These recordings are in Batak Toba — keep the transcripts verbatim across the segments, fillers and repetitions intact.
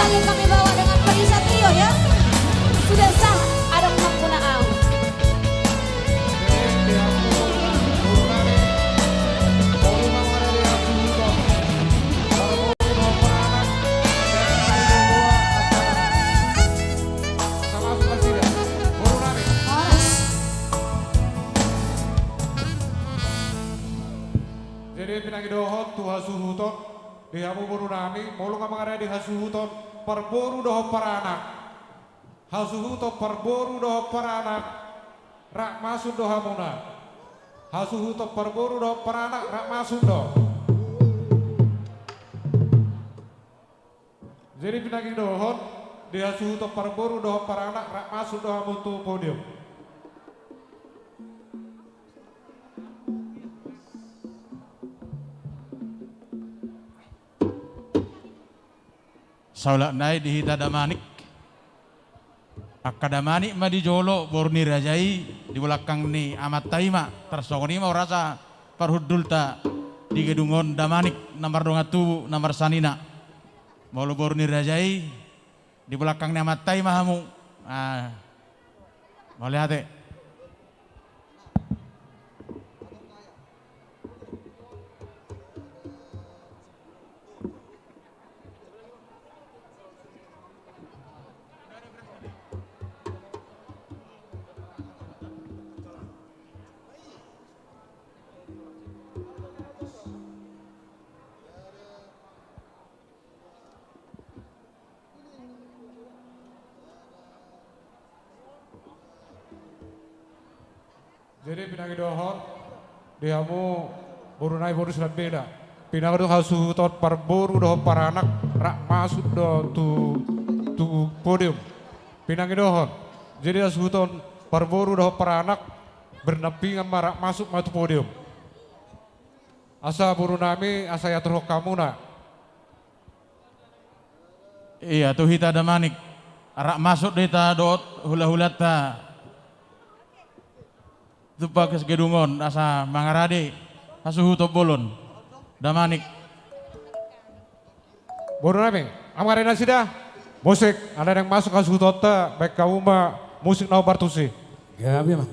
Kami bawa dengan perisai trio, ya. Sudah sah, ada pengampuna au. Jadi, pinangidohon tu hasuhuton. Di hamu boru nami, molo nga mangarade hasuhuton parboru dohot paranak. Hasuhuton parboru dohot paranak, rap masuk do hamuna. Hasuhuton parboru dohot paranak, rap masuk do. Jadi pinangidohon, di hasuhuton parboru dohot paranak, rap masuk do hamu tu podium. Saulak nai di hita damanik. Angka damanik ma di jolo, boru ni raja i, di balakang ni amanta i ma, tarsongon i ma urasa parhundulta di gedung on, damanik na mardongan tubu, na marsanina. Molo boru ni raja i, di balakang ni amanta i ma hamu. Ah, mauliate. Jadi pinangidohon di hamu boru nai, boru Silambela. Pinangido hasuhuton parboru dohot paranak, rap masuk do tu, tu podium. Pinangidohon. Jadi hasuhuton parboru dohot paranak, berdampingan ma, rap masuk ma tu podium. Asa boru nami, asa iaturhon hamuna. Ia, tu hita damanik. Rap masuk do hita dohot hulahulanta tu bagas gedung on, asa mangarade hasuhuton bolon. Damanik. Boru nami, hamu mangarade nasida. Musik, ala naeng masuk hasuhutonta, baen hamu ma musik na hombar tusi. Gabe ma.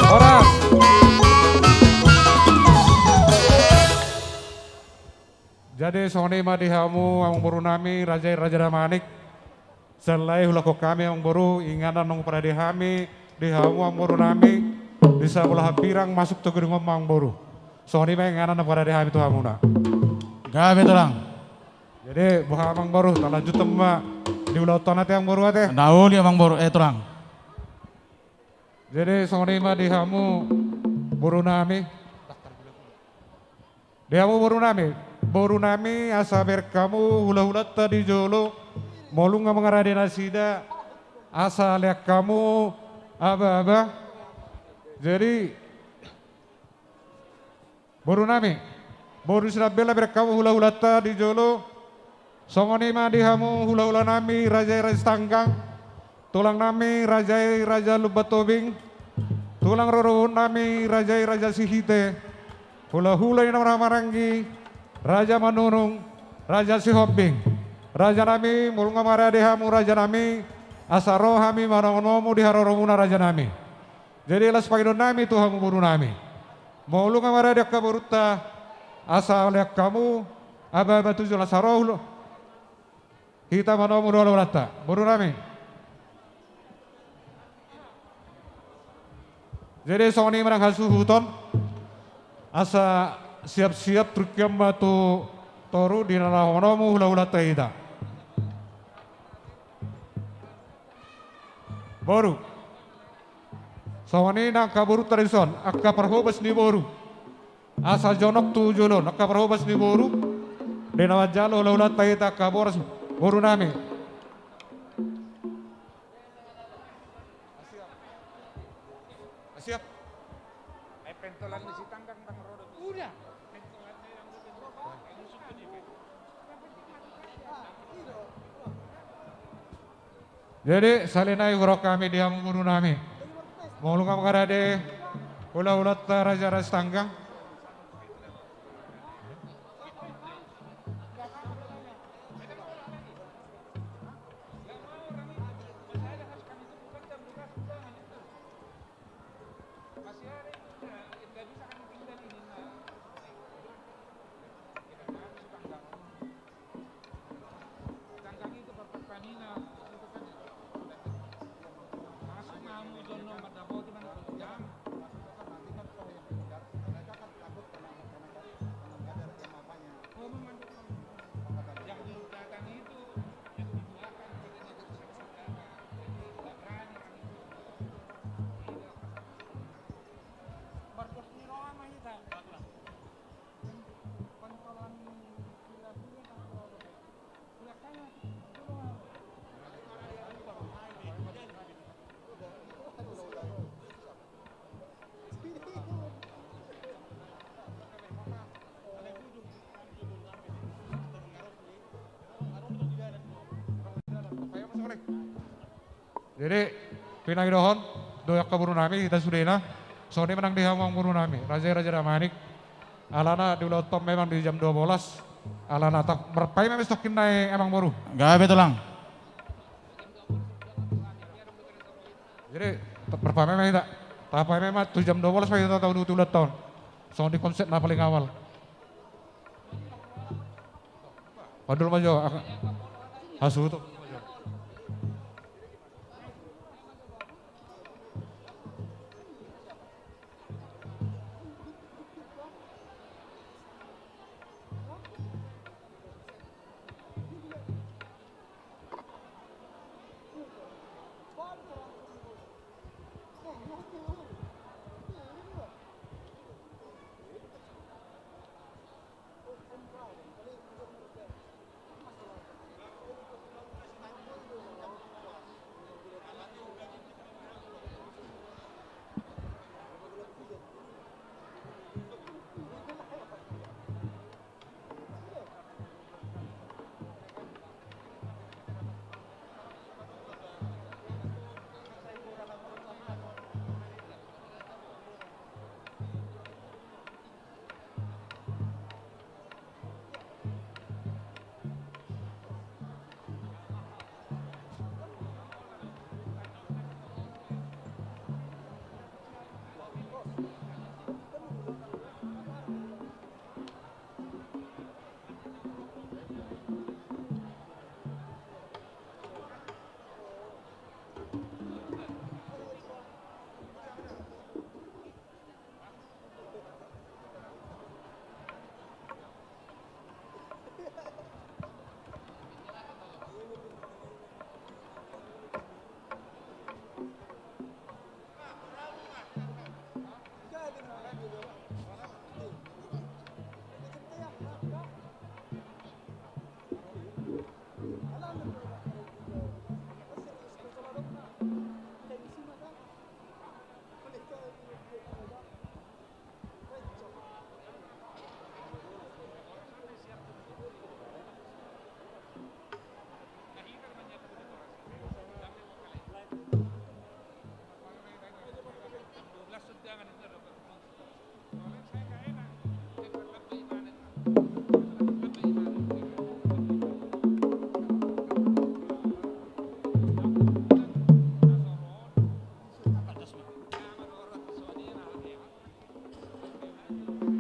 Horas. Jadi songon i ma di hamu, hamu boru nami, raja i, raja damanik. Sian lae hulahon hami amangboru, inganan naung parade hami di hamu amangboru nami, di sabola hambirang masuk tu gedung on ma amangboru. Songon i ma inganan na parade hami tu hamuna. Gabe tulang. Jadi boha amangboru, talanjuthon ma di ulaonta on ate amangboru ate. Na uli amangboru, eh tulang. Jadi songon i ma di hamu boru nami. Di hamu boru nami, boru nami asa bereng hamu hulahulanta di jolo, molo nunga mangarade nasida, asa lean hamu aba-aba. Jadi boru nami, boru ni Sinambela, bereng hamu hulahulanta di jolo. Songon i ma di hamu hulahula nami raja i Raja Sitanggang, tulang nami raja i Raja Lumban Tobing, tulang rorobot nami raja i Raja Sihite, hulahula ni na marhahamaranggi, Raja Manurung, Raja Sihombing. Raja nami, molo nunga mangarade hamu raja nami, asa ro hami manaonomu di haroromuna raja nami. Jadi las pangidoan nami tu hamu boru nami, molo nunga mangarade angka borunta, asa lean hamu aba-aba tu jolo, asa ro hula-, hita manaonomu hulahulanta boru nami. Jadi songon i ma nang hasuhuton, asa siap-siap turunhon ma tu toru di na laho manaonomu hulahulanta hita. Boru. Songon i nang angka boru tradisi on, angka parhobas ni boru. Asa jonok tu jolo on, angka parhobas ni boru. Di na manjalo hulahulanta hita angka boras boru nami. Siap. Udah. Jadi sahali nai huroha hami di hamu boru nami, molo nunga mangarade hulahulanta raja i Raja Sitanggang. Jadi pinangidohon do angka boru nami hita sudena. Songon i ma nang di hamu amang boru nami, raja i Raja Damanik. Alana di ulaonta on memang di jam dua belas. Alana ta marpaima ma sitongkin nai amang boru. Gabe tulang. Jadi marpaima ma hita. Tapaima ma tu jam dua belas ma hita taunduti ulaonta on. Songon i konsep na paling awal. Pandul ma jo. Hasuhuton.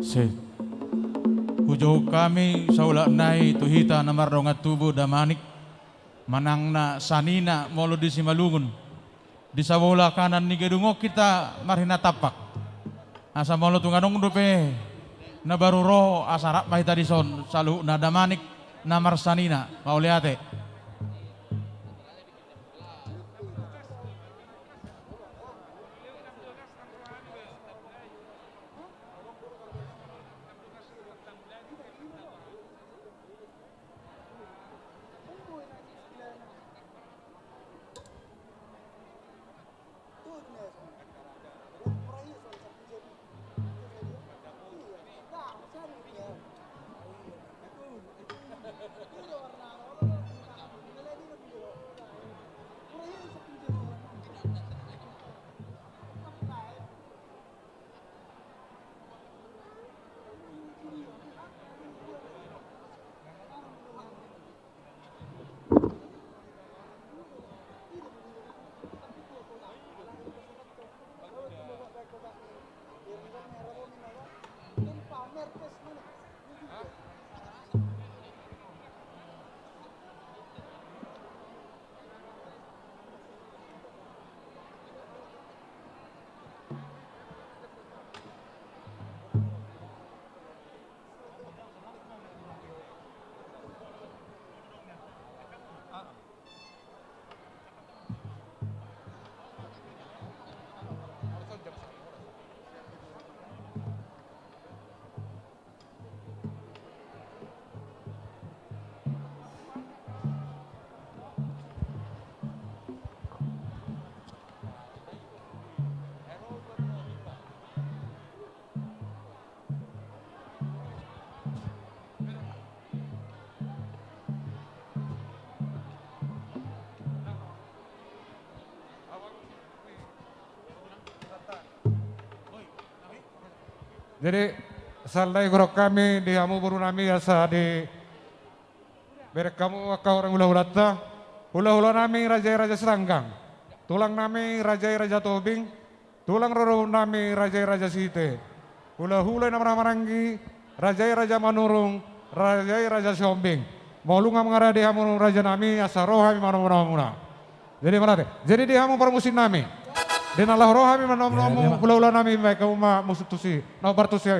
Ise. Hujou hami saulak nai tu hita na mardongan tubu, damanik, manang na sanina molo di Simalungun. Di sabola kanan ni gedung on hita marhinatampak. Asa molo tung adong dope na baru ro, asa rap ma hita dison saluhutna, damanik na marsanina. Mauliate. Jadi, sandok huroha hami di hamu boru nami asa di bereng hamu angka horong hulahulanta, hulahula nami raja i Raja Siranggang, tulang nami raja i Raja Tobing, tulang rorobot nami raja i Raja Site, hulahula i na marhahamaranggi, raja i Raja Manurung, raja i Raja Siombing. Molo nunga mangarade hamu raja nami, asa ro hami manomu-nomu muna. Jadi mauliate. Jadi di hamu parmusik nami, di na laho ro hami manomu-nomu hulahula nami, baen hamu ma musik tusi, na hombar tusi.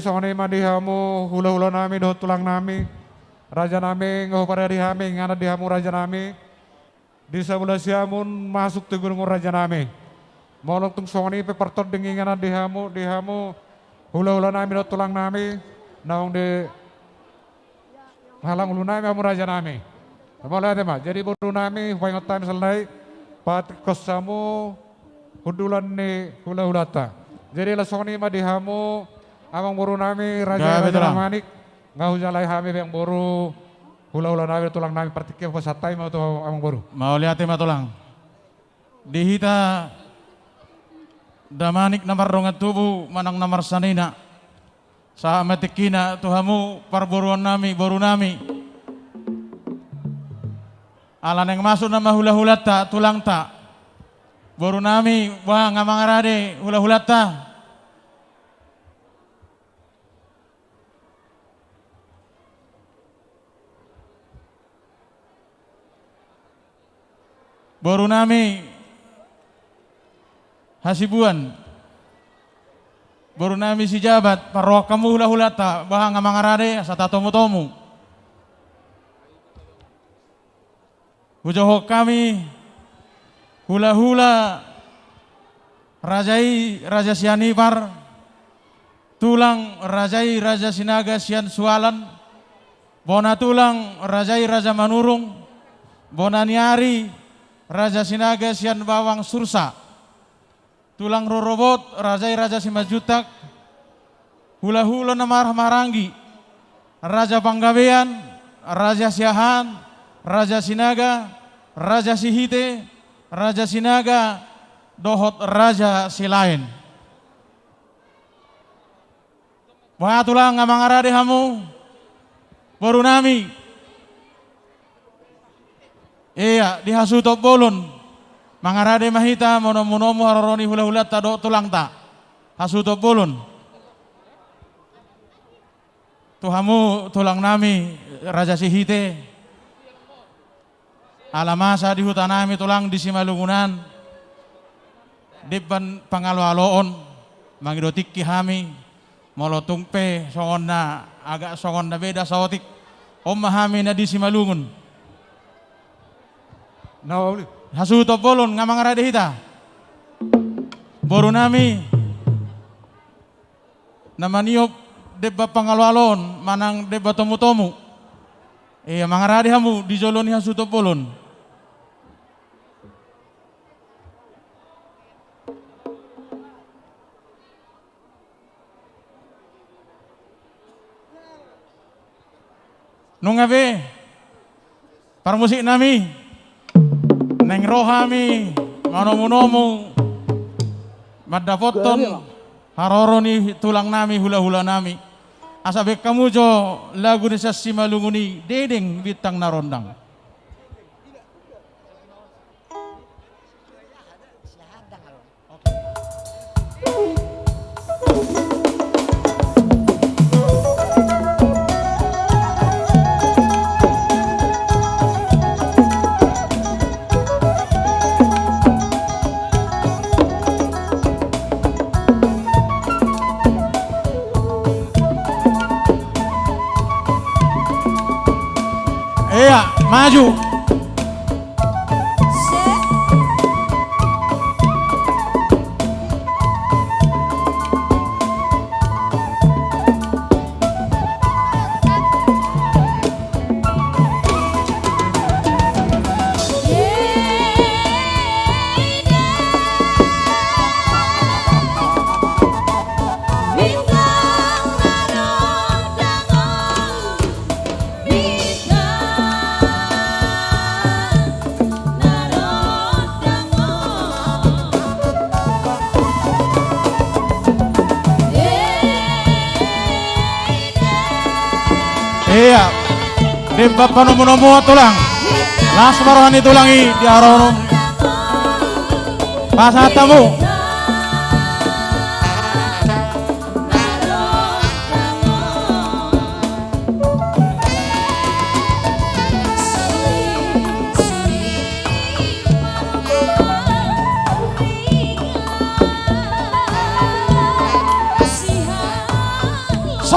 songon i ma di hamu hulahulanami dohot tulangnami. Rajanami, nga huparade hami inganan di hamu rajanami. Di sabola siamun masuk tu gunung on rajanami. Molo tung songon i pe partording inganan di hamu, di hamu hulahulanami dohot tulangnami, naung di halang ulunami hamu rajanami. Mauliate ma. Jadi borunami, hupaingot hami sahali nai, patikkos hamu hundulan ni hulahulanta. Jadi laos songon i ma di hamu amangborunami, raja, gabe, raja tulang. Damanik, nga hujalo hami amangboru, hulahulanami, tulangnami, partingkian pasahat hami ma tu amangboru. Mauliate ma tulang. Di hita damanik na mardongan tubu manang na marsanina, sahat ma tingkina tu hamu parboruonnami, borunami. Ala naeng masuk nama hulahulanta, tulangta, borunami, boha, nga mangarade hulahulanta? Borunami Hasibuan, borunami Sijabat, parrohahon hamu hulahulanta, boha, nga mangarade asa tatomutomu? Hujaha hami hulahula raja i, Raja Sianipar, tulang raja i, Raja Sinaga sian Sualan, bona tulang raja i, Raja Manurung, bona ni ari, Raja Sinaga sian Bawang Sursa, tulang rorobot raja i, Raja Simanjuntak, hulahula na marhahamaranggi, Raja Panggabean, Raja Siahaan, Raja Sinaga, Raja Sihite, Raja Sinaga, dohot Raja Silaen. Boha tulang, nga mangarade hamu, borunami? Ia, di hasuhuton bolon mangarade ma hita manomunomu haroro ni hulahulanta dohot tulangta. Hasuhuton bolon. Tu hamu tulangnami Raja Sihite, ala masa di hutanami tulang di Simalungun an, demban pangaloaloon, mangido tingki hami, molo tung pe songon na agak songon na beda saotik, on ma hami na di Simalungun. Na uli. Hasuhuton bolon, nga mangarade hita, borunami, na maniop demban pangaloaloon manang demban tomutomu. Ia, mangarade hamu di jolo ni hasuhuton bolon. Nunga be, parmusiknami, naeng ro hami manomunomu mandapothon haroro ni tulangnami, hulahulanami. Asa baen hamu jo lagu ni sian Simalungun i, Dedeng Bintang na Rondang. Ia, maju. Ia, demban panomunomuon tulang. Las ma roha ni tulang i di aronom. Pasahat hamu.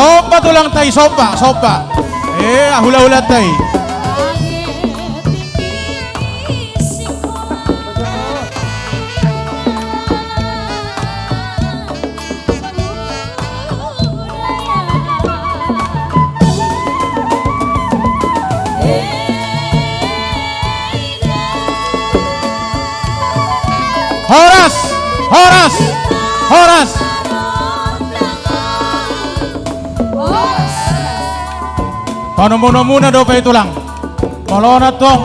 Somba tulangta i, somba, somba. Eh, hulahulanta i. Horas, horas, horas. Panomunomuna dope i tulang. Molo na tong,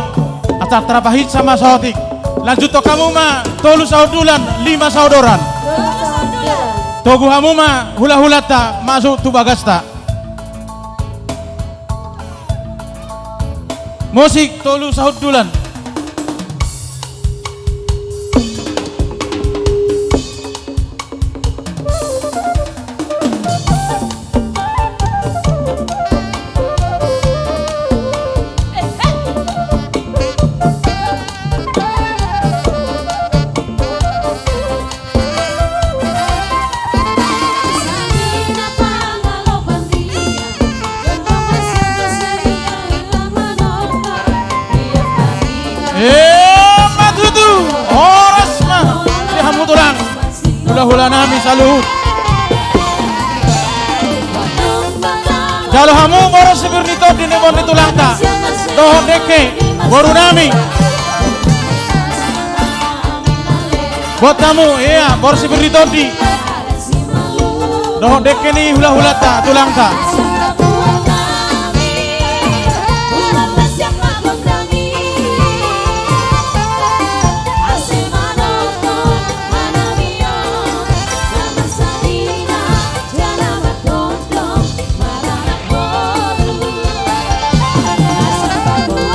asa tarpahinsa ma saotik. Lanjuthon hamu ma tolu sahundulan, lima saodoran. Togu hamu ma hulahulanta masuk tu bagasta. Musik tolu sahundulan. Eh, ma tutu, horas ma di hamu tulang, hulahulanami saluhut. Jalo hamu boru sipir ni tondi na iboan ni tulangta dohot dengke, borunami. Buat hamu, ia, boru sipir ni tondi dohot dengke ni hulahulanta, tulangta.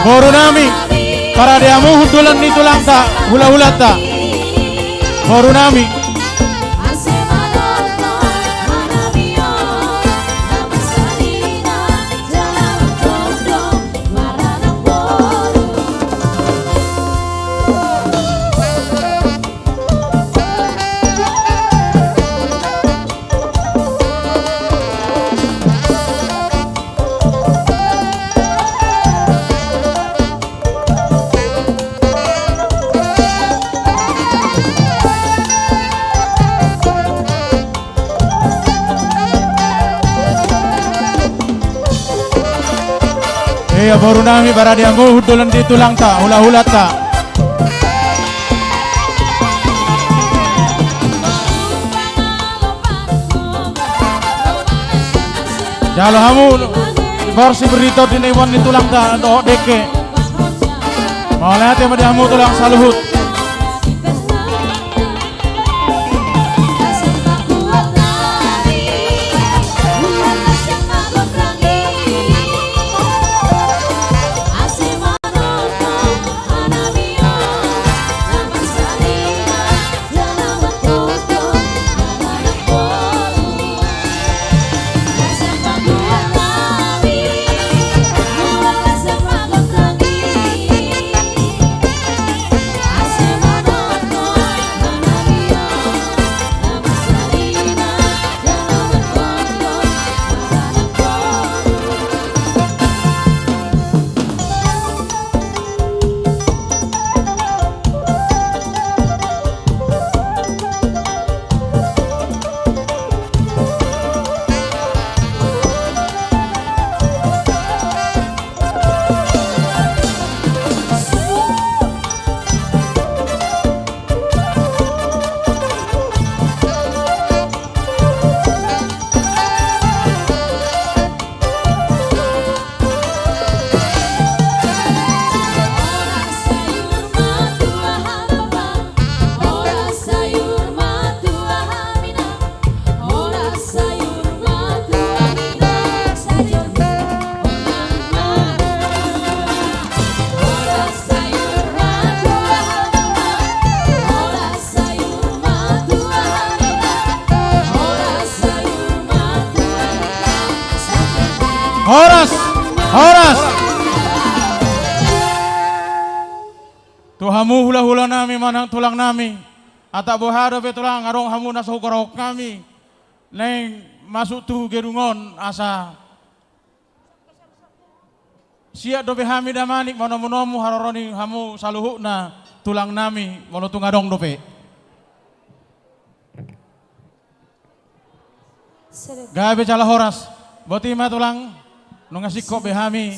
Borunami, parade hamu hundulan ni tulangta, hulahulanta. Borunami. Ia, borunami, parade hamu hundulan ni tulangta, hulahulanta. Jalo hamu boru sipir ni tondi na iboan ni tulangta dohot dengke. Mauliate ma di hamu tulang saluhut. Horas, horas. Tu hamu hulahulanami manang tulangnami, ata boha dope tulang, adong hamu na so hugoarhon hami. Naeng masuk tu gedung on asa siap dope hami damanik manomu-nomu haroro ni hamu saluhutna tulang nami molo tung adong dope. Gabe jala horas. Boti ma tulang, nunga singkop be hami.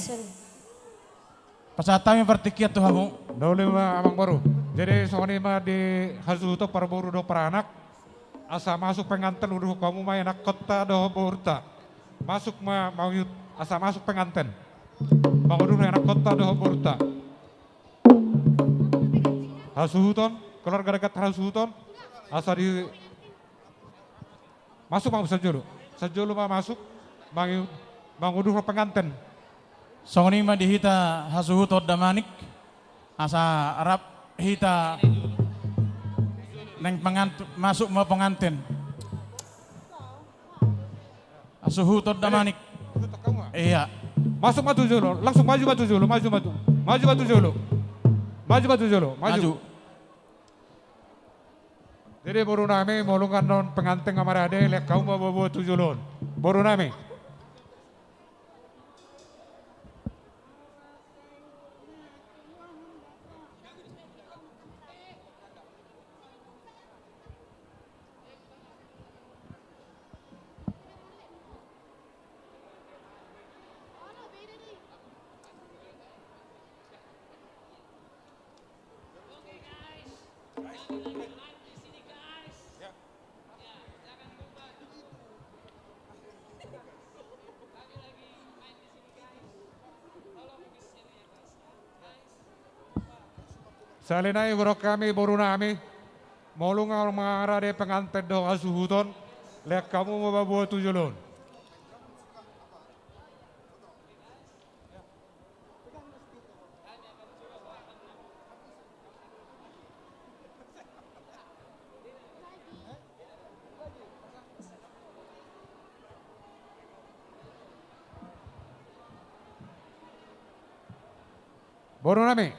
Pasahat hami partingkian tu hamu. Doli ma amang boru. Jadi songon i ma di hasuhuton parboru dohot paranak. Asa masuk penganten uduhon hamu ma anakkonta dohot borunta. Masuk ma mangiut asa masuk penganten. Manguduhon anakkonta dohot borunta. Hasuhuton, keluarga dekat hasuhuton. Asa di Masuk ma sanjolo. Sanjolo ma masuk. Mangi-, manguduhon penganten. Songon i ma di hita hasuhuton damanik. Asa rap hita nang pengant-, masuk ma penganten. Hasuhuton damanik. Iya. Masuk ma tu jolo. Langsung maju ma tu jolo. Maju ma tu. Maju ma tu jolo. Maju ma tu jolo. Maju. Maju. Jadi boru nami, molo nunga adong penganten, nunga marade, lean hamu ma boa-boa tu jolo on. Boru nami. Sahali nai huroha hami boru nami, molo nunga marade penganten dohot hasuhuton, lean hamu ma boa-boa tu jolo on. Boru nami.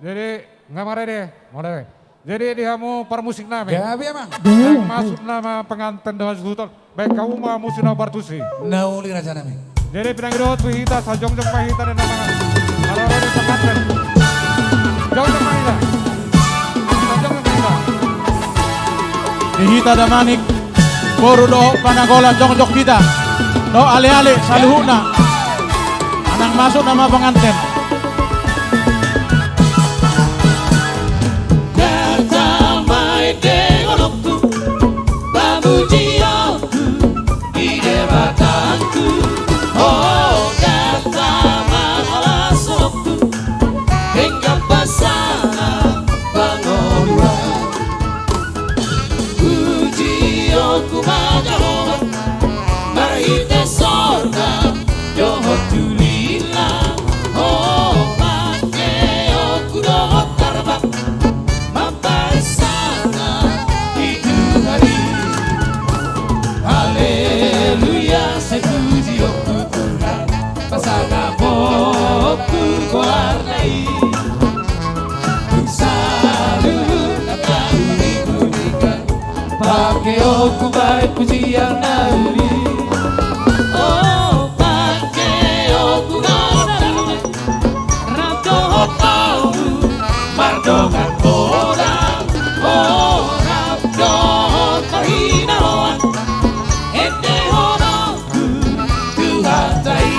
Jadi, nunga marade, molo. Jadi, di hamu parmusik nami. Gabe, amang. Nang masuk nama penganten dohot hasuhuton. Baen hamu ma musik na partusi. Na uli raja nami. Jadi, pinangido tu hita, sai jongjong ma hita, dan nama. Haroro ni penganten. Jongjong ma hita. Sai jongjong ma hita. Di hita damanik, boru dohot panagola, jongjong hita. Dohot ale-ale, saluhutna. Nang masuk nama penganten. Datang ma ende, ngolongku, pamujionku di Debatangku. O, datang ma horas, ngolongku, denggan pasahat pangoluan. Pujionku ma Jahowa, marhite sorga dohot tu lila. O, pangkeonku dohot tarbak, mamparsangapi Tuhan i. Haleluya, sai pujionku Tuhan, pasangapon goarna i. Dung saluhut na tahu dibunyikan, pangkeonku baen pujian na uli. O, pangkeonku dohot tarbak, rap dohot toru mardongan horas. O, rap dohot parhinahoan, endehononku Tuhanta i.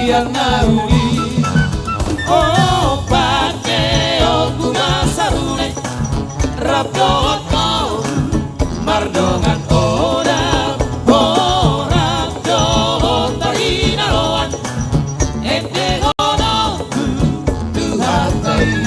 Yang na uli, o, pake oku masarune, rap dohot togu, mardongan odap, o, rap dohot parhinaloan, ende ho do tu Tuhanta i.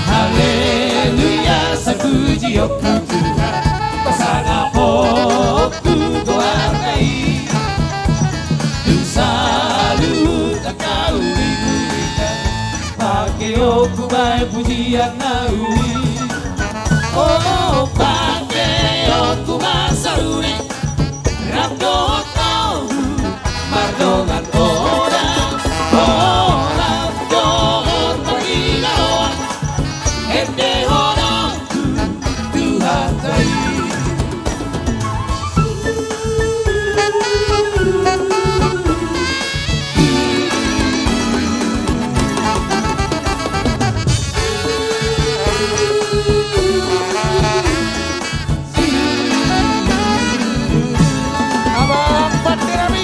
Haleluya, sai puji oku Tuhan, pasangap oku goarna i. Tu saluhut angka uli-uliNa, pake oku bahen pujian na uli. O, pake oku masarune, rap dohot togu, mardongan odap, o, rap dohot parhinaloan, ende ho do tu Tuhanta i. Abang Pandi Rami.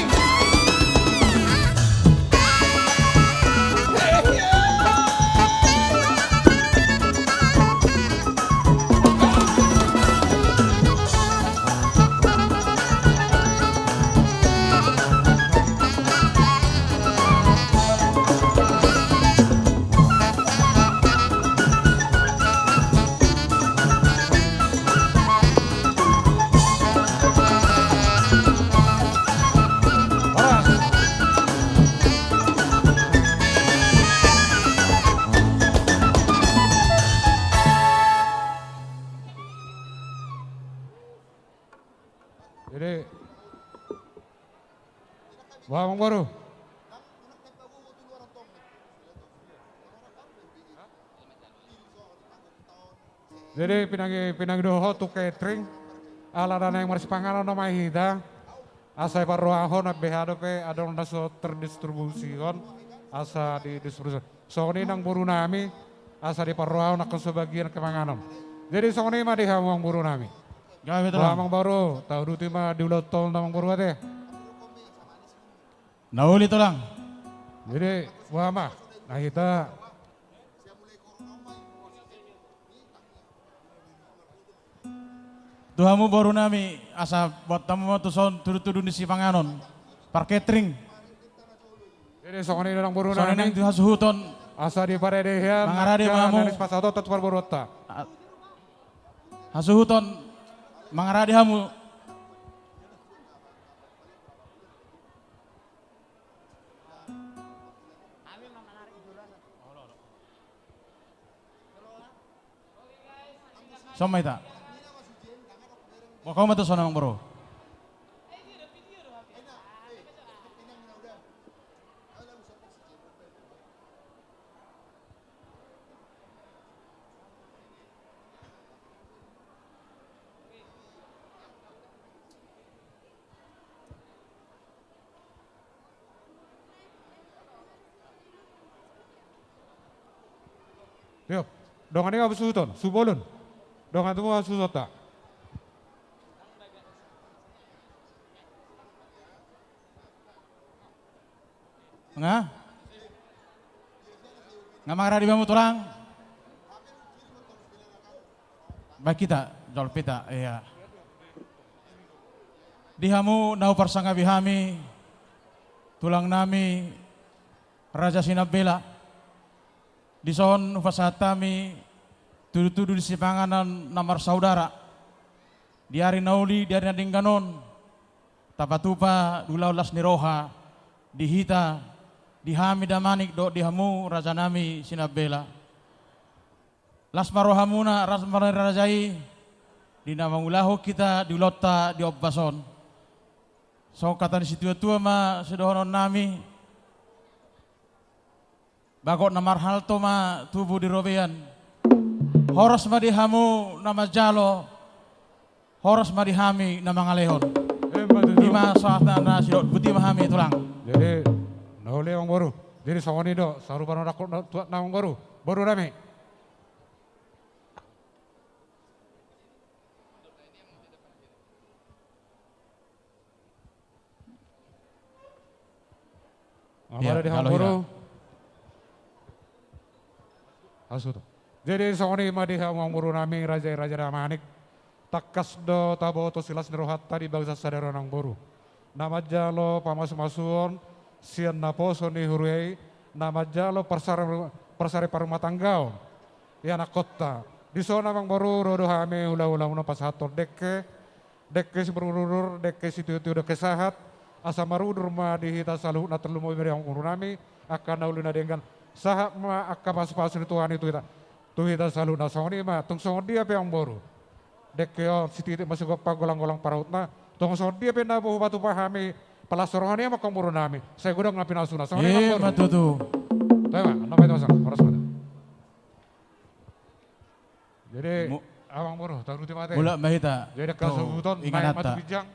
Jadi, wah, Amangboru. Jadi, pinangi, pinangi do ho tu catering. Ala na naeng marsipanganon nama hita. Asa diparrohahon, beha dope adong na so terdistribusihon. Asa didistribusi. Songon i nang boru nami, asa diparrohahon angka so bagian kemanganon. Jadi songon i ma di hamu amang boru nami. Gabe tulang. Amang boru, tauduti ma di ulaon tol amang boru ate. Na uli tulang. Jadi, boha ma. Na hita. Tu hamu boru nami, asa buat hamu ma tuson tudu-tudu ni sipanganon. Par catering. Jadi songon i nang boru nami. Songon i nang tu hasuhuton. Asa diparade hian. Mangarade ma hamu. Nang pasahaton tu parboruonta. Hasuhuton. Mangarade hamu. Songon ma hita. Boha ma tuson amang boru. Yo, dongan i ma hasuhuton, subolon. Dongan tu ma hasuhutonta. Nga? Nga mangarade ma hamu tulang? Baen hita, jolop hita, iya. Di hamu na huparsangapi hami, tulang nami, Raja Sinambela. Dison hupasahat hami tudu-tudu di sipanganon na marsaudara, di ari na uli, di ari na denggan on, tapatupa ulaon las ni roha di hita, di hami damanik dohot di hamu rajanami Sinambela. Las ma rohamuna, las ma roha ni raja i, di na mangulahon hita di ulaonta di ombas on. Songon hata ni situatua ma sidohononnami: Bagot na marhalto ma tubu di robean. Horas ma di hamu na manjalo, horas ma di hami na mangalehon. Ima tutu. Ima sahatna na sidok, botima hami, Tulang. Jadi, na uli, Amangboru. Jadi songon i do, sarupa na didok na tuatna, Amangboru. Borunami. Ia, mauliate di hamu, Amangboru. Jadi songon i ma di hamu, Amangborunami, raja i, raja damanik. Tangkas do taboto silas ni rohanta di bagasan sadari on, Amangboru, na manjalo pamasumasuon sian naposo ni huria i, na manjalo parsari, parsariparrumatanggaon ianakhonta. Dison, Amangboru, ro do hami hulahula muna pasahathon dengke, dengke simudurudur, dengke sitiotio, dengke sahat, asa marudur ma di hita saluhutna, tarlumobi ma di hamu, Amangborunami, angka na uli na denggan, sahat ma angka pasupasu ni Tuhan i tu hita, tu hita saluhutna. Songon i ma, tung songon dia pe, Amangboru, dengke on sititik ma sigompa, golang-golang parahutna, tung songon dia pe na boi hupatupa hami, palas roha ni hamu, Amangborunami, sai godang na pinasuna. Songon i ma, Amangboru. Ima tutu. Toe ma, na paita masang, horas ma. Jadi, Amangboru, taruti ma ate. Mulak ma hita. Jadi, tu kasombuton, naik ma tu ginjang.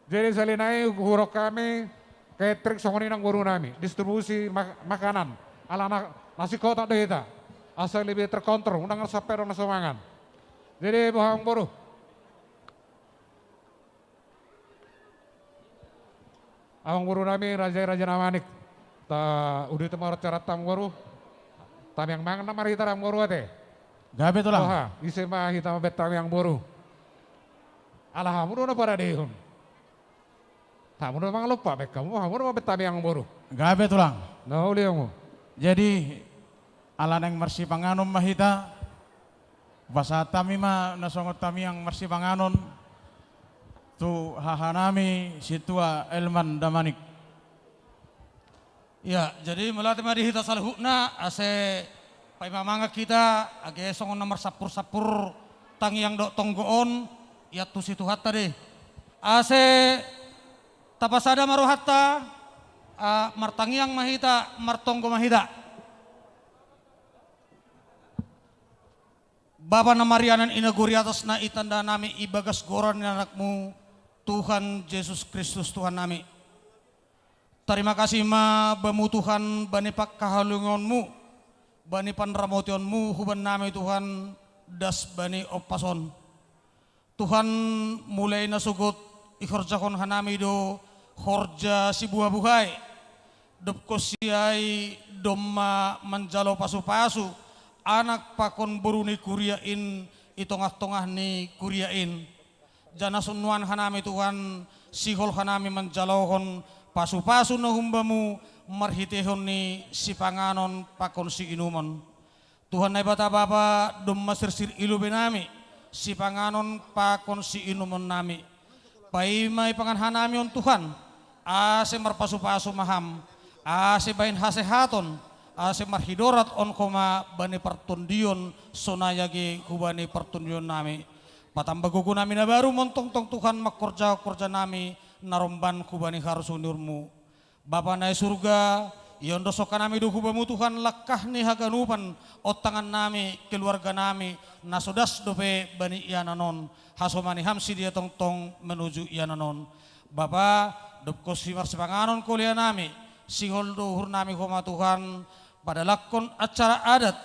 Jadi, sahali nai hurang hami, ketrik songon i, Amangborunami, distribusi ma-, makanan. Ala na, na singkotak do hita. Asa lebih terkontrol, unang sampe adong na so mangan. Jadi, boha, Amangboru? Amangborunami, raja i, raja damanik. Taudut ma acaranta, Amangboru. Tamiang mangan ma hita, Amangboru, ate. Gabe, Tulang. Boha, ise ma hita mambahen tamiang, Amangboru? Ala hamu do na paradehon. Hamu do mangalompa, bahen hamu, hamu do mambahen tamiang, Amangboru. Gabe, Tulang. Na uli hamu. Jadi, ala naeng marsipanganon ma hita, pasahat hami ma na songon tamiang marsipanganon tu hahanami Sintua Elman damanik. Ia, jadi mauliate ma di hita saluhutna, ase paima mangan hita, age songon na marsampur-sampur tangiang dohot tonggo on, iantusi Tuhanta do i. Ase tapasada ma rohanta, a, martangiang ma hita, martonggo ma hita. Bapa na marianan i na gori atas na itanda nami ibagas goran ni AnakMu, Tuhan Jesus Kristus Tuhan nami. Tarima kasih ma Bamu Tuhan bani pangkaholonganMu, bani panramotionMu hubannami Tuhan, das bani ombas on. Tuhan, mulai nasogot ihorjahon hanami do horja sibuhabuhai. Dobkonsi ai domma manjalo pasupasu anak pakon boru ni kuria in i tongah-tongah ni kuria in. Jala so nuaeng hanami Tuhan, sihol hanami manjalohon pasupasu na humbamu marhitehon ni sipanganon pakon siinumon. Tuhan Naibata Bapa, domma sirsir i lobeinami, sipanganon pakon siinumonnami. Paima ipangan hanami on Tuhan, ase marpasupasu ma Ham, ase bahen hasehaton, ase marhidorat on Ho ma bani partondion sonai age hubani partondionnami. Patamba gogonami na baru ma on tongtong Tuhan mangkorjahon horjanami na romban hubani harosuhon ni uhurMu. Bapa na i surga, iondoshon hanami do hu Bamu Tuhan langkah ni haganupan ontangannami, keluarganami, na so das dope bani ianan on, hasomani Ham sidea tongtong manuju ianan on. Bapa, dobkonsi marsipanganon koleanami, sihol do uhurnami Ho ma Tuhan, padalakhon acara adat,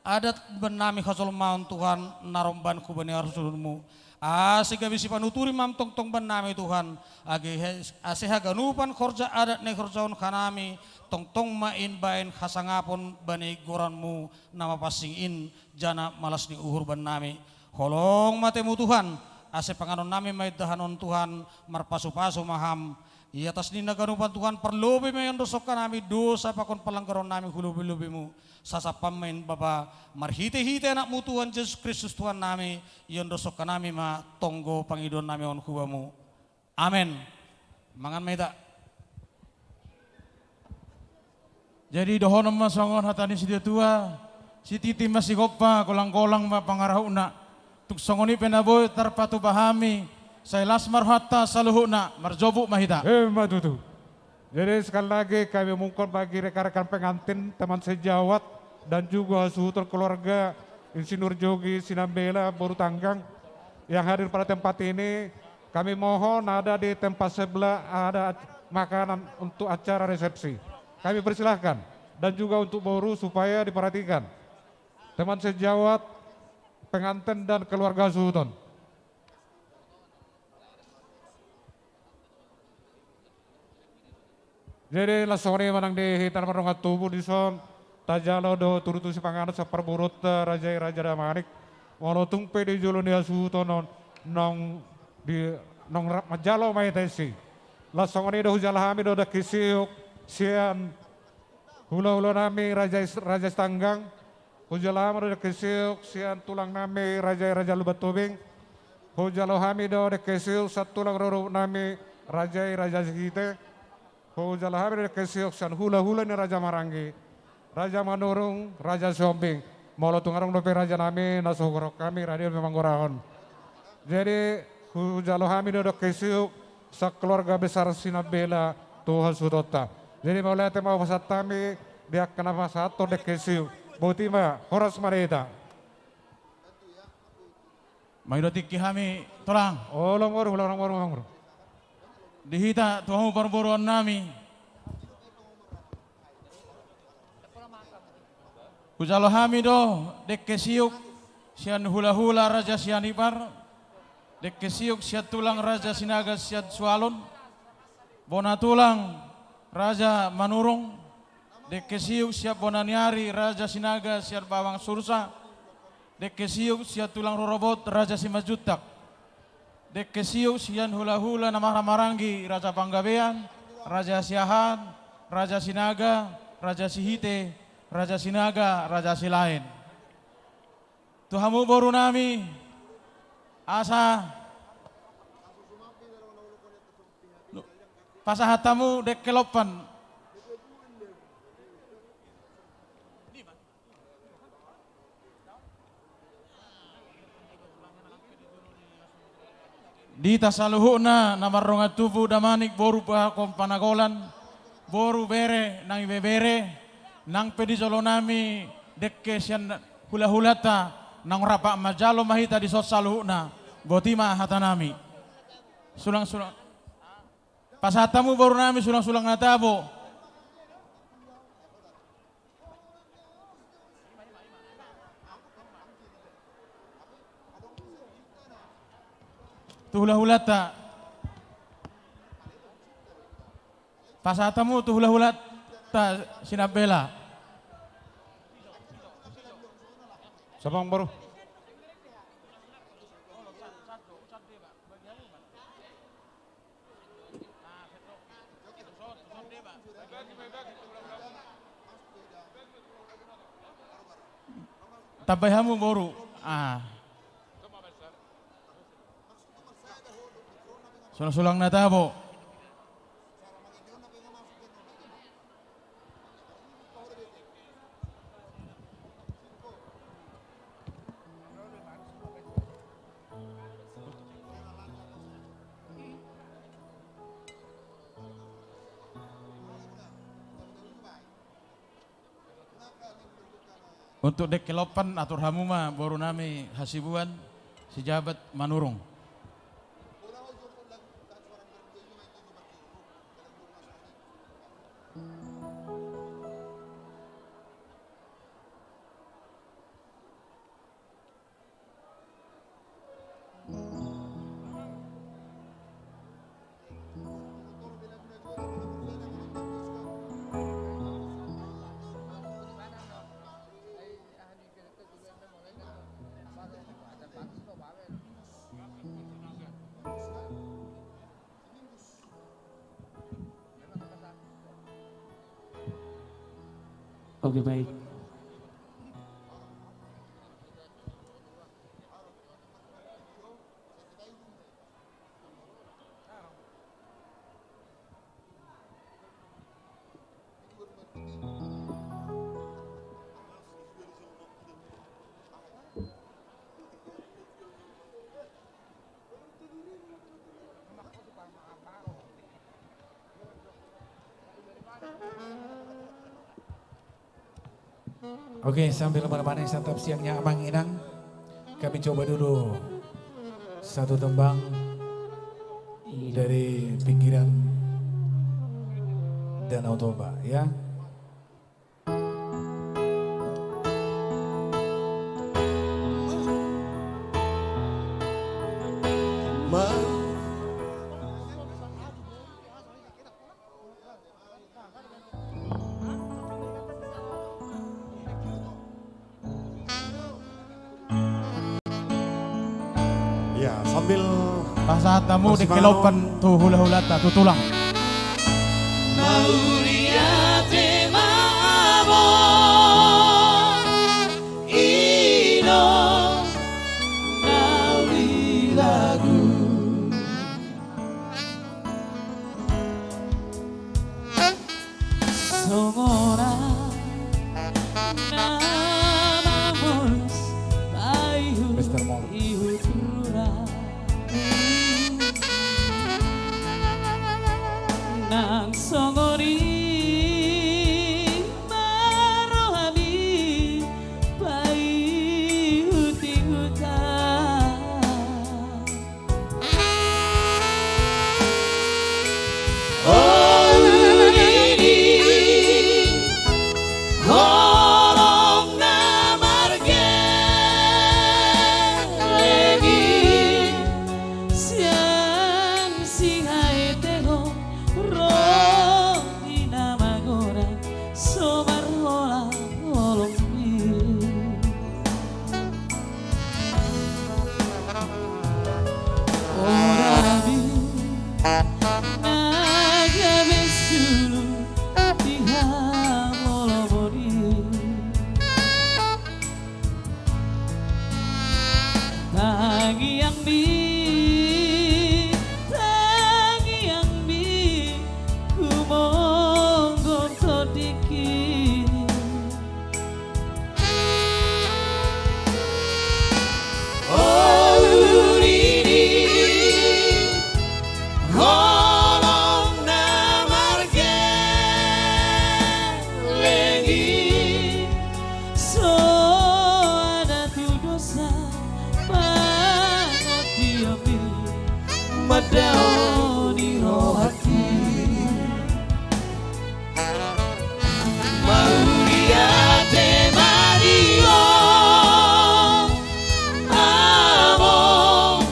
adat bannami hajolmaon Tuhan, na romban hubani harosuhonMu. Ase gabe sipanuturi ma on tongtong bannami Tuhan, age he-, ase haganupan horja adat na ihorjahon hanami, tongtong ma i bahen hasangapon bani goranMu na mapansing in, jala malas ni uhur bannami. Holong ma ateMu Tuhan, ase panganonnami ma indahan on Tuhan, marpasupasu ma Ham. Di atas ni na ganupan Tuhan, parlobei ma iondosonkan nami dosa pakon pallanggaronnami hu lobei-lobeiMu. Sasampa ma i Bapa, marhite-hite AnakMu Tuhan Jesus Kristus Tuhannami, iondosonkan nami ma tonggo pangidoannami on hu Bamu. Amen. Mangan ma hita. Jadi dohonon ma songon hata ni situa-tua, sititi ma sigompa, golang-golang ma pangarahutna. Tung songon i pe na boi tarpatupa hami, sai las ma rohanta saluhutna, marjobuk ma hita. Emma tutu. Jadi sekali lagi kami umumkan bagi rekan-rekan pengantin, teman sejawat, dan juga hasuhuton keluarga Insinyur Jogi Sinambela, Boru Tanggang, yang hadir pada tempat ini, kami mohon ada di tempat sebelah ada ac-, makanan untuk acara resepsi. Kami persilahkan. Dan juga untuk boru supaya diperhatikan. Teman sejawat, pengantin dan keluarga hasuhuton. Jadi laos songon i ma nang di hita na mardongan tubu dison, tajalo do tudu tu sipanganon sian parboruonta raja i Raja Damanik. Molo tung pe di jolo ni hasuhuton on, naung di, naung rap manjalo ma hita disi. Laos songon i do hujalo hami do dengke siuk sian hula-hula nami Raja i, Raja Sitanggang. Hujalo hami do dengke siuk sian tulang nami Raja i Raja Lumban Tobing. Hujalo hami do dengke siuk sian tulang rorobot nami Raja i Raja Sihite. Hujalo hami do dengke siuk sian hula-hula ni Raja Maranggi, Raja Manurung, Raja Sihombing. Molo tung adong dope raja nami na so hugoarhon hami, raja i do pe manggorahon. Jadi hujalo hami do dengke siuk sian keluarga besar Sinambela tu hasuhutonta. Jadi mauliate ma hupasahat hami di angka na pasahathon dengke siuk. Boti ma, horas ma di hita. Mangido tingki hami, Tulang. Olo, Amangboru, olo, Amangboru, Amangboru. Di hita tu hamu parboruon nami. Hujalo hami do dengke siuk sian hula-hula Raja Sianipar, dengke siuk sian tulang Raja Sinaga sian Sualon, bona tulang Raja Manurung, dengke siuk sian bona ni ari Raja Sinaga sian Bawang Sursa, dengke siuk sian tulang rorobot Raja Simanjuntak. Dengke siuk sian hula-hula na marhahamaranggi, Raja Panggabean, Raja Siahaan, Raja Sinaga, Raja Sihite, Raja Sinaga, Raja Silaen. Tu hamu boru nami, asa pasahat hamu dengke lompan. Di hita saluhutna na mardongan tubu, Damanik, boru pakon Panagolan, boru, bere nang ibebere, nang pe di jolo nami dengke sian hula-hulanta, naung rap manjalo ma hita dison saluhutna. Boti ma hata nami. Sulang, sulang. Pasahat hamu boru nami sulang-sulang na tabo. Tu hula-hulanta. Pasahat hamu tu hula-hulanta Sinambela. Sabar, Amangboru. Tambai hamu boru. Ah. Sulang-sulang na tabo. Untuk dengke lompan, atur hamu ma boru nami Hasibuan, Sijabat, Manurung. Oke, baik. Oke, sambil menemani santap siangnya Amang Inang, kami coba dulu satu tembang dari pinggiran Danau Toba, ya. Ya, sambil pasahat hamu di kelopan tu hulahulanta, tu tulang. Mauliate ma amang, Ino, nauli lagu. Songon na mamolis paihutihut roha, nang songon i ma rohami paihutihut roha. Uli ni holong na margeleng i, sian sihaetehon ro di na mangona so marhola holongmi. Rohami na gabe sulu di hamolomon i. Tangiangmi, tangiangmi, humonggom tondingki. Uli ni holong na margeleng i, soada tu dosa pangantusionmi, mandaoni rohangki. Mauliate ma di ho amang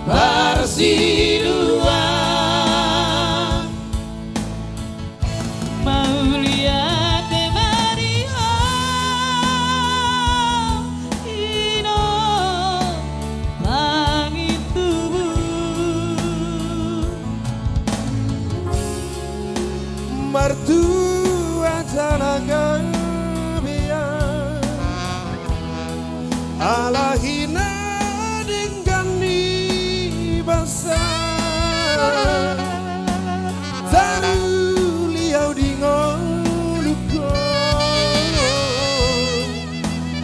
parsiduan. Mauliate ma di ho Ino pangintubu. Martua tanah gabean, ala hinadenggan ni basa, taruli au di ngolungku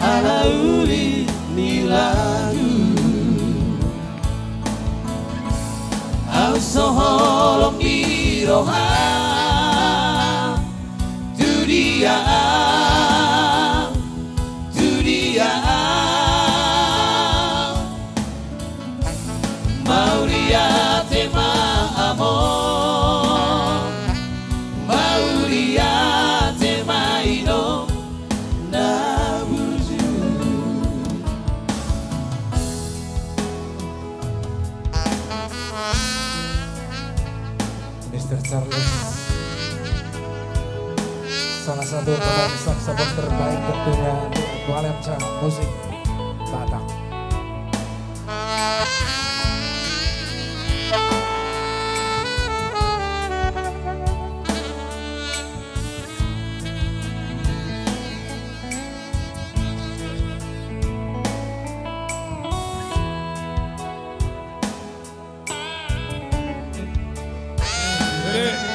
ala uli ni lagu. Au so holong di roha, tu dia au, tu dia au. Mauliate ma amang, mauliate ma inong na bujur. Mister Charles, salah satu pemain saksofon terbaik tentunya di Valencia Musik Batak.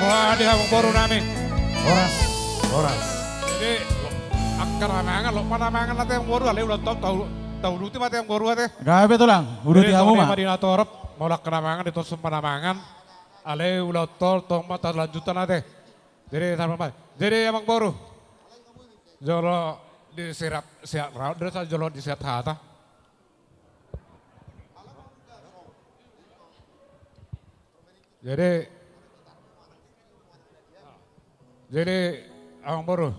Wah, di amangboru nami. Horas, horas. Jadi, angka na mangan, loas ma na mangan ate amangboru, alai ulaonta on tau, tauduti ma ate amangboru ate. Gabe tulang, uduti hamu ma. Jadi, songon i ma di natorop, molo angka na mangan, ditorus ma na mangan. Alai ulaonta on tong ma talanjuthon ate. Jadi, sama ma. Jadi, amangboru. Jolo disirap, siap raut, jolo disiat hata. Jadi, jadi, amangboru.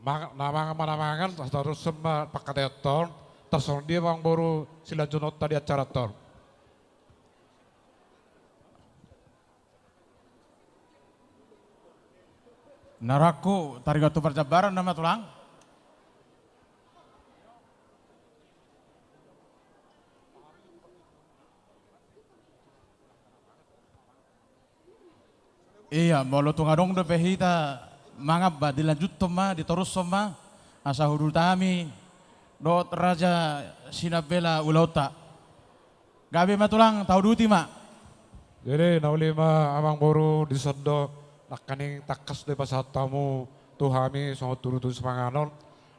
Mang-, na mangan ma na mangan, tarushon ma pangkataion on, tarsongon dia ma amangboru silanjuthononta di acara on. Na rohangku, taringot tu parjambaran nama tulang. Ia, molo tung adong dope hita mangan ba, dilanjuthon ma, ditorushon ma, asa hudut hami dohot Raja Sinambela ulaonta. Gabe ma tulang, tauduti ma. Jadi, na uli ma amangboru, dison do nangkaning tangkas do dipasahat hamu tu hami songon tudutudu sipanganon.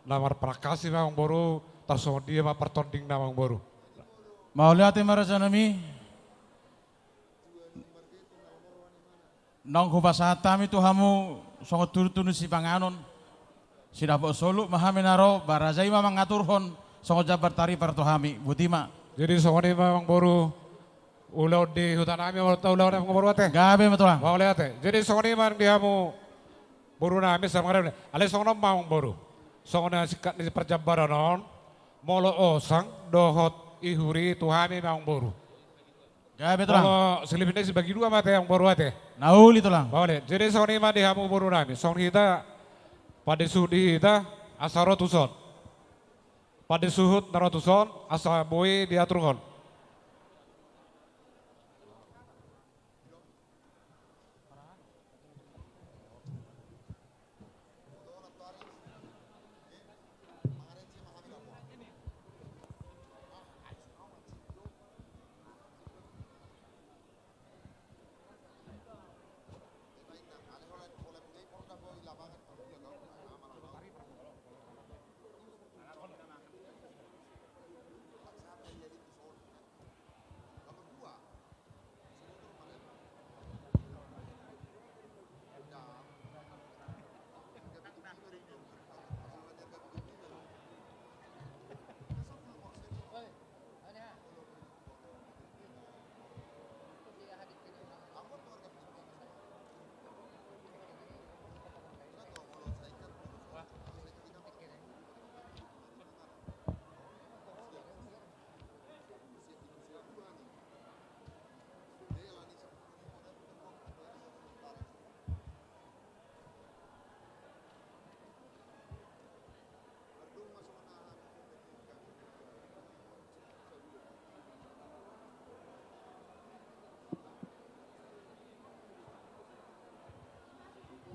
Na marpanangkasi ma amangboru, tarsongon dia ma partondingna amangboru. Mauliate ma raja nami. Naung hupasahat hami tu hamu songon tudutudu sipanganon. Sidapot solu ma hami na ro, ba raja i ma mangaturhon songon jambar taripar tu hami, boti ma. Jadi songon i ma amangboru, ulaon di huta nami, ulaon, ulaon amangboru ate. Gabe ma tulang. Mauliate. Jadi songon i ma di hamu boru nami, sama nami. Alai songon on ma amangboru. Songon na singkat ni parjambaran on, molo osang dohot ihuri tu hami ma amangboru. Gabe tulang. Molo selebihna sibagi dua ma ate amangboru ate. Na uli tulang. Mauliate. Jadi songon i ma di hamu boru nami. Songon hita, pande suhut di hita, asa ro tuson. Pande suhut na ro tuson, asa boi diaturhon.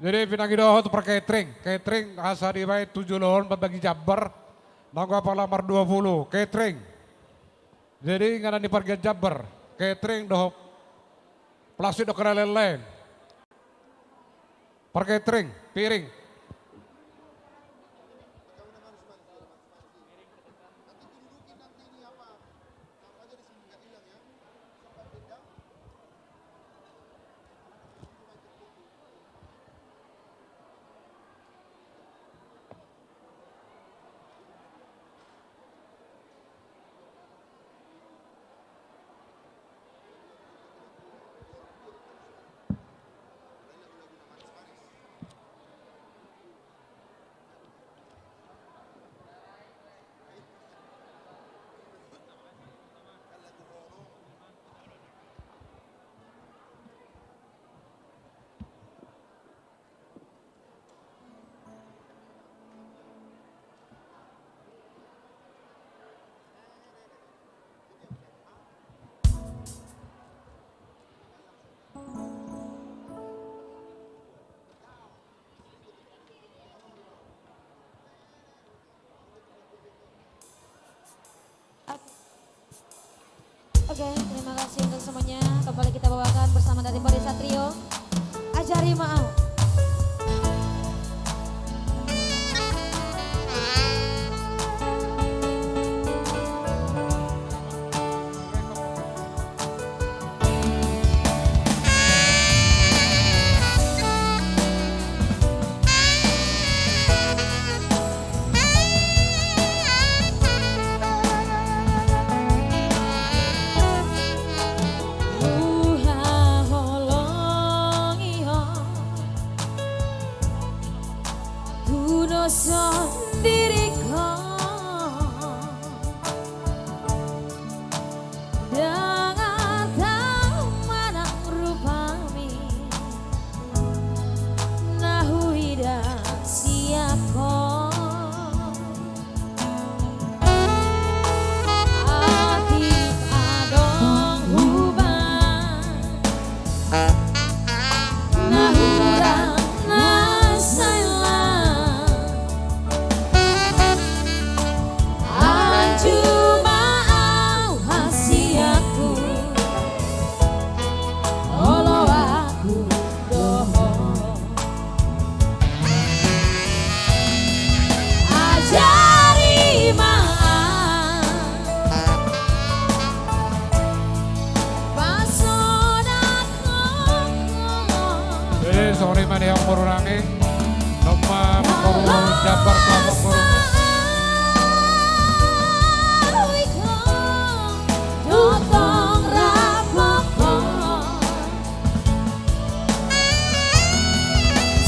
Jadi pinangido ho tu par catering, catering asa dibaen tu jolo on mambagi jambar, nanggo apala mar dua pulu, catering. Jadi inganan ni pargian jambar, catering dohot plastik dohot na lain-lain. Par catering, piring. Oke, terima kasih untuk semuanya. Kembali kita bawakan bersama dari Barisan Trio. Ajari ma au. Huhaholongi ho tu dosa diriku. Ndang tau manang rupami na huida sian ho. Atik adong hubaen na hurang na sai lan. Anju ma au hasianku, oloanku do ho. Ajari ma au. Eh, songon i ma nian boru nami. Domma mangkoru jambar tu amangboru.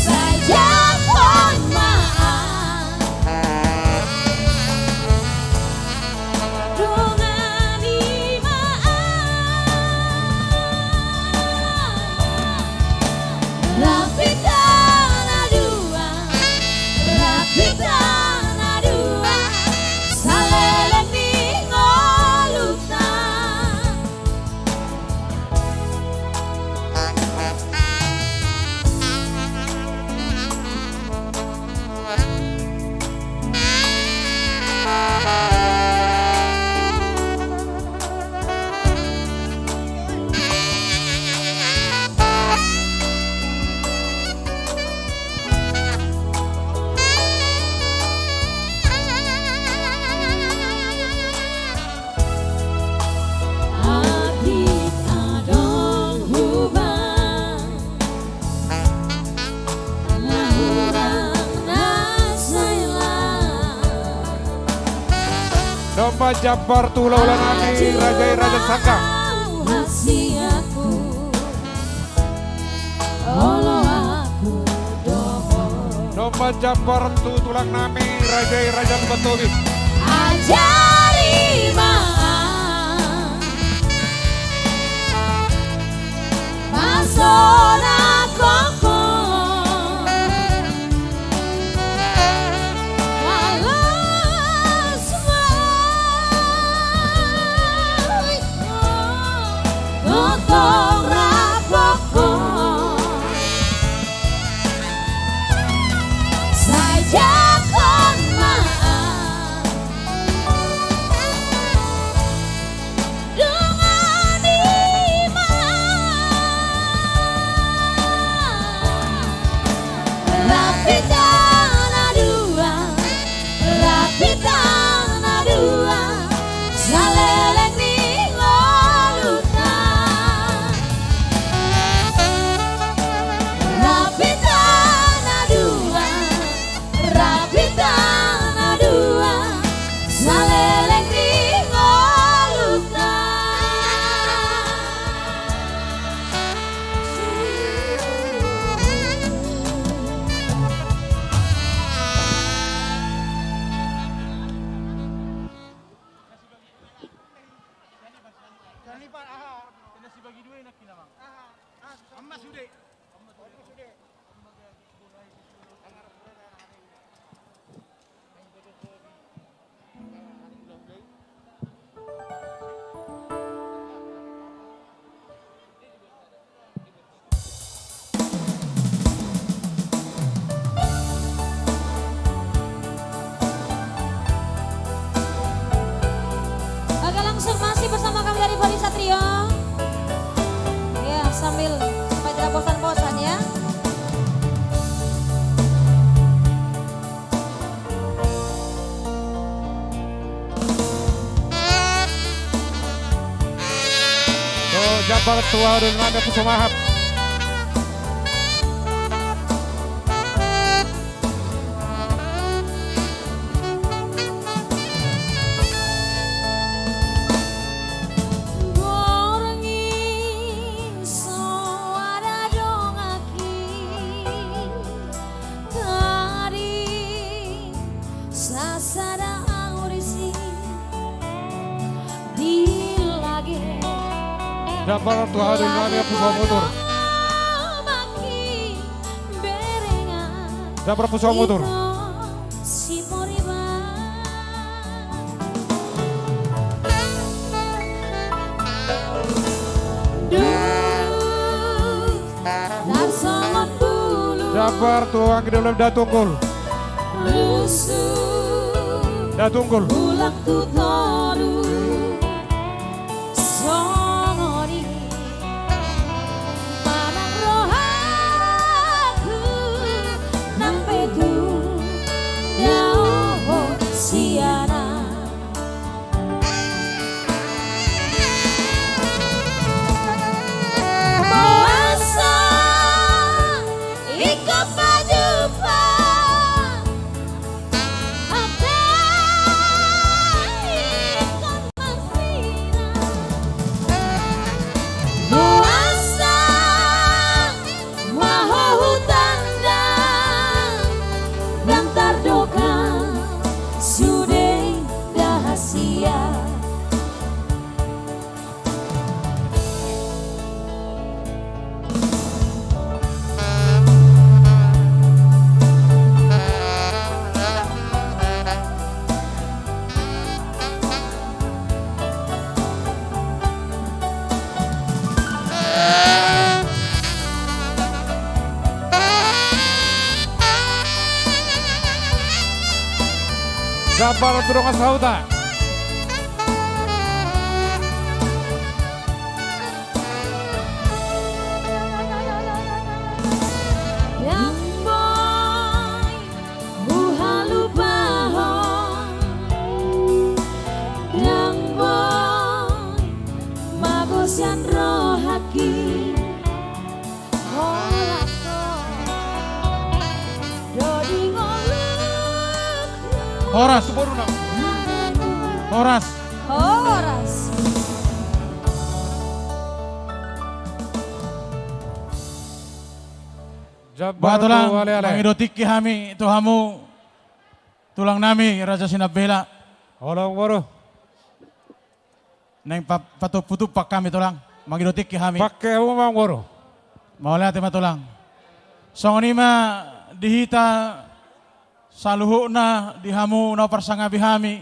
Sai jalo ma au. Dongani ma au. Rap hita na dua, rap hita na dua, saleleng ni ngolunta. Atik adong hubaen na hurang na sai lan. Domma jambar tu hulahula nami, raja i raja Sangkang. Hasianku. Oloanku do ho. Domma jambar tu tulang nami, raja i raja Lumban Tobing. Ajari ma au. Pasona koko. Alas ma. Gotong rap ho. Sai jangkon ma au. Dongani ma au. Jambar tu haha dongan, Puso Mahap. Borngin so ada donganki, tading sasada ahu disi. Di lage. Jambar tu haha dongan, Puso Motor. Jambar, Puso Motor. Jambar tu anggi dolok Datunggul. Datunggul. Jambar tu dongan sahuta. Ndang boi huhalupahon, ndang boi magosian rohangki. Horas. Horas. Horas. Bah, Tulang, mangido tingki hami tu hamu, Tulang nami, Raja Sinambela. Olo, Amangboru. Naeng pa-, patumpu tumpak hami, Tulang. Mangido tingki hami. Pangke hamu ma, Amangboru. Mauliate ma, Tulang. Songon i ma di hita saluhutna, di hamu na parsangapi hami,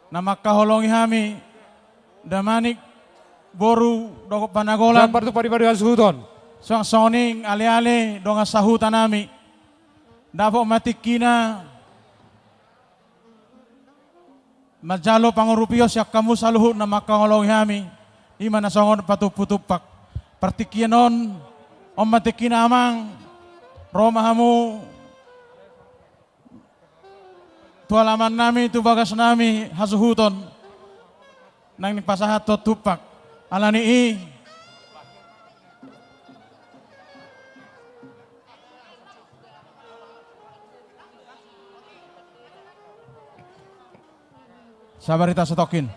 na mangkaholongi hami, damanik, boru dohot panagolan. Jambar tu padi-padi hasuhuton. Suang songon i, ale-ale dongan sahuta nami. Dapot ma tingkina manjalo pangurupion sian hamu saluhut na mangkaholongi hami, i ma na songon patumpu tumpak. Partingkian on, on ma tingkina, Amang, ro ma hamu tu alaman nami, tu bagas nami hasuhuton, naeng pasahathon tumpak. Alani i, sabar hita satongkin.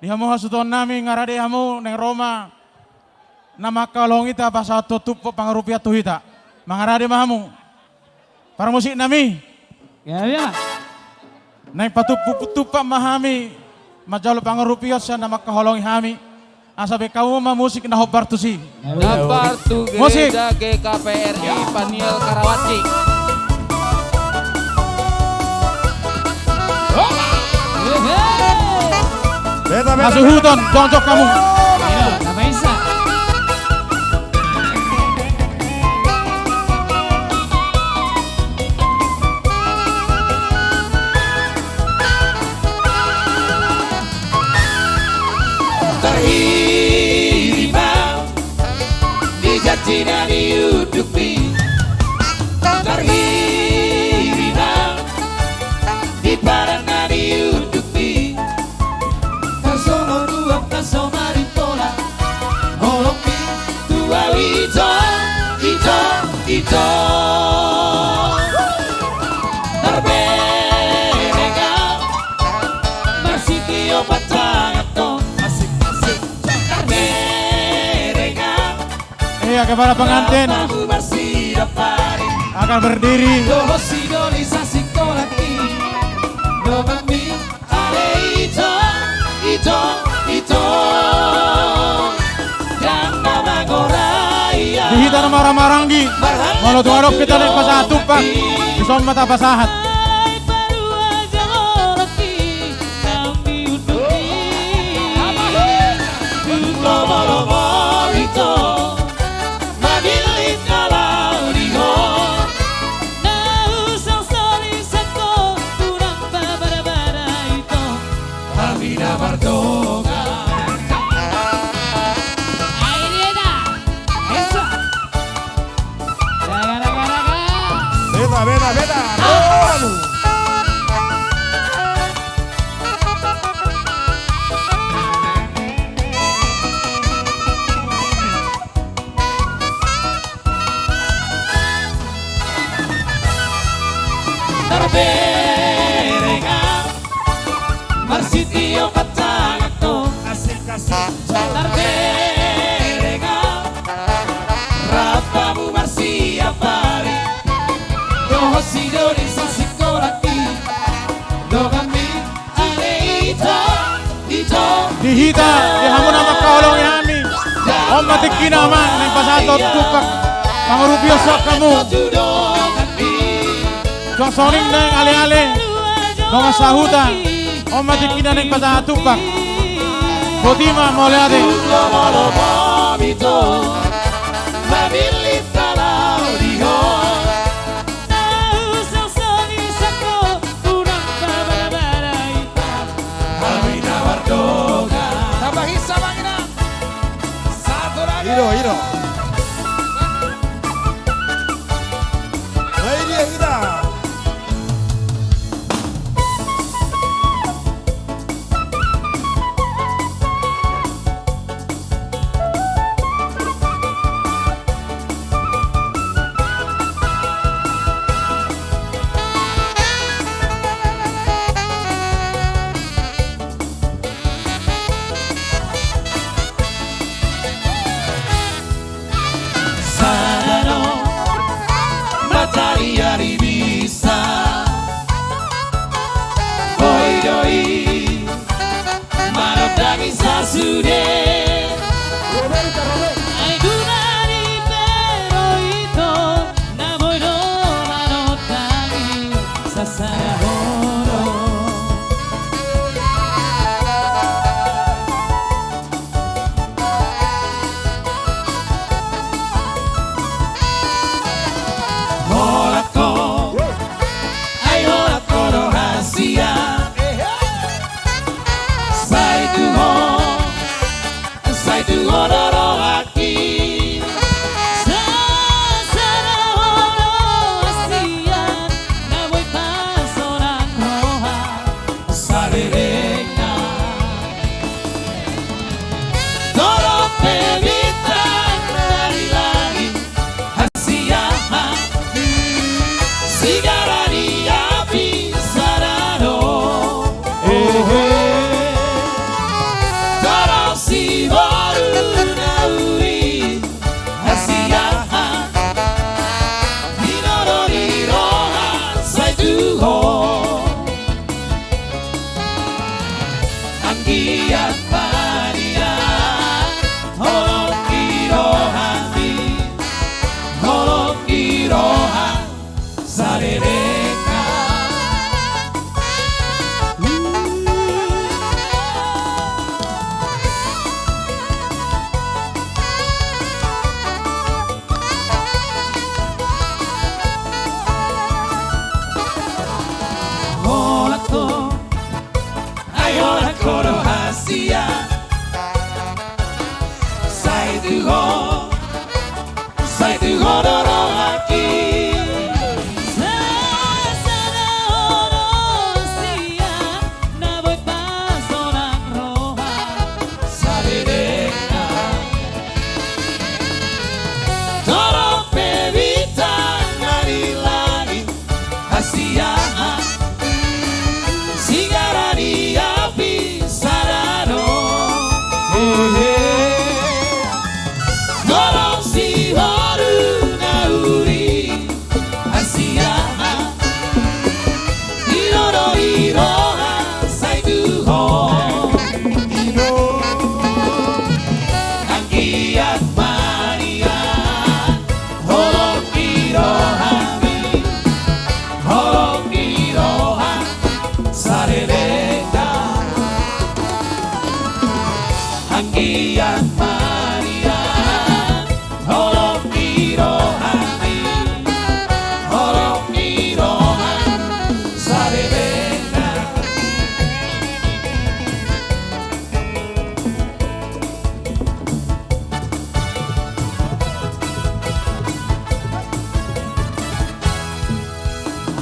Di hamu hasuhuton nami, nga rade hamu, naeng ro ma na mangkaholongi hita pasahathon tumpak pangurupion tu hita. Mangarade ma hamu. Parmusik nami. Ia, ia. Naeng patumpu tumpak ma hami manjalo pangurupion sian na mangkaholongi hami. Asa baen hamu ma musik na hombar tusi. Jambar tu gereja G K P R I Paniel Karawaci. Hehe. Hasuhuton, jongjong hamu. Iya, na maisa. Tarhiri ma di janji na niundukmi. Tarhiri ma di padan na niundukmi. Tarsongon uap na so marimpola, holongmi tu ahu ito, ito, ito. Tarbereng ahu marsitio patangan do. Asik, asik. Tarbereng ahu. Iya, kepala pengantin akan berdiri. Dohot sidoli sasikola i, donganmi ale ito, ito, ito. Dang na mangorai ahu. Di hita na marhahamaranggi, molo tung adong hita naeng pasahat tumpak, dison ma tapasahat. Ai paruaja holan i, naung niundukmi. Tung lomo-lomo ito, mamillit na laho di ho. Na husongsolisangko, unang pabada-bada ito, hami na mardongan. Ai dia da. Esa. Daga, daga, daga. Beta, beta, beta. Aduh. Tarbereng ahu marsitio patangan do. Asik, asik. Tarbereng ahu rap hamu marsiapari. Dohot sidoli sasikola i, donganmi. Di hita, di hamu na mangkaholongi hami. On ma tingkina amang, naeng pasahat tumpak. Mangurupi on suang hamu. Suang songon i naeng ale-ale dongan sahuta. On ma tingkina naeng pasahat tumpak. Boti ma, mauliate. Mamillit na laho di ho. Na husongsolisangko, unang pabada-bada ito, hami na mardongan. Tambah hisa, Bang Ina. Satu lagi. Ido, ido. Lai dia kita. Sada do mataniari bisa. Boi do i manondangi sasude. Ai duna ni bero ito, na boi do manondangi sasada hono. Holan ho, ai holan ho do hasian. Sai tu ho, sai tu ho do rohangki. Sasada hono hasian, na boi paso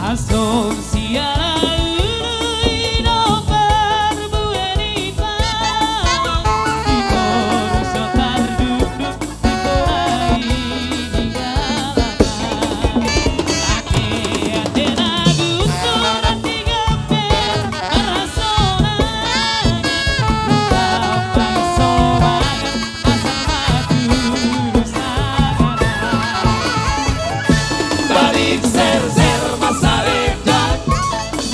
Asum siala ulu i do parbue ni pala, i toru so tardukduk di tora i di galata. Ate, ate na guntur di gamper marhasonangan, ungkap pansobangan. Balik serser masa redang,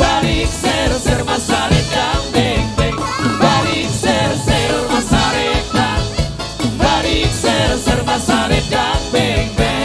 balik serser masa redang, beng, beng. Balik serser masa redang, balik serser masa redang, beng, beng.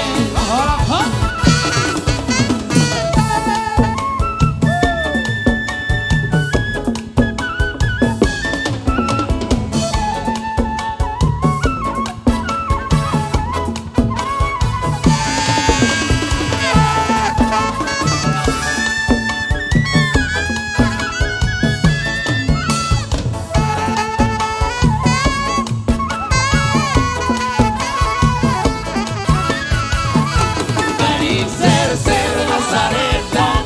Balik serser masa redang,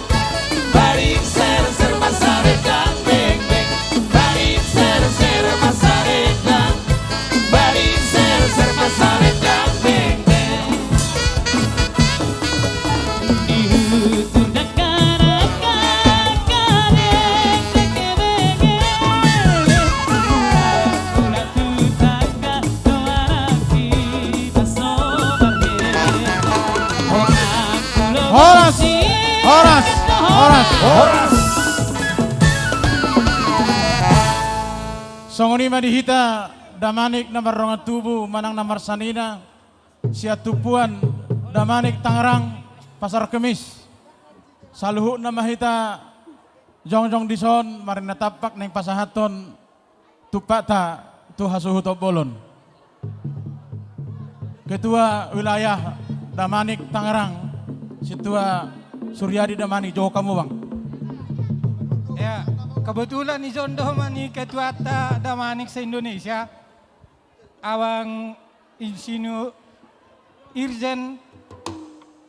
balik serser masa redang, beng, beng. Balik serser masa redang, balik serser masa redang, beng, beng. Di hutur dangka-dangka, karek deke bege, ulat-ulat tu tangga, doaran kita sobar he. Horas, horas, horas, horas. Songon i ma di hita damanik na mardongan tubu manang na marsanina, sian tumpuan damanik Tangerang Pasar Kemis. Saluhutna ma hita jongjong dison marnina tampak naeng pasahathon tumpakta tu hasuhuton bolon. Ketua Wilayah Damanik Tangerang, Sintua Suryadi Damanik, jongkon hamu, Bang. Ya, kebetulan dison do ma ni ketuanta Damanik se-Indonesia, Abang Insinyur Irjen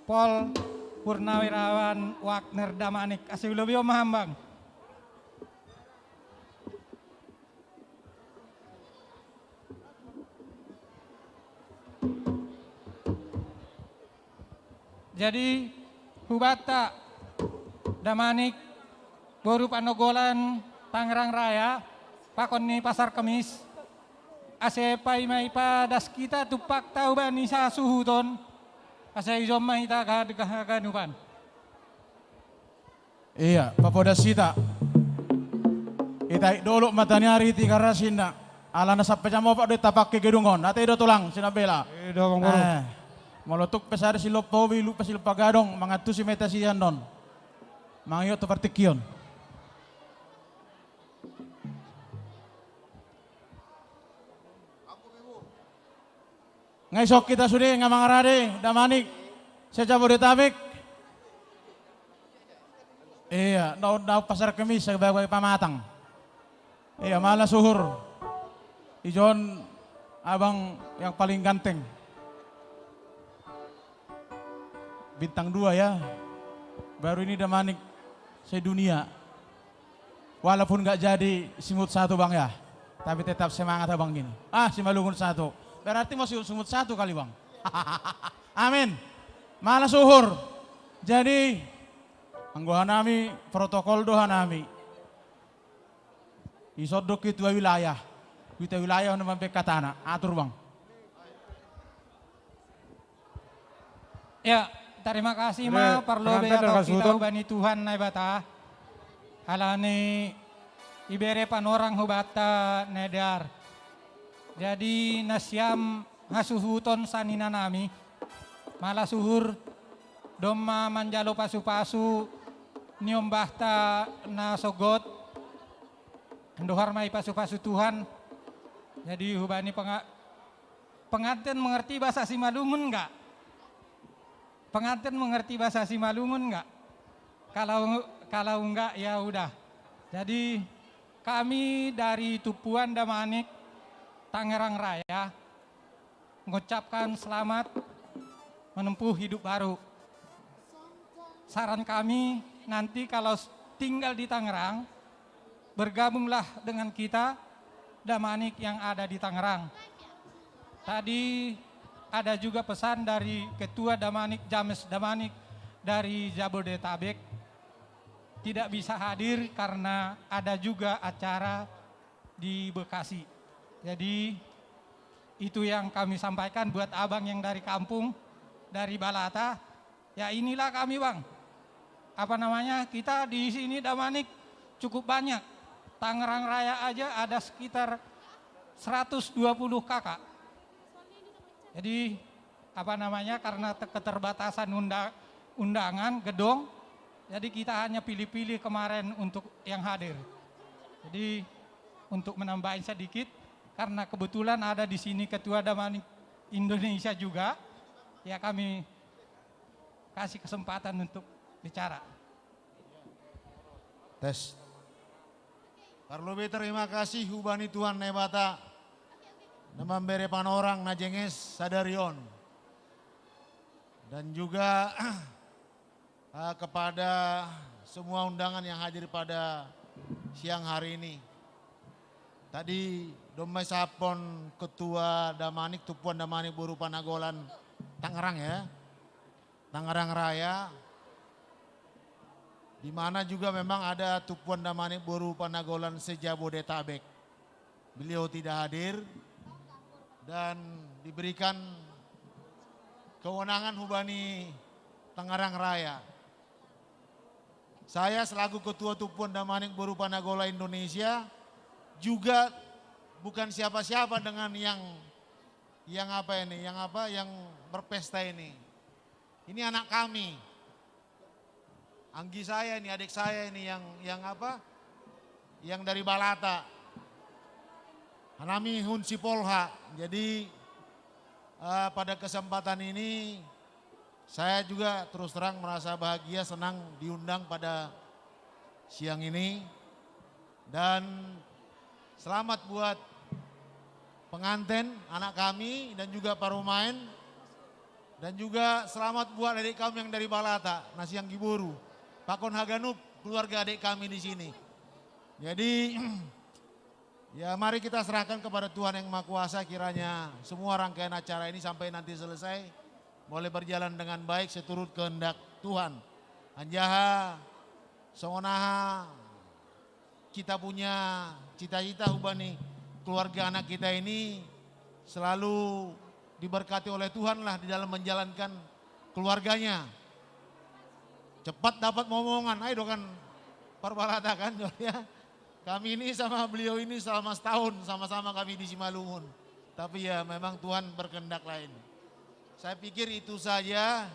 Pol Purnawirawan Wagner Damanik, asa ulobihon ma hamu, Bang. Jadi, hubanta, Damanik, boru Panogolan, Tangerang Raya, pakon ni Pasar Kemis, asa paima ipadas hita tumpakta hubani sasuhuton, asa dison ma hita haganupan. Ia, papodas hita. Hita i dolok ma taniari Tiga Ras ninna. Alana sampe jam opat do hita pangke gedung on. Ate do tulang, sinambela. Ida, Bang Boru. Eh, molo tung pe sada silompa ubi, lupa silompa gadong, mangantusi ma hita sian on. Mangihut tu partingkian. Nga ison hita sude, nga mangarade, Damanik, se-Jabodetabek. Ia, na on, na on Pasar Kemis, sebagai pamatang. Ia, malas uhur. Ijon abang yang paling ganteng. Bintang dua ya. Baru ini Damanik sedunia. Walaupun nggak jadi simut satu, Bang, ya, tapi tetap semangat, Abang, gini. Ah, Simalungun satu. Berarti mau simut satu kali, Bang. Amin. Malas uhur. Jadi, anggo hanami, protokol do hanami. Ison do ketua wilayah. Ketua wilayah na mambaen hatana. Atur, Bang. Ya, tarima kasih ma parlobe atas hita hubani Tuhan Naibata. Alani ibere panorang hubanta na dear. Jadi nasiam hasuhuton saninanami, malas uhur, domma manjalo pasupasu ni ombahta na sogot. Andohar ma ipasupasu Tuhan. Jadi hubani penga-, pengantin mengerti bahasa Simalungun nggak? Pengantin mengerti bahasa Simalungun nggak? Kalau, kalau nggak, ya udah. Jadi, kami dari Tumpuan Damanik, Tangerang Raya, mengucapkan selamat menempuh hidup baru. Saran kami, nanti kalau s-, tinggal di Tangerang, bergabunglah dengan kita, Damanik yang ada di Tangerang. Tadi ada juga pesan dari Ketua Damanik, James Damanik dari Jabodetabek, tidak bisa hadir karena ada juga acara di Bekasi. Jadi, itu yang kami sampaikan buat abang yang dari kampung, dari Balata. Ya, inilah kami, Bang. Apa namanya, kita di sini, Damanik, cukup banyak. Tangerang Raya aja ada sekitar seratus dua puluh K K. Jadi, apa namanya, karena te-, keterbatasan unda-, undangan, gedung, jadi kita hanya pilih-pilih kemarin untuk yang hadir. Jadi, untuk menambahin sedikit, karena kebetulan ada di sini Ketua Damanik Indonesia juga, ya, kami kasih kesempatan untuk bicara. Tes. Parlobei terima kasih hubani Tuhan Debata na mambere panorang na jenges sadari on. Dan juga, eh, kepada semua undangan yang hadir pada siang hari ini. Tadi domai sapon Ketua Damanik, Tumpuan Damanik Boru Panagolan Tangerang, ya. Tangerang Raya, di mana juga memang ada Tumpuan Damanik Boru Panagolan se-Jabodetabek. Beliau tidak hadir dan diberikan kewenangan hubani Tangerang Raya. Saya selaku Ketua Tumpuan Damanik Boru Panagolan Indonesia juga bukan siapa-siapa dengan yang, yang apa ini, yang apa, yang berpesta ini. Ini anak kami. Anggi saya ini, adik saya ini yang, yang apa? Yang dari Balata. Hanami Hun Sipolha. Jadi, eh, pada kesempatan ini, saya juga terus terang merasa bahagia, senang diundang pada siang ini. Dan selamat buat pengantin, anak kami, dan juga parumaen. Dan juga selamat buat adik kami yang dari Balata, na sian Giboru. Pakon haganup keluarga adik kami di sini. Jadi, ya, mari kita serahkan kepada Tuhan Yang Maha Kuasa, kiranya semua rangkaian acara ini sampai nanti selesai, boleh berjalan dengan baik seturut kehendak Tuhan. Anjaha, songon aha kita punya cita-cita hubani keluarga anak kita ini selalu diberkati oleh Tuhan lah di dalam menjalankan keluarganya. Cepat dapat momongan, ayo dokan parbalata kan, ya. Kami ini sama beliau ini selama setahun sama-sama kami di Simalungun. Tapi ya memang Tuhan berkehendak lain. Saya pikir itu saja.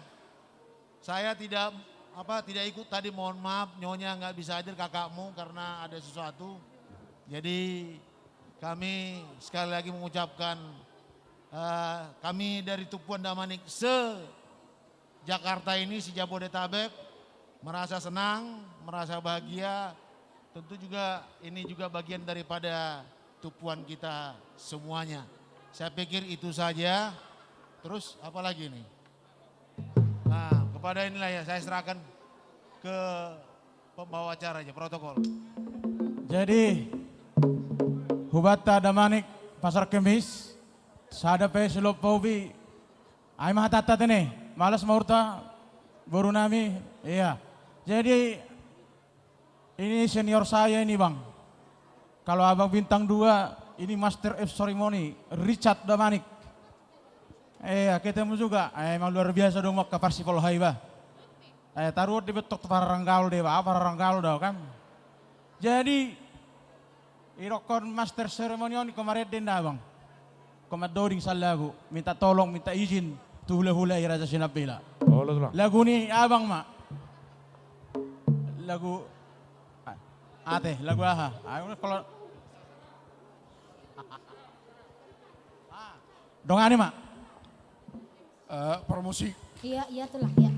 Saya tidak, apa, tidak ikut tadi, mohon maaf, nyonya nggak bisa hadir, kakakmu, karena ada sesuatu. Jadi, kami sekali lagi mengucapkan, eh, kami dari Tumpuan Damanik se-Jakarta ini, se-Jabodetabek, merasa senang, merasa bahagia. Tentu juga ini juga bagian daripada tumpuan kita semuanya. Saya pikir itu saja. Terus apa lagi nih? Nah, kepada inilah ya, saya serahkan ke pembawa acara aja, protokol. Jadi, hubanta Damanik Pasar Kemis, sada pe silop paubi, ai ma hatanta tene, malas ma hurta, boru nami, iya. Jadi, ini senior saya ini, Bang. Kalau abang bintang dua, ini master of ceremony, Richard Damanik. Eh, ketemu juga. Eh, emang luar biasa dong, Mak, Kapar Sipolha iba. Eh, taruh di betok tu pararanggal deh, Pak, pararanggal dah, kan. Jadi, idokkon master ceremony on, kemarin denda, Bang. Komat doding sal lagu, minta tolong, minta izin tu hula-hula i Raja Sinambela. Lagu ni abang ma. Lagu, a-, ate, lagu aha? Ayo, kalau dongani ma. Eh, permusik. Iya, iya, itulah, iya.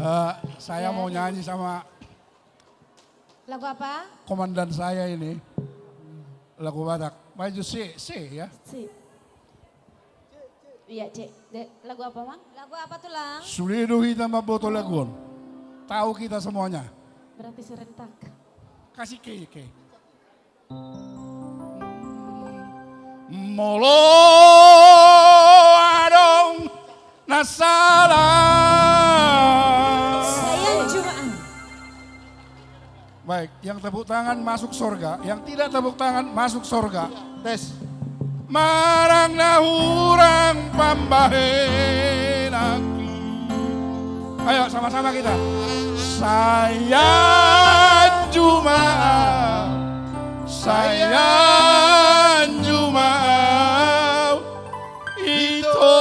Eh, saya mau nyanyi sama Lagu apa? Komandan saya ini. Lagu Batak. Maju, C, C ya. C. Iya, C. De-, lagu apa, Mang? Lagu apa, Tulang? Sude do hita mamboto lagu on. Tahu kita semuanya. Berarti serentak. Kasih ke, ke. Molo adong na sala. Saya Jumaan. Baik, yang tepuk tangan masuk sorga, yang tidak tepuk tangan masuk sorga. Tes. Manang na hurang pambahenanki. Ayo, sama-sama kita. Sai anjuma au, sai anjuma au, ito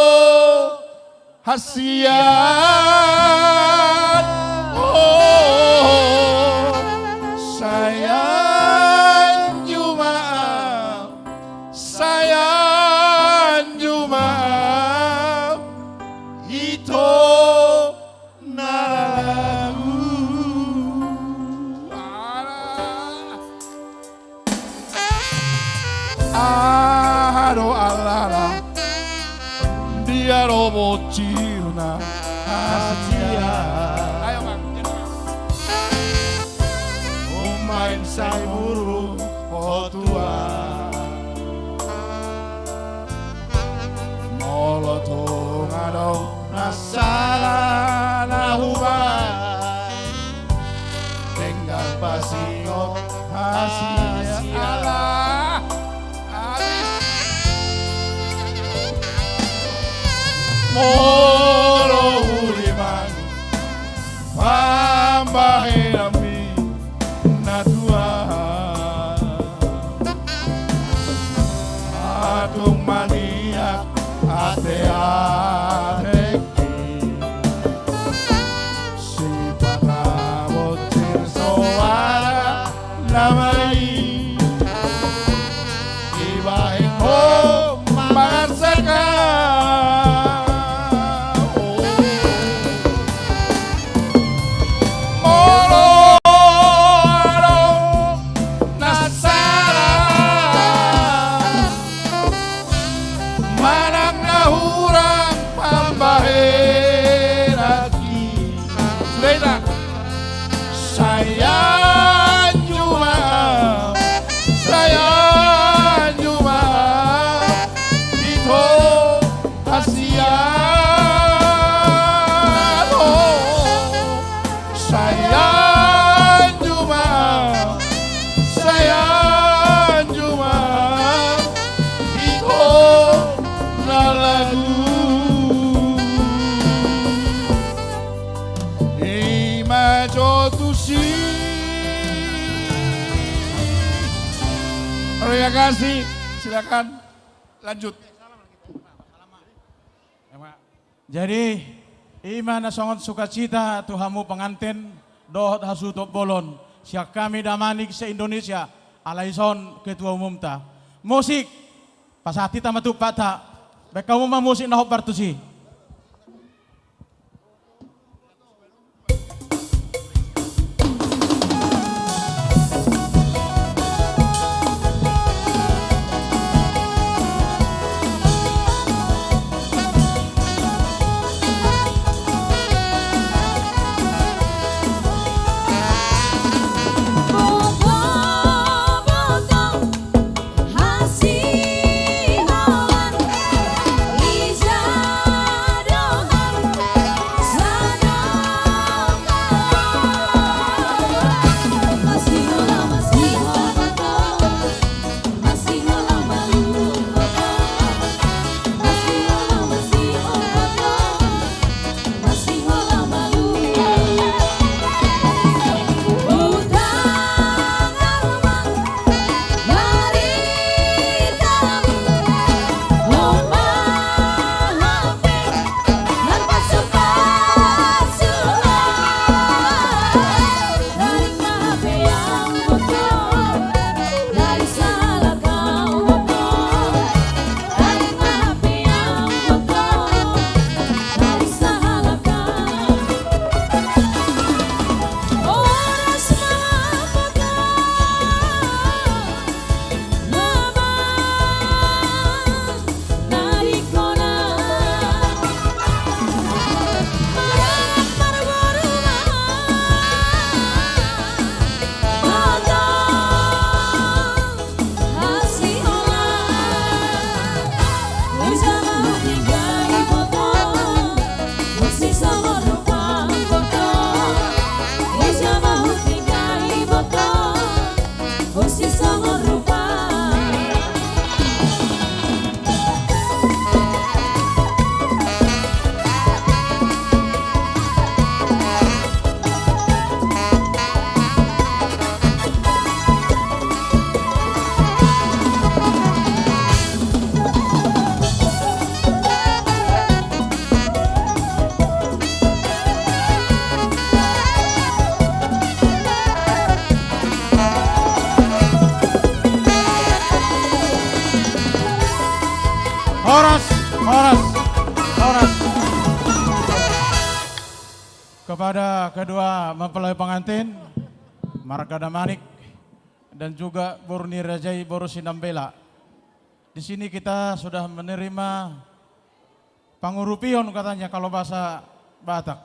hasian. Oh, sai anjuma au, sai anjuma au, ito na lagu. Alah. Aha do alana? Dia do bocirna hasian. Ayo, Bang. Umbahen sai muruk ho tuan. Molo tung adong na sala na hubahen, denggan pasingot hasian. Alah. Habis. Molo uli manang pambahenanmi na tuan, atung maniak ate-atengki. Sipata bocir soara na main, dibahen ho mangarsakan. Molo adong na sala manang na hurang pambahenanki. Sudah, ita. Sai anjuma au, sai anjuma au, ito hasian. Oh, sai anjuma au, sai anjuma au, ito na lagu. I ma jo tusi. Terima kasih. Silakan lanjut. Jadi, i ma na songon sukacita tu hamu pengantin dohot hasuhuton bolon sian hami Damanik se-Indonesia, alai dison ketua umumta. Musik, pasahat hita ma tumpakta. Baen hamu ma musik na hombar tusi. Pada kedua mempelai pengantin, marga Damanik, dan juga boru ni raja i, boru Sinambela. Di sini kita sudah menerima pangurupion, katanya kalau bahasa Batak,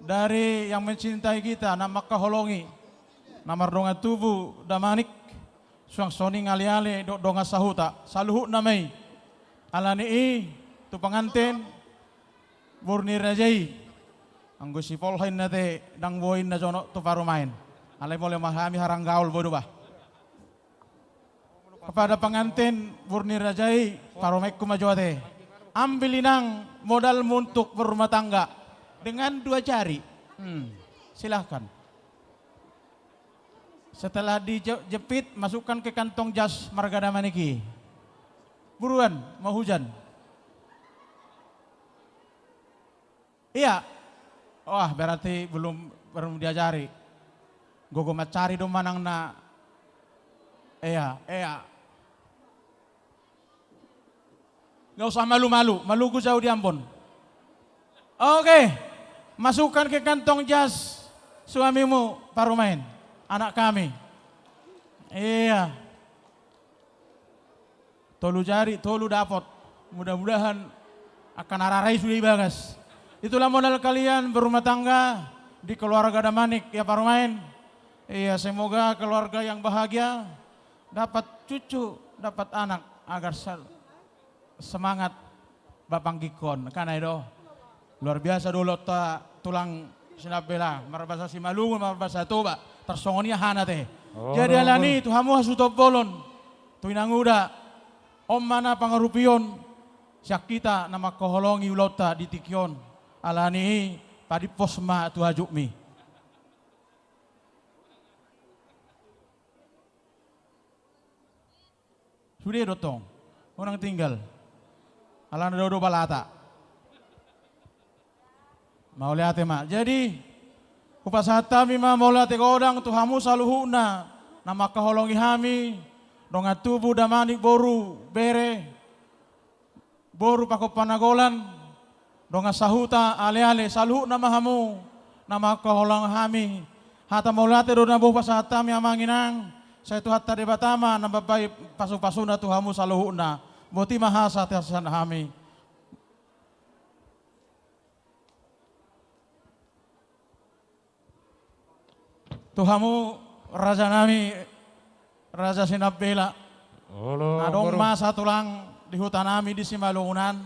dari yang mencintai kita, na mangkaholongi, na mardongan tubu Damanik, suang songon i aleale dohot dongan sahuta, saluhutna ma i. Alani i, tu pengantin, boru ni raja i. Anggo si Polha inna ate, ndang boi inna jonok tu parumaen. Alai molo ma hami haranggaol, boi do bah. Kepada pengantin, boru ni raja i, parumaenku ma jo ate. Ambil, Inang, modalmu untuk berumah tangga dengan dua jari. Hmm, silahkan. Setelah dijepit, masukkan ke kantong jas marga Damanik i. Buruan, mau hujan. Iya. Wah, berarti belum, belum diajari. Gogo mancari do manang na. Iya, iya. Nggak usah malu-malu, malugu jau di Ambon. Oke, masukkan ke kantong jas suamimu, parumaen, anak kami. Iya. Tolu jari, tolu dapot. Mudah-mudahan akan ararai sudah ibagas. Itulah modal kalian berumah tangga di keluarga Damanik, ya parumaen. Iya, semoga keluarga yang bahagia, dapat cucu, dapat anak, agar sel-, semangat bapanggihon, kan, ai do. Luar biasa do ulaonta tulang Sinambela, marbahasa Simalungun, marbahasa Toba, tarsongon i hana ate. Oh, jadi alani i tu hamu hasuhuton bolon, tu inanguda, on ma na pangurupion sian hita na mangkaholongi ulaonta di tingki on. Alani i, padimpos ma tu hajutmi. Sude do tong. Unang tinggal. Alana do, do balata. Mauliate ma. Jadi, hupasahat hami ma mauliate godang tu hamu saluhutna na mangkaholongi hami, dongan tubu, Damanik, boru, bere, boru Pakon Panagolan, dongan sahuta, aleale, saluhutna ma hamu na mangkaholongi hami. Hata mauliate do na boi hupasahat hami, amang inang, sai Tuhanta Debata ma na mambahen pasupasuna tu hamu saluhutna. Boti ma hasahatan hami. Tu hamu rajanami, Raja Sinambela. Olo, na adong boru. Masa tulang di hutanami di Simalungun an.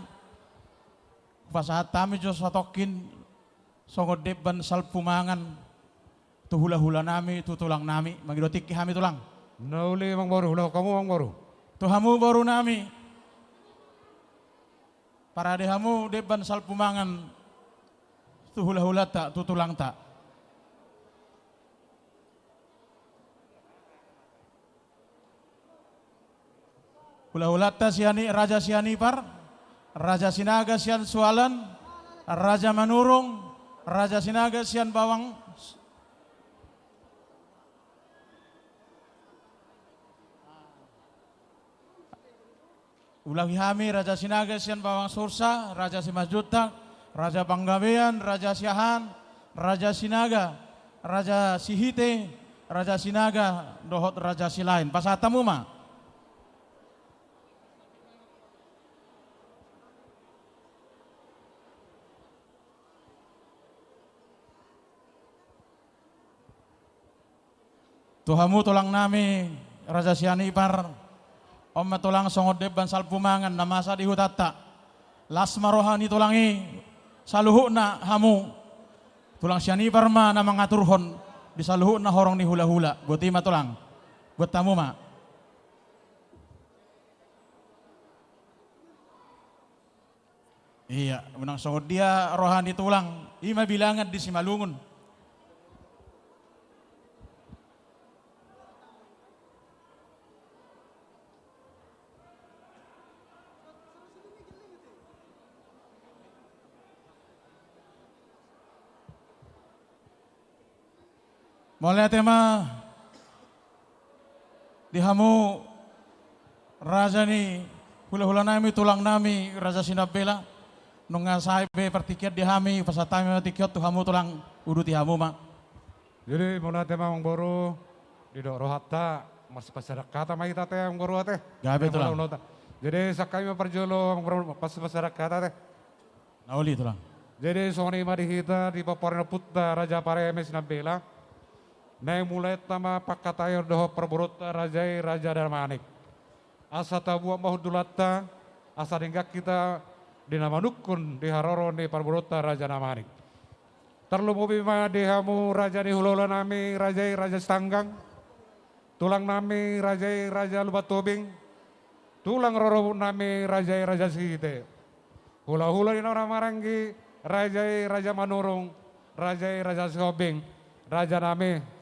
Hupasahat hami jo satongkin songon demban salpu mangan tu hulahulanami, tu tulangnami. Mangido tingki hami, tulang. Na uli, amang boru, ulaon hamu, amang boru. Tu hamu borunami. Parade hamu demban salpu mangan tu hulahulanta, tu tulangta. Hulahulanta sian i, Raja Sianipar, Raja Sinaga sian Sualan, Raja Manurung, Raja Sinaga sian Bawang. Ulahi hami Raja Sinaga sian Bawang Sursa, Raja Simanjuntak, Raja Panggabean, Raja Siahaan, Raja Sinaga, Raja Sihite, Raja Sinaga dohot Raja Silaen. Pasahat hamu ma. Tu hamu tulangnami Raja Sianipar, on ma tulang songon demban salpu mangan na masa di hutanta. Las ma roha ni tulang i, saluhutna hamu. Tulang Sianipar ma na mangaturhon di saluhutna horong ni hulahula. Boti ma tulang. Buat hamu ma. Iya, unang songon dia roha ni tulang, i ma bilangan di Simalungun. Mauliate ma di hamu raja ni hulahulanami, tulangnami, Raja Sinambela. Nunga sae be partingkian di hami, pasahat hami ma tingki on tu hamu tulang, uduti hamu ma. Jadi mauliate ma amangboru, didok rohanta, marsipasahat hata ma hita ate amangboru ate. Gabe tulang. Jadi sian hami ma parjolo amangboru, marsipasahat hata ate. Na uli tulang. Jadi songon i ma di hita di pomparan ni ompunta Raja Pareme Sinambela. Naeng mulaenta ma pangkataion dohot parboruonta raja i Raja Damanik. Asa tabuat ma hundulanta, asa denggan hita di na manungkun di haroro ni parboruonta Raja Damanik. Tarlumobi ma di hamu raja ni hulahula nami, raja i Raja Sitanggang, tulang nami, raja i Raja Lumban Tobing, tulang rorobot nami, raja i Raja Sihite. Hulahula ni na marhahamaranggi, raja i Raja Manurung, raja i Raja Sihombing, raja nami.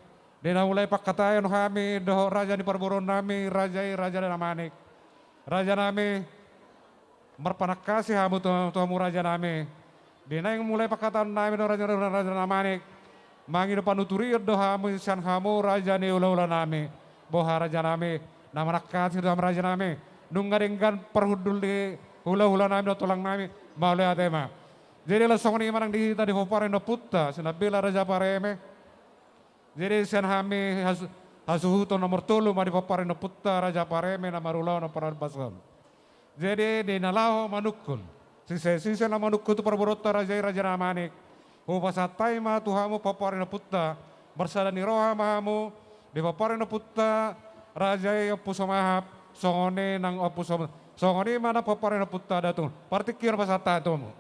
Di na mulai pangkataion hami dohot raja ni parboruon nami, raja i Raja Damanik. Raja nami, marpanangkasi hamu tu, tu hamu raja nami. Di naeng mulai pangkataion nami dohot raja, raja Damanik. Mangido panuturion do hami sian hamu raja ni hulahula nami. Boha raja nami, na manangkasi do hamu raja nami. Nunga denggan parhundul ni hulahula nami dohot tulang nami. Mauliate ma. Jadi laos songon i ma nang di hita di pomparan ni ompunta Sinambela Raja Pareme. Jadi sian hami has-, hasuhuton nomor tolu ma di pomparan ni ompunta Raja Pareme na marulaon pomparan bason. Jadi di na laho manungkun, sise-sise na manungkun tu parboruonta raja i Raja Damanik, hupasahat hami ma tu hamu pomparan ni ompunta, marsada ni roha ma hamu di pomparan ni ompunta raja i Ompu Somahap, songon i nang Ompu Som-, songon i ma nang pomparan ni ompunta Datu. Partingkian pasahat hami tu hamu.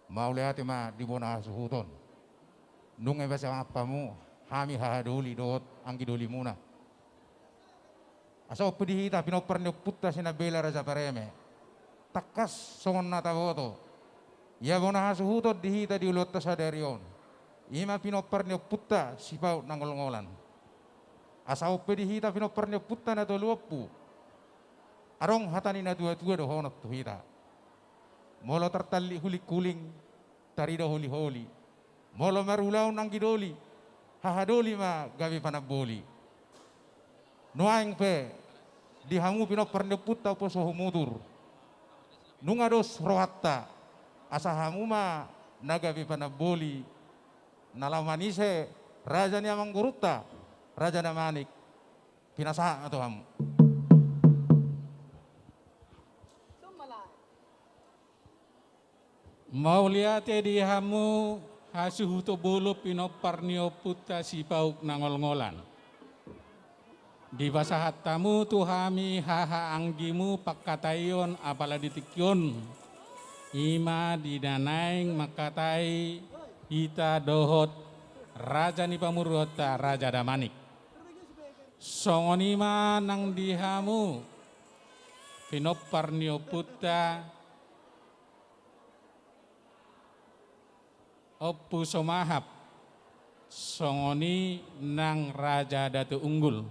Mauliate ma di bona hasuhuton. Nunga dipasahat hamu hami hahadoli dohot anggidolimuna. Asa on pe di hita pinompar ni ompunta Sinambela Raja Pareme. Tangkas songon na taboto. Ia bona hasuhuton di hita di ulaonta sadari on. I ma pinompar ni ompunta Sipauk Nangolngolan. Asa on pe di hita pinompar ni ompunta na tolu ompu. Adong hata ni na tua-tua dohonon tu hita. Molo tartallik huling-huling, tarida holi-holi. Molo marulaon anggidoli, hahadoli ma gabe panamboli. Nuaeng pe, di hamu pinompar ni ompunta Ompu Sohumutur. Nunga dos rohanta, asa hamu ma na gabe panamboli. Na laho manise, raja ni amangborunta, Raja Damanik. Pinasahat ma tu hamu. Mauliate di hamu hasuhuton bolon pinompar ni ompunta Sipauk Nangolngolan. Dipasahat hamu tu hami haha anggimu pangkataion apala di tingki on. I ma di na naeng mangkatai hita dohot raja ni pamoruonta Raja Damanik. Songon i ma nang di hamu pinompar ni ompunta Ompu Somahap, songon i nang Raja Datu Unggul.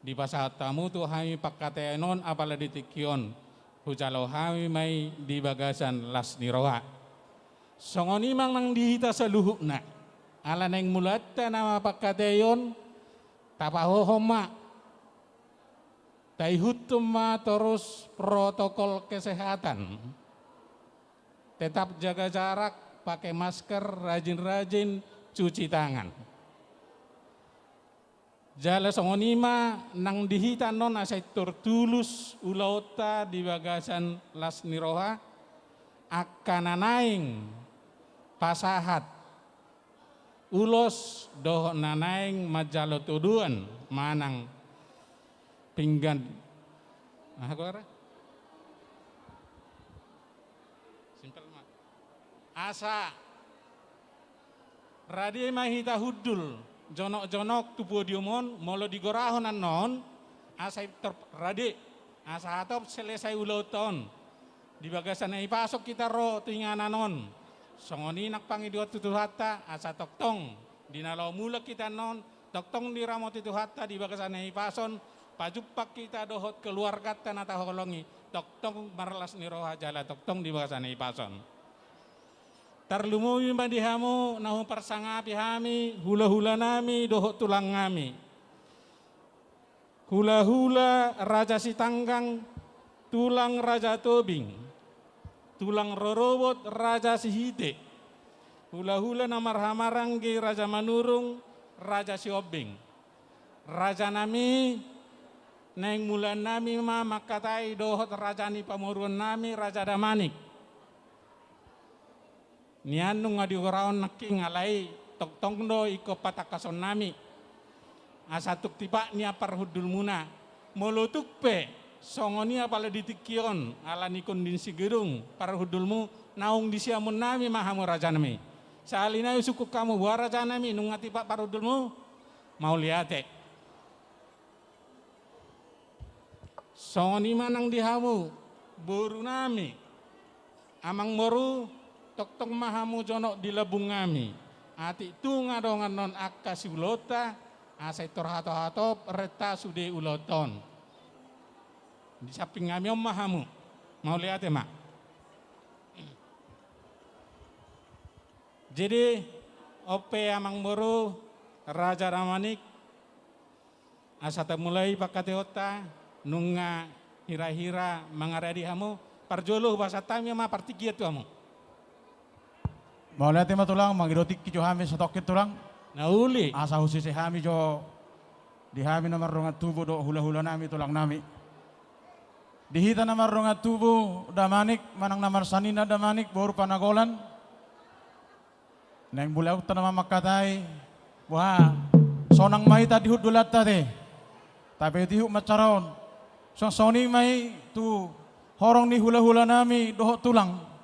Dipasahat hamu tu hami pangkataion on apala di tingki on, hujalo hami ma i di bagasan las ni roha. Songon i ma nang di hita saluhutna. Ala naeng mulaanta nama pangkataion, tapahohom ma, taihuthon ma torus protokol kesehatan. Tetap jaga jarak, pakai masker, rajin-rajin cuci tangan. Jala songon i ma nang di hita annon asa intor tulus ulaonta di bagasan las ni roha, angka na naeng pasahat ulos dohot na naeng manjalo todoan manang pinggan. Aha goarna? Simpel ma. Asa rade ma hita hundul jonok-jonok tu podium on, molo digorahon annon, asa intor rade, asa hatop selesai ulaonta on. Di bagasan na hipason hita ro tu inganan on. Songon i nang pangidoan tu Tuhanta, asa tongtong di na laho mulak hita annon, tongtong diramoti Tuhanta di bagasan na hipason, pajumpang hita dohot keluarganta na taholongi, tongtong marlas ni roha jala tongtong di bagasan na hipason. Tarlumobi ma di hamu na huparsangapi hami, hula-hula nami dohot tulang nami. Hulahula Raja Sitanggang, tulang Raja Tobing, tulang rorobot Raja Sihite, hulahula na marhahamaranggi Raja Manurung, Raja Siombing. Rajanami, naeng mulaannami ma mangkatai dohot raja ni pamoruonnami, Raja Damanik. Nian nunga digoraon nangkin, alai tongtong do ingkon patangkasonnami. Asa tung tipak nian parhundulmuna. Molo tung pe songon i apala di tingki on, ala ni kondisi gedung parhundulmu, naung disiamunnami ma hamu rajanami. Sahali nai husungkun hamu, boha rajanami, nunga tipak parhundulmu? Mauliate. Songon i ma nang di hamu, borunami, amangboru, tongtong ma hamu jonok di lambungnami. Atik tung adong annon angka siulaonta, asa intor hatop-hatop renta sude ulaonta on. Di sampingnami on ma hamu. Mauliate ma. Jadi, on pe amangboru, Raja Damanik, asa tamulai pangkataionta, nunga hira-hira mangaradi hamu, parjolo hupasahat hami ma partingkian tu hamu. Mauliate ma tulang, mangido tingki jo hami satongkin tulang. Na uli. Asa husise hami jo di hami na mardongan tubu dohot hulahulanami, tulangnami. Di hita na mardongan tubu Damanik, manang na marsanina Damanik, boru Panagolan. Naeng mulaonta nama mangkatai, boha, sonang ma hita di hundulanta ate. Tapi di hut mansara on. Songon i ma i tu horong ni hulahulanami dohot tulang.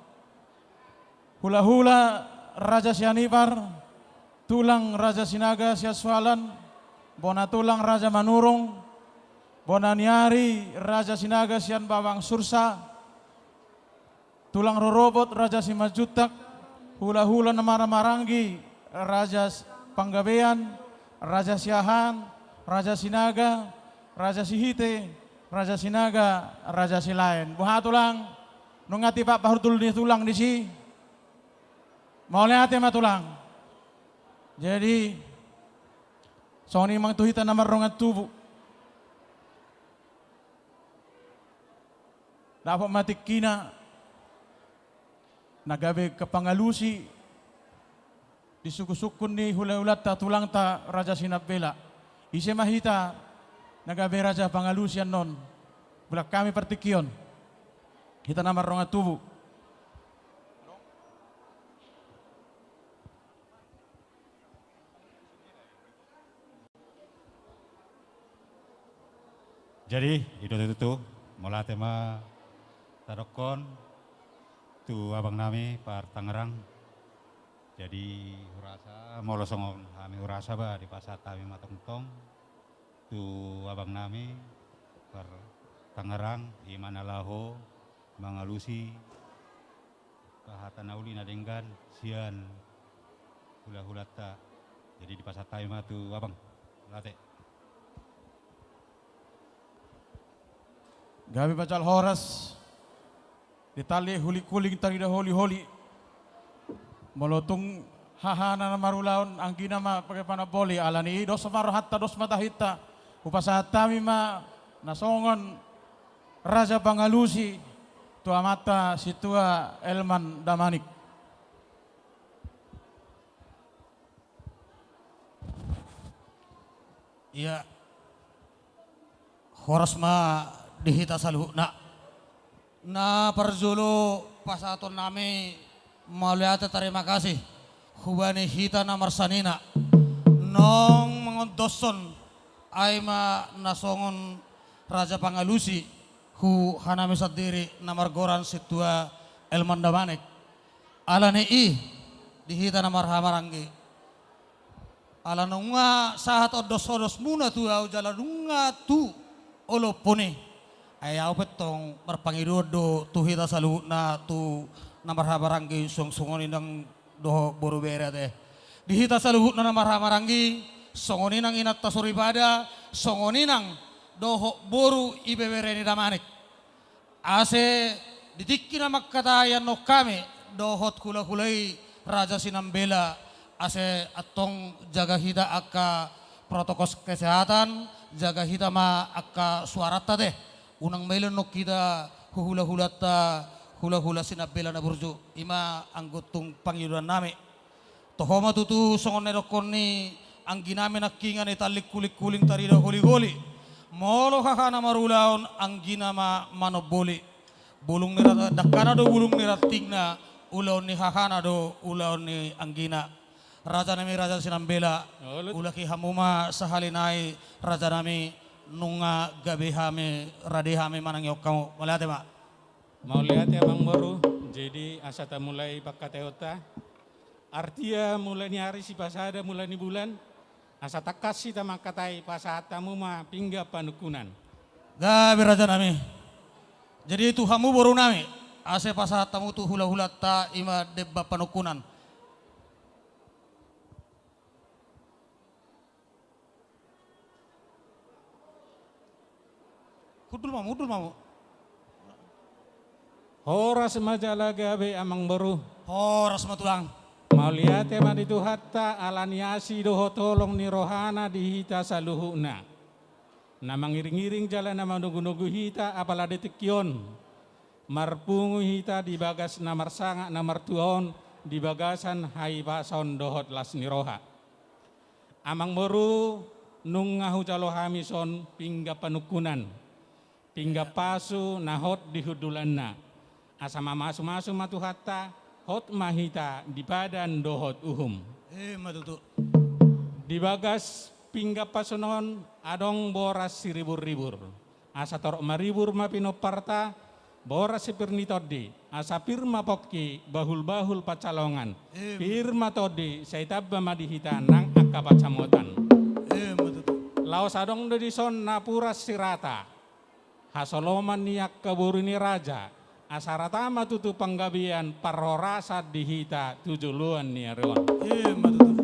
Hulahula Raja Sianipar, tulang Raja Sinaga Siansualan, bona tulang Raja Manurung, bona ni ari Raja Sinaga Sianbabang Sursa, tulang rorobot Raja Simanjuntak, hulahula na marhahamaranggi Raja S-, Panggabean, Raja Siahaan, Raja Sinaga, Raja Sihite, Raja Sinaga, Raja Silaen. Boha tulang, nunga tipak parhundul ni tulang disi? Mauliate ma tulang. Jadi, songon i ma tu hita na mardongan tubu. Dapot ma tingkina na gabe angka pangalusi di sungkun-sungkun ni hulahulanta, tulangta Raja Sinambela. Ise ma hita na gabe raja pangalusi annon? Bulan hami partingkian. Hita na mardongan tubu. Jadi, i do tutu, mauliate ma tadokkon tu abang nami par Tangerang. Jadi, hurasa, molo songon hami hurasa ba, dipasahat hami ma tongtong tu abang nami par Tangerang, i ma na laho mangalusi angka hata na uli na denggan sian hulahulanta. Jadi dipasahat hami ma tu abang. Mauliate. Gabe ma jala horas, ditallik hulingkuling tarida holiholi. Molo tung hahana na marulaon anggina ma pake panamboli, alani i dos ma rohanta, dos ma tahinta. Hupasahat hami ma na songon raja pangalusi tu amanta Sintua Elman Damanik. Ia, horas ma di hita saluhutna. Na parjolo pasahaton nami mauliate, tarima kasih, hubani hita na marsanina naung mangondoshon, ai ma na songon raja pangalusi, hu hanami sandiri na margoran Sintua Elman Damanik. Alani i, di hita na marhahamaranggi, ala nunga sahat ondos-ondosmuna tu ahu jala nunga tu olompon i, ai ahu pe tong marpangidoan do tu hita saluhutna, tu na marhahamaranggi, suang songon inang dohot boru bere ate. Di hita saluhutna na marhahamaranggi, songon inang inanta soripada, songon inang dohot boru ibebere ni Damanik. Ase di tingki na mangkatai annon hami dohot hulahula i Raja Sinambela, ase antong jaga hita angka protokol kesehatan, Jaga hita ma angka suaranta te. Unang maila annon hita hu hulahulanta, hulahula Sinambela na burju. I ma anggo tung pangidoannami. Toho ma tutu songon na nidokkon ni angginami nangkingan, i tallik hulinghuling tarida holigoli. Molo hahana marulaon, anggina ma manomboli. Bulung ni ra-, dangkana do bulung ni rantingna, ulaon ni hahana do ulaon ni anggina. Rajanami, raja Sinambela, Olo. Ulahi hamu ma sahali nai, rajanami, nunga gabe hami, rade hami manangihon hamu. Mauliate ma. Mauliate, Amangboru. Jadi, asa tamulai pangkataionta. Artia mula ni ari, sipasada mula ni bulan, asa tangkas hita mangkatai, pasahat hamu ma pinggan panungkunan. Gabe, rajanami. Jadi, tu hamu borunami, asa pasahat hamu tu hulahulanta, i ma demban panungkunan. Hundul ma hamu, hundul ma hamu. Horas ma jala gabe, Amangboru. Horas ma, Tulang. Mauliate ma di Tuhanta ala ni asi dohot holong ni rohana di hita saluhutna, na mangiringiring jala na manogunogu hita apala di tingki on. Marpungu hita di bagas na marsangap na martua on, di bagasan hahipason dohot las ni roha. Amangboru, nunga hujalo hami son pinggan panungkunan, pinggan pasu na hot di hundulanna. Asa mamasumasu ma Tuhanta, hot ma hita di padan dohot uhum. Ima tutu. Di bagas pinggan pasu on adong boras siriburribur. Asa torop maribur ma pinomparta, boras sipir ni tondi, asa pir ma pongki, bahulbahul pansalongan. Ima. Pir ma tondi, sai tamba ma di hita nang angka pansamotan. Ima tutu. Laos adong do dison napuran sirata, hasoloman ni angka boru ni raja, asa rata ma tutu panggabean parhorasan di hita tu joloan ni ari on. Ima tutu.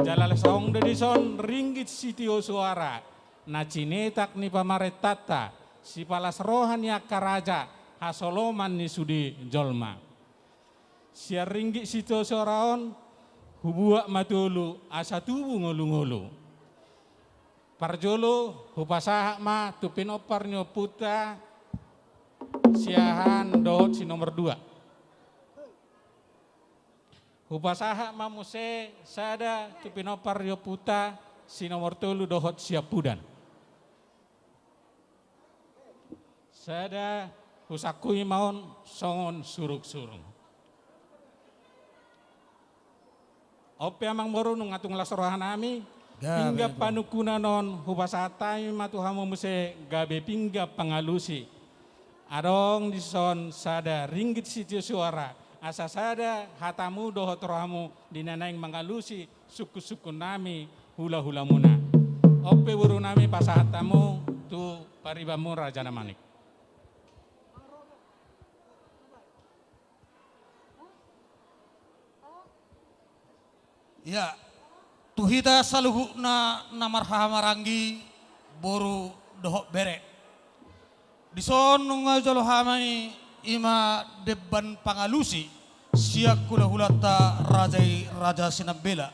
Jala laos adong do dison ringgit sitio soara, na cinetak ni pamarentanta, sipalas roha ni angka raja, hasoloman ni sude jolma. Sian ringgit sitio soara on, hubuat ma tolu asa tubu ngolungolu. Parjolo, hupasahat ma tu pinompar ni ompunta, Siahaan dohot si nomor dua. Hupasahat ma muse sada tu pinompar ni ompunta, si nomor tolu dohot siampudan. Sada, husangkui ma on songon surungsurung. On pe, Amangboru, nunga tung las rohanami. Gabe, pinggan panungkunan on hupasahat hami ma tu hamu muse gabe pinggan pangalusi. Adong dison sada ringgit sitio soara, asa sada hatamu dohot rohamu di na naeng mangalusi sungkunsungkunnami hulahulamuna. On pe, borunami, pasahat hamu tu paribanmu, Raja Namanik. Ia, tu hita saluhutna na marhahamaranggi, boru dohot bere. Dison nunga hujalo hami, i ma demban pangalusi sian hulahulanta raja i, Raja Sinambela.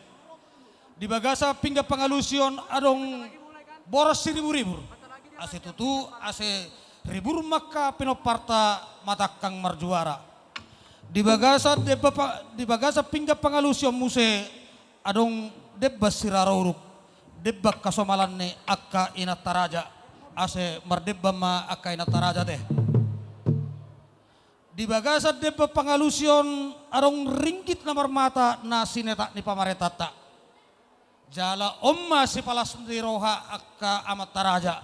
Di bagasan pinggan pangalusi on adong boras siriburribur. Asa tutu, asa ribur ma angka pinomparta matangkang marjuara. Di bagasan demban pa-, di bagasan pinggan pangalusi on muse adong demban sirara uruk, demban hasomalan ni angka inanta raja. Asa mardemban ma angka inanta raja te. Di bagasan demban pangalusi on adong ringgit na marmata na sinetak ni pamarentanta. Jala on ma sipalas ni roha angka amanta raja.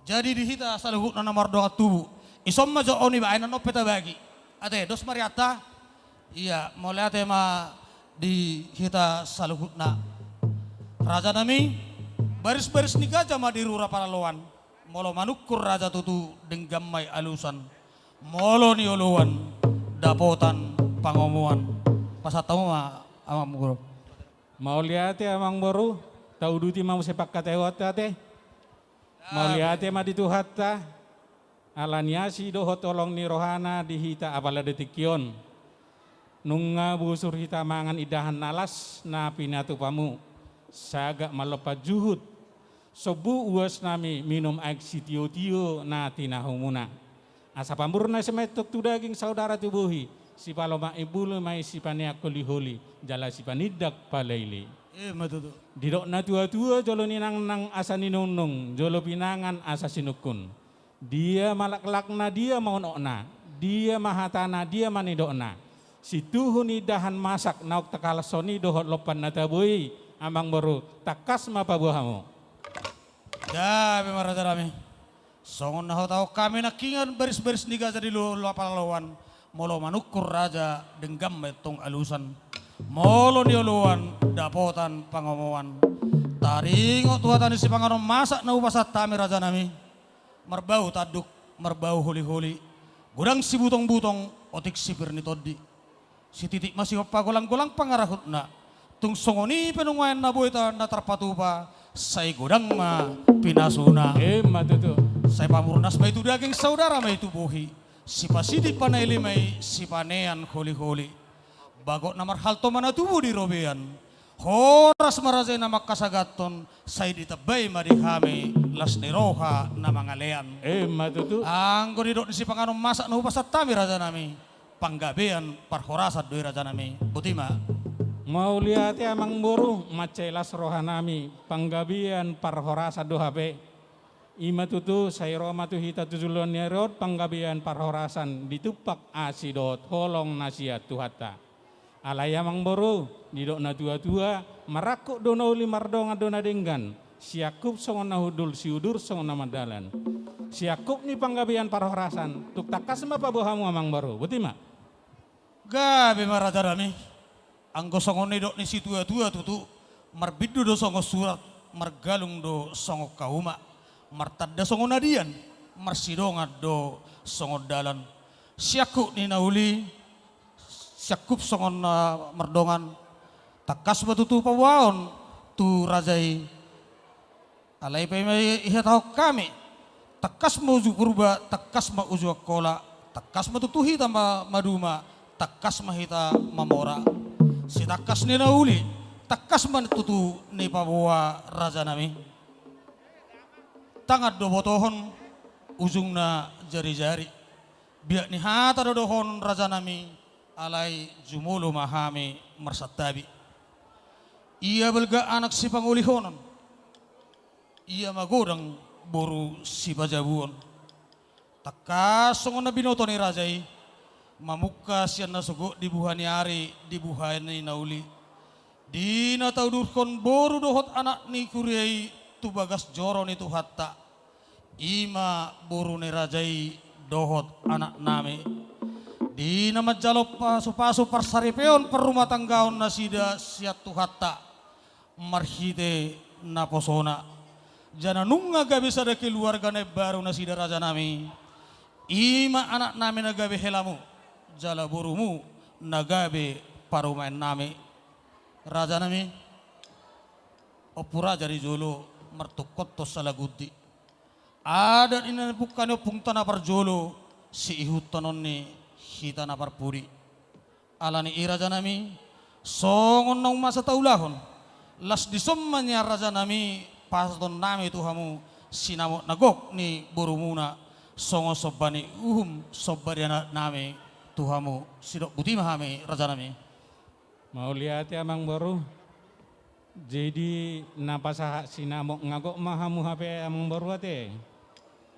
Jadi di hita saluhutna na mardongan tubu, ison ma jo on, i baen annon pe tabagi. Ate, dos ma arianta. Ia, mauliate ma di hita saluhutna. Rajanami, barisbaris ni gaja ma di rura Palaloan. Molo manungkun raja tutu, denggan ma i alusan. Molo nioloan, dapotan pangomoan. Pasahat hamu ma, Amangboru. Mauliate, Amangboru, tauduti ma muse pangkataionta, ate. Mauliate ma di Tuhanta, ala ni asi dohot holong ni rohana di hita apala di tingki on. Nunga busur hita mangan indahan na las na pinatupamu, sagat mallompan juhut. Sombu uas nami minum aek sitio-tio na tinahumuna. Asa pamurnas ma i antong tu daging, saudara tu bohi, sipalomak imbulu ma i, sipaneang holi-holi, jala sipanindak palaili. Ima tutu. Didok na tua-tua, jolo ninangnang asa ninungnung, jolo pinangan asa sinungkun. Dia ma laklakna, dia ma unokna, dia ma hatana, dia ma nidokna? Situhu ni indahan masak naung tahalashon i dohot lompan na tabo i, amang boru, tangkas ma paboa hamu. Gabe ma raja nami. Songon na hutahon hami nangkiningan, baris-baris ni gaja di lo-, lopa laloan. Molo manungkun raja, denggan ma i antong alusan. Molo nioloan, dapotan pangomoan. Taringot tu hata ni sipanganon masak na hupasahat hami, raja nami. Marbau tanduk, marbau holi-holi. Godang sibutong-butong, otik sipir ni tondi. Sititik ma sihompa, golang-golang pangarahutna. Tung songon i pe nuaeng na boi na tarpatupa, sai godang ma pinasuna. Ima tutu. Sai pamurnas ma i tu daging, saudara ma i tu bohi. Sipasidik panaili ma i, sipaneang holi-holi. Bagot na marhalto ma na tubu di robean. Horas ma raja i na mangkasagathon, sai ditambai ma di hami las ni roha na mangalean. Ima tutu. Anggo didok ni sipanganon masak na hupasahat hami, raja nami, panggabean parhorasan do i, raja nami. Boti ma. Mauliate, amang boru, mansai las roha nami, panggabean parhorasan do hape. Ima tutu, sai ro ma tu hita tu joloan ni ari on panggabean parhorasan, ditumpak asi dohot holong na sian Tuhanta. Alai, amang boru, didok na tua-tua, marangkup do na uli, mardongan do na denggan, siangkup songon na hundul, siudur songon na mardalan. Siangkup ni panggabean parhorasan, tung tangkas ma paboa hamu, amang boru. Boti ma. Gabe ma, raja nami. Anggo songon nidok ni situa-tua tutu, marbindu do songon surat, margalung do songon hauma, martanda songon adian, marsidongan do songon dalan. Siangkup ni na uli, siangkup songon na mardongan, tangkas ma tutu paboaon tu raja i. Alai pe ma i, ihatahon hami, tangkas ma uju Purba, tangkas ma uju Angkola, tangkas ma tutu hita ma-, maduma, tangkas ma hita mamora. Sitangkas ni na uli, tangkas ma tutu nipaboa, raja nami. Tangan do botohon, ujungna jari-jari. Biak ni hata do dohonon, raja nami, alai jumolo ma hami marsantabi. Ia balga anak sipangolihonon, ia ma godang boru sipajabuon. Tangkas songon na binoto ni raja i, mamungka sian na sogot di buha ni ari, di buha ni na uli. Di na taudurhon boru dohot anak ni kuria i tu bagas joro ni Tuhanta. Ima boru ni raja i dohot anak nami. Di na manjalo pasu-pasu parsaripeon parrumatanggaon nasida sian Tuhanta marhite naposona. Jala nunga gabe sada keluarga na imbaru nasida, raja nami. Ima anak nami na gabe helamu, jala borumu na gabe parumaen nami. Raja nami, ompu raja di jolo martungkot tu salagundi. Adat ni na pungka ni ompungta na parjolo, siihuthon on ni hita na parpudi. Ala ni i, raja nami, songon naung masa taulahon, las dison ma nian, raja nami, pasahaton nami tu hamu sinamot na gok ni borumuna, songon somba ni uhum, somba ni anak nami tu hamu. Sidok boti ma hami, raja nami. Mauliate, amang boru. Jadi, na pasahat sinamot na gok ma hamu hape, amang boru, ate?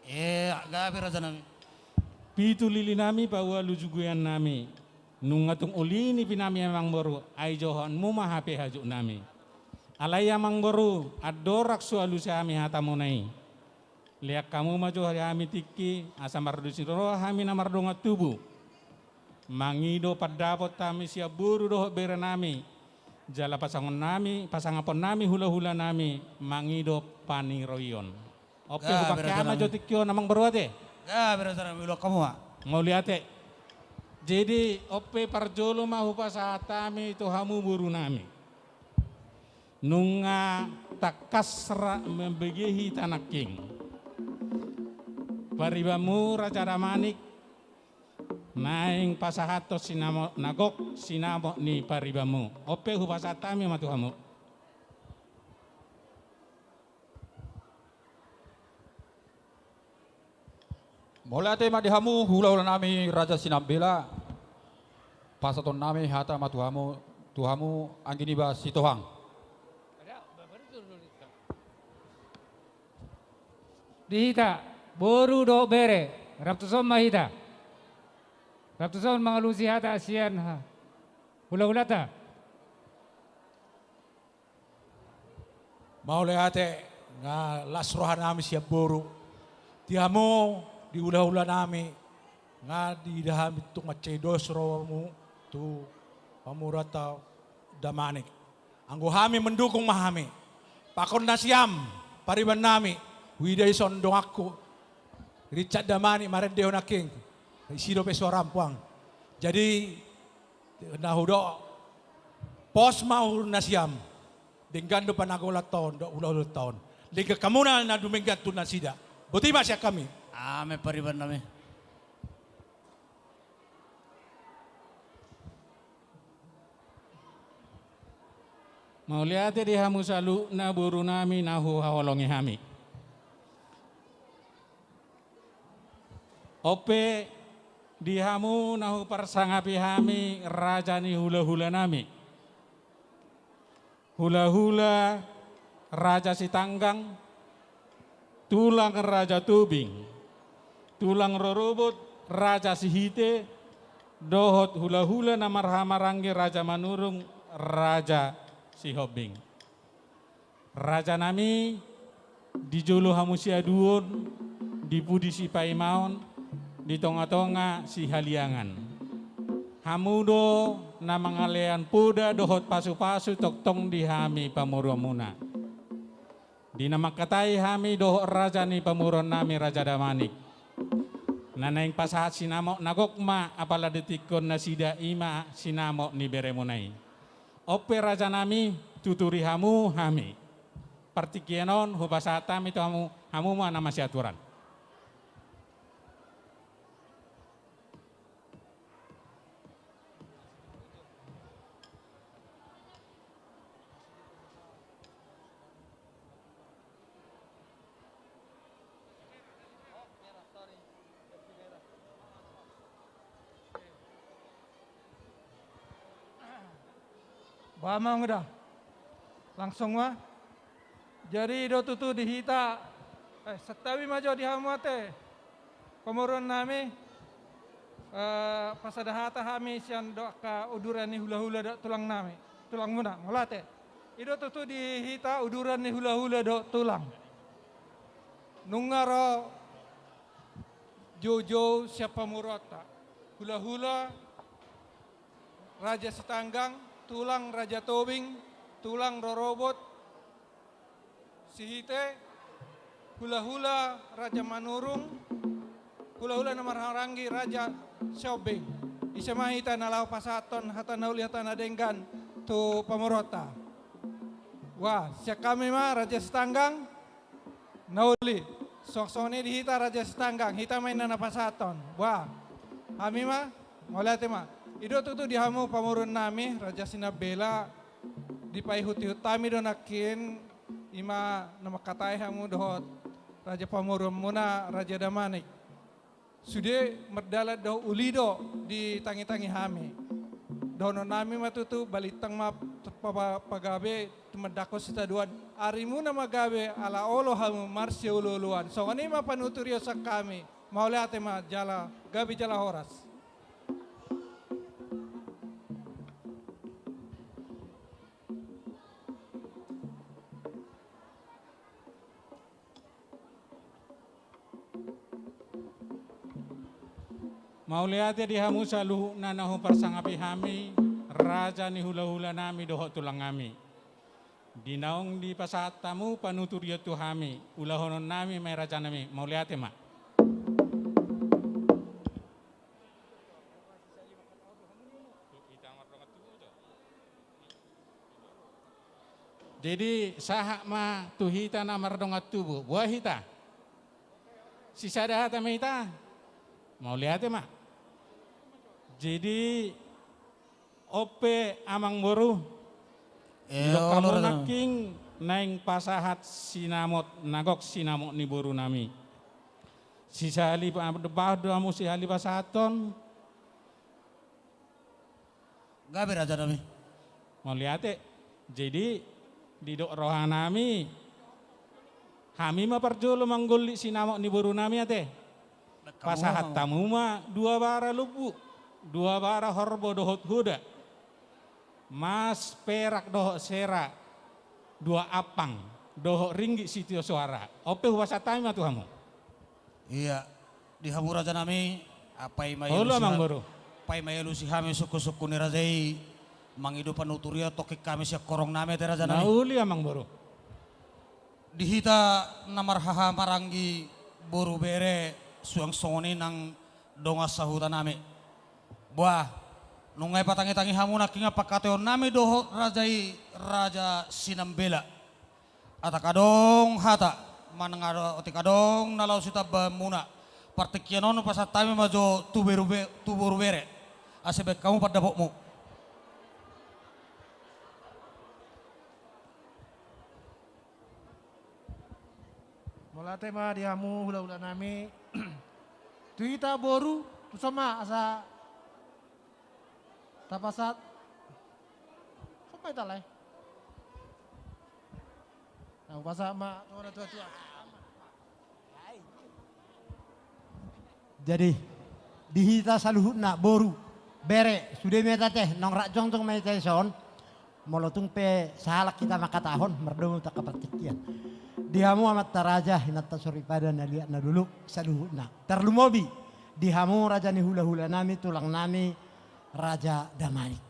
Eh, gabe, raja nami. Pitu lili nami, paualu juguean nami. Nunga tung uli nipi nami, amang boru, ai johonmu ma hape hajuk nami. Alai, amang boru, andorang so alusi hami hatamuna i, lean hamu ma jo hami tingki, asa mardos ni roha hami na mardongan tubu. Mangido pandapot hami sian boru dohot bere nami, jala pasangon nami, pasangapon nami hula-hula nami, mangido paniroion. Ope, gabe, hupake raja nami. Ama jo tingki on, amang boru, ate? Gabe, raja nami, ulaon hamu ma. Mauliate. Jadi, ope, parjolo ma hupasahat hami tu hamu boru nami. Nunga tangkas ra mambege hita nangkin. Paribanmu, raja damanik, naeng pasahathon sinamot na gok, sinamot ni paribanmu. Ope, hupasahat hami ma tu hamu. Mauliate ma di hamu hulahula nami Raja Sinambela. Pasahaton nami hata ma tu hamu, tu hamu anggi niba Sitohang. Di hita, boru dohot bere, rap tuson ma hita. Rap tuson mangalusi hata sian ha-, hulahulata. Mauliate, nga las roha nami sian boru. Di hamu, di hulahula nami, nga diida hami tung mansai dos rohamu tu pamoruonta Damanik. Anggo hami mendukung ma hami. Pakon nasiam, pariban nami, huida i son donganku, Richard Damanik, marende ho nangkin. Isi dope suaram puang. Jadi, na hudok, pos ma uhur nasiam. Denggan do panagolanta on, dohot hulahulanta on. Denggan hamuna na dumenggan tu nasida. Boti ma sian hami. Amen, pariban nami. Mauliate di hamu saluhutna boru nami na huhaholongi hami. On pe di hamu na huparsangapi hami raja ni hulahula nami. Hulahula Raja Sitanggang, tulang Raja Tobing, tulang rorobot Raja Sihite, dohot hulahula na marhahamaranggi Raja Manurung, Raja Sihombing. Raja nami, di jolo hamu siaduon, di pudi sipaimaon, di tongatonga sihaliangan. Hamu do na mangalean poda dohot pasupasu tongtong di hami pamoruonmuna. Di na mangkatai hami dohot raja ni pamoruon nami Raja Damanik, na naeng pasahat sinamot na gok ma apala di tingki on nasida, i ma sinamot ni beremuna i. On pe raja nami, tuturi hamu hami. Partingkian on hupasahat hami tu hamu, hamu ma na masiaturan. Bah, amang, udah. Langsung ma. Jadi, i do tutu di hita, eh, santabi ma jo di hamu ate pamoruon nami, eh, pasada hata hami sian dohot angka uduran ni hulahula dohot tulang nami, tulangmuna, mauliate. I do tutu di hita uduran ni hulahula dohot tulang. Nunga ro joujou sian pamoruonta. Hulahula Raja Sitanggang, tulang Raja Tobing, tulang rorobot Sihite, hulahula Raja Manurung, hulahula na marhahamaranggi Raja Sihombing. Ise ma hita na laho pasahathon hata na uli, hata na denggan tu pamoruonta. Wah, sian hami ma Raja Sitanggang, na uli. Songon i di hita Raja Sitanggang, hita ma inna na pasahathon. Wah, hami ma, mauliate ma. I do tutu di hamu pamoruon nami, Raja Sinambela, dipaihutihut hami do nangkin, i ma na mangkatai hamu dohot raja pamoruonmuna, Raja Damanik. Sude mardalan dohot uli do ditangitangi hami. Dohonon nami ma tutu, balintang ma pa-, pa-, pagabe tumandangkon sitadoan. Arimuna ma gabe ala olo hamu marsiolooloan. Songon i ma panuturion sian hami. Mauliate ma jala gabe jala horas. Mauliate di hamu saluhutna na huparsangapi hami, raja ni hulahula nami dohot tulang nami. Di naung dipasahat hamu panuturion tu hami, ulahonon nami ma i raja nami, mauliate ma. Jadi, sahat ma tu hita na mardongan tubu. Boha hita? Sisada hata ma hita? Mauliate ma. Jadi, on pe amangboru. Olo, didok hamu nangkin naeng pasahat sinamot na gok, sinamot ni boru nami. Sisali pa-, bahen do hamu sisali pasahathon. Gabe, raja nami. Mauliate. Jadi, didok roha nami, hami ma parjolo manggollit sinamot ni boru nami ate. Pasahat hamu ma dua bara lombu, dua bara horbo dohot hoda, mas, perak dohot sera, dua ampang, dohot ringgit sitio soara. On pe hupasahat hami ma tu hamu. Ia, di hamu raja nami, paima i alusi hami sungkun-sungkun ni raja i, mangido panuturion tongkin hami sian horong nami ate, raja nami. Uli, amang boru. Di hita na marhaha maranggi, boru, bere, suang songon i nang dongan sahuta nami. Boa, nunga dipatangi-tangi hamu nangkin pangkataion nami dohot raja i, raja Sinambela. Atik adong hata, manang atik adong na laho sitambaanmuna, partingkian on hupasahat hami ma jo tu boru be-, tu boru, bere, asa baen hamu pandapotmu. Mauliate ma di hamu hula-hula nami. Tu hita boru, tu son ma asa tapasahat. Son ma hita, lae. Nah, hupasahat ma tu natua-tua. Jadi, di hita saluhutna, boru, bere, sude ma hita ate, naung rap jongjong ma hita dison. Molo tung pe sahalak hita mangkatahon, mardomu tu angka partingkian. Di hamu amanta raja, inanta soripada, na liat na dolok, saluhutna. Tarlumobi di hamu raja ni hula-hula nami, tulang nami, raja Damanik.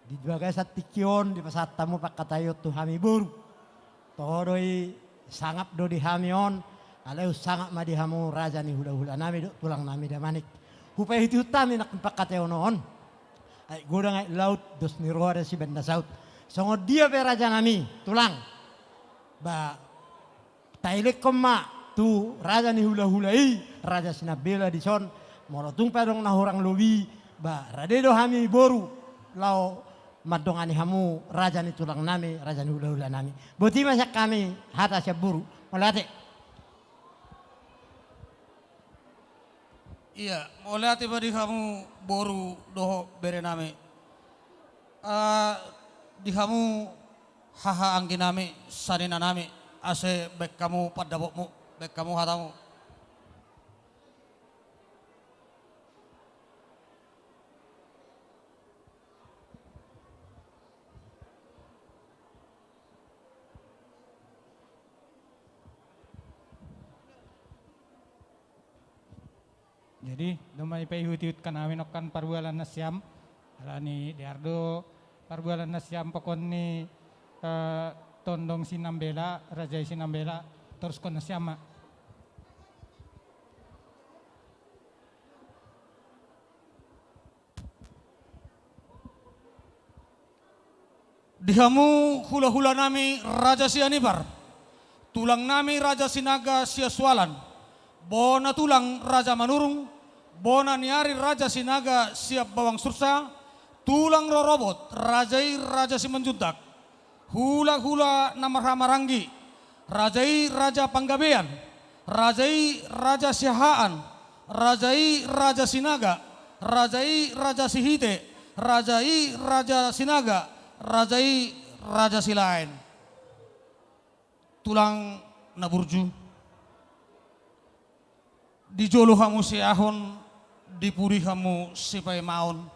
Di bagasan tingki on, dipasahat hamu pangkataion tu hami boru. Toho do i, sangap do di hami on, alai sangap ma di hamu raja ni hula-hula nami dohot tulang nami Damanik. Hupaihut-ihut hami nangkin pangkataion on. Aek godang aek laut, dos ni roha do sibaen na saut. Songon dia pe raja nami, tulang. Ba, taelekhon ma tu raja ni hula-hula i, raja Sinambela dison, molo tung pe adong na hurang lobi, ba, rade do hami boru, laho mandongani hamu raja ni tulang nami, raja ni hula-hula nami. Boti ma sian hami hata sian boru. Mauliate. Ia, mauliate ma di hamu boru dohot bere nami. Ah, di hamu haha anggi nami, sanina nami, asa baen hamu pandapotmu, baen hamu hatamu. Jadi, domma dipaihut-ihut hami nangkin parbualan nasiam, alani dear do parbualan nasiam pokokna, eh, tondong Sinambela, raja i Sinambela, torushon nasiam ma. Di hamu hula-hula nami raja Sianipar, tulang nami raja Sinaga Siasualan, bona tulang raja Manurung, bona ni ari raja Sinaga Siabawang Sursa, tulang rorobot raja i raja Simanjuntak, hula-hula na marhaha maranggi, raja i raja Panggabean, raja i raja Siahaan, raja i raja Sinaga, raja i raja Sihite, raja i raja Sinaga, raja i raja Silaen. Tulang na burju. Di jolo hamu siahon, di pudi hamu sipaimaon,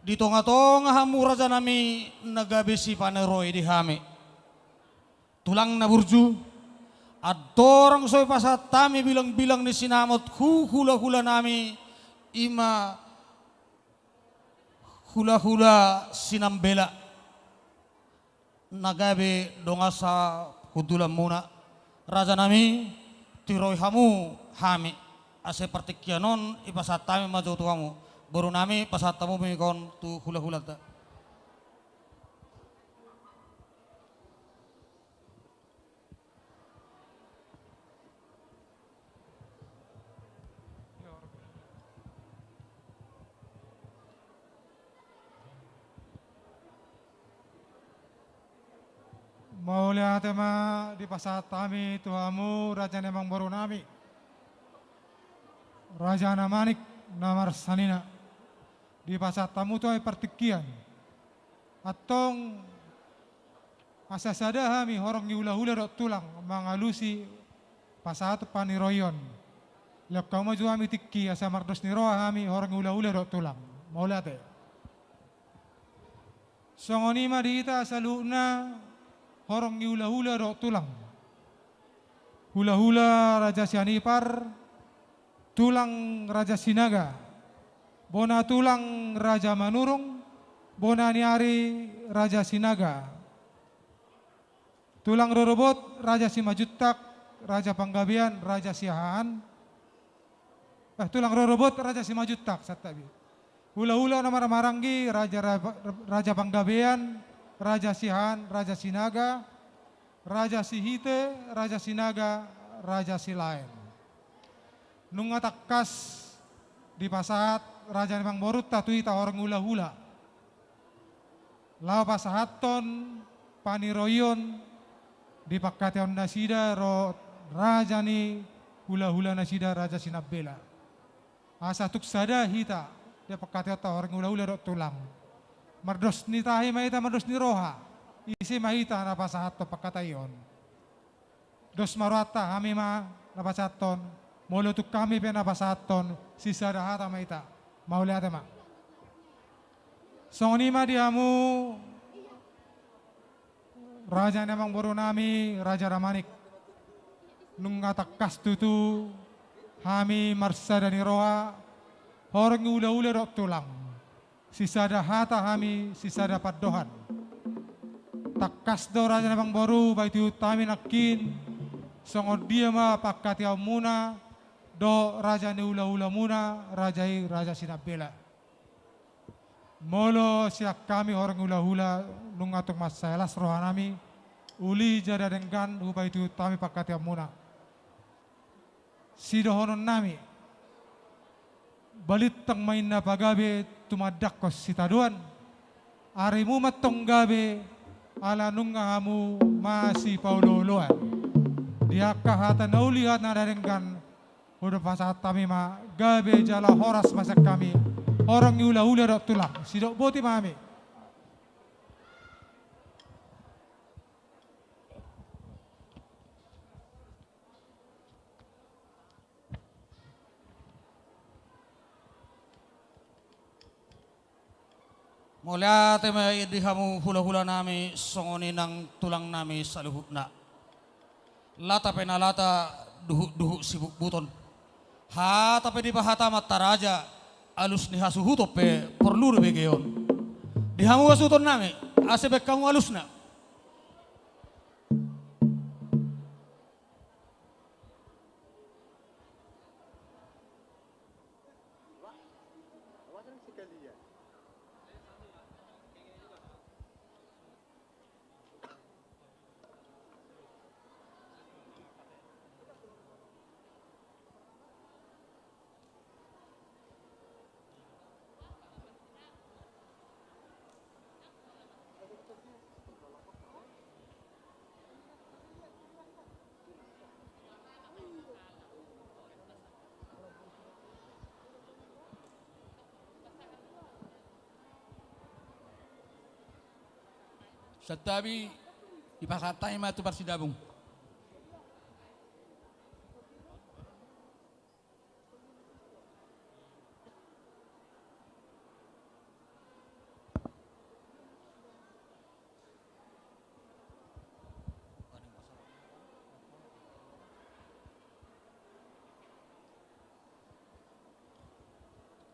di tonga-tonga hamu raja nami na gabe sipaneroon di hami. Tulang na burju, andorang so hupasahat hami bilang-bilang ni sinamot tu hula-hula nami, i ma hula-hula Sinambela. Na gabe dongan sahundulanmuna, raja nami, tiroi hamu hami, asa partingkian on dipasahat hami ma jo tu hamu. Boru nami, pasahat hamu ma ingkon tu hula-hulanta. Mauliate ma dipasahat hami tu hamu raja ni amangboru nami. Raja na manik, na marsanina, dipasahat hamu tu hami partingkian. Antong, asa sada hami horong ni hulahula dohot tulang mangalusi pasahat paniroion. Lehon hamu ma jo hami tingki asa mardos ni roha hami horong ni hulahula dohot tulang. Mauliate. Songon i ma di hita saluhutna horong ni hulahula dohot tulang. Hulahula Raja Sianipar, tulang Raja Sinaga, bona tulang Raja Manurung, bona ni ari Raja Sinaga. Tulang rorobot Raja Simanjuntak, Raja Panggabean Raja Siahaan. Eh, tulang rorobot Raja Simanjuntak, santabi. Hulahula na marhahamaranggi Raja Ra-, Raja Panggabean, Raja Siahaan, Raja Sinaga, Raja Sihite, Raja Sinaga, Raja Silaen. Nunga tangkas dipasahat raja ni amangborunta tu hita horong ni hulahula. Laho pasahathon paniroion di pangkataion nasida ro raja ni hulahula nasida Raja Sinambela. Asa tung sada hita di pangkataionta horong ni hulahula dohot tulang. Mardos ni tahi ma hita, mardos ni roha. Ise ma hita na pasahathon pangkataion. Dos ma rohanta, hami ma na pasahathon, molo tung hami pe na pasahathon, sisada hata ma hita. Mauliate ma. Songon i ma di hamu, raja ni amangborunami, Raja Damanik. Nunga tangkas tutu hami marsada ni roha, horong ni hulahula dohot tulang. Sisada hata hami, sisada pandohan. Tangkas do raja ni amangboru, hupaihutihut hami nangkin, songon dia ma pangkataionmuna dohot raja ni hulahulamuna, raja i Raja Sinambela. Molo sian hami horong ni hulahula, nunga tung mansai las rohanami, uli jala denggan hupaihutihut hami pangkataionmuna. Sidohononnami, balintang ma inna pagabe tumandangkon sitadoan, arimu ma antong gabe, ala nunga hamu masipaolooloan. Di angka hata na uli, hata na denggan, hupasahat hami ma, gabe jala horas ma sian hami horong ni hulahula dohot tulang. Sidok boti ma hami. Mauliate ma di hamu hulahulanami, songon i nang tulangnami saluhutna. Lata pe na lata, duhutduhut sibutbuton. Hata pe dipahata amanta raja, alus ni hasuhuton pe porlu do begeon. Di hamu hasuhutonnami, asa baen hamu alusna. Santabi, dipasahat hami ma tu parsidabung.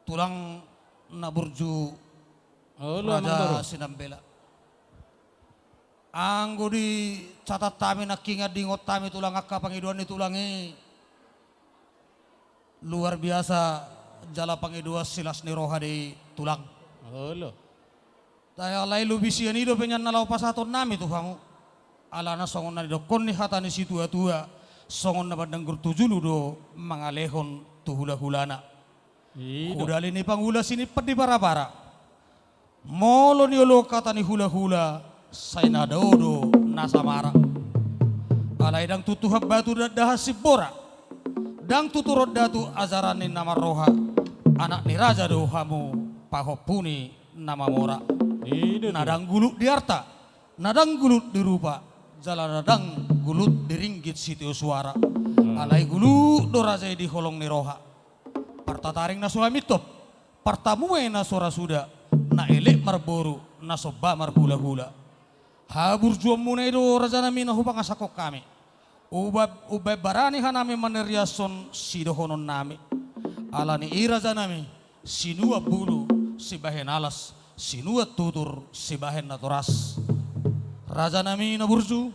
Tulang na burju, Raja Sinambela. Anggo dicatat hami nangkiningan, diingot hami tulang, angka pangidoan ni tulang i, luar biasa jala pangidoan silas ni roha di tulang. Olo. Alai lobi sian i dope nian na laho pasahatonnami tu hamu. Alana songon na nidokkon ni hata ni situatua, songon na mandanggur tu julu do mangalehon tu hulahulana. Hudali ni pangula sinimpan di parapara. Molo nioloan hata ni hulahula, sai na dao do na samara. Alai ndang tu Tuhan batu, ndang dahan simbora. Ndang tuturon datu ajaran ni na marroha, anak ni raja do hamu pahompu ni na mamora. I do. Na ndang gulut di arta, na ndang gulut di rupa, jala na ndang gulut di ringgit sitio suara. Hmm. Alai gulut do raja i di holong ni roha. Partataring na so hamintop, partamue na so ra suda, na elek marboru, na somba marhulahula. Haburjuonmuna i do rajanami na hupangasahon hami. Umba-, umbaen barani hanami maniriashon sidohononnami. Ala ni i rajanami, sinuan bulu sibahen alas, sinuan tutur sibahen natoras. Rajanami na burju,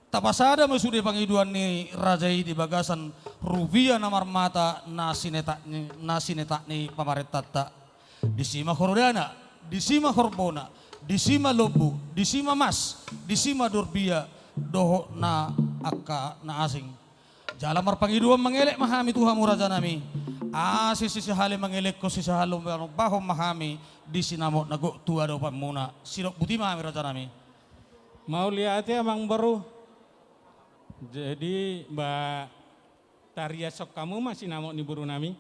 tapasada ma sude pangidoan ni raja i di bagasan rupia na marmata na sinetak ni, na sinetak ni pamarentanta. Disi ma horodana, disi ma horbona, disi ma lombu, disi ma mas, disi ma dorbia, dohot na angka na asing. Jala marpangidoan mangelek ma hami tu hamu rajanami. Asa sisahali mangelekhon sisahali lombahon ma hami di sinamot na gok tu adopanmuna. Sidok boti ma hami rajanami. Mauliate amang boru. Jadi ba tariashon hamu ma sinamot ni borunami.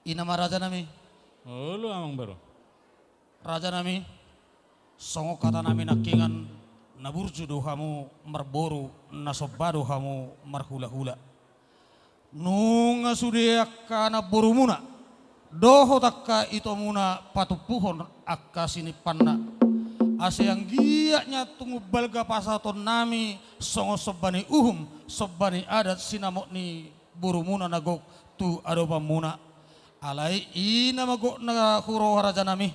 I ma rajanami. Olo amang boru. Rajanami, songon hatanami nangkiningan, na burju do hamu marboru, na somba do hamu marhulahula. Nunga sude angka namborumuna dohot angka itomuna patumpuhon angka sinimpanna. Asa anggiat nian tung umbalga pasahatonnami songon somba ni uhum, somba ni adat sinamot ni borumuna na gok tu adopanmuna. Alai i nama gok na huroha rajanami.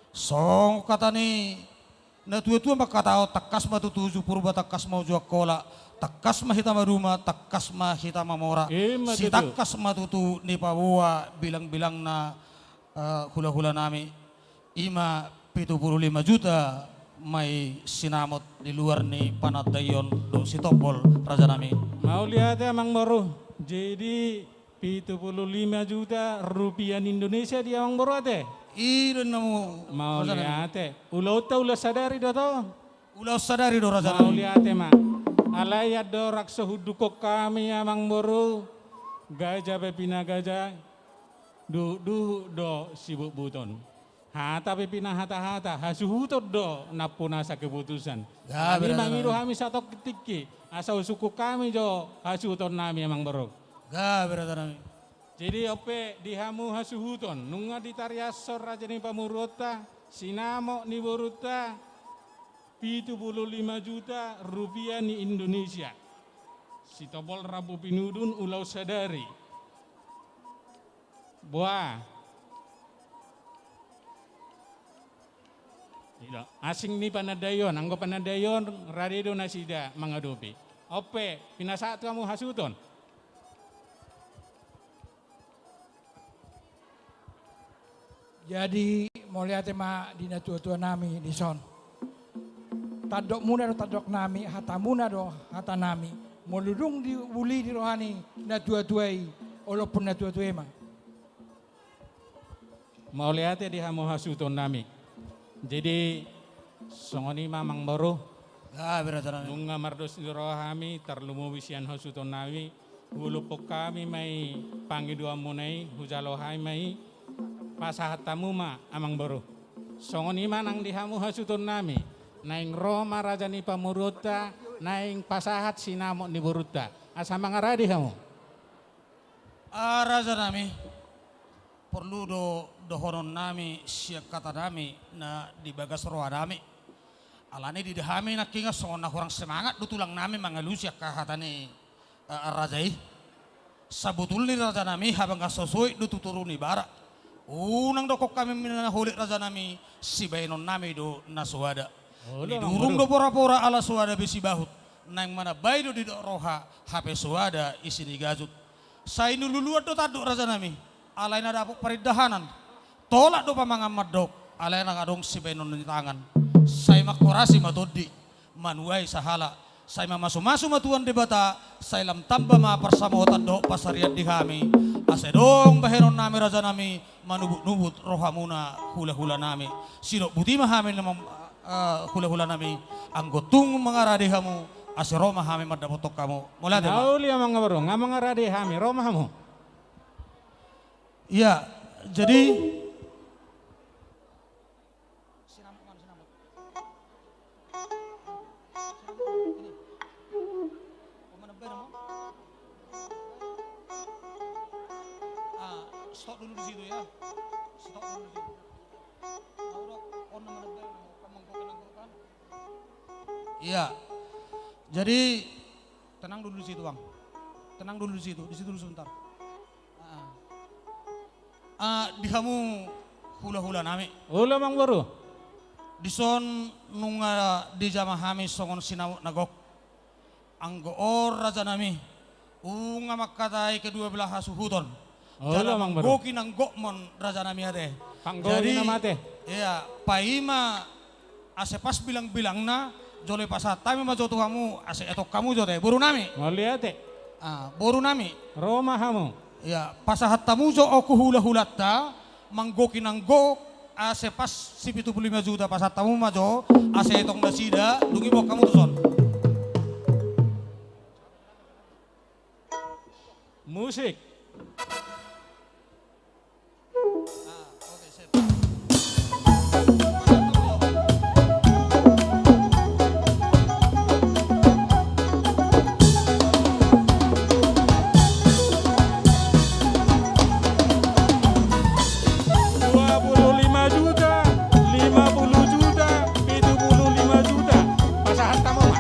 Songon hata ni na tuatua mangkatahon, tangkas ma tutu uju Purba, tangkas ma uju Angkola, tangkas ma hita maduma, tangkas ma hita mamora. I ma tutu. Sitangkas ma tutu nipaboa bilangbilangna, eh, hulahulanami. I ma pitu pulu lima juta ma i sinamot di luar ni panandaion dohot sitombol rajanami. Mauliate amang boru. Jadi pitu pulu lima juta rupia ni Indonesia di amang boru ate? I do namu. Mauliate. Ulaonta ulaon sadari do to? Ulaon sadari do rajanami. Mauliate ma. Alai andorang so hunduk hami amang boru, gaja pe pinagaja, duhutduhut do sibutbuton. Hata pe pinahatahata, hasuhuton do nampunasa keputusan. Gabe rajanami. Mangido hami satongkin tingki, asa husungkun hami jo hasuhutonnami amang boru. Gabe rajanami. Jadi on pe di hamu hasuhuton, nunga ditariashon raja ni pamoruonta, sinamot ni borunta, pitu pulu lima juta rupia ni Indonesia. Sitombol rambu pinudun ulaon sadari. Boa. Ido, asing ni panandaion, anggo panandaion rade do nasida mangadopi. On pe, pinasahat tu hamu hasuhuton. Jadi mauliate ma di natuatuanami dison. Tandokmuna do tandoknami, hatamuna do hatanami. Molo dung diuli di roha ni natuatua i, olophon natuatua i ma. Mauliate di hamu hasuhutonnami. Jadi songon i ma amang boru. Gabe rajanami. Nunga mardos ni roha hami, tarlumobi sian hasuhutonnami, huolophon hami ma i pangidoanmuna i, hujalo hami ma i, pasahat hamu ma amang boru. Songon i ma nang di hamu hasuhutonnami, naeng ro ma raja ni pamoruonta, naeng pasahat sinamot ni borunta. Asa mangaradi hamu. Ah, rajanami, porlu do dohononnami sian hatanami na di bagas rohanami. Alani i dida hami nangkiningan songon na hurang semangat do tulangnami mangalusi angka hata ni, eh, raja i. Sabotulna i rajanami, habanggason soit do tu toru ni bara. Unang dokkon hami na holek rajanami, sibahenonnami do na soada. Olo, nidurung do porapora ala soada be sibahut. Naeng manambai do didok roha, hape soada isi ni gajut. Sai niluluan do tandok rajanami, alai na dapot parindahanan. Tolap do pamangan mandok, alai ndang adong sibahenon ni tangan. Sai manghorasi ma tondi, manuai sahala. Sai mamasumasu ma Tuhan Debata, sai lam tamba ma parsamotan dohot pansarian di hami. Sai dong bahenonnami rajanami, manubutnubut rohamuna hulahulanami. Sidok buti ma hami na mam-, eh, hulahulanami, anggo tung mangarade hamu, ase ro ma hami mandapothon hamu. Mauliate ma. Nauli amangboru, nga mangarade hami, ro ma hamu. Iya, jadi Sinamot mana, sinamot? Sinamot ini. Oh, mana beda, Mo? Ah, stop dulu di situ ya. Stop dulu di situ. Tahu dong, oh, mana beda, Mo? Kamu kok kena guru kan? Iya. Jadi, tenang dulu di situ, Bang. Tenang dulu di situ, di situ dulu sebentar. Ah, di hamu hulahulanami. Olo amangboru. Dison nunga dijama hami songon sinamot na gok. Anggo on rajanami, nunga mangkatai kedua belah hasuhuton. Olo amangboru. Jala manggohi nang gokmon rajanami ate. Panggohi na mate. Iya, paima ase pas bilangbilangna, jolo pasahat hami ma jo tu hamu, ase etong hamu jo ate, borunami. Mauliate. Ah, borunami. Ro ma hamu. Iya, pasahat hamu jo on tu hulahulanta, manggohi nang gok, ase pas si pitu pulu lima juta pasahat hamu ma jo, ase etong nasida, dung i boan hamu tuson. Musik. Dua puluh lima juta, lima puluh juta, pitu puluh lima juta. Pasahat hamu ma.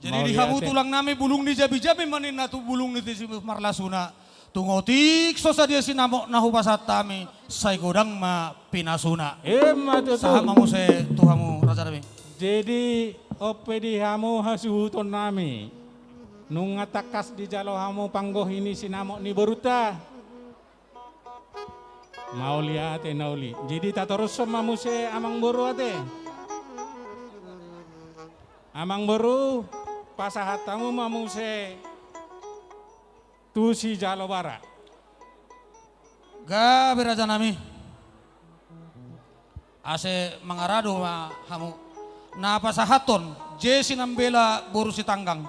Jadi di hamu tulang nami, bulung ni jamijami ma ninna tu bulung ni tisimus marlasuna. Tung otik so sadia sinamot na hupasahat hami, sai godang ma pinasuna. Ima tutu. Sahat ma muse tu hamu raja nami. Jadi on pe di hamu hasuhuton nami, nunga tangkas dijalo hamu panggohi ni sinamot ni borunta. Mauliate na uli. Jadi tatorushon ma muse amangboru ate. Amangboru, pasahat hamu ma muse tu sijalo bara. Gabe raja nami. Ase mangarado ma hamu. Na pasahathon J Sinambela boru Sitanggang.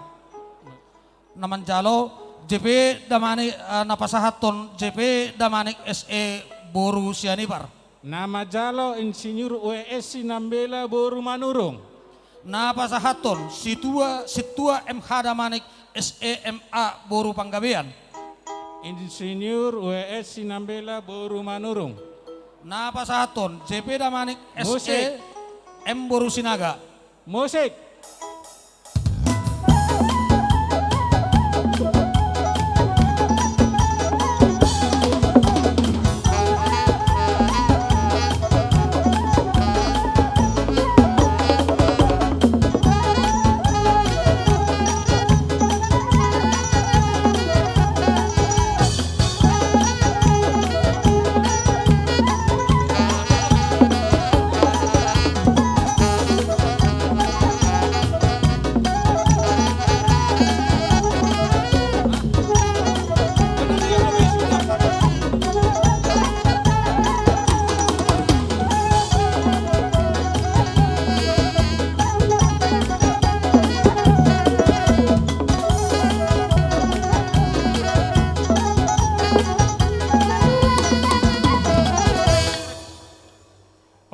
Na manjalo J P Damanik, eh, na pasahathon J P Damanik S E boru Sianipar. Na manjalo Insinyur W S Sinambela boru Manurung. Na pasahathon Situa, Situa M H Damanik S E M A boru Panggabean. Insinyur W S Sinambela boru Manurung. Na pasahathon J P Damanik S E M boru Sinaga. Musik.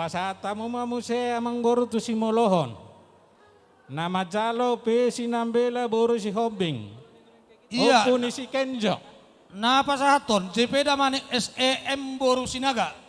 Pasahat hamu ma muse amangboru tu simolohon. Na manjalo P Sinambela boru Sihombing. Iya. Ompu ni si Kenjo. Na pasahathon J P Damanik S E M boru Sinaga.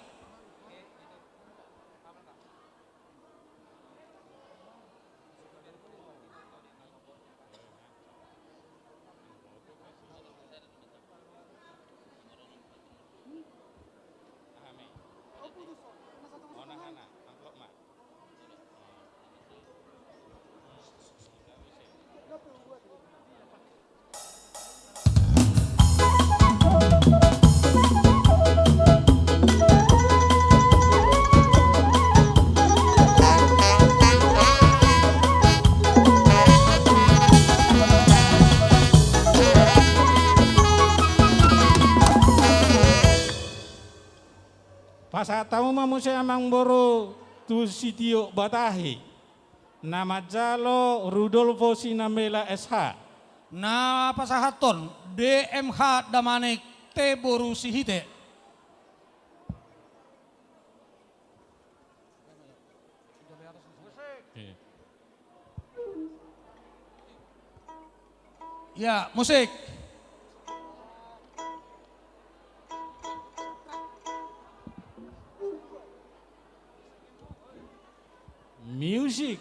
Pasahat hamu ma muse amangboru tu si Tio Batahi. Na manjalo Rudolfo Sinambela S H. Na pasahathon D M H Damanik T boru Sihite. Ya, musik. Music.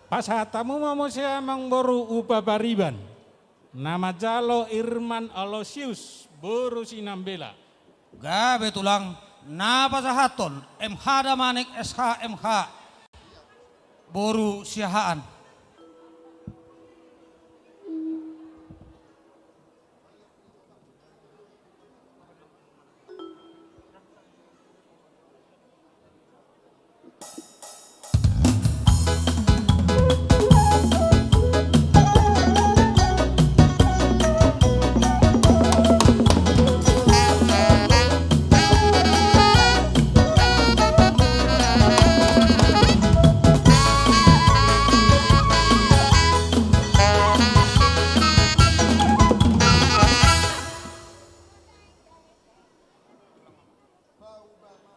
Pasahat hamu ma muse amangboru Upa Pariban. Na manjalo Irman Aloysius boru Sinambela. Gabe tulang. Na pasahathon M H Damanik S H M H boru Siahaan.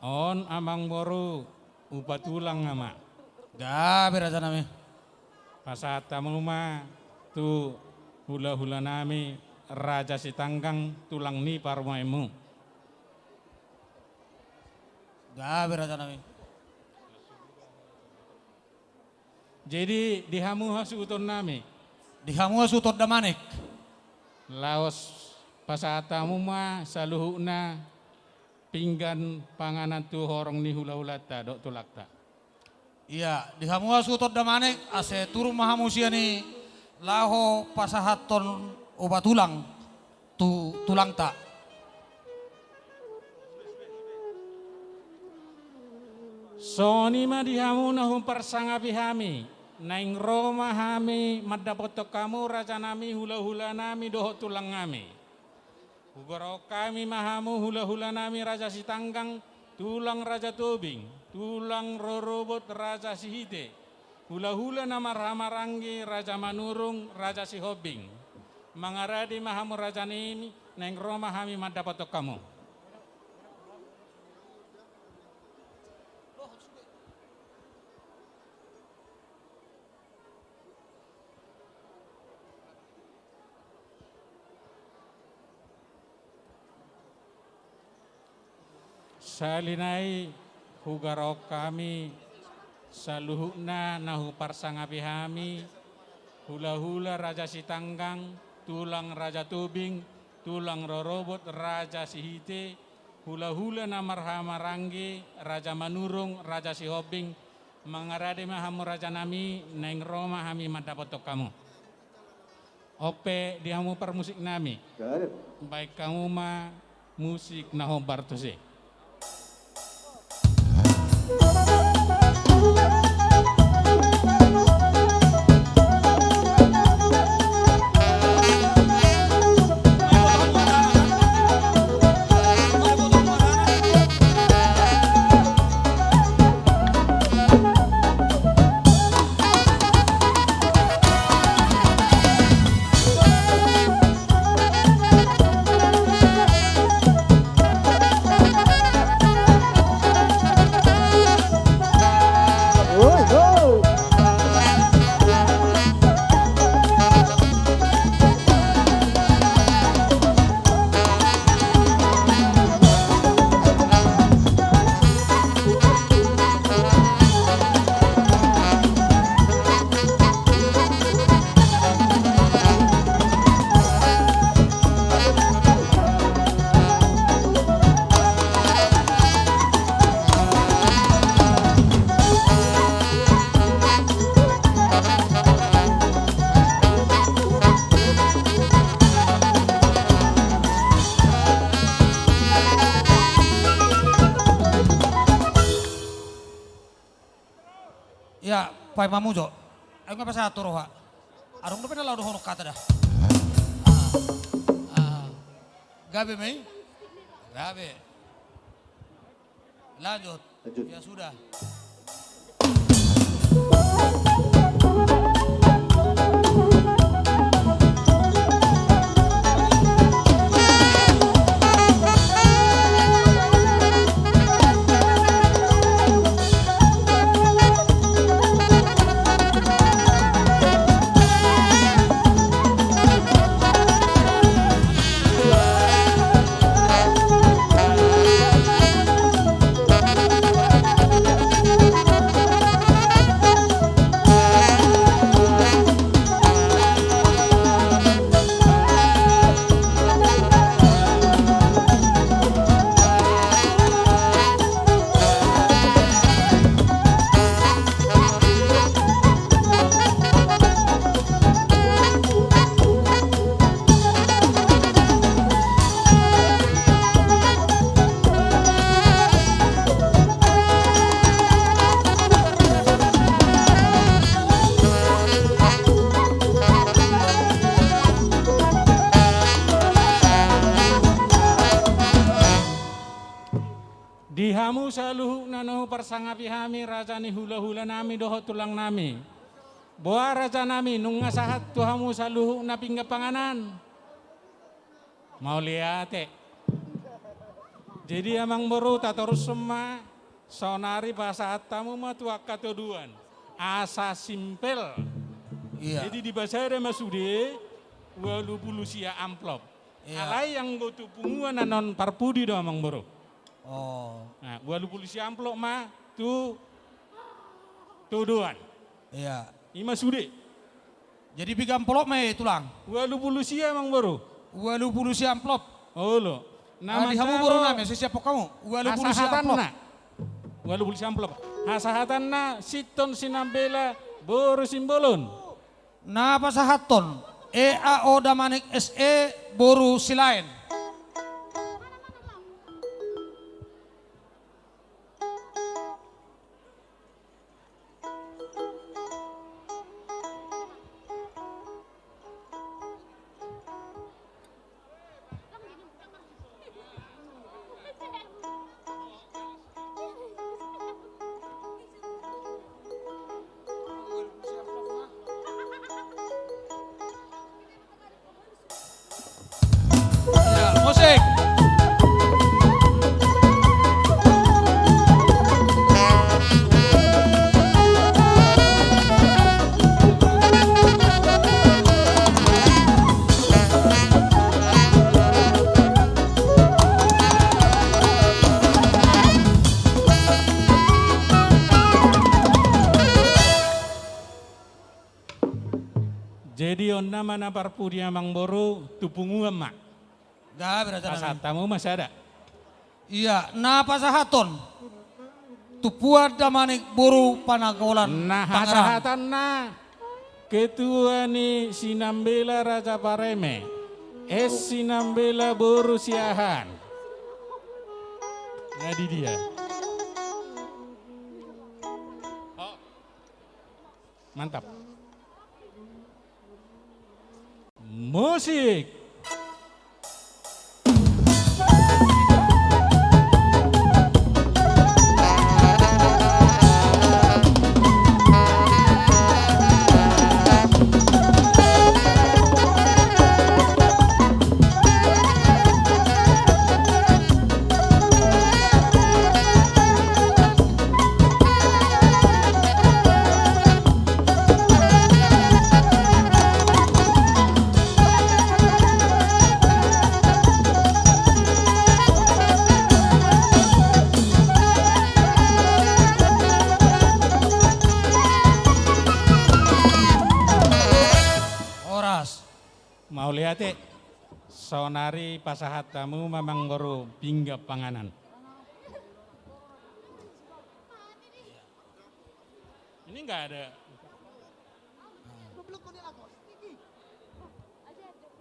On amangboru Upa Tulang ma. Gabe rajanami. Pasahat hamu ma tu hulahulanami Raja Sitanggang tulang ni parumaenmu. Gabe rajanami. Jadi di hamu hasuhutonnami. Di hamu hasuhuton Damanik. Laos pasahat hamu ma saluhutna pinggan panganan tu horong ni hulahulanta dohot tulangta. Ia, di hamu hasuhuton Damanik, ase turun ma hamu sian i laho pasahathon oba tulang tu tulangta. Songon i ma di hamu na huparsangapi hami, naeng ro ma hami mandapothon hamu rajanami, hulahulanami dohot tulangnami. Hugoarhon hami ma hamu hulahulanami Raja Sitanggang, tulang Raja Tobing, tulang rorobot Raja Sihite, hulahula na marhahamaranggi Raja Manurung, Raja Sihombing. Mangarade ma hamu rajanami, naeng ro ma hami mandapothon hamu. Sahali nai hugoarhon hami saluhutna na huparsangapi hami, hulahula Raja Sitanggang, tulang Raja Tobing, tulang rorobot Raja Sihite, hulahula na marhahamaranggi Raja Manurung, Raja Sihombing, mangarade ma hamu rajanami, naeng ro ma hami mandapothon hamu. On pe di hamu parmusiknami. Gabe. Baen hamu ma musik na hombar tusi. Paima mujo. Ayo nga pasahat tu roha. Adong dope na laho dohonon hata da. Ah, ah. Gabe ma i? Gabe. Lanjut. Lanjut. Ya sudah. Di hamu saluhutna na huparsangapi hami, raja ni hulahulanami dohot tulangnami. Boha rajanami, nunga sahat tu hamu saluhutna pinggan panganan? Mauliate. Jadi amangboru, tatorushon ma, saonari pasahat hamu ma tu angka todoan. Asa simpel. Iya. Jadi dipasada ma sude ualu pulu sia amplop. Iya. Alai anggo tu punguan annon parpudi do amangboru. Oh. Nah, ualu pulu sia amplop ma tu todoan. Iya. I ma sude. Jadi piga amplop ma i tulang? Ualu pulu sia amangboru. Ualu pulu sia amplop. Olo. Na di hamu boru nami, sisiap hamu. Ualu pulu sia amplop. Hasahatanna. Ualu pulu sia amplop. Hasahatanna Sinton Sinambela boru Simbolon. Na pasahathon E A O Damanik S E boru Silaen. Ya, musik. Jadi on nama na parpudi amangboru, tu punguan ma. Gabe raja nami. Pasahat hamu ma sada. Iya, na pasahathon Tumpuan Damanik boru Panagolan. Na hasahatanna ketua ni Sinambela Raja Pareme, S Sinambela boru Siahaan. Nah, di dia. Mantap. Musik. Horas. Mauliate. Saonari pasahat hamu ma amangboru pinggan panganan. Ini nggak ada.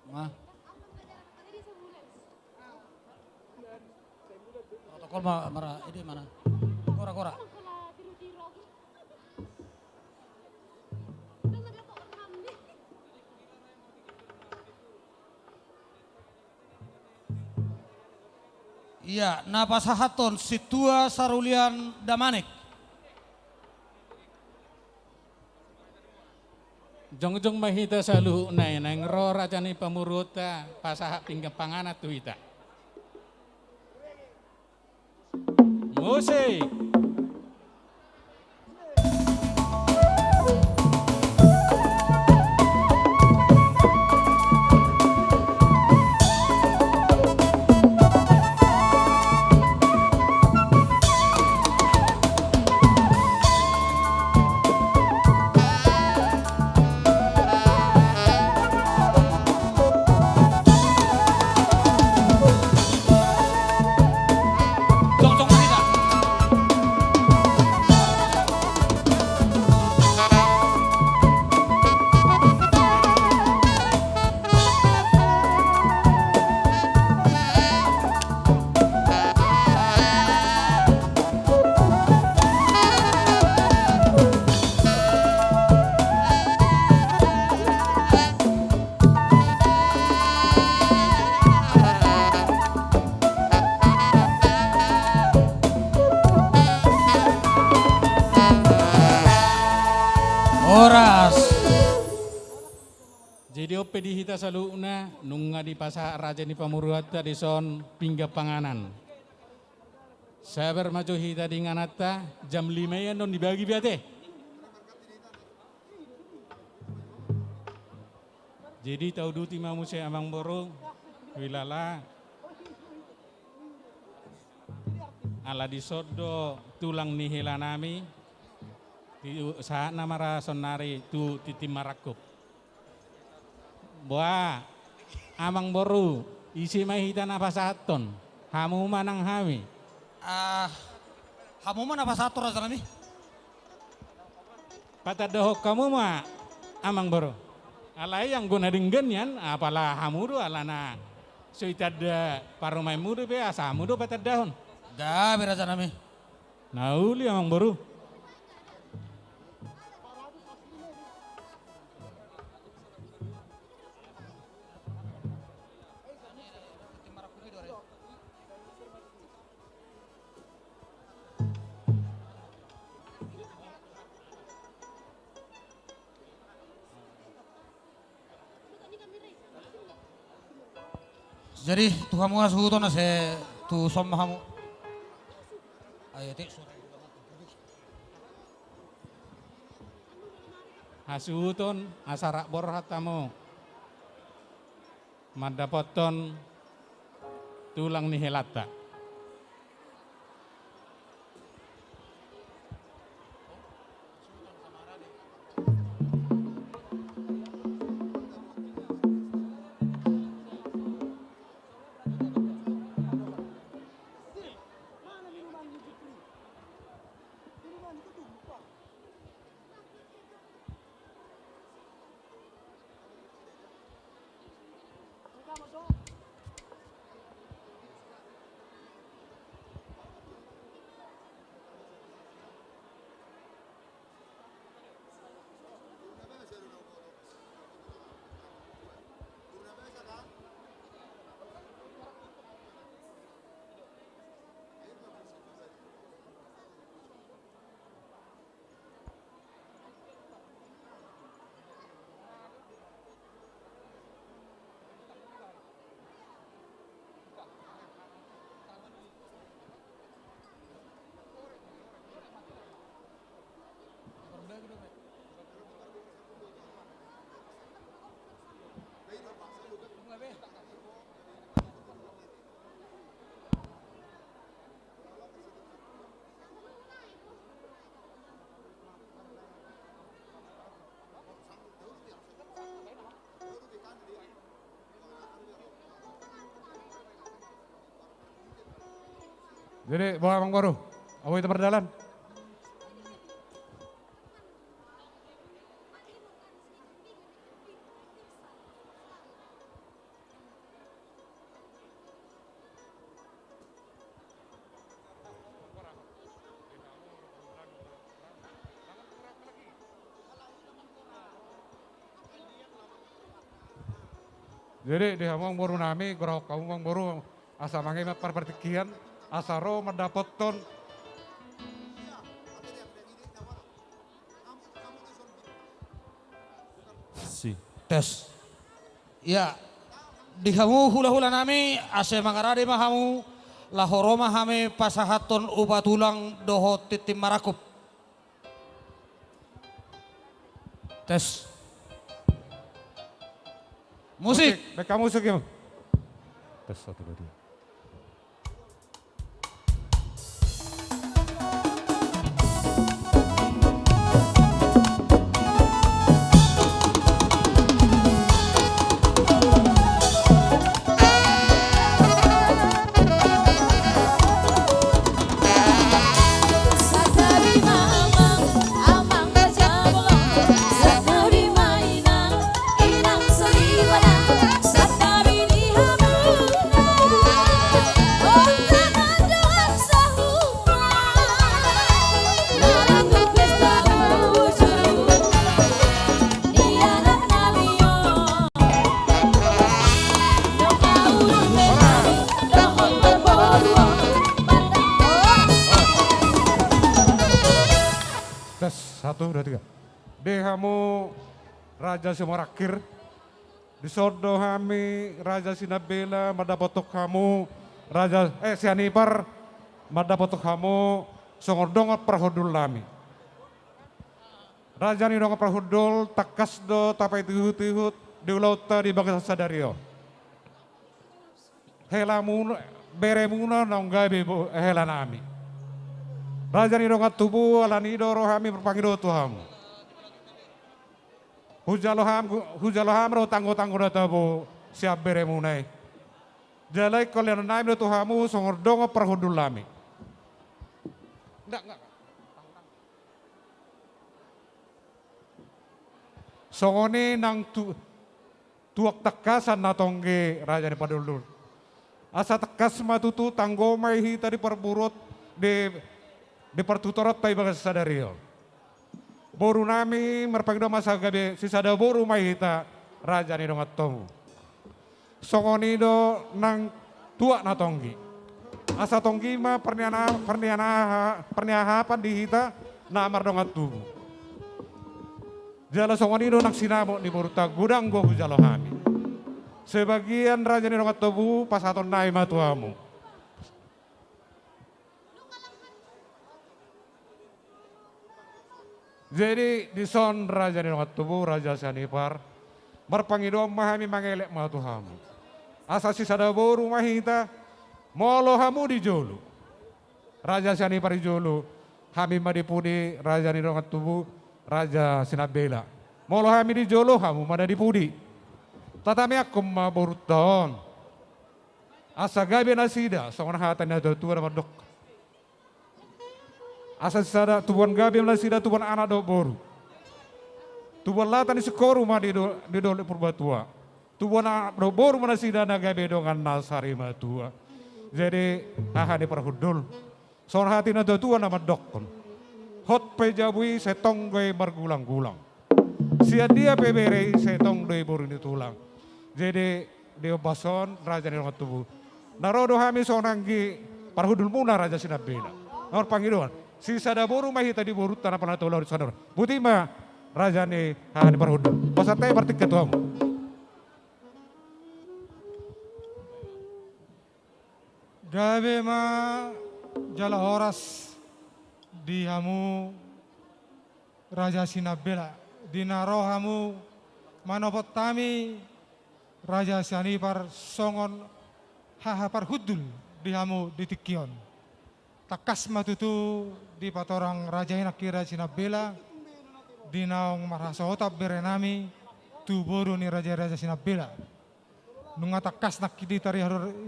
Nah. Protokol ma-, mara, ini mana? Gora, gora. Ia, na pasahathon Sintua Sarulian Damanik. Jongjong ma hita saluhutna, naeng ro raja ni pamoruonta pasahat pinggan panganan tu hita. Musik. Horas. Jadi on pe di hita saluhutna, nunga dipasahat raja ni pamoruonta dison pinggan panganan. Sabar ma jo hita di ingananta, jam lima i annon dibagi be ate. Jadi tauduti ma muse amangboru, huilala. Ala dison do tulang ni helanami, di, sahat na ma ra saonnari tu tintin marangkup. Boha, amangboru, ise ma hita na pasahathon? Hamu ma nang hami? Ah, hamu ma na pasahathon, rajanami. Patandahon hamu ma, amangboru. Alai anggo na denggan nian, apala hamu do, alana so itanda parumaenmu dope, asa hamu do patandahon. Gabe, rajanami. Na uli, amangboru. Jadi tu hamu hasuhuton, asa tuson ma hamu. Ayo, tik, suara. Hasuhuton, asa rap borhat hamu mandapothon tulang ni helanta. Jadi, boha, amangboru? Ahu, hita mardalan. Jadi, di hamu, amangboru nami, gorahon hamu, amangboru, Asa mangema parpartingkian, asa ro mandapothon. Si. Tes. Ia, di hamu hulahula nami, asa mangarade ma hamu, laho ro ma hami pasahathon upa tulang dohot tintin marangkup. Tes. Musik. Musik, B K musik, ya. Tes, satu, dua, tiga. Tes, satu, dua, tiga. Di hamu Raja Simorangkir, dison do hami Raja Sinambela mandapothon hamu, Raja, eh, Sianipar, mandapothon hamu songon dongan parhundul nami. Raja ni dongan parhundul, tangkas do tapaihutihut di ulaonta di bagasan sadari on. Helamuna, beremuna naung gabe bo-, hela nami. Raja ni dongan tubu, alani do ro hami marpangido tu hamu. Hujalo ham, hujalo ham ro tanggotanggo na tabo sian beremuna i. Jala ingkon lehonon nami do tu hamu songon dongan parhundul nami. Nda, nda. Songon i nang tu-, tuak tangkasan na tonggi, raja ni parhundul. Asa tangkas ma tutu, tanggo ma i hita di parboruon, di, di partutoronta di bagasan sadari on. Boru nami marpangido ma asa gabe sisada boru ma hita, raja ni dongan tubu. Songon i do nang tuak na tonggi. Asa tonggi ma parniana-, parniana-, parniahapan di hita na mardongan tubu. Jala songon i do nang sinamot ni borunta, godang do hujalo hami. Sebagian, raja ni dongan tubu, pasahaton nami ma tu hamu. Jadi, dison raja ni dongan tubu, raja Sianipar, marpangidoan ma hami, mangelek ma tu hamu. Asa sisada boru ma hita, molo hamu di jolo, raja Sianipar di jolo, hami ma di pudi, raja ni dongan tubu, raja Sinambela. Molo hami di jolo, hamu ma na di pudi. Tatamiangkon ma borunta on. Asa gabe nasida, songon hata ni natuatua na mandok. Asa sada tubuan gabe ma nasida, tubuan anak dohot boru. Tubuan lata ni singkoru ma di do-, di dolok Purbatua. Tubuan anak dohot boru ma nasida na gabe dongan na sari matua. Jadi, haha ni parhundul. Songon hata ni natuatua na mandokkon. Hot pe jabu i sai tong do i margulanggulang. Sian dia pe bere i sai tong do i boru ni tulang. Jadi, di ombas on, raja ni dongan tubu, na ro do hami songon anggi parhundulmuna raja Sinambela. Na marpangidoan. Sisada boru ma hita di borunta na pala tolu ari sonari. Boti ma raja ni haha ni parhundul. Pasahat hami partingkian tu hamu. Gabe ma jala horas di hamu raja Sinambela, di na ro hamu manopot hami raja Sianipar songon haha parhundul di hamu di tingki on. Tangkas ma tutu dipatorang raja i nangkin raja Sinambela, di naung marhasohotan bere nami tu boru ni raja, raja Sinambela. Nunga tangkas nangkin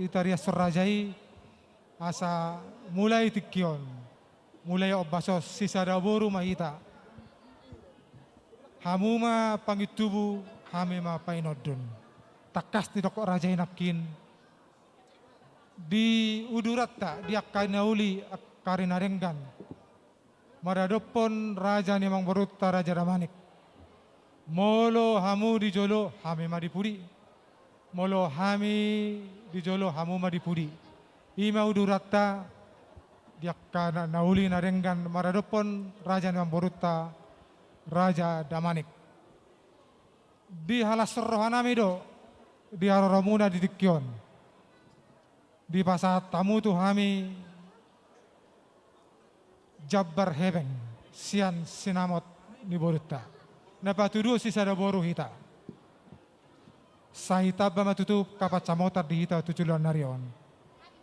ditariashon raja i, asa mulai tingki on, mulai ombas on sisada boru ma hita. Hamu ma pangintubu, hami ma painondun. Tangkas didok raja i nangkin, di uduranta, di angka na uli, angka ari na denggan, maradophon raja ni amangborunta raja Damanik. Molo hamu di jolo, hami ma di pudi. Molo hami di jolo, hamu ma di pudi. I ma uduranta di angka na, na uli na denggan maradophon raja ni amangborunta, Raja Damanik. Dihalashon rohanami do di haroromuna di tingki on. Dipasahat hamu tu hami jambar hepeng sian sinamot ni borunta. Na patuduhon sisada boru hita. Sai tamba ma tutu kapatsamotan di hita tu joloan ni ari on.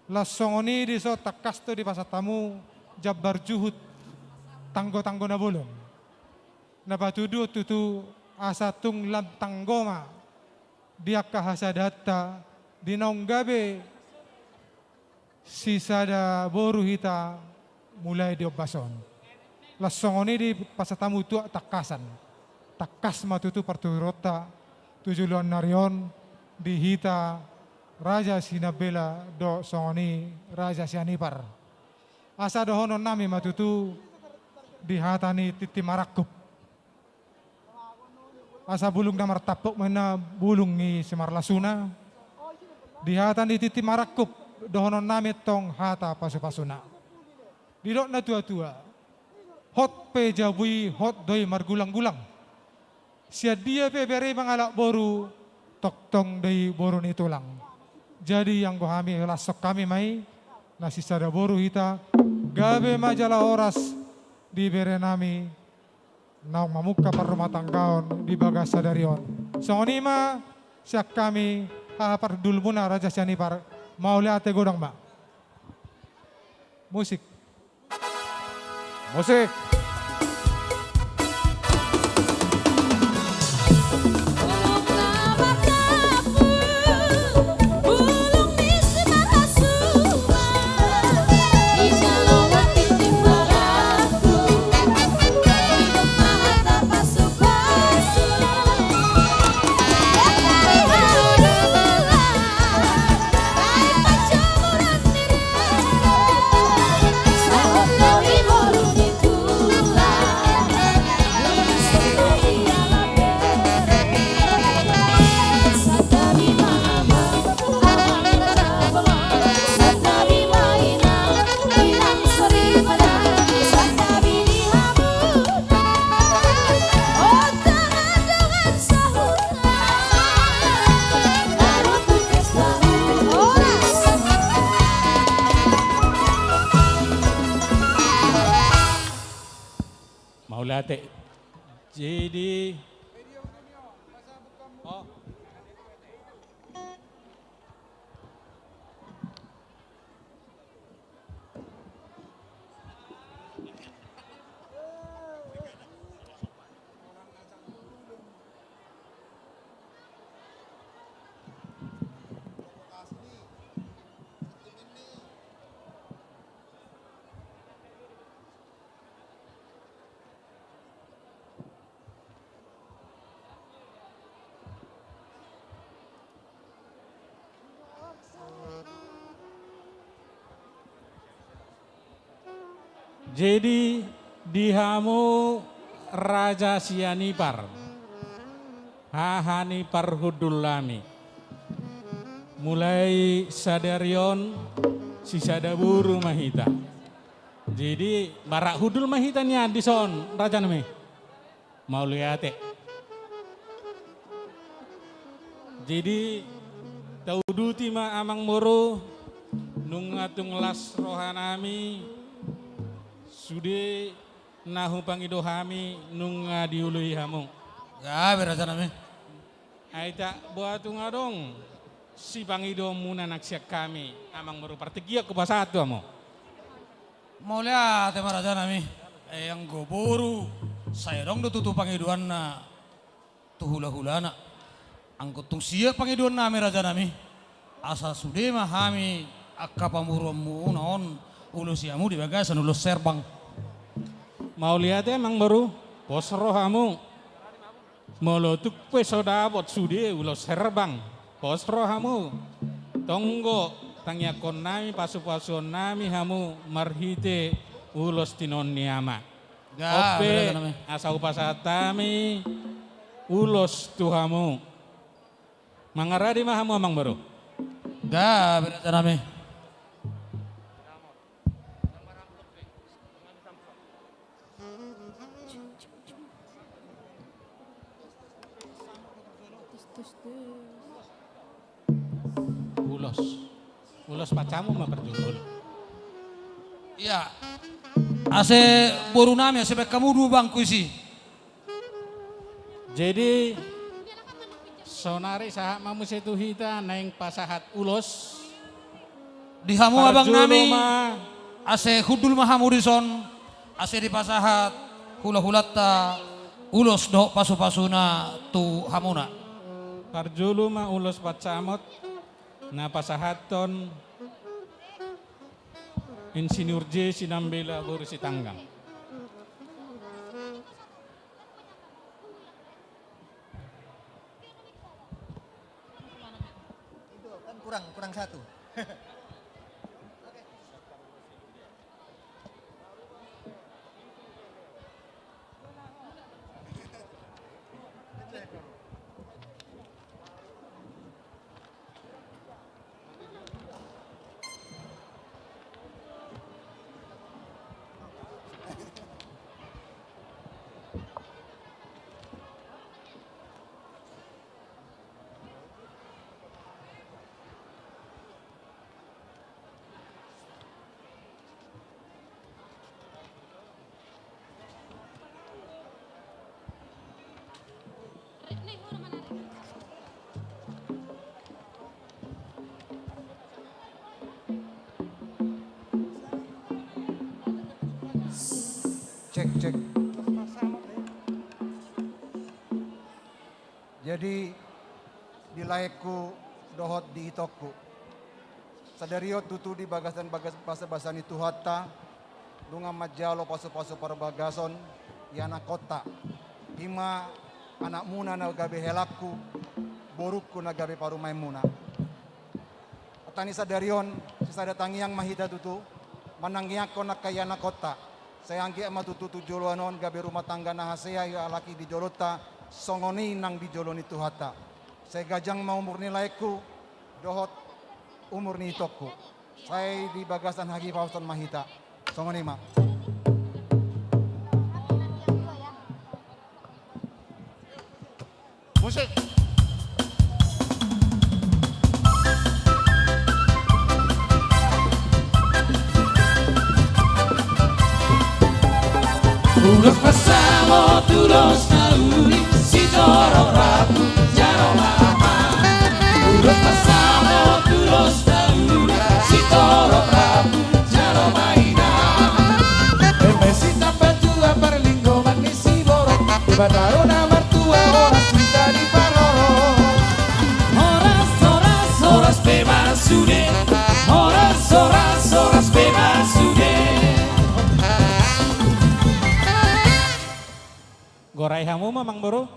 Laos songon i dison tangkas do dipasahat hamu jambar juhut tanggo-tanggo na bolon. Na patuduhon tutu asa tung lam tanggo ma di angka hasadaanta di naung gabe sisada boru hita mulai di ombas on. Laos songon i dipasahat hamu tuak tangkasan. Tangkas ma tutu partuturonta tu joloan ni ari on di hita Raja Sinambela dohot songon i Raja Sianipar. Asa dohononnami ma tutu di hata ni tintin marangkup. Asa bulung na martampuk ma inna bulung ni simarlasuna. Di hata ni tintin marangkup dohononnami tong hata pasupasuna. Didok na tuatua, hot pe jabu i, hot do i margulanggulang. Sian dia pe bere mangalap boru, tongtong do i boru ni tulang. Jadi anggo hami, lashon hami ma i, na sisada boru hita, gabe ma jala horas di berenami naung mamungka parrumatanggaon di bagasan sadari on. Songon i ma sian hami, haha parhundulmuna Raja Sianipar, mauliate, godang ma. Musik. Musik. Mauliate. Jadi, oh. Jadi, di hamu Raja Sianipar, haha ni parhundul nami, mulai sadari on sisada boru ma hita. Jadi, marhundul ma hita nian dison, raja nami. Mauliate. Jadi, tauduti ma amangboru, nunga tung las roha nami, sude na hupangido hami nunga dioloi hamu. Gabe, raja nami. Ai tak boha tung adong sipangidoonmuna nang sian hami, amangboru, partingkian hupasahat tu hamu. Mauliate ma, raja nami. Eh, anggo boru, sai adong do tutu pangidoanna tu hulahulana. Anggo tung sian pangidoan nami, raja nami, asa sude ma hami angka pamoruonmuna on ulosi hamu di bagasan ulos herbang. Mauliate, amangboru, pos rohamu. Molo tung pe so dapot sude ulos herbang, pos rohamu. Tonggo tangiangkon nami, pasupasuon nami hamu marhite ulos tinoon ni ama. Gabe, on pe, raja nami, asa hupasahat hami ulos tu hamu. Mangaradi ma hamu, amangboru. Gabe raja nami. Ulos. Ulos pacamu ma parjolo. Ia. Ase boru nami, ase baen hamu dua bangku disi. Jadi, saonari sahat ma muse tu hita naeng pasahat ulos. Di hamu abang nami, ase hundul ma hamu dison, ase dipasahat hulahulanta ulos dohot pasupasuna tu hamuna. Parjolo ma ulos pansamot na pasahathon Insinyur J Sinambela boru Sitanggang. Itu kan kurang, kurang satu. Cek, cek. Jadi, di laengku dohot di itongku, sadari on tutu di bagasan bagas-, basabasa ni Tuhanta, nunga manjalo pasupasu parbagason ianakhonta. I ma anakmuna na gabe helangku, borungku na gabe parumaenmuna. Hata ni sadari on, sisada tangiang ma hita tutu, manangiangkon angka ianakhonta. Sai anggiat ma tutu tu joloan on gabe rumah tangga na hasea ialap i di jolonta, songon i nang di jolo ni Tuhanta. Sai ganjang ma umur ni laengku, dohot umur ni itongku. Sai di bagasan hahipason ma hita. Songon i ma. Musik. Ulos pansamot, ulos na uli, sitorop rambu jalo ma aha. Ulos pansamot, ulos na uli, sitorop rambu jalo ma aha. Eme sitambatua parlinggoman ni siborok, Debata do na martua, horas hita diparorot. Horas, horas, horas pe ma sude. Horas, horas, horas pe ma sude. Gorai hamu ma, amang boru.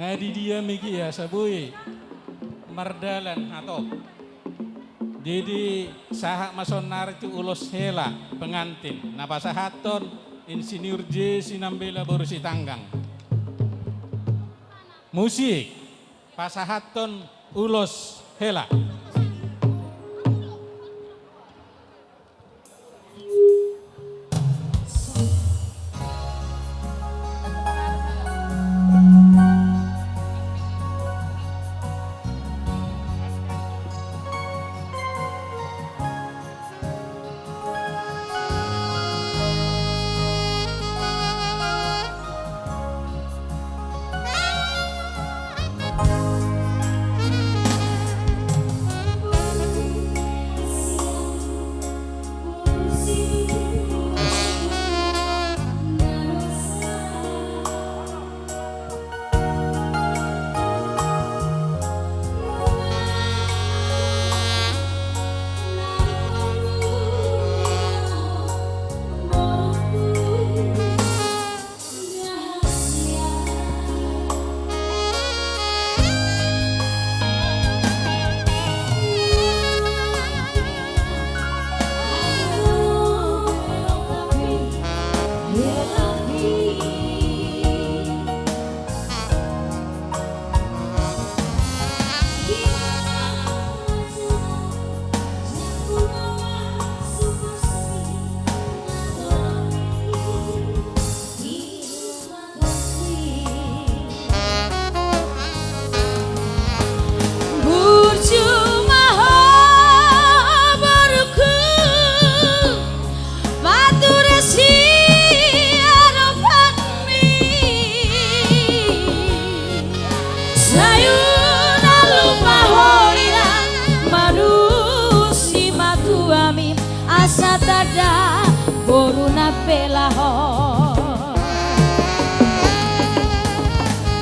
Nga di dia mege asa boi mardalan hatop. Jadi sahat ma saonnari tu ulos hela pengantin na pasahathon Insinyur J Sinambela boru Sitanggang. Musik, pasahathon ulos hela.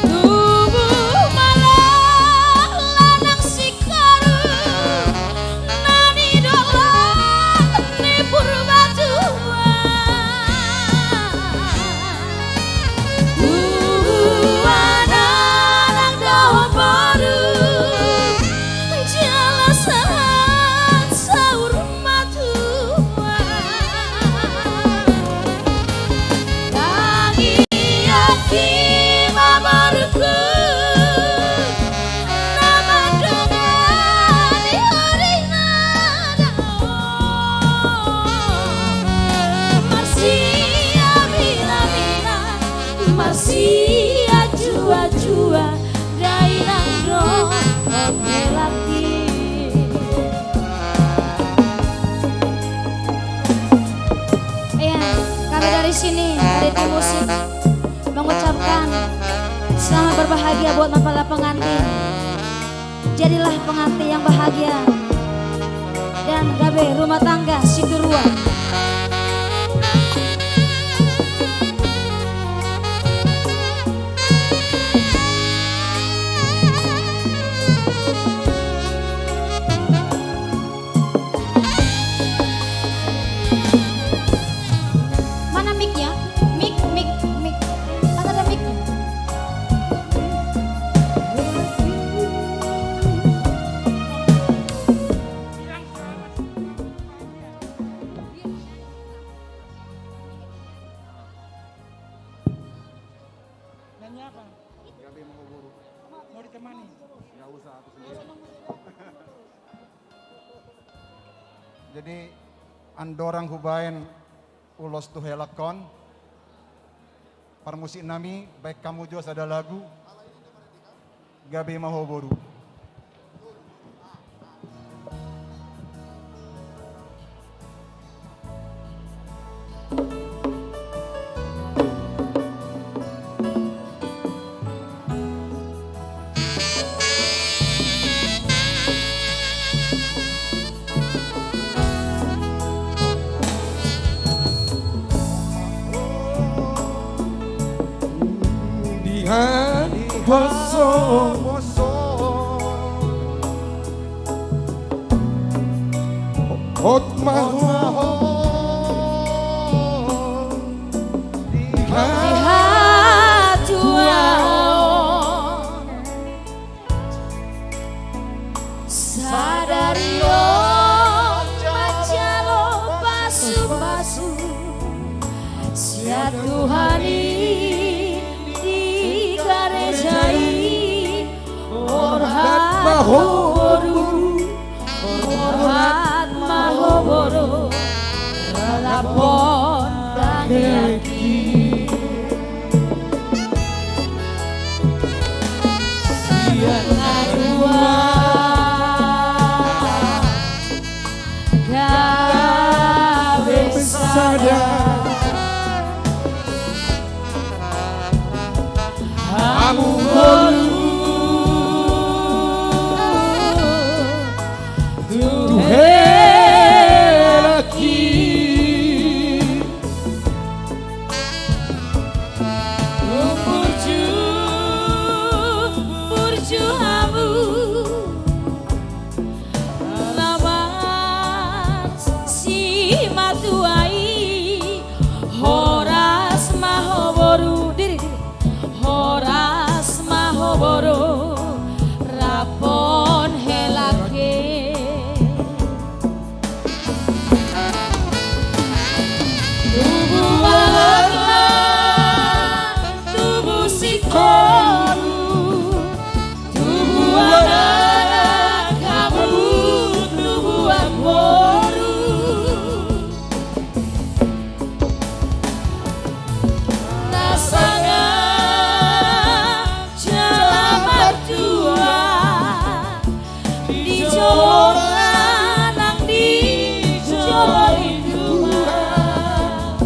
Tubu ma lanang singkoru na nidok ni Purbatua. Tubu anak dohot boru jala sahat saur matua. Tangiangki ma borungku na mandongani horina do. Marsiaminaminan, marsianjuanjuan dainang dohot helangki. Iya, kami dari sini, dari tim musik, mengucapkan selamat berbahagia buat para pengantin. Jadilah pengantin yang bahagia dan gabe rumah tangga sindurua. Mana mic-nya? Mic, mic, mic. Kan ada mic-nya. Nyanyi apa? Gabe ma ho boru. Mau ditemani? Nggak usah, aku sendiri. Jadi, andorang hubaen ulos tu helangkon, parmusiknami, baen hamu jo sada lagu, Gabe ma ho boru. Di hami hoso hot ma ho di hatuaon. Sadari on manjalo pasupasu sian Tuhan i di gareja i. Borhat ma ho boru, borhat ma ho boru, rap dohot tangiangki. Sian na dua gabe sada. Hamu ngolu tu helangki. Burju, burju hamu. Lawas simatua i, horas ma ho boru, diri, diri. Horas ma ho boru, rap dohot helangki. Tubu anak, tubu singkoru, tubuan anak hamu, tubuan boru. Na sanga jala martua di jolo nang di jolo ni Tuhan.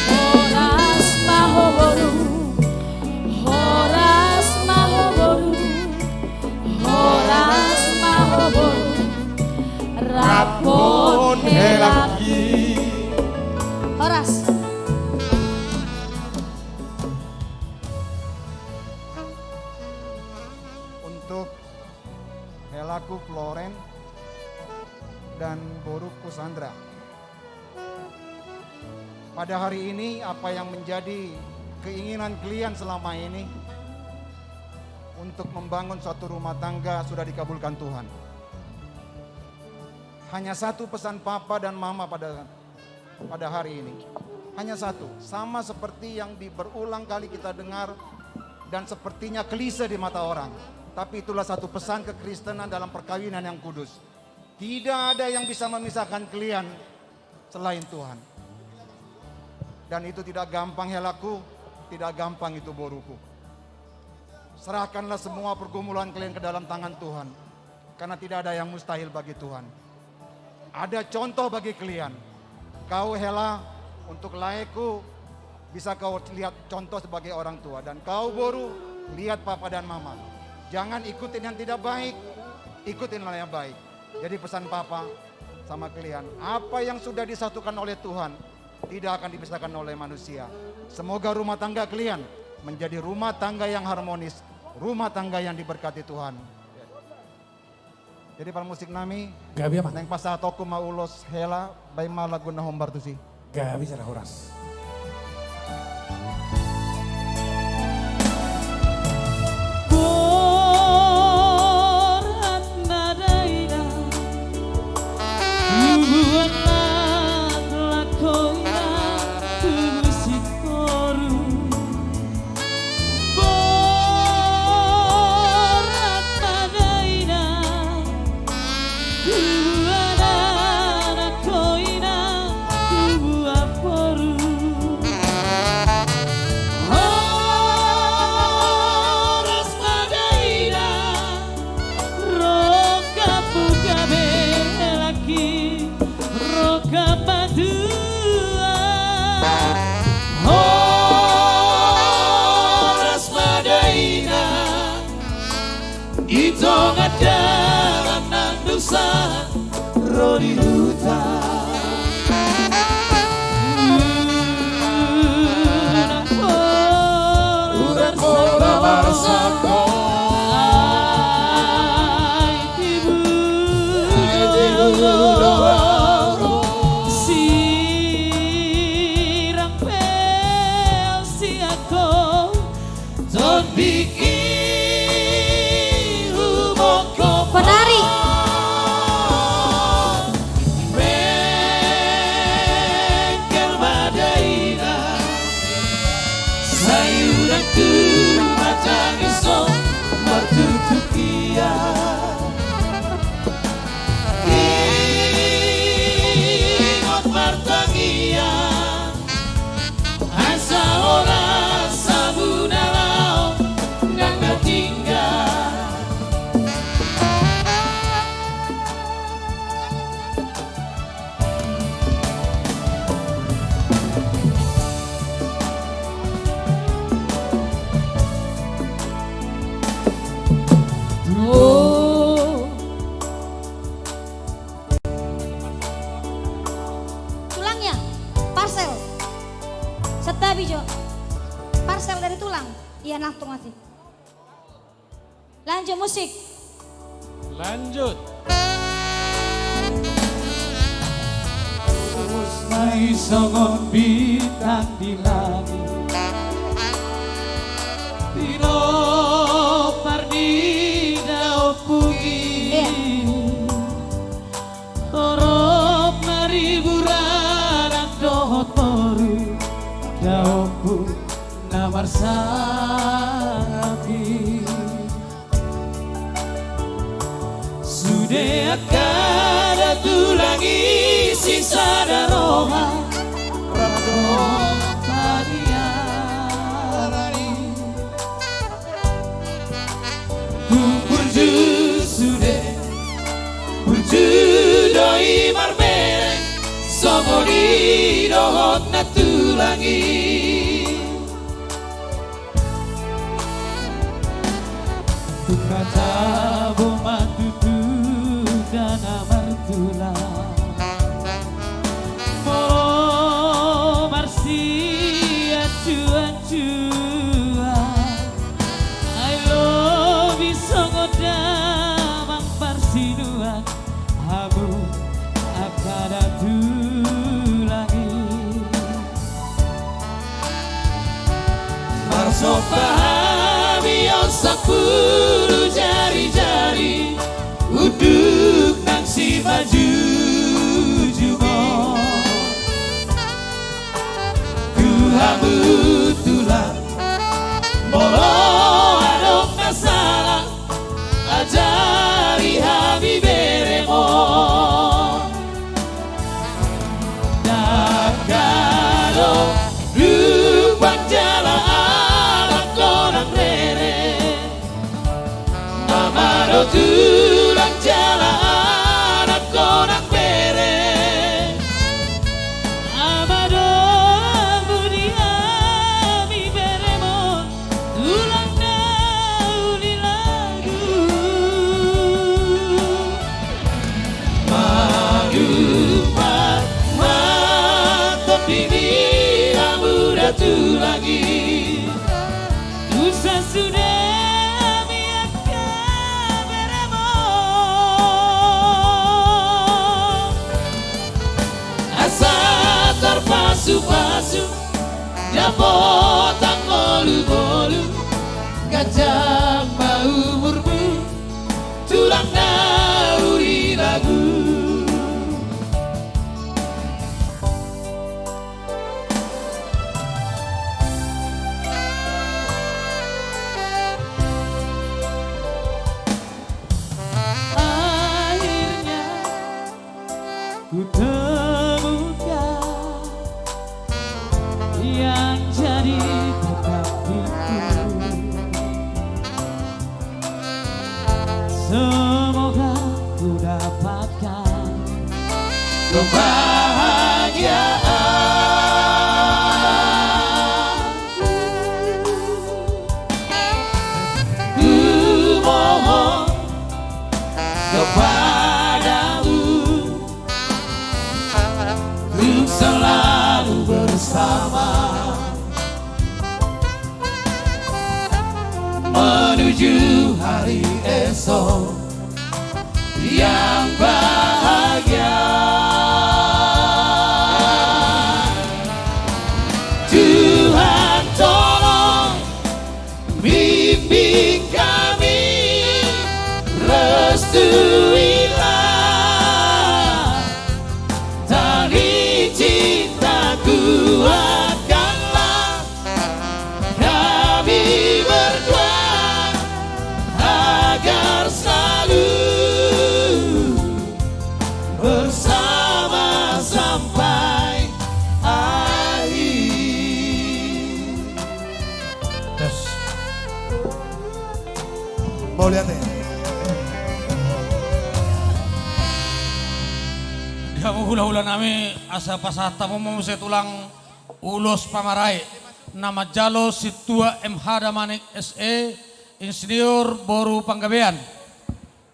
Horas ma ho boru, Sandra. Pada hari ini, apa yang menjadi keinginan kalian selama ini untuk membangun suatu rumah tangga sudah dikabulkan Tuhan. Hanya satu pesan papa dan mama pada, pada hari ini. Hanya satu, sama seperti yang di-, berulang kali kita dengar dan sepertinya klise di mata orang. Tapi itulah satu pesan kekristenan dalam perkawinan yang kudus. Tidak ada yang bisa memisahkan kalian selain Tuhan. Dan itu tidak gampang, helaku, tidak gampang itu, boruku. Serahkanlah semua pergumulan kalian ke dalam tangan Tuhan. Karena tidak ada yang mustahil bagi Tuhan. Ada contoh bagi kalian. Kau, hela, untuk laeku, bisa kau lihat contoh sebagai orang tua. Dan kau, boru, lihat papa dan mama. Jangan ikutin yang tidak baik, ikutinlah yang baik. Jadi pesan papa sama kalian, apa yang sudah disatukan oleh Tuhan tidak akan dipisahkan oleh manusia. Semoga rumah tangga kalian menjadi rumah tangga yang harmonis, rumah tangga yang diberkati Tuhan. Jadi, parmusik nami, gabe ma. Naeng pasahatonku ma ulos hela, baen ma lagu na hombar tusi. Gabe sada horas. Borat ma dainang, tubuan na lakoina, tubu si toru. Borat ma dainang, tubuan na lakoina, tubu amporu. Horas ma dainang, rongkapmu gabe laki, rongkap ma tulang. Horas ma dainang, di tonga dalan nang dosa ro di huta. Unang pola marsakkon. Ai tibu do au ro. Sirang pe au sian ho. Tondi i humongkop. Penari. Mengkel ma dainang, sai unang tu matangis ho martutup ia. Ingot martangiang. Asa horas hamu na laho nang na tinggal. Duo. Tulang ya? Parsel. Santabi jo. Parsel dari tulang. Iya, nah, tunggu sih. Lanjut musik. Lanjut. Songon bintang di langit. Di nobar ni daompung i. Iya. Torop ma ribu ranak dohot boru, daompung na marsangap i. Sude angka na tulang i sisada roha, rap dohot paniaran i. Tung burju sude, burju do i marbereng, songon i dohot na tulang i. Tung tabo ma tutu da na martulang. Molo marsianjuanjuan, ai lobi songon damang parsinuan, hamu angka na Dompak hami on sampulu jari-jari, unduk nang simanjujungmon. Tu hamu tulang, molo adong na sala, ajari hami beremon. Nangka do tulang jala anak konang rere. Ama do tulang jala anak konang bere. Ama do budi hami beremon. Tulang na uli lagu. Mangumpat ma tondi ni hamu da tulang i. Tu sasude hami angka beremon. Asa tarpasu-pasu. Dapotan ngolu-ngolu, ganjang ma umurmu, tulang na uli lagu. Akhirnya kutemukan yang jadi pendampingku. Semoga ku dapatkan kebahagiaan. Ku mohon kepadamu untuk selalu bersama menuju hari esok yang bahagia. Tuhan tolong bimbing kami, restuilah tali cinta, kuatkanlah kami berdua agar selalu bersama sampai akhir. Tes. Mauliate. Di hamu hulahula nami, asa pasahat hamu ma muse tulang ulos pamarae na manjalo Sintua M H Damanik S E, Insinyur boru Panggabean.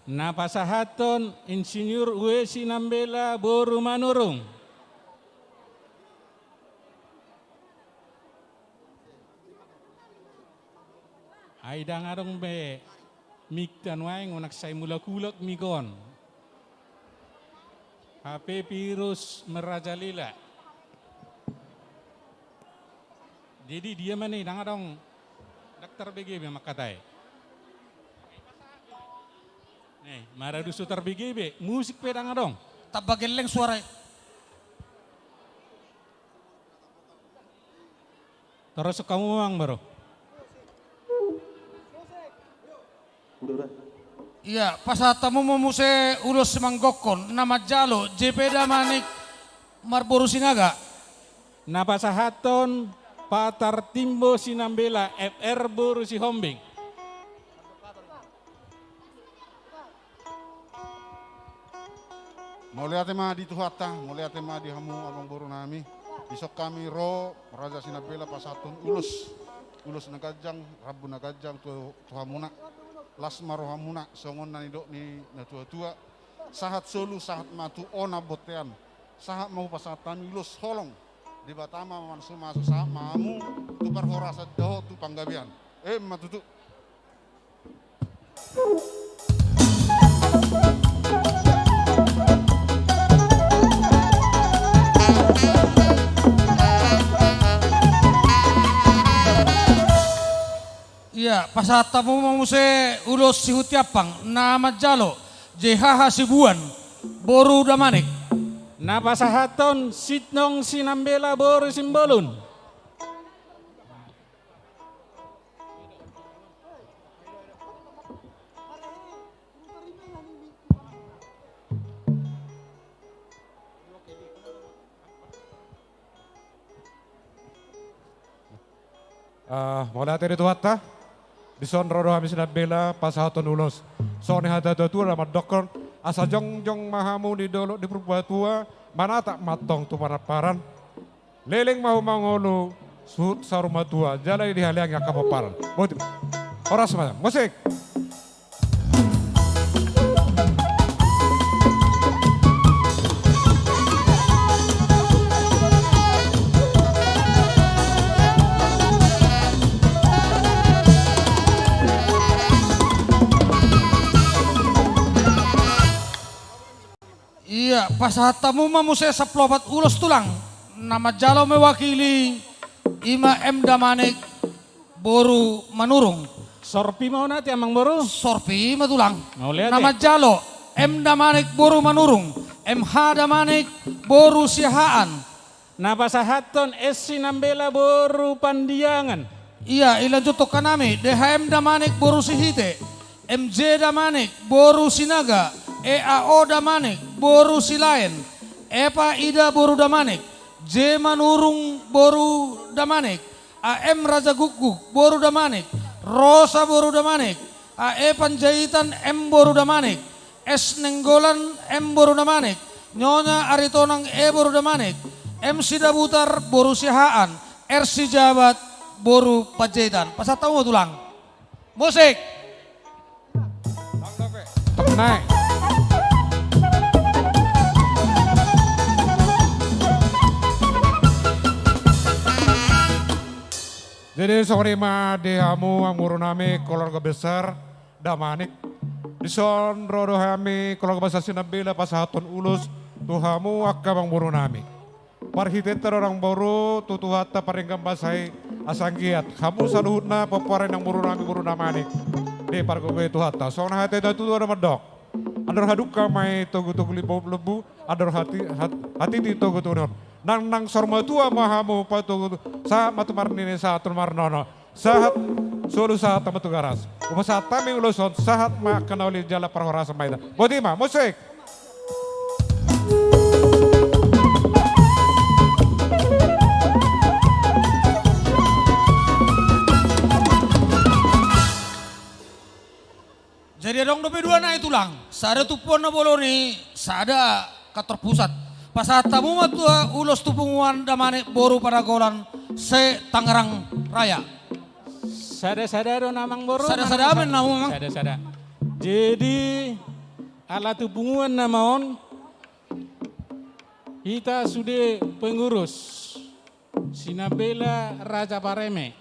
Na pasahathon Insinyur W Sinambela boru Manurung. Ai ndang adong be mik ta nuaeng, unang sai mulak-ulak mik on. H P virus merajalela. Jadi dia ma ne, ndang adong. Ndang tarbege be mangkatai. Ne, maradusu tarbege be, musik pe ndang adong. Tamba gelleng suara i. Torus hamu amang boru. Ia, pasahat hamu ma muse ulos simanggokhon na manjalo J P Damanik marboru Sinaga. Na pasahathon Patar Timbo Sinambela F R boru Sihombing. Mauliate ma di Tuhanta, mauliate ma di hamu amang boru nami. Dison hami ro Raja Sinambela pasahathon ulos, ulos na ganjang, rambu na ganjang tu, tu hamuna. Las ma rohamuna, songon na nidok ni natua-tua. Sahat solu, sahat ma tu ona bontean. Sahat ma hupasahat hami ulos holong. Debata ma mamasu-masu sahat ma hamu tu parhorasan dohot tu panggabean. Emma tutu. Ia, pasahat hamu ma muse ulos Sihuntiampang, na manjalo J H Hasibuan, boru Damanik. Na pasahathon Sintong Sinambela, boru Simbolon. Ah, mauliate di Tuhanta. Dison ro do hami Sinambela pasahathon ulos. Songon i hata ni natuatua na mandokkon, asa jongjong ma hamu di dolok ni Purbatua, manatap ma antong tu panamparan. Leleng ma hamu mangolu, suhut saur matua, jala dihaleangi angka pomparan. Boti ma. Horas ma, musik. Ia, pasahat hamu ma muse sampulu opat ulos, Tulang, na manjalo mewakili, i ma M Damanik, boru Manurung. Sorpi ma on ate, Amangboru? Sorpi ma, Tulang. Mauliate. Na manjalo M Damanik, boru Manurung, M H Damanik, boru Siahaan. Na pasahathon S Sinambela, boru Pandiangan. Ia, ilanjuthon hanami, D H M Damanik, boru Sihite, M J Damanik, boru Sinaga, E A O Damanik, boru Silaen, Epa Ida, boru Damanik, J Manurung, boru Damanik, A M Rajagukguk, boru Damanik, Rosa, boru Damanik, A E Panjaitan, M, boru Damanik, S Nenggolan, M, boru Damanik, Nyonya Aritonang, E, boru Damanik, M Sidabutar, boru Siahaan, R Sijabat, boru Panjaitan. Pasahat hamu ma, Tulang. Musik. Tenang. Jadi, songon i ma di hamu, amangboru nami, keluarga besar Damanik. Dison ro do hami, keluarga besar Sinambela, pasahathon ulos tu hamu angka amangboru nami. Parhitehonta do, amangboru, tu Tuhanta pardenggan basa i, asa anggiat hamu saluhutna pomparan ni amangboru nami, boru Damanik, dipargogoi Tuhanta. Songon hata ni natuatua na mandok: Andor hadungka ma i togutogu, limbabubu lombu, andor hati-, hat-, hatiti togutogu ni on. Nang, nang saur matua ma hamu patogu, sahat ma tu marnini, sahat tu marnono, sahat solu, sahat ma tu garas. Hupasahat hami ulos on, sahat ma angka na uli jala parhorasan ma hita. Boti ma, musik. Jadi adong dope dua nai, Tulang, sada tumpuan na bolon i, sada kantor pusat. Pasahat hamu ma tutu ulos tu punguan Damanik, boru Panagolan, se-Tangerang Raya. Sada-sada do, Amangboru? Sada-sada ma, Amang. Sada-sada. Jadi, ala tu punguan nama on, hita sude pengurus Sinambela Raja Pareme,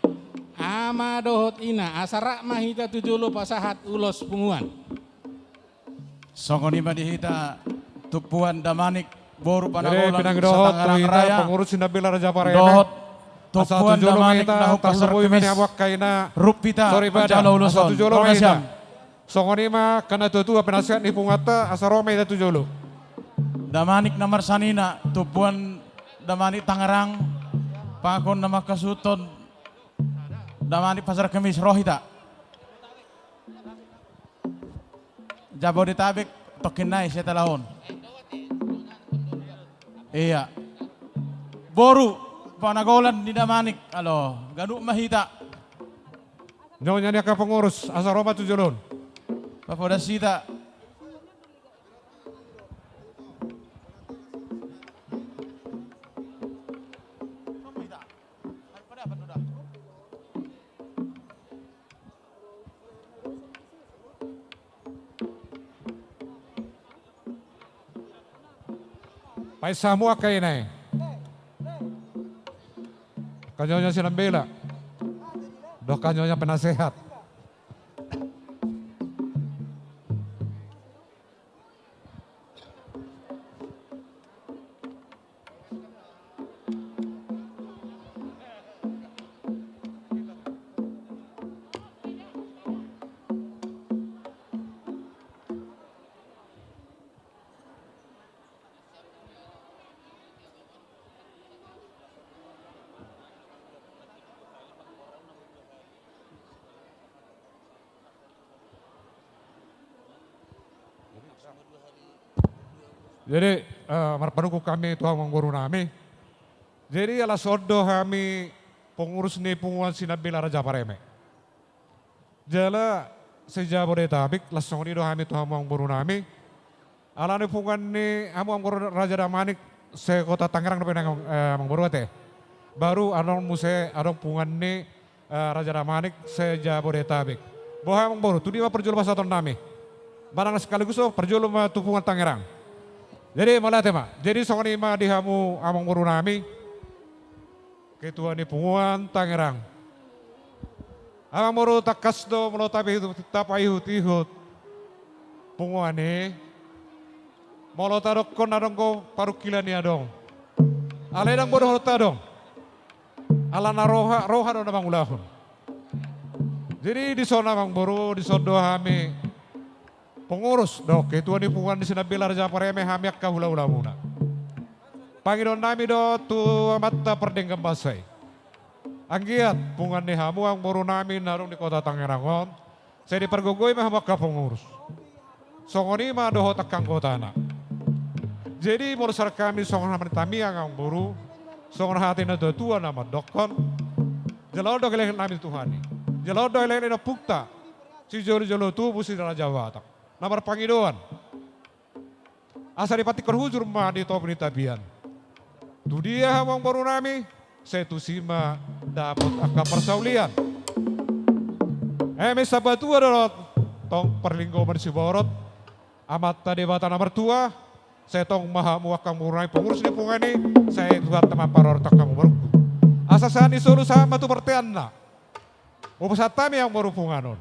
ama dohot ina, asa rap ma hita tu jolo pasahat ulos punguan. Songon i ma di hita tumpuan Damanik, boru Panagolan, se-Tangerang Raya, pengurus Sinambela Raja Pareme, dohot tumpuan Damanik na hupasahat kemis, rap hita manjalo ulos on. Songon i ma angka na tuatua, penasehat ni punguanta, asa ro ma hita tu jolo. Damanik na marsanina, tumpuan Damanik Tangerang, pakon na mangkasuhuthon Damanik Pasar Kemis, ro hita. Jabodetabek tongkin nai setelah on. Ia. Boru Panagolan ni Damanik, alo, ganup ma hita. Nyonya ni angka pengurus, asa ro ma tu jolo on. Papodas hita. Paisa hamu angka ina i. Angka nyonya Sinambela dohot angka nyonya penasehat. Jadi, eh, marpanungkun hami tu hamu amangboru nami. Jadi, ala songon on do hami pengurus ni punguan Sinambela Raja Pareme. Jala se-Jabodetabek, laos songon i do hami tu hamu amangboru nami. Alani punguan ni hamu amangboru Raja Damanik, se-Kota Tangerang dope nang, eh, amangboru ate. Baru adong muse, adong punguan ni, eh, Raja Damanik se-Jabodetabek. Boha amangboru, tu dia ma parjolo pasahaton nami? Manang sekaligus do parjolo ma tu punguan Tangerang. Jadi, mauliate ma. Jadi, songon i ma di hamu amangboru nami. Ketua ni punguan Tangerang. Amangboru, tangkas do molo tapaihut-, tapaihut-ihut punguan i, molo tadokkon adong do parungkilon i adong. Alai ndang boi dohononta adong. Alana roha, roha do na mangulahon. Jadi dison amangboru, dison do hami pengurus dohot ketua ni punguan ni Sinambela Raja Pareme, hami angka hulahulamuna. Pangidoan nami do tu Amanta Pardenggan Basa i. Anggiat punguan ni hamu amangboru nami na adong di Kota Tangerang on, sai dipargogoi ma hamu angka pengurus. Songon i ma dohot angka anggotana. Jadi molo sian hami songon hata ni tangiang amangboru, songon hata ni natuatua na mandokkon, jalo do elekelek nami tu Tuhan i. Jalo do elekelek ni ompunta, sijolojolo tubu si Raja Batak. Na marpangidoan. Asa dipantikkon hujur ma di topi ni tapian. Tu dia hamu amangboru nami, sai tusi ma dapot angka parsaulian. Eme sabatua do tong parlinggoman siborot, Amanta Debata na martua, sai tong ma hamu angka amangboru nami pengurus ni punguan i, sai Tuhanta ma parorot angka amangboru. Asa sahat ni solu sahat ma tu bonteanna. Hupasahat hami amangboru punguan on.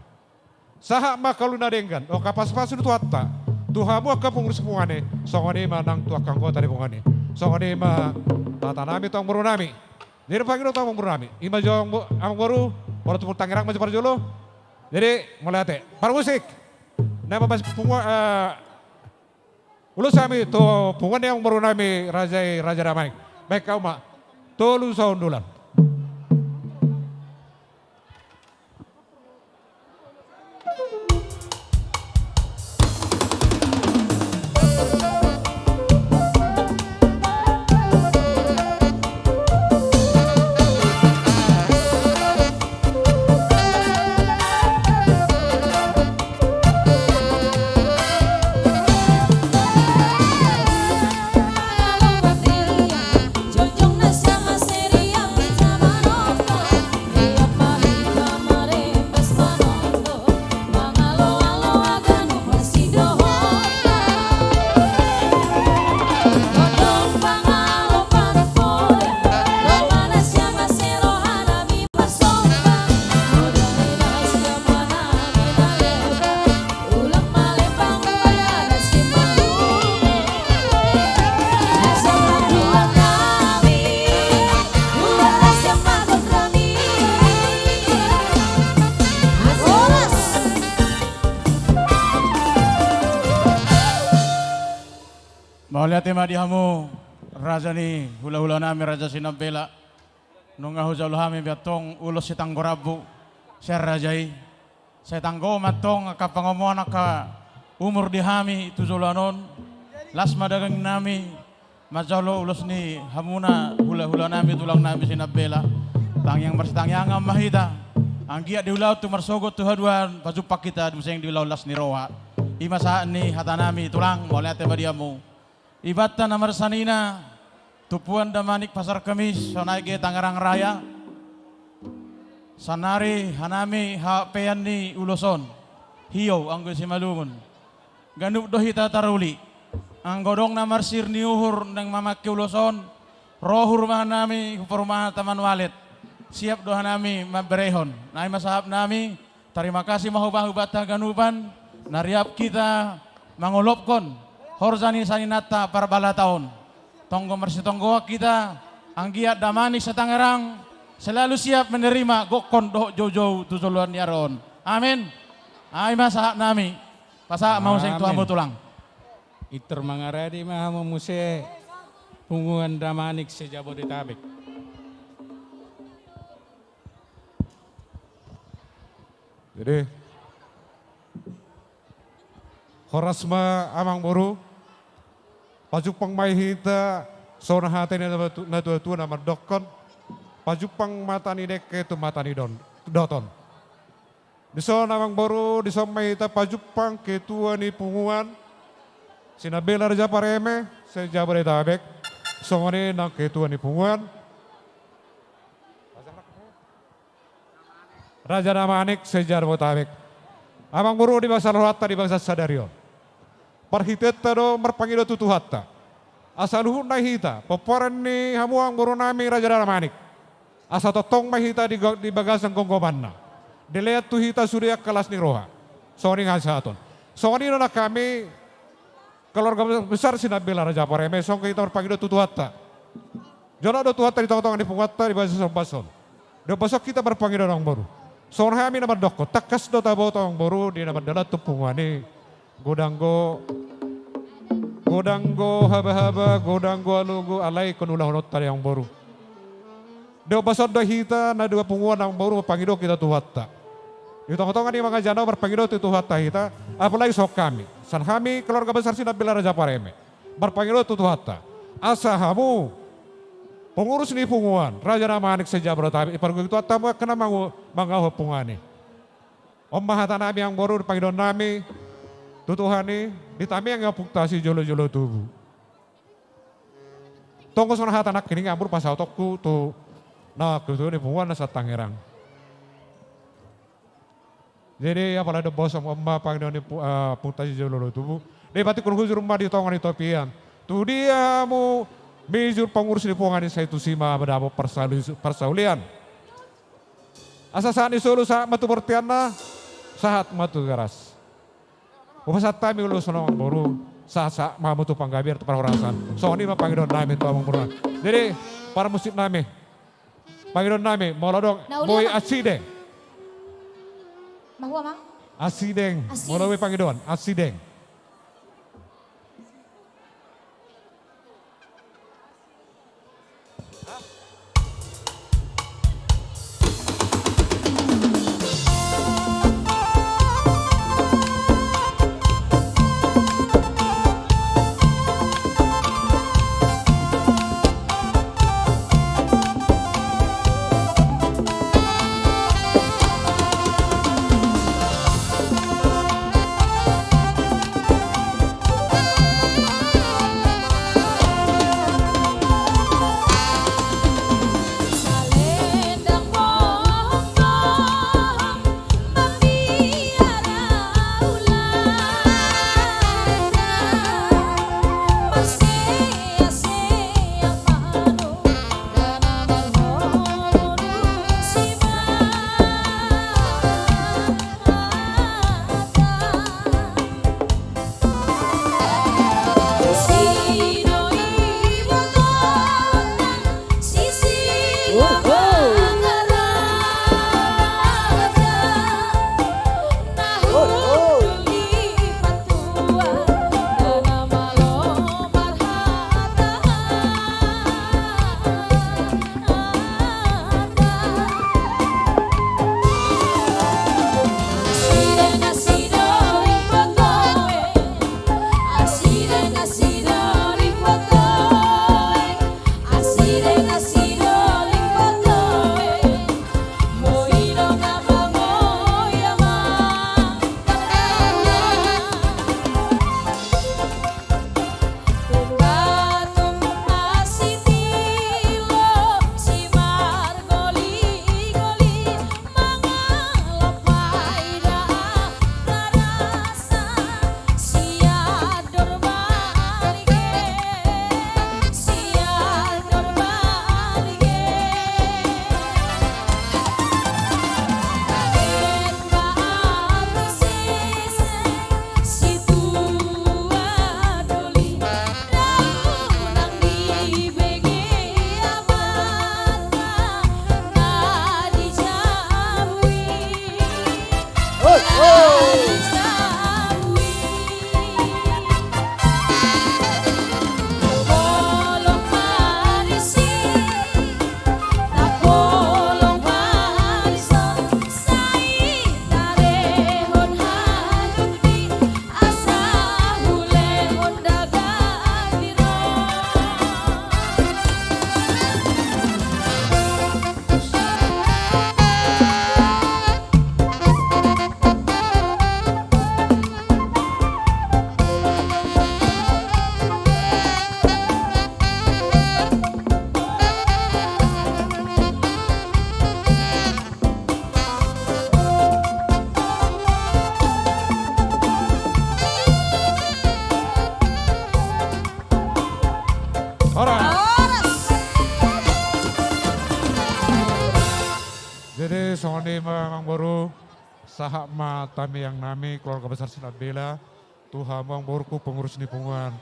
Sahat ma angka ulu na denggan, dohot angka pasupasu ni Tuhanta. Tu hamu angka pengurus punguan i, songon i ma nang tu angka anggota ni punguan i. Songon i ma hata nami tu amangboru nami. Jadi pangidoan tu amangboru nami. I ma jo amangbo-, amangboru, molo tu punguan Tangerang ma jo parjolo. Jadi, mauliate. Parmusik. Na mamasuki punguan, eh, ulos hami tu punguan ni amangboru nami raja i, Raja Damanik. Baen hamu ma. Tolu sahundulan. Mauliate ma di hamu, raja ni hulahula nami, Raja Sinambela. Nunga hujalo hami be antong ulos sitanggo rambu sian raja i. Sai tanggo ma antong angka pangomoan, angka umur di hami tu joloan on. Las ma daging nami manjalo ulos ni hamuna hulahula nami, tulang nami Sinambela. Tangiang marsitangiangan ma hita. Anggiat di ulaon tu marsogot tu haduan, pajumpang hita muse di ulaon las ni roha. I ma sahat ni hata nami, tulang, mauliate ma di hamu. Ibanta na marsanina, Tumpuan Damanik Pasar Kemis, sonai ge Tangerang Raya. Saonari hanami hapean ni ulos on, hiou anggo simalungun. Ganup do hita taruli. Anggo adong na marsir ni uhur naeng mamangke ulos on, ro hu rumahan nami, hu parumahan Taman Walet. Siap do hanami mamberehon. Nai ma sahat nami, tarima kasih ma hubahen hubanta haganupan, na riap hita mangolopkon horja ni saninanta parbalata on. Tonggo marsitonggoan hita, anggiat Damanik se-Tangerang selalu siap menerima gokkon dohot joujou tu joloan ni ari on. Amin. Ai ma sahat nami. Pasahat ma muse tu hamu, tulang. Pintor mangarade ma hamu muse, punguan Damanik se-Jabodetabek. Jadi, horas ma amangboru. Pajumpang ma hita, songon hata ni na-, natuatua na mandokkon, pajumpang mata ni dengke tu mata ni don-, doton. Dison amangboru, dison ma hita pajumpang ketua ni punguan Sinambela Raja Pareme se-Jabodetabek, songon i nang ketua ni punguan Raja Namanik se-Jabodetabek. Amangboru, di bagasan rohanta di bagasan sadari on, marhitehonta do marpangido tu Tuhanta, asa luhutna hita pomparan ni hamu amangboru nami Raja Namanik, asa tongtong ma hita di go-, di bagasan gomgomanna, dilean tu hita sude angka las ni roha. Songon i hasehaton. Songon i do nang hami keluarga besar Sinambela Raja Pareme, songon i hita marpangido tu Tuhanta. Jolo do Tuhanta di tongatonga ni punguanta di bagasan ombas on. Di ombas on hita marpangido, amangboru. Songon hami na mandokkon, tangkas do taboto, amangboru, di na mandalan tu punguan i, godang do, godang do habahaba, godang do alogo, alai ingkon ulahononta do i, amangboru. Di ombas on do hita na dua punguan, amangboru, marpangido hita tu Tuhanta. Di tongatonga ni mangaja on marpangido tu Tuhanta hita, apalagi songon hami. Sian hami keluarga besar Sinambela Raja Pareme, marpangido tu Tuhanta, asa hamu pengurus ni punguan Raja Namanik se-Jabodetabek, dipargogoi Tuhanta hamu angka na mangu-, mangaho punguan i. On ma hata nami, amangboru, di pangidoan nami tu Tuhan i, di tamiang ni Ompunta Sijolojolo Tubu. Tong songon hata nangkining, amangboru, pasahatonku tu na ketua ni punguan na sian Tangerang. Jadi apala do ombas on, on ma pangidoan ni pu-, eh, Ompunta Sijolojolo Tubu. Dipatikku hujur ma di tonga ni topi an. Tu dia hamu mijur pengurus ni punguan i, sai tusi ma dapot parsauli-, parsaulian. Asa sahat ni solu sahat ma tu bonteanna, sahat ma tu garas. Hupasahat hami ulos on, amangboru, sahat-sahat ma hamu tu panggabean, tu parhorasan. Songon i ma pangidoan nami tu amangboru. Jadi, parmusik nami, pangidoan nami, molo adong, na uli, boi, Amang. Asideng. Mahua, Amang? Asideng. Asideng. Molo boi pangidoan, asideng. Amangboru, sahat ma tamiang nami keluarga besar Sinambela tu hamu amangboruku pengurus ni punguan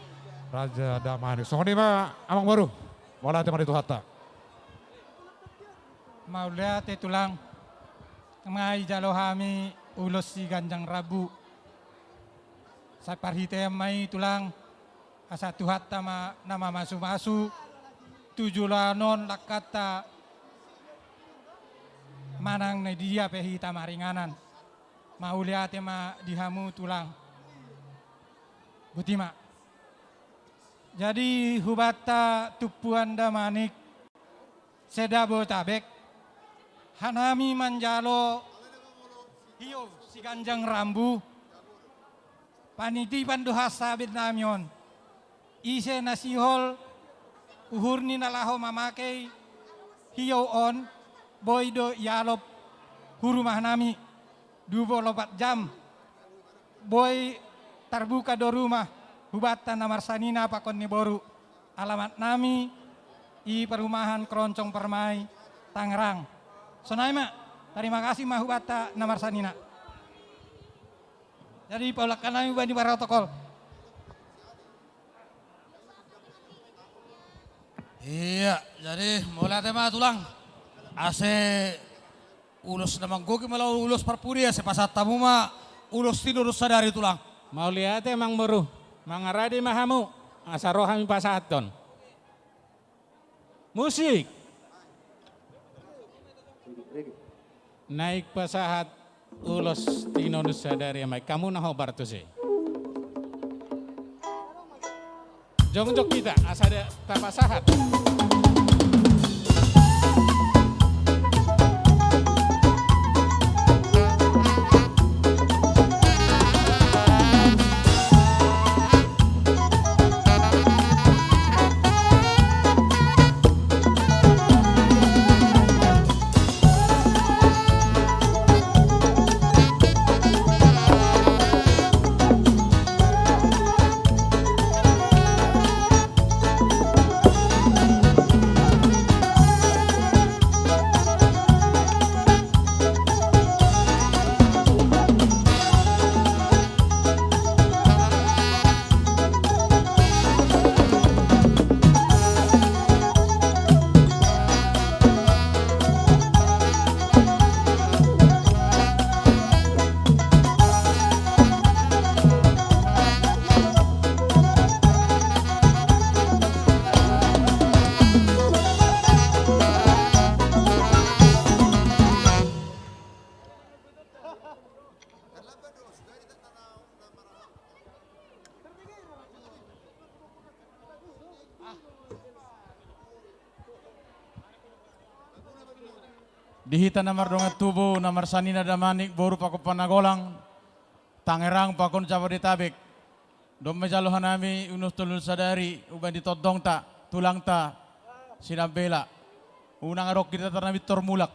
Raja Damanik. Songon i ma amangboru. Mauliate ma di Tuhanta. Mauliate tulang. Nunga dijalo hami ulos siganjang rambu. Sai parhitean ma i tulang, asa Tuhanta ma na mamasumasu tu joloan on langkanta manang na di dia pe hita maringanan. Mauliate ma di hamu tulang. Boti ma. Jadi hubanta tumpuan Damanik se-Jabodetabek, hanami manjalo hiou siganjang rambu. Panitipan do hata sian nami on. Ise na sihol uhurni na laho mamake hiou on, boi do ialop hu rumah nami dua puluh empat jam. Boi tarbuka do rumah hubanta na marsanina pakon ni boru. Alamat nami i Perumahan Keroncong Permai, Tangerang. Sonai ma, tarima kasih ma hubanta na marsanina. Jadi paulak hami baen di protokol. Iya, jadi mauliate ma tulang. Ase ulos na manggohi ma laho ulos parpudi, ase pasahat hamu ma ulos tinonun sadari tulang. Mauliate amangboru, mangaradi ma hamu, asa ro hami pasahathon. Musik. Naeng pasahat ulos tinonun sadari, amang, hamu na hombar tusi. Jongjong hita asa tapasahat. Di hita na mardongan tubu, na marsanina Damanik, boru pakon Panagolang, Tangerang pakon Jabodetabek. Dung ma dijalo hanami ulos tinonun sadari, umbahen di tondongta, tulangta, Sinambela. Unang adong hita na pintor mulak.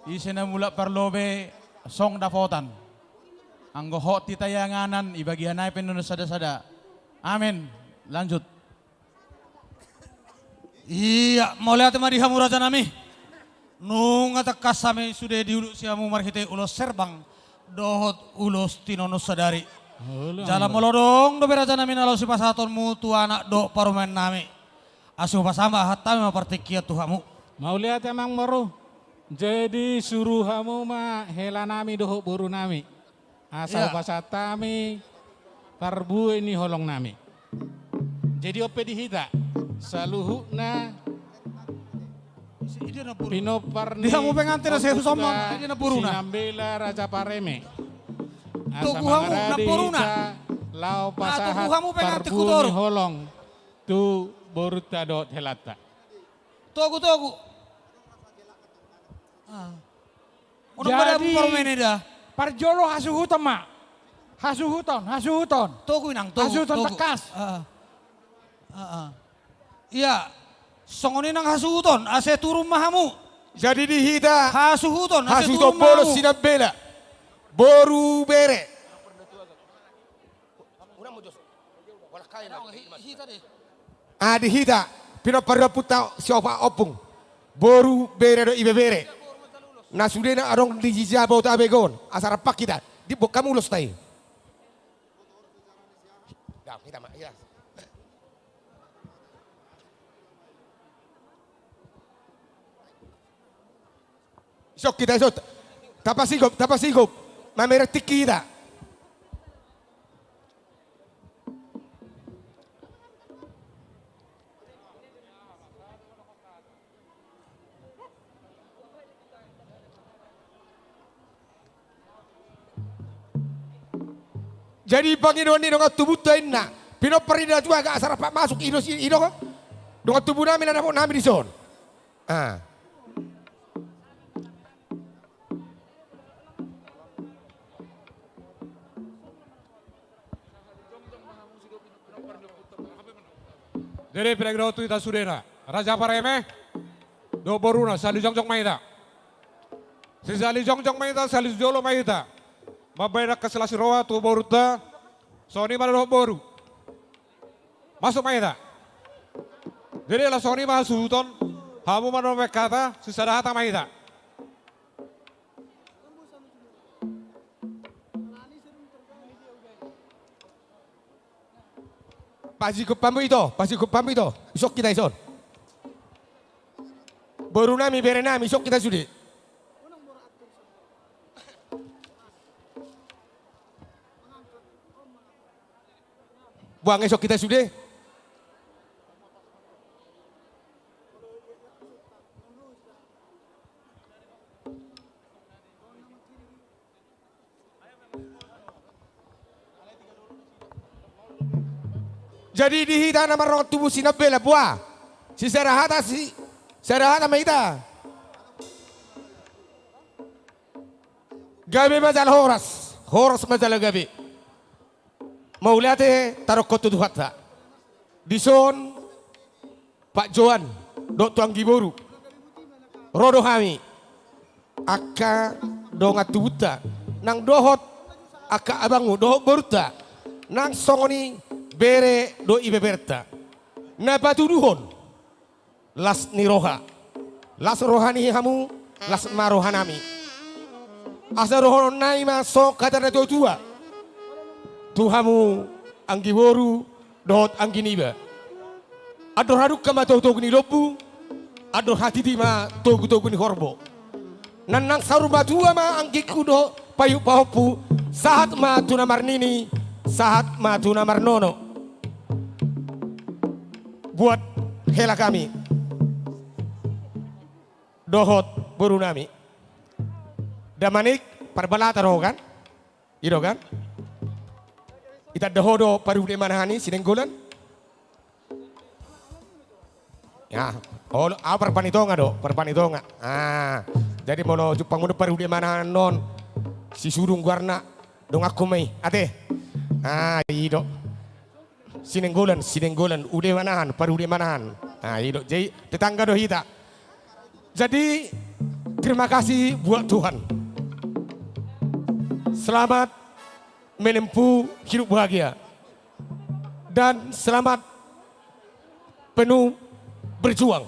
Ise na mulak parlobe, song dapotan. Anggo hot hita i anganan, ibagi hanami pe ninna sada-sada. Amen. Lanjut. Iya, mauliate ma di hamu rajanami. Nunga tangkas hami sude diuduti hamu marhite ulos serbang dohot ulos tinonun sadari. Jala molo adong dope rajanami na laho sipasahatonmu tu anak dohot parumaennami, asa hupasahat hami ma partingkian tu hamu. Mauliate amangboru. Jadi suru hamu ma helanami dohot borunami. Asa hupasahat hami parbue ni holongnami. Jadi on pe di hita saluhutna pinompar ni Ompu Sinambela Raja Pareme. Asa mangaradi hita laho pasahat parbue ni holong tu borunta dohot helanta. Togu, togu. Jadi parjolo hasuhuton ma. Hasuhuton, hasuhuton. Togu inang, togu. Hasuhuton tangkas. Ia, songon i nang hasuhuton, ase turun ma hamu. Jadi di hita hasuhuton, ase turun ma hamu. Sinambela. Boru bere. Di hita pinompar ni ompunta siopat ompung. Boru bere dohot ibebere. Na sudena adong di jija Bota Begon, asa rap hita. Di bokam ulos tai. Dah, hita ma, ya. Isok hita, isok. Tapasigop, tapasigop. Mamereng tingki hita. Jadi pangidoan ni dongan tubunta inna. Pinompar ni natuatta, asa rap masuk, ido si, ido. Dongan tubu nami na dapot nami dison. Ah. Jadi, pinaidahon tu hita sudena, Raja Pareme dohot boruna, sahali jongjong ma hita. Sisahali jongjong ma hita, sahali jolo ma hita mambahen angka silas ni roha tu borunta. Songon i ma dohot boru. Masuk ma hita. Jadi, laos songon i ma hasuhuton, hamu ma na mambahen hata, sisada hata ma hita. Pasigop hamu ito, pasigop hamu ito. Isok hita ison. Boru nami, bere nami, isok hita sude. Buang, isok hita sude. Jadi di hita na mardongan tubu Sinambela, boa. Sisada hata, si, sada hata ma hita. Gabe ma jala horas, horas ma jala gabe. Mauliate tadokkon tu Tuhanta. Dison Pak Johan dohot tu anggi boru, ro do hami angka dongan tubunta nang dohot angka abangmu dohot borunta, nang songon i bere dohot ibeberenta, na patuduhon las ni roha. Las roha ni hamu, las ma roha nami. Asa dohonon nami ma songon hata ni natuatua tu hamu anggi boru dohot anggi niba. Andor hadungka ma togutogu ni lombu, andor hatiti ma togutogu ni horbo. Nang, nang saur matua ma anggingku dohot paihut pahompu, sahat ma tu na marnini, sahat ma tu na marnono. Buat hela hami dohot boru nami. Damanik, parbalata do ho kan? I do kan? Itanda ho do parude manahan i, Sinenggolan? Ya, olo, au parpanitonga do, parpanitonga. Ah, jadi molo jumpangmuna parude manahan on, si Sudung goarna, donganku ma i, ate. Ah, i do. Sinenggolan, Sinenggolan, ude manahan, parude manahan. Ah, i do. Jadi tetangga do hita. Jadi terima kasih buat Tuhan. Selamat menempuh hidup bahagia. Dan selamat penuh berjuang.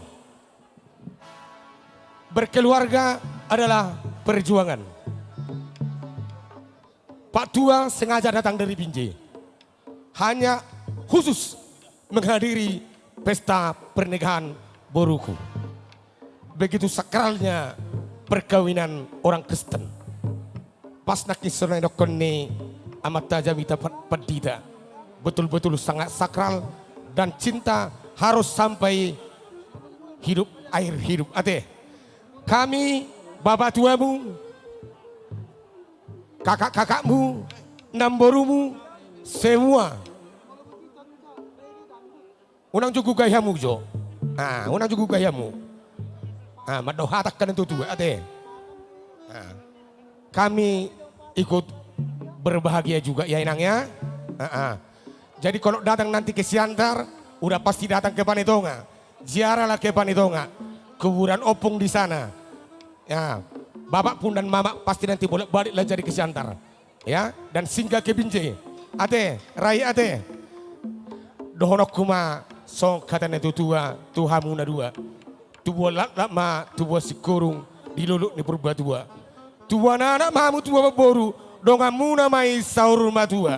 Berkeluarga adalah perjuangan. Pak Tua sengaja datang dari Binjai hanya khusus menghadiri pesta pernikahan boruku. Begitu sakralnya perkawinan orang Kristen. Pas nangkin songon na nidokkon ni Amanta Jamita Pan-, Pandita. Betul-betul sangat sakral dan cinta harus sampai hidup, akhir hidup. Ate, kami, bapa tuamu, kakak-kakakmu, namborumu, semua. Unang jugu gai hamu jo. Ah, unang jugu gai hamu. Ah, mandok hata angka na tuatua, ate. Ah. Kami ikut berbahagia juga ya, Inang, ya. Ah, ah. Jadi kalau datang nanti ke Siantar, udah pasti datang ke Panetonga. Ziarahlah ke Panetonga. Kuburan ompung di sana. Ya, bapak pun dan mamak pasti nanti bolak-balik lah jadi ke Siantar. Ya, dan singgah ke Binjai. Ate, rai ate. Dohononku ma songon hata ni natuatua tu hamu na dua. Tubuan laklak ma tubuan singkoru, di lolot ni Purbatua. Tubuan anak ma hamu, tubuan boru, donganmuna ma i saur matua.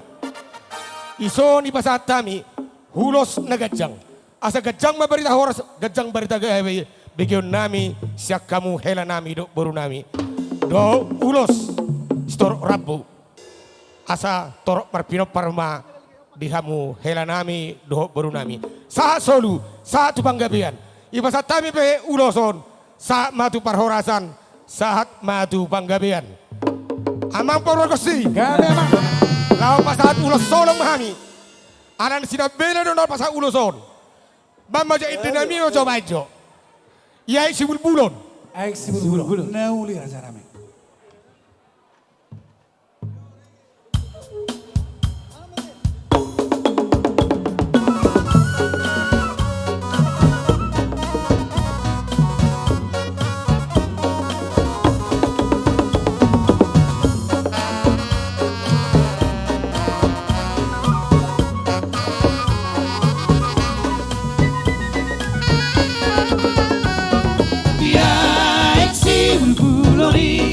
Dison dipasahat hami ulos na ganjang. Asa ganjang ma barita horas, ganjang barita gabe begeonnami sian hamu helanami dohot borunami. Dohot ulos sitorop rambu. Asa torop marpinompar ma di hamu helanami dohot borunami. Sahat solu, sahat tu panggabean. Dipasahat hami pe ulos on, sahat ma tu parhorasan, sahat ma tu panggabean. Amang pargonsi. Gabe, Amang. Laho pasahat ulos holong ma hami. Ala ni sinambela do na pasahat ulos on. Bang ma jo indenami jo, bang jo. Ia Aek Sibulbulon. Aek Sibulbulon. Na uli rajanami. Ia Aek Sibulbulon i.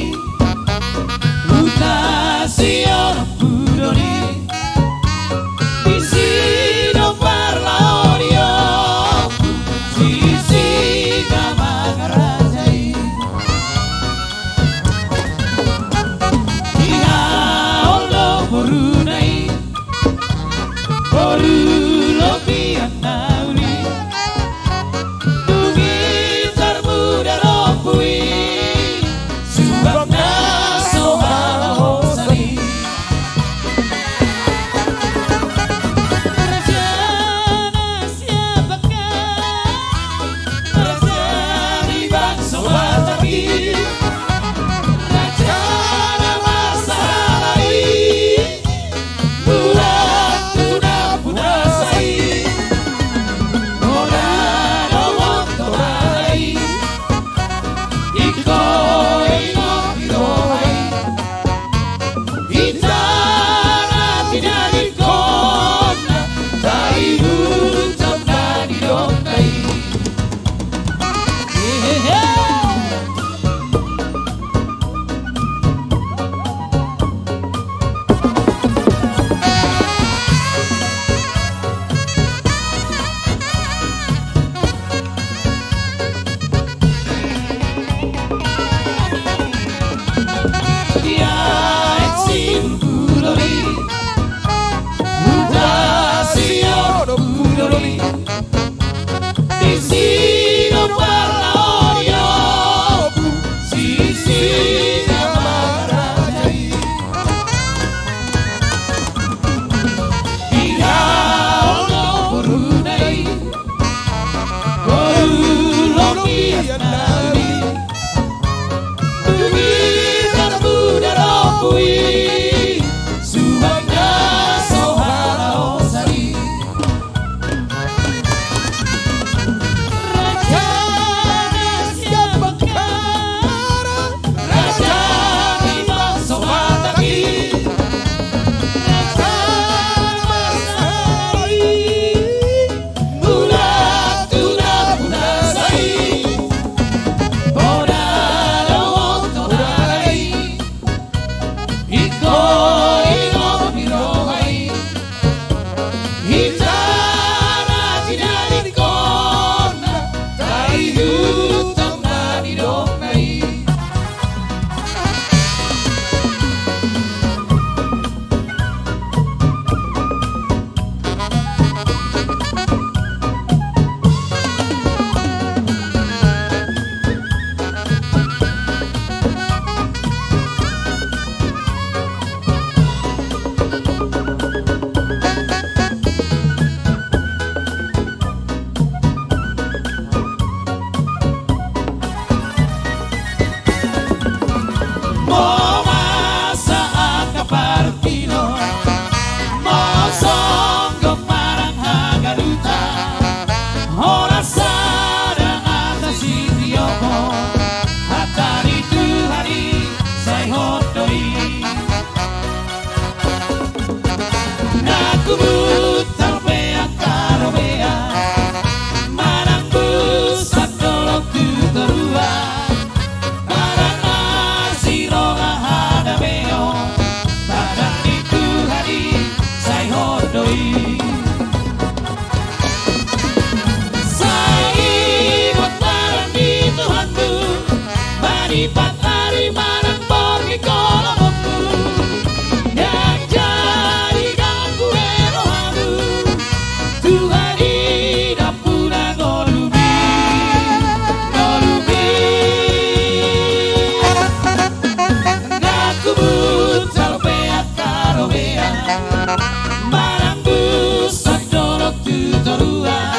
Manang busa dolok tu toruan,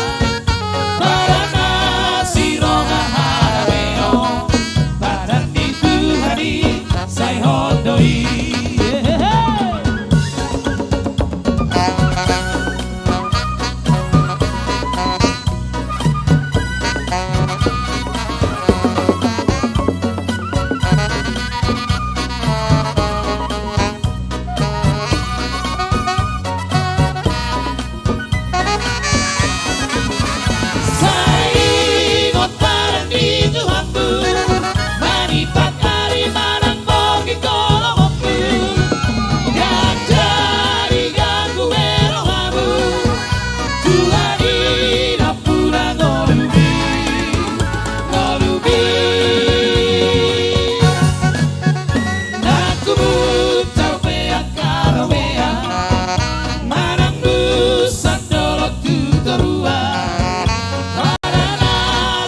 padan na siroha harabeon, padan ni Tuhan i sai hot do i. Sai ingot padan ni Tuhanmu, manipat ari manang borngin holongmu, ndang jadi ganggu be rohamu. Tuhan i nampuna ngolumi, ngolumi. Nangku mutar be angka robean, manang busa dolok tu toruan, padan na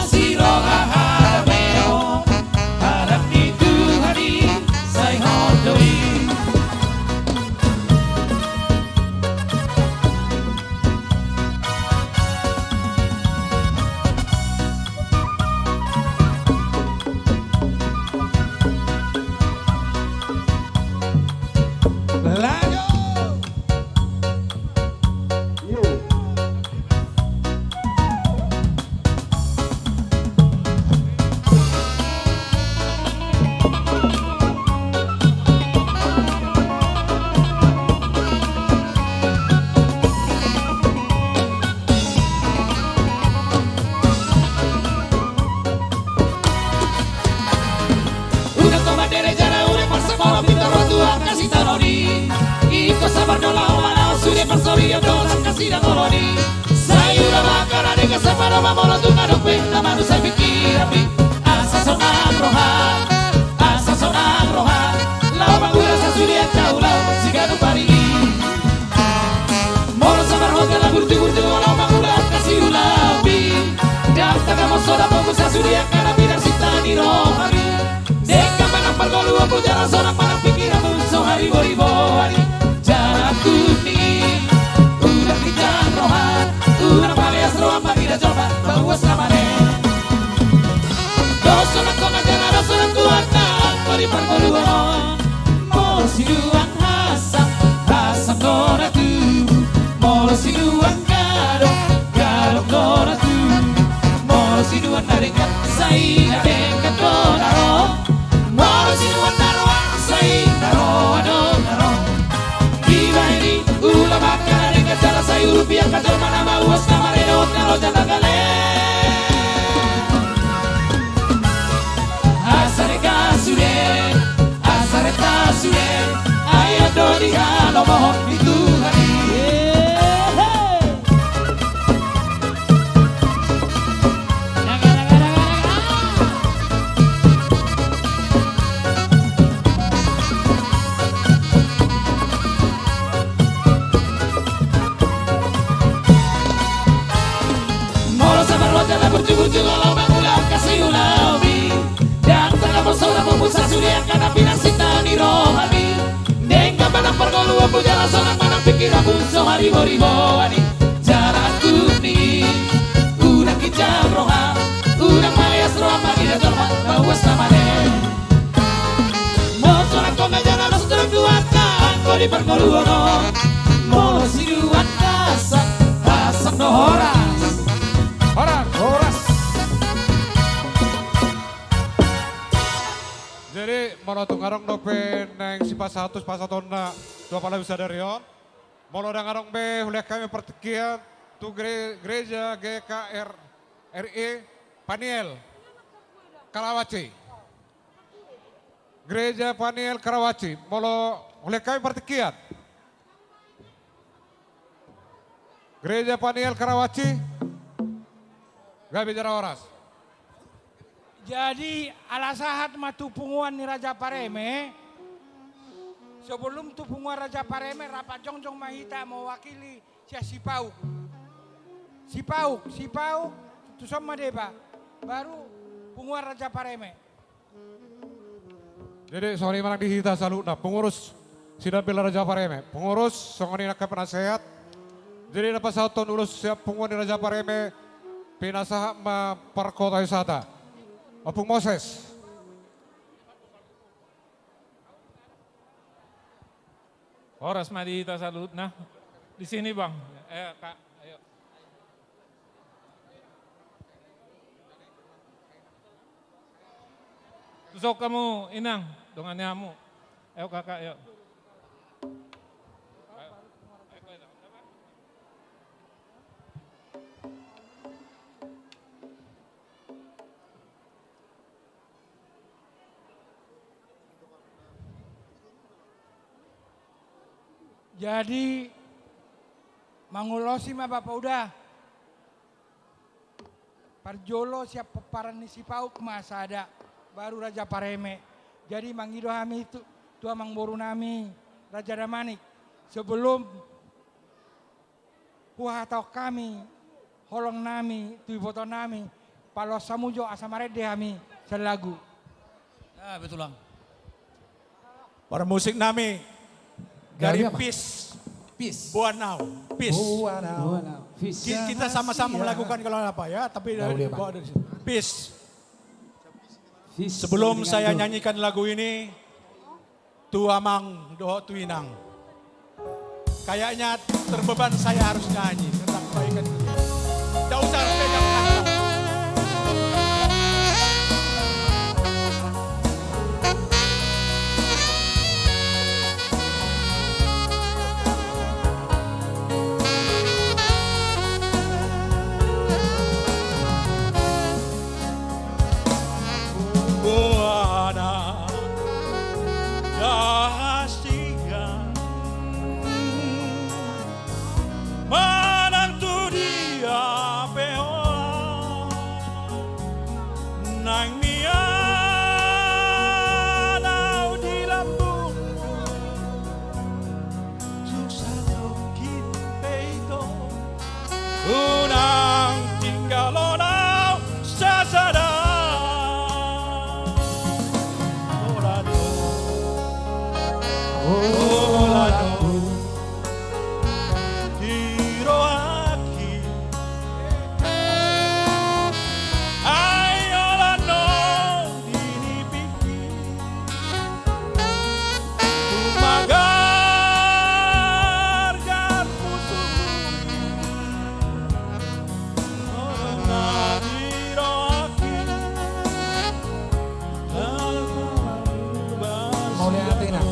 siroha harabeon, padan ni Tuhan i sai hot do i. Unang ho mandele jala unang marsamolo, pintor ma tu angka sitaonon i. Ingkon sabar do laho manaon sude parsorion dohot angka sidangolon i. Sai ula ma angka na denggan, sai padomu ma molo tung adong pe na manusai pingkiranmi. Asa sonang roha, asa sonang roha, laho mangula sasude angka ulaon siganup ari i. Molo sabar ho jala burju-burju, laho mangula angka siulaonmi. Ndang tagamon so dapomu sasude angka na pinarsinta ni rohami. Denggan manang parngoluonmu jala sonang manang pingkiranmu, so hariboriboan i. Jala angkup ni i, unang ginjang roha, unang maleas roha mangida jolma, mauas na male. Dos sonang tonga jala dos sonang tuanna angka di parngoluon on. Molo sinuan hasang, hasang do na tubu. Molo sinuan gadong, gadong do na tubu. Molo sinuan na denggan, sai na denggan do na ro. Molo sinuan na roa, sai na roa do na ro. Dibahen i, ula ma angka na denggan jala sai urupi angka jolma na mauas na male dohot na loja na gale. Asa denggan sude, asa renta sude, ai on do dihalomohon ni Tuhan i. Molo sabar ho jala burju-burju, laho mangula angka siulaonmi. Ndang tagamon so dapomu sasude angka na pinarsinta ni rohami. Denggan manang parngoluonmu jala sonang manang pingkiranmu, so hariboriboan i. Jala angkup ni i, unang ginjang roha, unang maleas roha mangida jolma, mauas na male. Dos sonang tonga jala dos sonang tuanna angka di parngoluon on. Molo sinuan hasang, hasang do horas. Horas, horas. Jadi molo tung adong dope naeng sipasahat tu sipasahatonna tu apala bisa dari on. Molo ndang adong be, hulehon hami partingkian tu gere-, gereja G K R R I Paniel Karawaci. Gereja Paniel Karawaci, molo hulehon hami partingkian. Gereja Paniel Karawaci, gabe jala horas. Jadi ala sahat ma tu punguan ni Raja Pareme. Sebelum tu punguan Raja Pareme, rapat jongjong ma hita mewakili sian Sipauk. Sipauk, Sipauk, tuson ma deba. Baru punguan Raja Pareme. Jadi songon i ma nang di hita saluhutna, pengurus Sinambela Raja Pareme, pengurus, songon i nangkin penasehat. Jadi na pasahathon ulos sian punguan ni Raja Pareme, pinasahat ma parkota wisata. Ompung Moses. Horas ma di hita saluhutna. Di sini, Bang. Eh, Kak, ayo. Tuson hamu, Inang, dongan ni hamu. Ayo, Kakak, ayo. Jadi, mangulosi ma, Bapa Uda. Parjolo sian pomparan ni si Pauk ma sada, baru Raja Pareme. Jadi, mangido hami tu, tu amangboru nami, Raja Damanik, sebelum huhatahon hami holong nami tu iboto nami, paloas hamu jo asa marende hami sian lagu. Ya, betul, Bang. Para musik nami dari Pis. Pis. Boanau. Pis. Boanau. Ki-, kita sama-sama melakukan kalau apa ya, tapi dari, dari sini. Pis. Sebelum saya nyanyikan lagu ini, tu amang dohot tu inang. Kayaknya terbeban saya harus nyanyi tentang kebaikan. Nggak usah pegang tangan. Boanau Dahasian, manang tu dia pe ho, naeng mian au di lambungku. Tung satongkin pe ito, unang tinggalhon au sasada. Holan do, holan do di rohangki. Ai holan do di nipingki. Tumagargar musungki. Holan do di rohangki. Mauliate, Inang.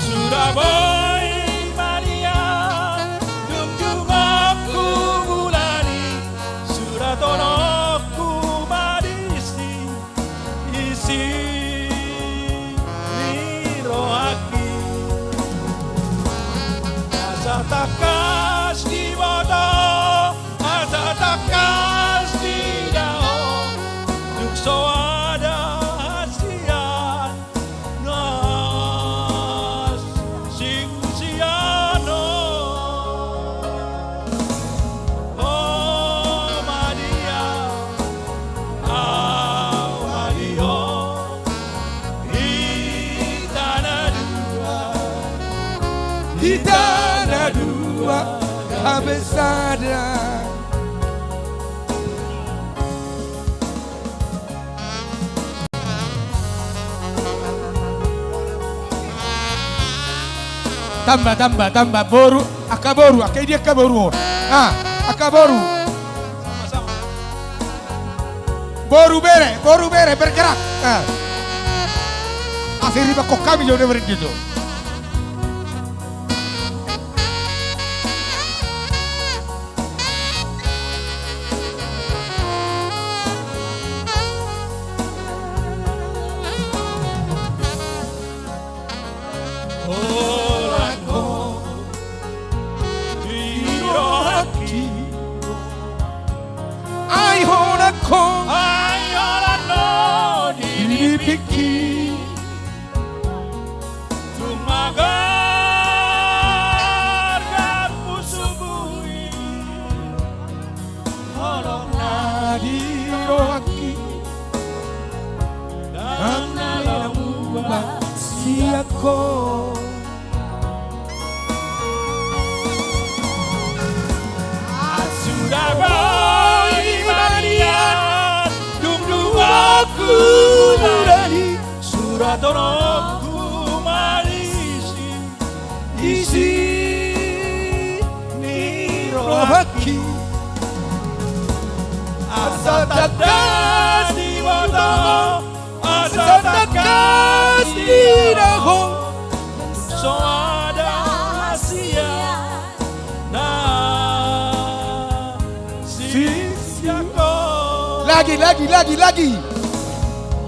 Suda boi maria, dungjungonku mulani, suda tonokku madisi, isi ni rohangki. Asa tangkas diboto, asa tangkas didao, dung so ada hasian na asing sian on. O madia, au madia, hita na dua, hita na dua, hape sada. Tamba, tamba, tamba, boru, angka boru, angka i dia angka boru on. Ah, angka boru. Boru bere, boru bere, bergerak. Ah. Asa ribakkon hami jo, dia berhenti jo. Holan do di rohangki. Ai holan do, ai holan do di nipingki. Tu Torop humarisi isi ni rohangki. Asa tangkas diboto, asa tangkas didok ho. So adong sian na sisiako. Lagi, lagi, lagi, lagi.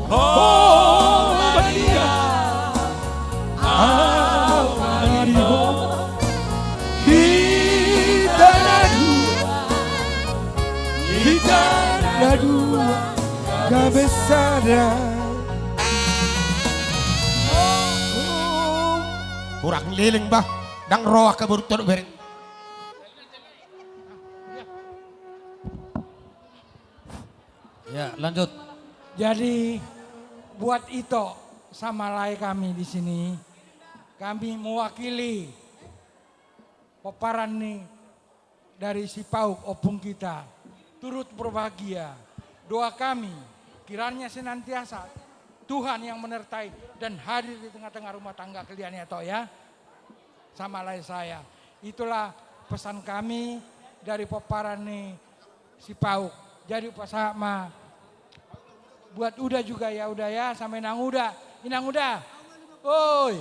Ho badia, ahu ma diri ho. Hita na dua, hita na dua gabe sada. Hurang leleng bah, ndang ro angka boru tolu bereng. Ya, lanjut. Jadi, buat Ito sama lae kami di sini, kami mewakili pomparan ni dari si Pauk, ompung kita, turut berbahagia. Doa kami, kiranya senantiasa Tuhan yang menyertai dan hadir di tengah-tengah rumah tangga kalian ya, Tok, ya. Sama lae saya. Itulah pesan kami dari pomparan ni si Pauk. Jadi pasahat ma buat Uda juga ya, Uda ya, sama Inang Uda. Inang Uda. Oi.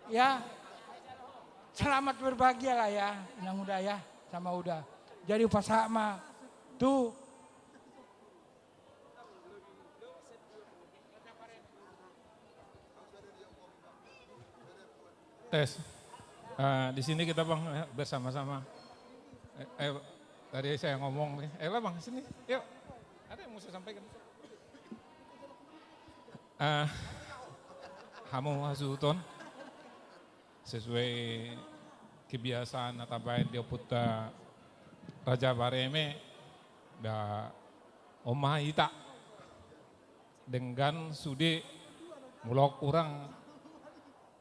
Ya. Selamat berbahagia lah ya, Inang Uda ya, sama Uda. Jadi pasahat ma tu Tes. Eh, di sini kita, Bang, ya, bersama-sama. Eh, eh, tadi saya ngomong nih. Eh, Bang, sini. Yuk. Ada yang mau saya sampaikan? Eh, hamu hasuhuton. Sesuai kebiasaan na tabaen di ompunta Raja Pareme, da on ma hita. Denggan sude, molo hurang,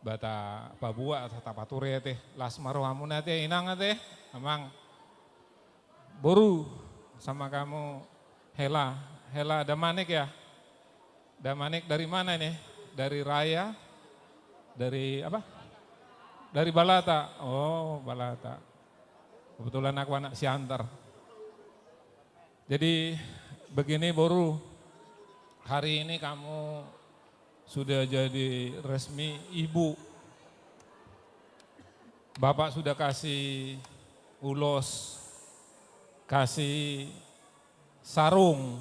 ba tapabuat asa tapature ate. Las ma rohamuna ate, Inang ate, Amang. Boru, sama kamu, Hela. Hela Damanik ya? Damanik dari mana ini? Dari Raya? Dari apa? Dari Balata. Oh, Balata. Kebetulan aku anak Siantar. Jadi, begini, Boru. Hari ini kamu sudah jadi resmi ibu. Bapak sudah kasih ulos, kasih sarung.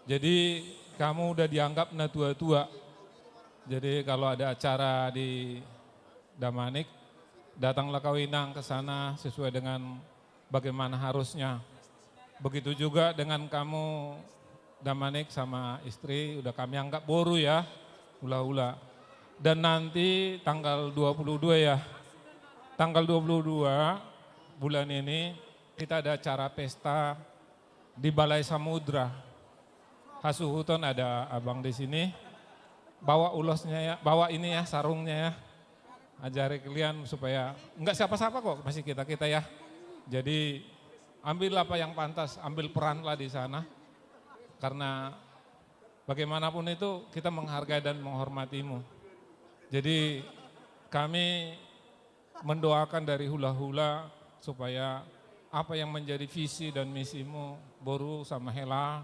Jadi, kamu udah dianggap natua-tua. Jadi, kalau ada acara di Damanik, datanglah kau, Inang, ke sana sesuai dengan bagaimana harusnya. Begitu juga dengan kamu, Damanik, sama istri, udah kami anggap boru ya, hula-hula. Dan nanti tanggal dua puluh dua ya, tanggal dua puluh dua bulan ini kita ada acara pesta di Balai Samudra. Hasuhuton ada abang di sini. Bawa ulosnya ya, bawa ini ya, sarungnya ya. Ajari kalian supaya nggak siapa-siapa kok, masih kita-kita ya. Jadi ambil apa yang pantas, ambil peranlah di sana. Karena bagaimanapun itu kita menghargai dan menghormatimu. Jadi kami mendoakan dari hula-hula supaya apa yang menjadi visi dan misimu, Boru sama Hela,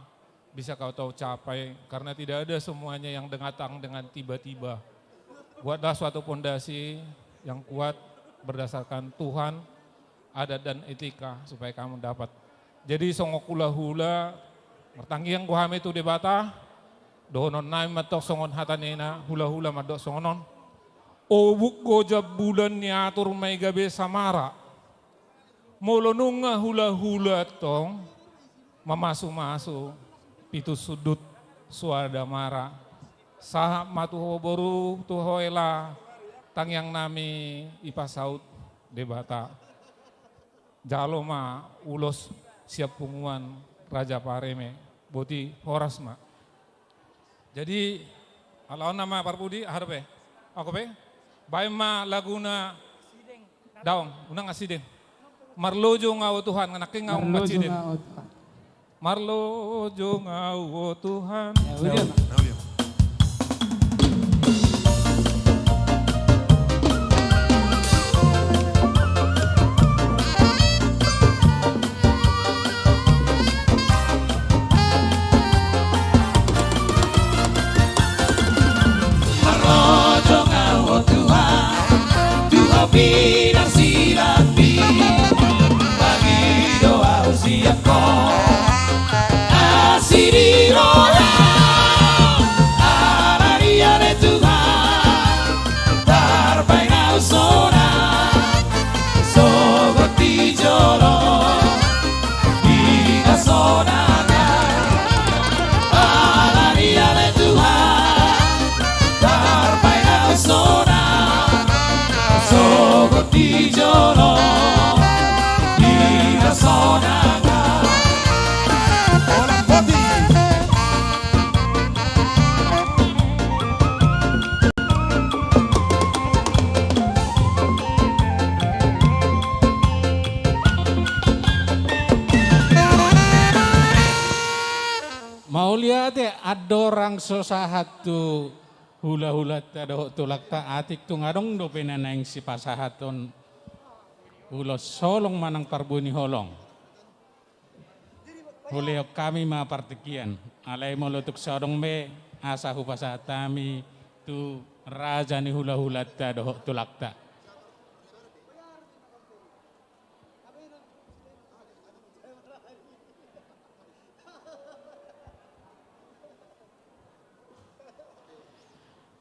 bisa kau tahu capai, karena tidak ada semuanya yang datang dengan tiba-tiba. Buatlah suatu pondasi yang kuat berdasarkan Tuhan, adat dan etika supaya kamu dapat. Jadi songon hula-hula, martangiang do hami tu Debata, dohonon nami ma tong songon hata ni na hula-hula mandok songon on. Obuk gojang bulan niatur ma i gabe samara. Molo nunga hula-hula tong mamasu-masu pitu sundut suada mara. Sahat ma tu ho Boru, tu ho Hela, tangiang nami dipasaut Debata. Jalo ma ulos sian punguan Raja Pareme, boti horas ma. Jadi, ala on nama parpudi, aha dope? Aha dope? Baen ma laguna daong, unang asideng. Marlojong ahu o Tuhan, nangkin ahu marlojong ahu o Tuhan. Marlojong ahu o Tuhan. Ya, udah. Mauliate andorang so sahat tu hulahulanta dohot tulangta, atik tung adong dope na naeng sipasahaton ulos holong manang parbue ni holong. Hulehon hami ma partingkian, alai molo tung so adong be, asa hupasahat hami tu raja ni hulahulanta dohot tulangta.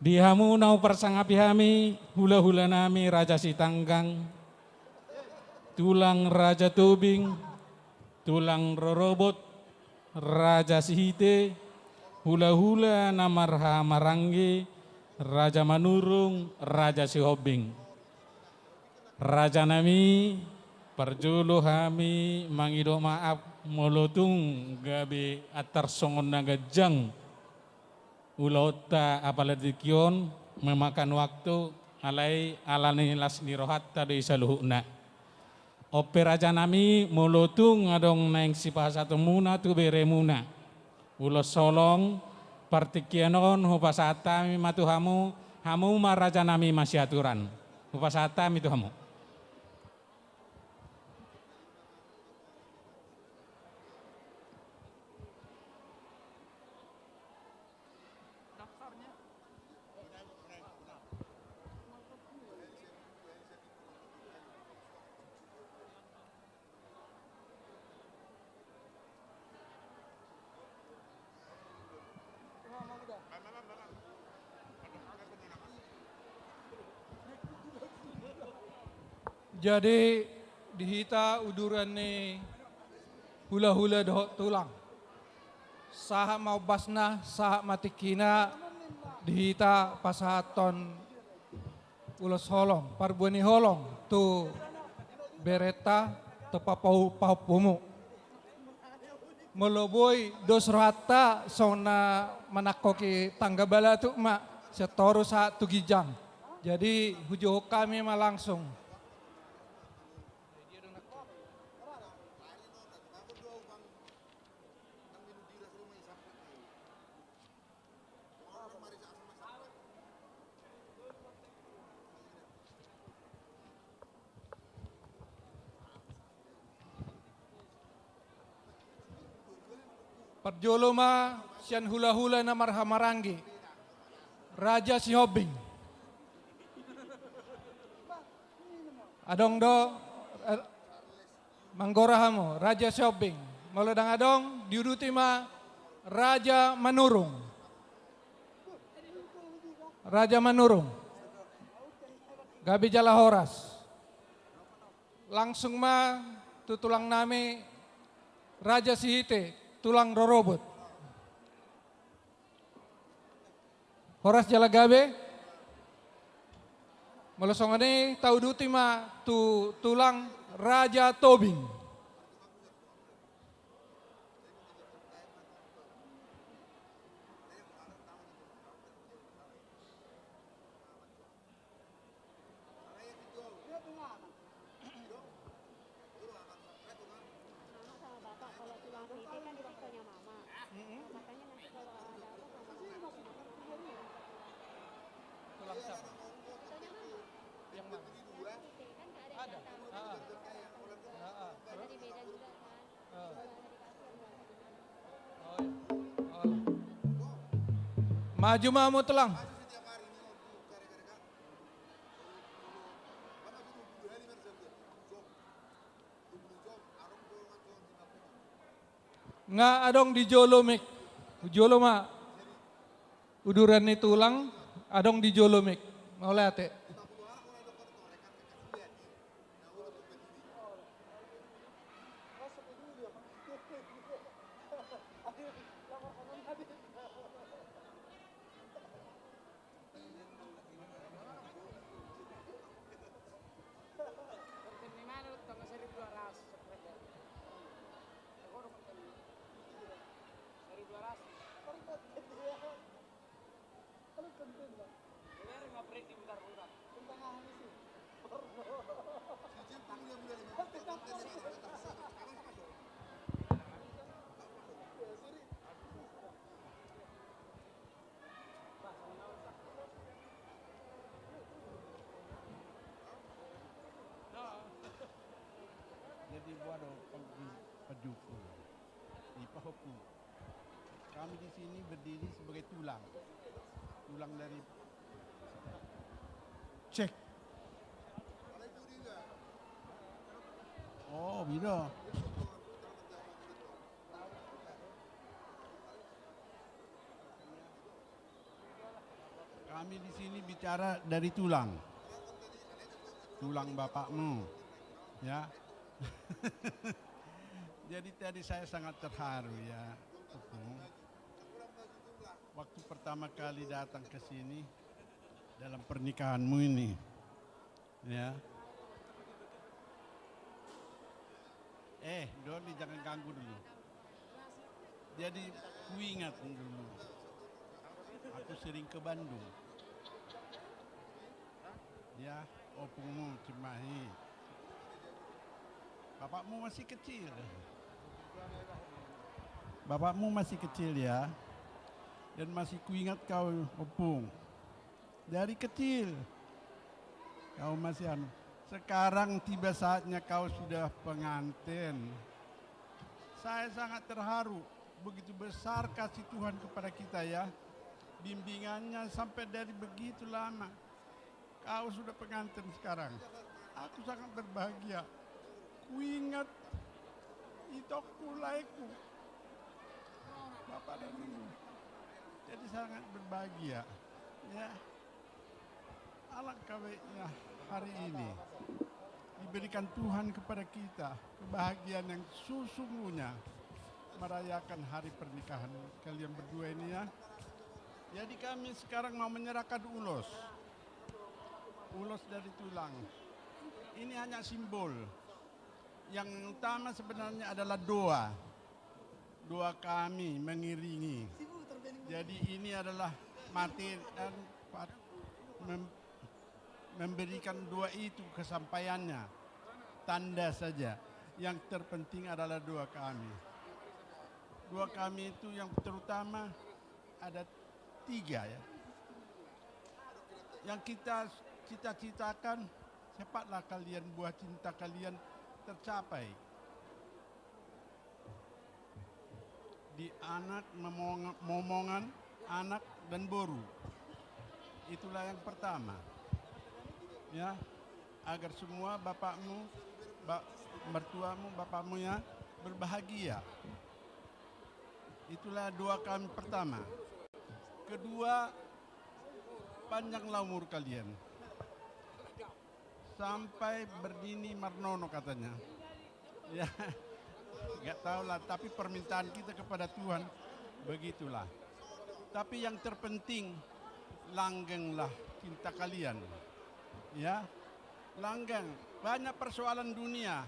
Di hamu na huparsangapi hami, hulahulanami Raja Sitanggang, tulang Raja Tobing, tulang rorobot Raja Sihite, hulahula na marhahamaranggi, Raja Manurung, Raja Sihombing. Rajanami, parjolo hami mangido maaf molo tung gabe antar songon na ganjang ulaonta apala di tingki on, memakan waktu, alai ala ni las ni rohanta do i saluhutna. On pe rajanami, molo tung adong naeng sipasahatonmuna tu beremuna ulos holong, partingkian on hupasahat hami ma tu hamu, hamu ma rajanami masiaturan. Hupasahat hami tu hamu. Jadi, di hita uduran ni hulahula dohot tulang, sahat ma ombasna, sahat ma tingkina, di hita pasahathon ulos holong, parbue ni holong tu berenta, tu papahu-, pahompumu. Molo boi dos rohanta, songon na manangkoki tangga balatuk ma, sian toru sahat tu ginjang. Jadi, hujouhon hami ma langsung. Parjolo ma sian hulahula na marhahamaranggi, Raja Sihombing. Adong do, eh, manggora hamu, Raja Sihombing. Molo ndang adong, diuduti ma Raja Manurung. Raja Manurung. Gabe jala horas. Langsung ma tu tulangnami Raja Sihite, tulang rorobot. Horas jala gabe. Molo songon i, tauduti ma tu tulang Raja Tobing. Mama sama bapak, kalau tulang siti kan di restonya mama. Mm-mm. Makanya nanti kalau ada apa sama tulang siapa? Restonya mama. Yang mana? Tulang siti kan nggak ada yang datang. Ada. Ah, ah. Ah, ah. Ada di Medan juga kan. Ah. Sebelah di kasir. Oh, iya. Oh. Maju ma hamu tulang. Nga adong di jolo mik. Jolo ma. Uduran ni tulang adong di jolo mik. Mauliate. Kami di sini berdiri sebagai tulang. Tulang dari, cek. Oh, beda. Kami di sini bicara dari tulang. Tulang bapakmu, ya. Jadi tadi saya sangat terharu, ya, Tepung. Waktu pertama kali datang ke sini dalam pernikahanmu ini, ya. Eh, Doni, jangan ganggu dulu. Jadi, kuingat dulu. Aku sering ke Bandung. Ya, opungmu, Cimahi. Bapakmu masih kecil. Bapakmu masih kecil, ya. Dan masih kuingat kau, opung. Dari kecil kau masih anu. Sekarang tiba saatnya kau sudah pengantin. Saya sangat terharu. Begitu besar kasih Tuhan kepada kita, ya. Bimbingannya sampai dari begitu lama. Kau sudah pengantin sekarang. Aku sangat berbahagia. Kuingat itongku, laengku, bapak dan ibu. Jadi sangat berbahagia. Ya. Alangkah baiknya hari ini diberikan Tuhan kepada kita kebahagiaan yang sesungguhnya merayakan hari pernikahan kalian berdua ini, ya. Jadi kami sekarang mau menyerahkan ulos. Ulos dari tulang. Ini hanya simbol. Yang utama sebenarnya adalah doa. Doa kami mengiringi. Jadi ini adalah materi, eh, pat-, mem-, memberikan doa itu kesampaiannya. Tanda saja. Yang terpenting adalah doa kami. Doa kami itu yang terutama ada tiga, ya. Yang kita cita-citakan, cepatlah kalian, buah cinta kalian tercapai. Di anak, momong-, momongan, anak, dan boru. Itulah yang pertama. Ya, agar semua bapakmu, ba-, mertuamu, bapakmu, ya, berbahagia. Itulah doa kami pertama. Kedua, panjanglah umur kalian. Sampai bernini marnono katanya. Ya, nggak tahu lah, tapi permintaan kita kepada Tuhan begitulah. Tapi yang terpenting, langgenglah cinta kalian. Ya, langgeng. Banyak persoalan dunia.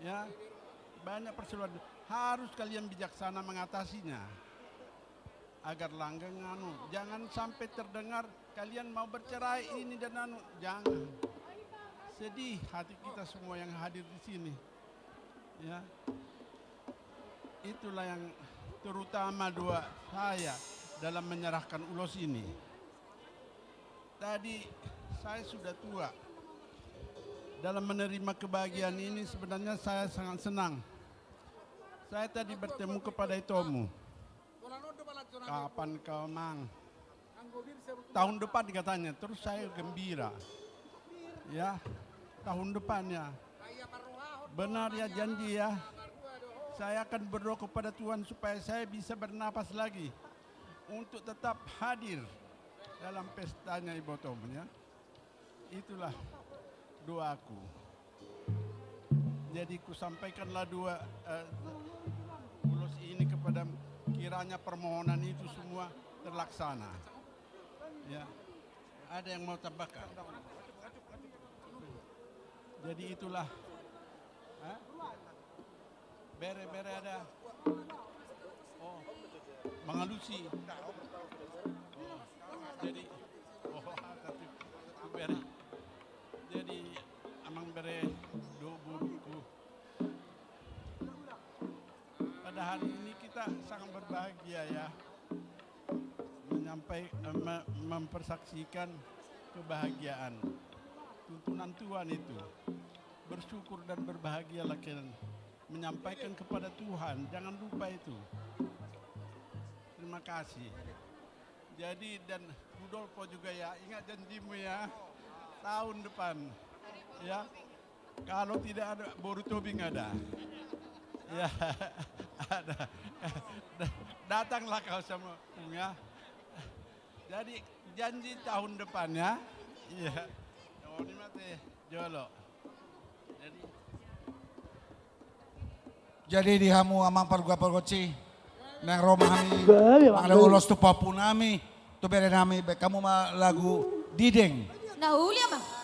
Ya, banyak persoalan. Harus kalian bijaksana mengatasinya. Agar langgeng anu, jangan sampai terdengar kalian mau bercerai ini dan anu, jangan. Sedih hati kita semua yang hadir di sini. Ya. Itulah yang terutama doa saya dalam menyerahkan ulos ini. Tadi saya sudah tua. Dalam menerima kebahagiaan ini sebenarnya saya sangat senang. Saya tadi bertemu kepada itomu. Kapan kau, Mang? Tahun depan katanya, terus saya gembira. Ya, tahun depan ya. Benar ya, janji ya. Saya akan berdoa kepada Tuhan supaya saya bisa bernapas lagi untuk tetap hadir dalam pestanya ibotom, ya. Itulah doaku. Jadi kusampaikanlah doa, eh, ulos ini kepada, kiranya permohonan itu semua terlaksana. Ya. Ada yang mau tambahkan? Jadi itulah. Hah? Bere, bere ada. Oh, mangalusi. Oh, jadi, oh, tapi, tapi bere. Jadi, amang bere, do, boruku. Pada hari ini kita sangat berbahagia, ya, menyampai-, eh, me-, mempersaksikan kebahagiaan. Tuntunan Tuhan itu. Bersyukur dan berbahagialah kalian. menyampaikan kepada Tuhan, jangan lupa itu. Terima kasih. Jadi, dan Rudolfo juga ya, ingat janjimu ya. Tahun depan. Ya. Kalau tidak ada, boru Tobing ada. Ya, ada. Da-, datanglah kau sama Ung ya. Jadi, janji tahun depan ya. Iya. Oh, ini mate. Jolo. Jadi, Jadi di hamu amang pargual pargonsi, naeng ro ma hami mangalehon ulos tu pahompu nami, tu bere nami, baen hamu ma lagu Dideng. Na uli amang.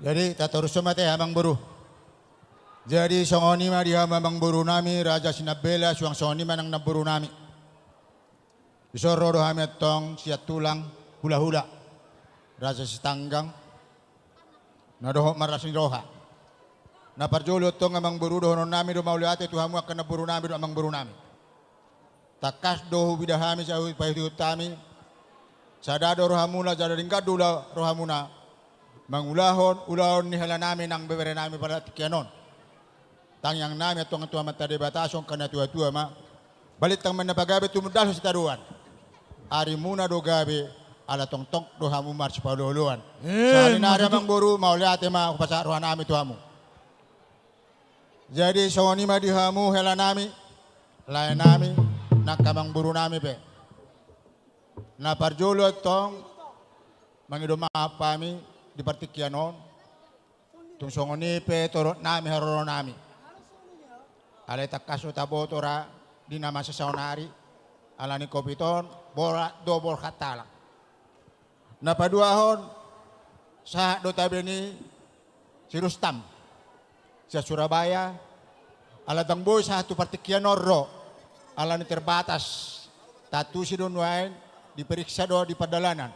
Jadi, tatorushon ma te, amang boru. Jadi, songon i ma di hamu amang boru nami, Raja Sinambela, suang songon i ma nang namboru nami. Dison ro do hami antong sian tulang, hulahula, Raja Sitanggang, na dohot marlas ni roha. Na parjolo antong amangboru, dohononnami do mauliate tu hamu angka namborunami dohot amangborunami. Tangkas do huida hami, sai hupaihutihut hami, sada do rohamuna jala denggan do ula rohamuna mangulahon ulaon ni helanami nang beberenami pada tingki on. Tangiangnami antong tu Amanta Debata songon angka natuatua ma, balintang ma na pagabe tumundalhon sitadoan. Arimuna do gabe, ala tongtong do hamu marsipaolooloan. Eh, sahali nari, ma tutu. Amangboru, mauliate ma hupasahat rohanami tu hamu. Jadi songon i ma di hamu helanami, laenami, nang angka amangborunami pe. Na parjolo antong mangido maaf hami di partingkian on. Tung songon i pe torop nami haroronami. Alai tangkas do taboto ra di na masa saonari, ala ni Covid on, borat do borhat halak. Na paduahon, sahat do tabe ni si Rustam sian Surabaya, ala ndang boi sahat tu partingkian on ro, ala ni terbatas, taantusi do nuaeng, diperiksa do di pardalanan.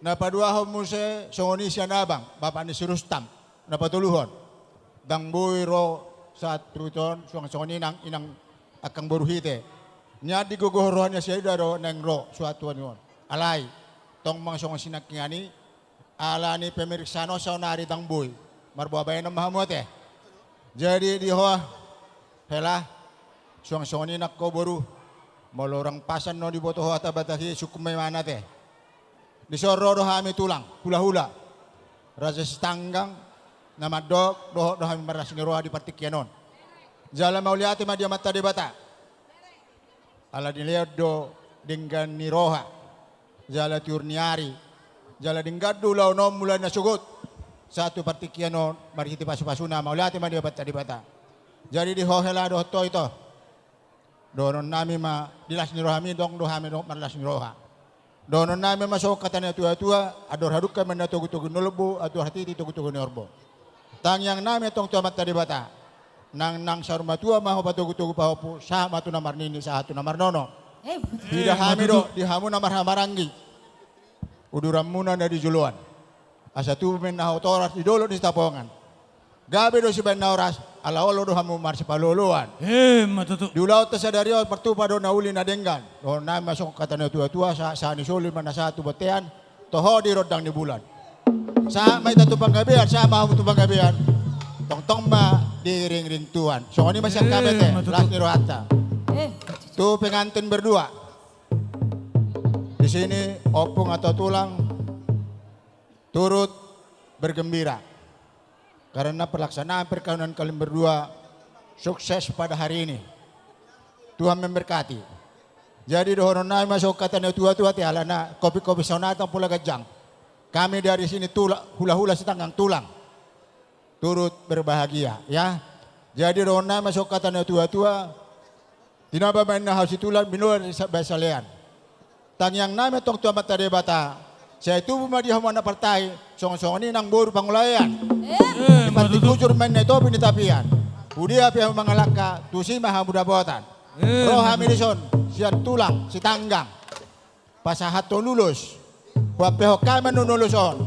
Na paduahon muse songon i sian abang, bapak ni si Rustam. Na patoluhon, ndang boi ro sahat tu ito on, suang songon i nang inang angka amangboru hita. Nian digogohon roha ni nasida do naeng ro sahat tu ahu on. Alai tong ma songon sinangkiningan i, ala ni pemeriksaan on saonari ndang boi. Marboa bahenon ma hamu ate. Jadi di ho hela, suang songon i nang ho boru, molo hurang pas annon diboto ho hata Batak i, sungkun ma ibana ate. Dison ro do hami tulang, hulahula, Raja Sitanggang, na mandok dohot do hami marlas ni roha di partingkian on. Jala mauliate ma di Amanta Debata. Ala dilehon do denggan ni roha, jala tiur ni ari, jala denggan do ulaon on mulai nasogot sahat tu partingkian on marhite pasupasuna, mauliate ma di Amanta Debata. Jadi di ho hela dohot ho ito, dohononnami ma di las ni rohami, ndang do hami dohot marlas ni roha. Dohononnami ma songon hata ni natuatua, andor hadungka ma na togutogu ni lombu, andor hatiti togutogu ni horbo. Tangiangnami antong tu Amanta Debata, nang nang saur matua ma ho patogutogu pahompu, sahat ma tu na marnini, sahat tu na marnono. Eh, betul. Huida hami do di hamu na marhahamaranggi uduranmuna na di joloan. Asa tubu ma inna hatoras di dolok ni Sitapongan. Gabe do sibahen na horas, ala olo do hamu marsipaolooloan. Eh, ma tutu. Di ulaonta sadari on martupa do na uli na denggan. Dohononnami ma songon hata ni natuatua, sa, sahat ni solu ma na sahat tu bontean, toho di rondang ni bulan. Sahat ma hita tu panggabean, sahat ma hamu tu panggabean. Tongtong ma diiringiring Tuhan. Songon i ma sian hami ate, eh, ma tutu, las ni rohanta. Eh. Tu pengantin berdua. Di sini ompung atau tulang turut bergembira karena pelaksanaan perkawinan kalian berdua sukses pada hari ini. Tuhan memberkati. Jadi dohononnami ma songon hata ni natuatua ate, alana kopikopi saonari ndang pola ganjang. Kami dari sini tula-, hulahula Sitanggang tulang turut berbahagia, ya. Jadi dohononnami ma songon hata ni natuatua, tinaba ma inna hau situlan, binoan bahen salean. Tangiangnami antong tu Amanta Debata, sai tubu ma di hamu anak partai, songon-songon i nang boru pangulaean. Eh. Eh, ma tutu. Di panti kujur ma inna i topi ni tapian. Hudia pe hamu mangalangka, tusi ma hamu dapotan. Eh, ma tutu. Ro hami dison sian tulang Sitanggang pasahathon ulos. Huampehon hami annon ulos on.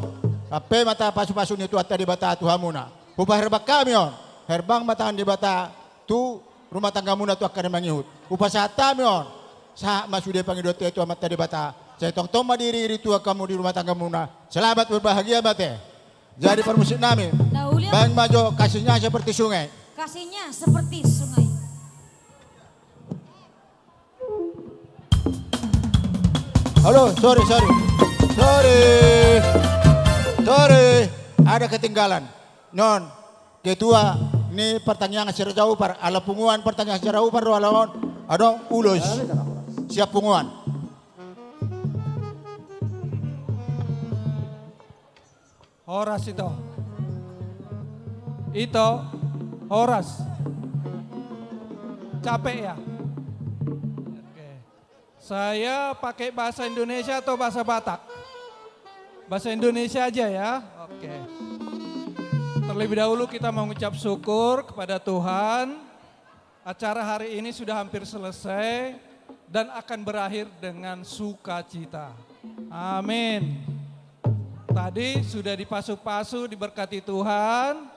Ampe ma tahe pasupasu ni Tuhanta Debata tu hamuna. Hupaherbang hami on. Herbang ma tangan Debata tu rumah tanggamuna tu angka na mangihut. Hupasahat hami on. Sahat ma sude pangidoanta i tu Amanta Debata. Sai tongtong ma diiringiring Tuhan hamu di rumah tanggamuna. Selamat berbahagia ma ate. Jadi parmusiknami. Na uli, bahen ma jo Kasihnya Seperti Sungai. Kasihnya Seperti Sungai. Halo, sorry, sorry. Sorry. Sorry. Ada ketinggalan. Non, ketua ni partangiangan si Raja Upar, ala punguan partangiangan si Raja Upar do ala on, adong ulos sian punguan. Horas, Ito. Ito, horas. Capek ya? Oke. Saya pakai bahasa Indonesia atau bahasa Batak? Bahasa Indonesia aja ya. Oke. Terlebih dahulu kita mengucap syukur kepada Tuhan. Acara hari ini sudah hampir selesai. dan akan berakhir dengan sukacita. Amin. Tadi sudah dipasu-pasu, diberkati Tuhan,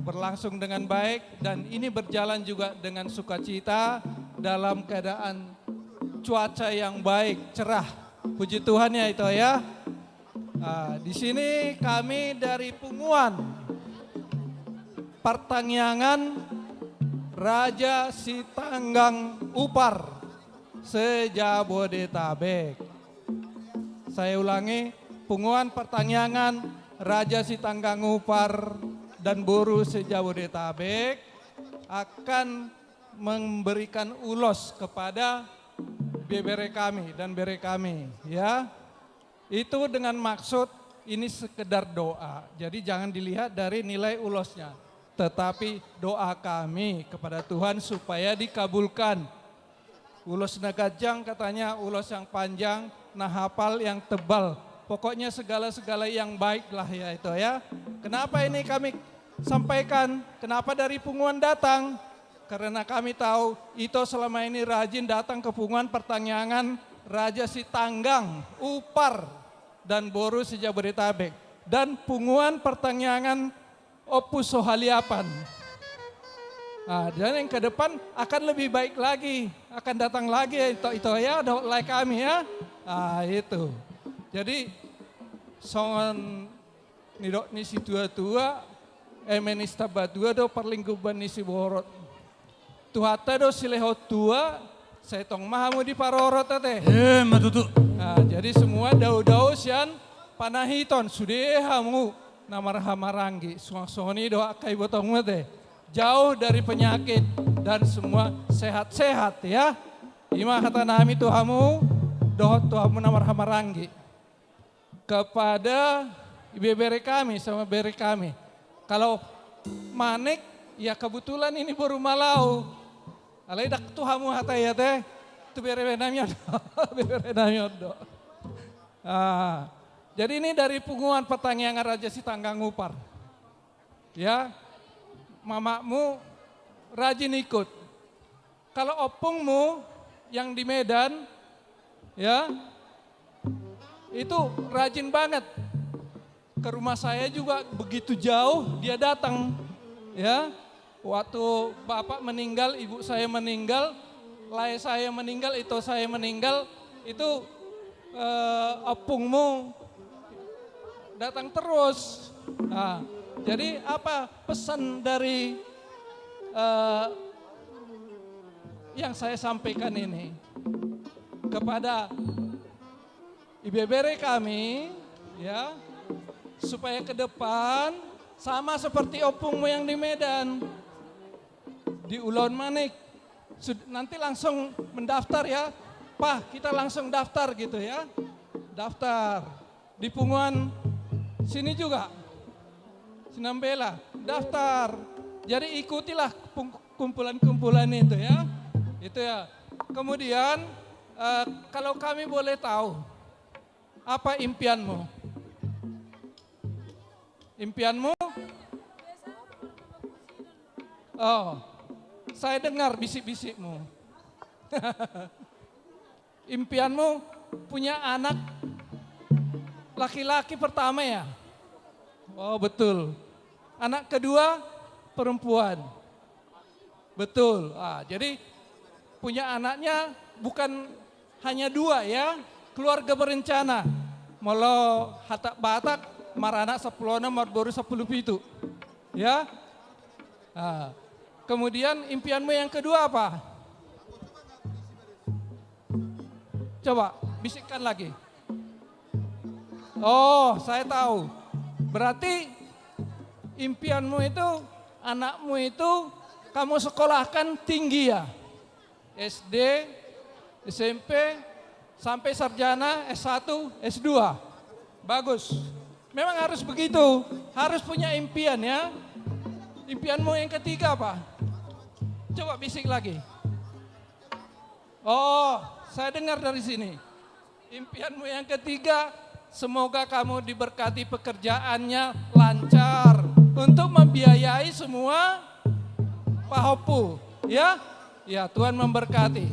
berlangsung dengan baik, dan ini berjalan juga dengan sukacita dalam keadaan cuaca yang baik, cerah. Puji Tuhan ya, Ito ya. Ah, di sini kami dari Punguan Partangiangan Raja Sitanggang Upar se-Jabodetabek. Saya ulangi, Punguan Partangiangan Raja Sitanggang Upar dan Boru se-Jabodetabek akan memberikan ulos kepada bebere kami dan bere kami, ya. Itu dengan maksud ini sekedar doa. Jadi jangan dilihat dari nilai ulosnya. Tetapi doa kami kepada Tuhan supaya dikabulkan. Ulos na ganjang katanya, ulos yang panjang, na hapal yang tebal. Pokoknya segala-segala yang baik lah ya, Ito ya. Kenapa ini kami sampaikan? Kenapa dari Punguan datang? Karena kami tahu Ito selama ini rajin datang ke Punguan Partangiangan Raja Sitanggang Upar dan Boru se-Jabodetabek, dan Punguan Partangiangan Ompu Sohaliapan. Nah, dan yang ke depan akan lebih baik lagi, akan datang lagi ya, Ito, Ito ya, dohot lae kami ya. Ah, itu. Jadi songon nidok ni situa-tua, eme ni sitamba tua do parlinggoman ni siborok. Tuhanta do silehon tua, sai tong ma hamu diparorot ate. Emma tutu. Nah, jadi semua dao-dao sian panahiton, sude hamu na marhahamaranggi, suang songon i do angka ibotongmu ate. Jauh dari penyakit dan semua sehat-sehat ya. I ma hata nami tu hamu, dohot tu hamu na marhahamaranggi. Kepada ibebere kami sama bere kami. Kalau Manik, ya kebetulan ini boru Malau. Alai ndang tu hamu hata i ate, tu bere nami on do. Bere nami on do. Ah, jadi ini dari Punguan Partangiangan Raja Sitanggang Upar. Ya, mamakmu rajin ikut. Kalau ompungmu yang di Medan, ya, itu rajin banget. Ke rumah saya juga begitu jauh dia datang, ya. Waktu bapak meninggal, ibu saya meninggal, lae saya meninggal, ito saya meninggal, itu, eh, ompungmu datang terus. Nah, jadi apa pesan dari, eh, yang saya sampaikan ini kepada ibebere kami, ya, supaya ke depan sama seperti ompungmu yang di Medan, di Ulaon Manik. Sud-, nanti langsung mendaftar ya. Pak, kita langsung daftar gitu ya. Daftar. Di Punguan sini juga. Sinambela, daftar. Jadi ikutilah pung-, kumpulan-kumpulan itu ya. Itu ya. Kemudian, eh, kalau kami boleh tahu, apa impianmu? Impianmu? Oh, saya dengar bisik-bisikmu. Impianmu punya anak laki-laki pertama ya? Oh, betul. Anak kedua perempuan. Betul. Ah, jadi punya anaknya bukan hanya dua ya, keluarga berencana. Molo hata Batak, maranak sampulu onom, marboru sampulu pitu. Ya. Ah. Kemudian impianmu yang kedua apa? Coba bisikkan lagi. Oh, saya tahu. Berarti impianmu itu, anakmu itu kamu sekolahkan tinggi ya? S D, S M P, sampai sarjana, S satu, S dua. Bagus. Memang harus begitu. Harus punya impian ya. Impianmu yang ketiga apa? Coba bisik lagi. Oh, saya dengar dari sini. Impianmu yang ketiga, semoga kamu diberkati pekerjaannya lancar untuk membiayai semua pahompu, ya. Ya, Tuhan memberkati.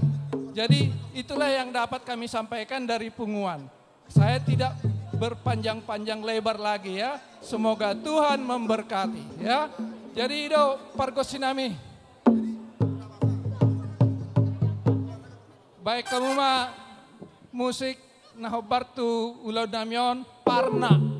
Jadi, itulah yang dapat kami sampaikan dari punguan. Saya tidak berpanjang-panjang lebar lagi, ya. Semoga Tuhan memberkati, ya. Jadi, i do pargonsi nami. Baen hamu ma musik na hombar tu ulaon nami on, Parna.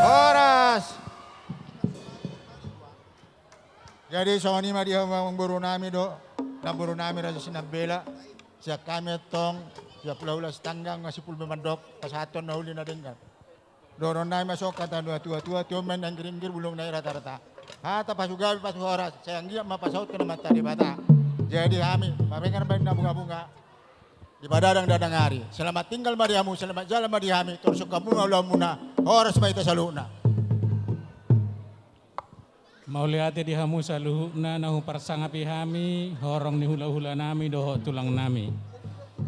Horas. Jadi songon i ma di hamu amangboru nami dohot namboru nami Raja Sinambela. Sian hami antong, sian hulahula Sitanggang, Sipulbe mandok pasahathon na uli na denggan. Dohonon nami ma songon hata ni natuatua: Tio ma i na inggiringgir, bulung na i ratarata. Hata pasugabe pasuhoras, sai anggiat ma pasahathon ni Amanta Debata. Jadi hami mamereng baen na bungabunga di padadang dadang ari. Selamat tinggal ma di hamu, selamat jalan ma di hami, torus hamu ma ulaonmuna. Horas ma hita saluhutna. Mauliate di hamu saluhutna na huparsangapi hami, horong ni hulahula nami dohot tulang nami.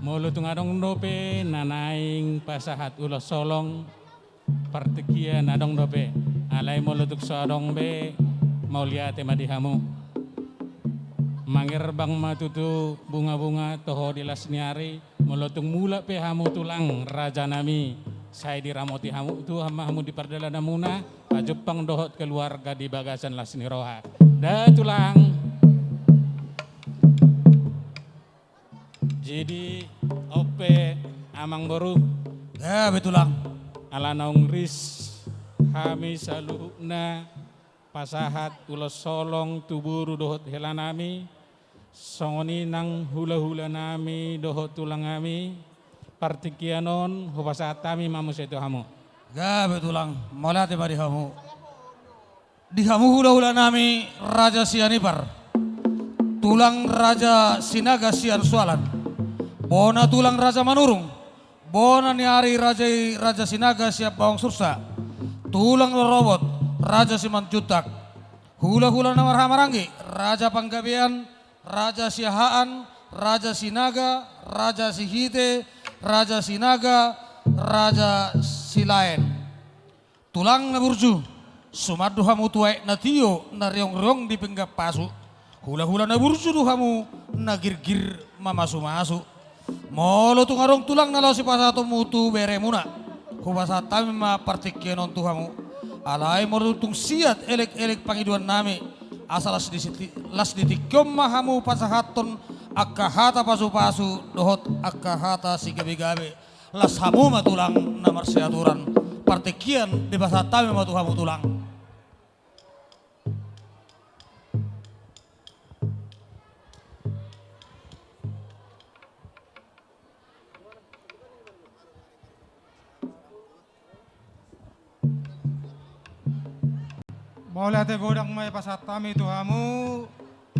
Molo tung adong dope na naeng pasahat ulos holong, partingkian adong dope. Alai molo tung so adong be, mauliate ma di hamu. Mangerbang ma tutu bungabunga toho di las ni ari. Molo tung mulak pe hamu tulang raja nami, sai diramoti hamu, Tuhan ma hamu di pardalananmuna, pajumpang dohot keluarga di bagasan las ni roha. Da tulang. Jadi on pe amangboru. Gabe tulang. Ala naung ris hami saluhutna pasahat ulos holong tu boru dohot hela nami, songon i nang hulahula nami dohot tulang nami, partingkian on hupasahat hami ma muse tu hamu. Gabe tulang, mauliate ma di hamu. Di hamu hulahula nami Raja Sianipar, tulang Raja Sinaga sian Sualan, bona tulang Raja Manurung, Bona ni ari raja i Raja Sinaga sian Baong Sursa, tulang rorobot Raja Simanjuntak, hulahula na marhahamaranggi Raja Panggabean, Raja Siahaan, Raja Sinaga, Raja Sihite, Raja Sinaga, Raja Silaen. Tulang na burju, suman do hamu tu aek na tio na riongriong di pinggan pasu. Hulahula na burju do hamu na girgir mamasumasu. Molo tung adong tulang na laho sipasahatonmu tu beremuna, hupasahat hami ma partingkian on tu hamu. Alai molo tung siat elekelek pangidoannami, asa las di siti-, las di tingki on ma hamu pasahathon angka hata pasupasu dohot angka hata sigabegabe. Las hamu ma tulang na marsiaturan. Partingkian dipasahat hami ma tu hamu tulang. Mauliate godang ma dipasahat hami tu hamu,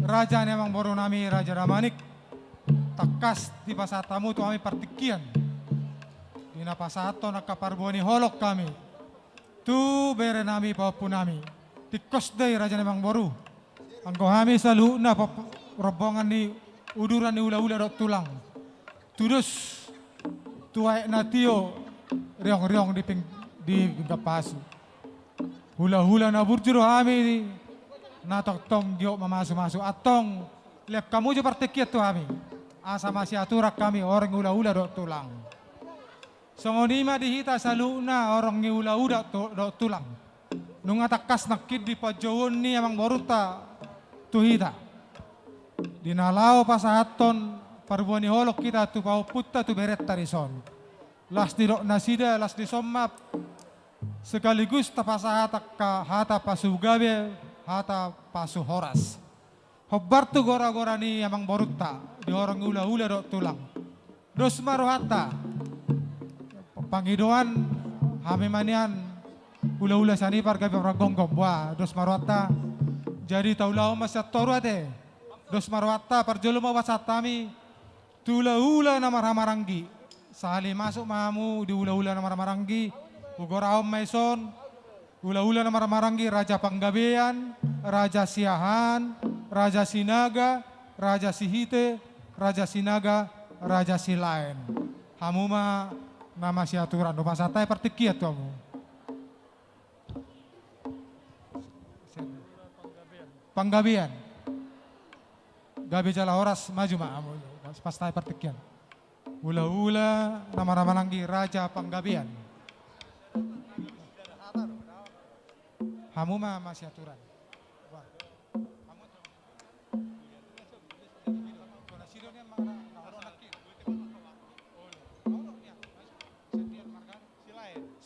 raja ni amangborunami Raja Damanik. Tangkas dipasahat hamu tu hami partingkian di na pasahathon angka parbue ni holong hami tu berenami pahompunami. Tingkos do i, raja ni amangboru. Anggo hami saluhutna pop-, rombongan ni uduran ni hulahula dohot tulang, tudos tu aek na tio riongriong di ping-, di pinggan pasu. Hulahula na burju do hami na tongtong giot mamasumasu. Antong lehon hamu jo partingkian tu hami, asa masiaturan hami horong ni hulahula dohot tulang. Songon i ma di hita saluhutna horong ni hulahula tu-, dohot tulang. Nunga tangkas nangkin di panjouon ni amangborunta tu hita, di na laho pasahathon parbue ni holong hita tu pahompunta, tu berenta dison. Las didok nasida, las dison ma, sekaligus tapasahat angka hata pasugabe, hata pasuhoras. Hombar tu goragora ni amangborunta di horong ni hulahula dohot tulang. Dos ma rohanta. Pangidoan hami ma nian hulahula Sianipar gabe pargomgom. Boha, dos ma rohanta. Jadi taulahon ma sian toru ate. Dos ma rohanta, parjolo ma hupasahat hami tu hulahula na marhahamaranggi. Sahali masuk ma hamu di hulahula na marhahamaranggi, hugorahon ma dison. Hulahula na marhahamaranggi, Raja Panggabean, Raja Siahaan, Raja Sinaga, Raja Sihite, Raja Sinaga, Raja Silaen. Hamu ma na masiaturan, hupasahat hami partingkian tu hamu. Panggabean. Gabe jala horas, maju ma hamu. Hupasahat hami partingkian. Hulahula na marhahamaranggi, Raja Panggabean. Hamu ma masiaturan.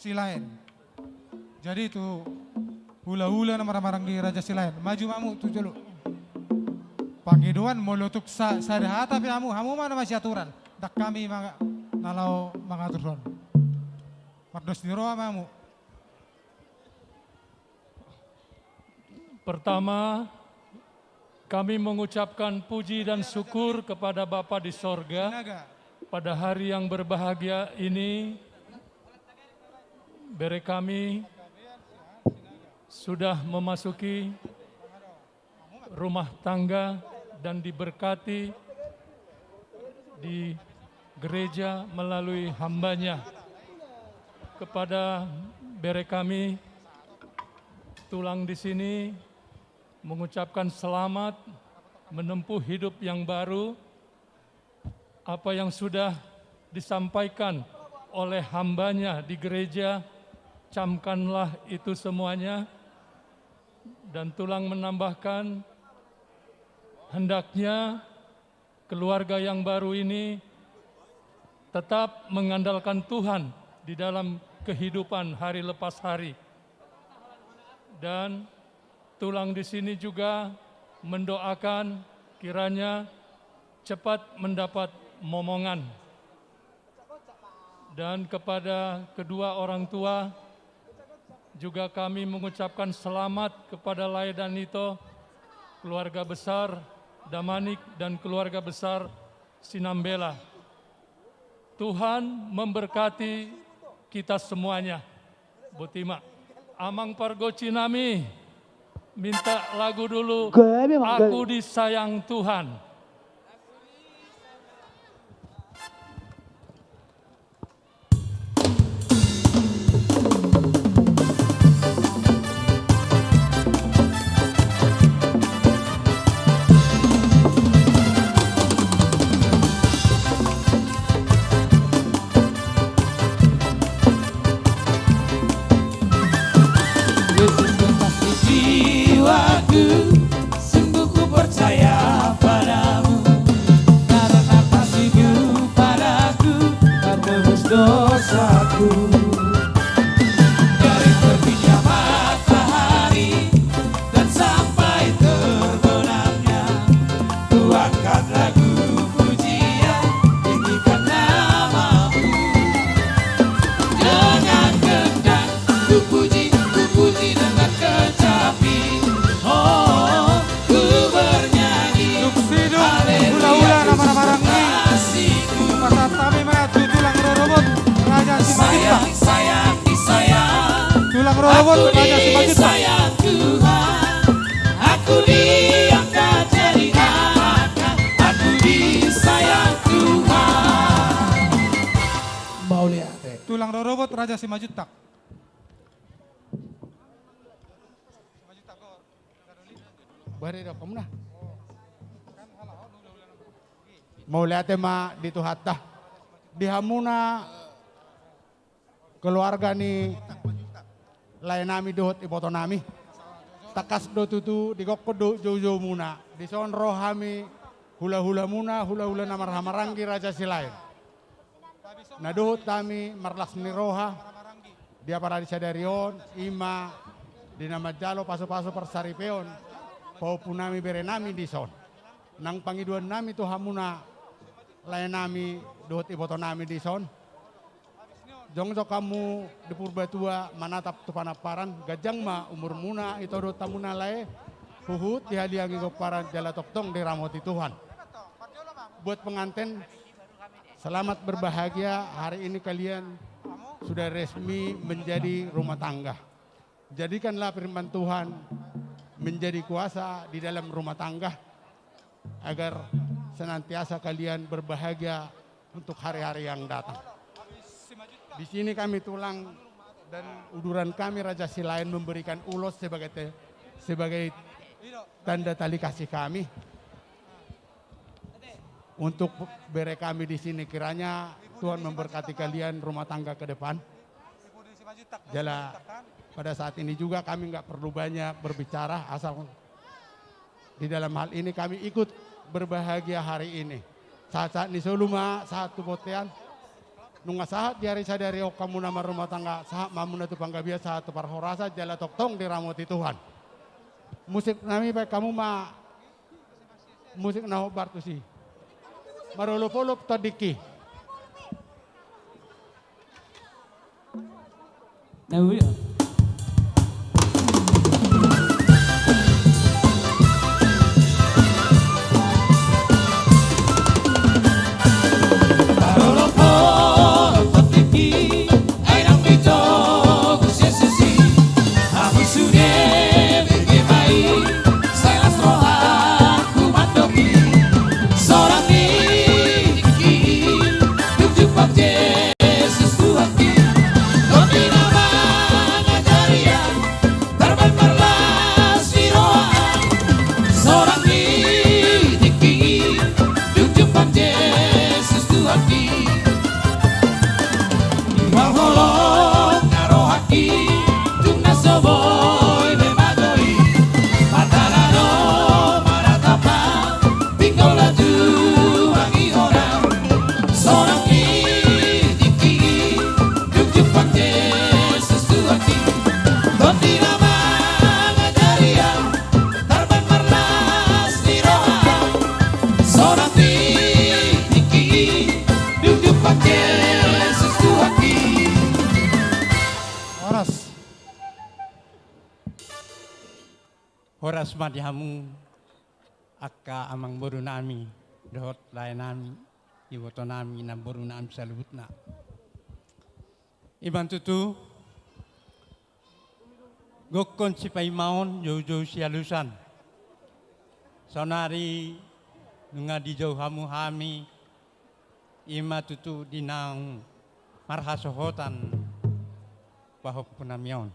Silaen. Jadi tu hulahula na marhahamaranggi, Raja Silaen. Maju ma hamu tu jolo. Pangidoan molo tung sa-, sada hata pe hamu, hamu ma na masiaturan. Ndang hami ma na laho mangaturhon. Mardos ni roha ma hamu. Pertama, kami mengucapkan puji dan syukur kepada Bapa di sorga. Pada hari yang berbahagia ini, bere kami sudah memasuki rumah tangga dan diberkati di gereja melalui hambanya. Kepada bere kami, tulang di sini, mengucapkan selamat menempuh hidup yang baru. Apa yang sudah disampaikan oleh hambanya di gereja, camkanlah itu semuanya. Dan tulang menambahkan, hendaknya keluarga yang baru ini tetap mengandalkan Tuhan di dalam kehidupan hari lepas hari. Dan tulang di sini juga mendoakan kiranya cepat mendapat momongan. Dan kepada kedua orang tua juga kami mengucapkan selamat kepada lae dan ito, keluarga besar Damanik dan keluarga besar Sinambela. Tuhan memberkati kita semuanya. Boti ma. Amang pargonsi nami, minta lagu dulu, Gabe, Bang, Aku gabe. Disayang Tuhan. Yesus, kekasih jiwaku, sungguh ku percaya padamu, karena kasih-Mu padaku, Kau tebus dosaku. Dari terbitnya matahari dan sampai terbenamnya, ku angkat lagu pujian, tinggikan nama-Mu. Dengan gendang ku puji, ku puji dengan kecapi. Oh, ku bernyanyi. Dung sidung haleluya, hulahula na marhahamaranggi, kasih-Mu. Pasahat hami ma tu tulang rorobot Raja Simanjuntak. Sayang, sayang, disayang. Tulang rorobot Raja Simanjuntak. Aku disayang Tuhan, aku diangkat jadi anaknya, aku disayang Tuhan. Mauliate. Tulang rorobot Raja Simanjuntak. Bari do kamu na. Mauliate ma di Tuhanta. Di hamuna keluarga ni laenami dohot ibotonami. Tangkas do tutu digokhon do joujoumuna. Dison ro hami hulahulamuna, hulahula na marhahamaranggi Raja Silaen. Na dohot hami marlas ni roha di apala di sadari on, i ma di na manjalo pasupasu parsaripeon pahompunami berenami dison. Nang pangidoannami tu hamuna laenami dohot ibotonami dison. Jongjong hamu di Purbatua manatap tu panamparan, ganjang ma umurmuna, ito dohot hamuna lae, huhut dihaliangi gomparan jala tongtong diramoti Tuhan. Buat pengantin, selamat berbahagia, hari ini kalian sudah resmi menjadi rumah tangga. Jadikanlah firman Tuhan menjadi kuasa di dalam rumah tangga, agar senantiasa kalian berbahagia untuk hari-hari yang datang. Di sini kami tulang dan uduran kami Raja Silaen memberikan ulos sebagai te-, sebagai tanda tali kasih kami untuk bere kami di sini. Kiranya Tuhan memberkati kalian rumah tangga ke depan. Jala pada saat ini juga kami nggak perlu banyak berbicara, asal di dalam hal ini kami ikut berbahagia hari ini. Sahat-sahat ni solu ma sahat tu bontean. Nunga sahat di ari sadari on hamuna marrumah tangga, sahat ma hamuna tu panggabean, sahat tu parhorasan, jala tongtong diramoti Tuhan. Musik nami, baen hamu ma musik na hombar tusi. Marolopolop tondingki. Na uli. Horas. Horas ma di hamu angka amangboru nami dohot lae nami. ibotonami, namborunami saluhutna. Ima tutu, gokhon sipaimaon, joujou sialusan. Saonari nunga dijou hamu hami, ima tutu di naung marhasohotan pahompunami on.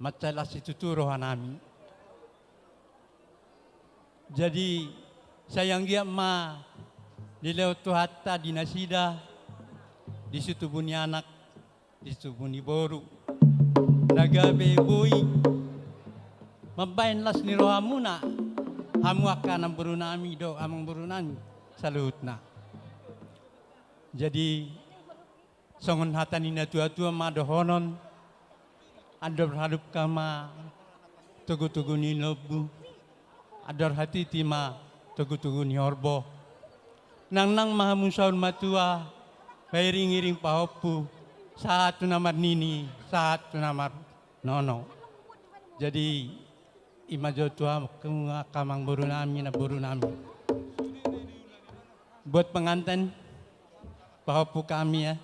Mansai las situtu rohanami. Jadi, sai anggiat ma dilehon Tuhanta di nasida, di situbu ni anak, di situbu ni boru, na gabe boi mambahen las ni rohamuna, hamu angka namborunami dohot amangborunami saluhutna. Jadi, songon hata ni natuatua ma dohonon: Andor halumpang ma togutogu ni lombu, andor hatiti ma togutogu ni horbo. Nangnang ma hamu saur matua, pairingiring pahompu, sahat tu na marnini, sahat tu na marnono. Jadi, ima jo tu hamu angka amangborunami, namborunami. Buat pengantin, pahompu kami ya.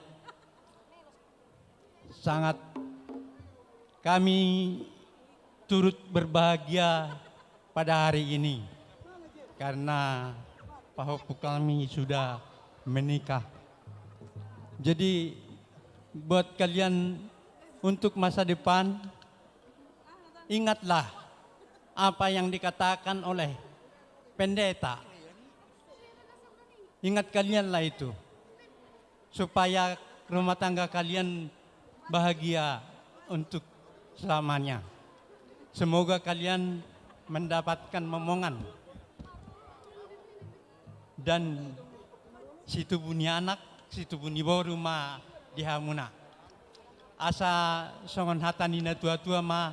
Sangat kami turut berbahagia pada hari ini karena pahompu kami sudah menikah. Jadi, buat kalian, untuk masa depan, ingatlah apa yang dikatakan oleh pendeta. Ingat kalianlah itu, supaya rumah tangga kalian bahagia untuk selamanya. Semoga kalian mendapatkan momongan dan situbu ni anak, situbu ni boru ma di hamuna. Asa songon hata ni natuatua ma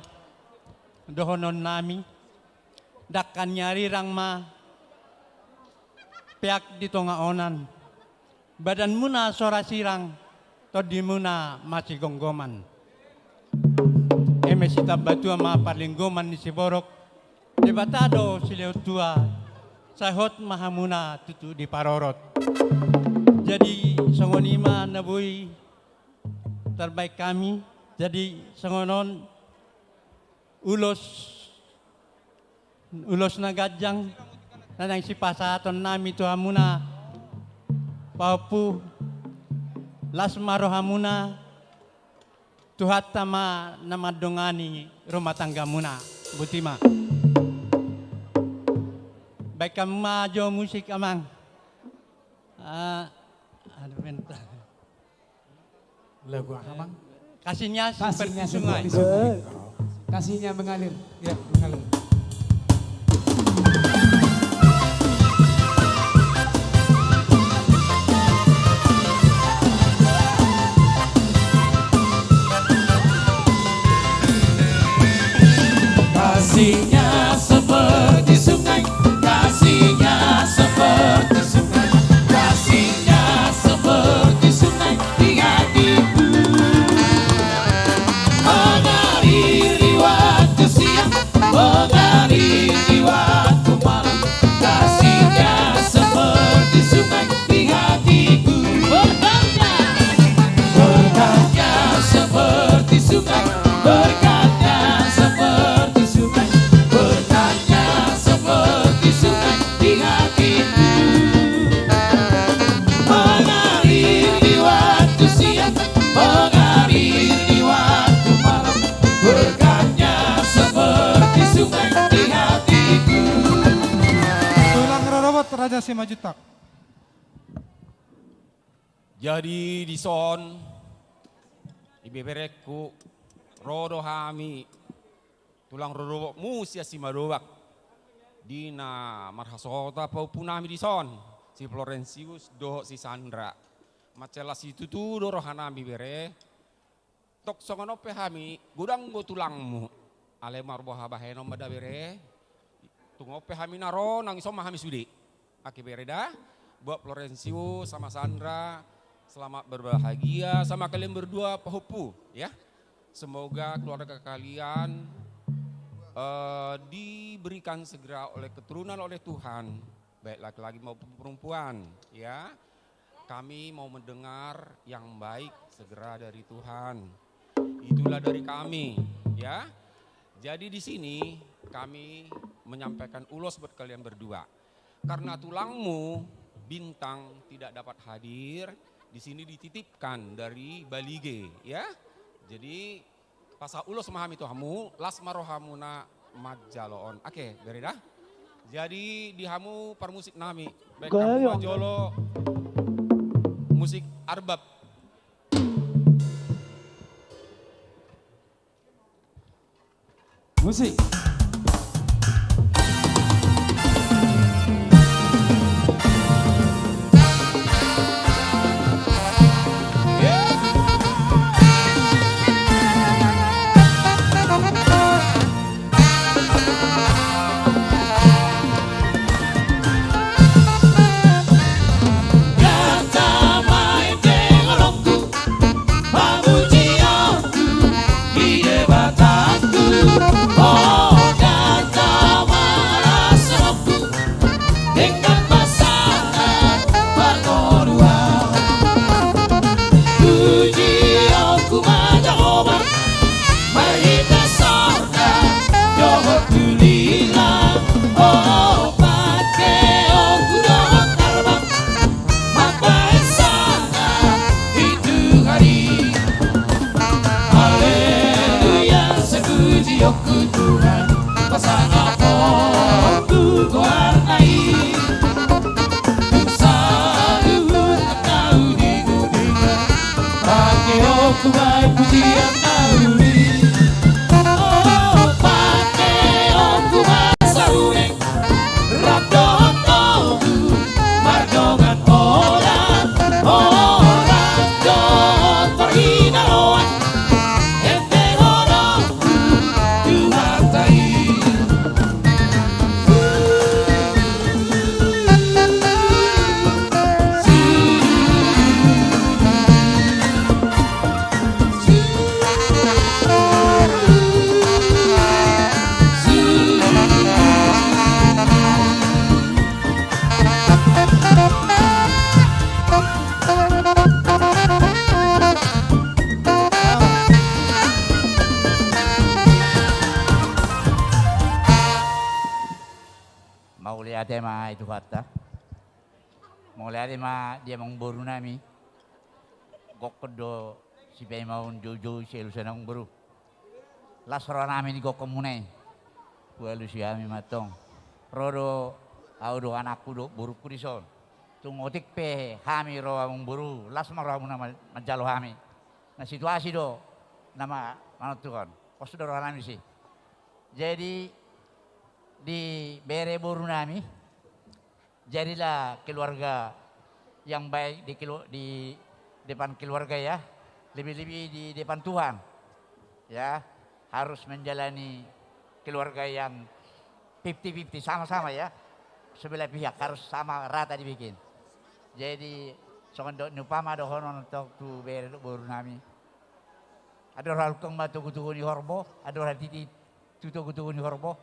dohononnami: Dangka ni arirang ma peak di tonga onan. Badanmuna so ra sirang, tondimuna masigomgoman. Eme sitambatua ma parlinggoman ni siborok, Debata do silehon tua, sai hot ma hamuna tutu diparorot. Jadi, songon i ma na boi tarbahen hami. Jadi, songon on, ulos ulos na ganjang na naeng sipasahatonnami tu hamuna, pahompu. Las ma rohamuna, Tuhanta ma na mandongani rumah tanggamuna. Boti ma. Bahen hamu ma jo musik, amang. Ah, aduh, bentar. Lagu aha, Mang? Kasihnya seperti sungai. Kasihnya mengalir. Ya, mengalir. Kasihnya seperti sungai, kasihnya seperti sungai, kasihnya seperti sungai di hatiku. Mengalir di waktu siang, mengalir di waktu malam, kasihnya seperti sungai di hatiku. Berkatnya, berkatnya seperti sungai, berkatnya seperti sungai, berkatnya seperti sungai di hatiku. Mengalir di waktu siang, mengalir di waktu malam, berkatnya seperti sungai di hatiku. Tulang rorobot Raja Simanjuntak. Jadi dison, ibeberengku, ro do hami tulang rorobotmu sian Simadobak, di na marhasohotan pahompunami dison, si Florentius dohot si Sandra. Mansai las situtu do rohanami, bere. Tong songon on pe hami, godang do tulangmu. Alai marboha bahenon ma da, bere. Tung on pe hami na ro, nang ison ma hami sude. Oke, bere da. Buat Florentius sama Sandra, selamat berbahagia sama kalian berdua, pahompu, ya. Semoga keluarga kalian, eh, diberikan segera oleh keturunan oleh Tuhan. baik laki-laki maupun perempuan, ya. Kami mau mendengar yang baik segera dari Tuhan. Itulah dari kami, ya. Jadi di sini kami menyampaikan ulos buat kalian berdua. Karena tulangmu, Bintang, tidak dapat hadir, di sini dititipkan dari Balige, ya. Jadi, pasahat ulos ma hami tu hamu, las ma rohamuna manjalo on. Oke, bere da. Jadi, di hamu parmusik nami, baen hamu ma jolo musik arbab. Musik. Haleluya, sepujiku Tuhan, pasangaphon tu goarna i. Saluhut na tau di dunia, pangkeonku ma i pujian na uli. O, pangkeonku ma saruling, rap dohot togu, mardongan olat, olat dohot parhinaloan, ende holongku Tuhanta i. Mauliate ma di Tuhanta. Mauliate ma di amangboru nami. Gokhon do sipaimaon joujou, sialusan amangboru. Las roha nami di gokhonmuna i. Hualusi hami ma antong. Ro do, ahu do, anakku do, borungku dison. Tung otik pe hami ro amangboru, las ma rohamuna ma-, manjalo hami. Na situasi do na ma-, manontuhon. Pos do roha nami disi. Jadi di bere boru nami, jadilah keluarga yang baik di kelu-, di depan keluarga, ya, lebih-lebih di depan Tuhan, ya, harus menjalani keluarga yang fifty fifty, sama-sama, ya, sebelah pihak harus sama rata dibikin. Jadi songon do-, ni umpama dohonon antong tu bere dohot boru nami, andor halungkung ma togu-togu ni horbo, andor hatiti tu togu-togu ni horbo.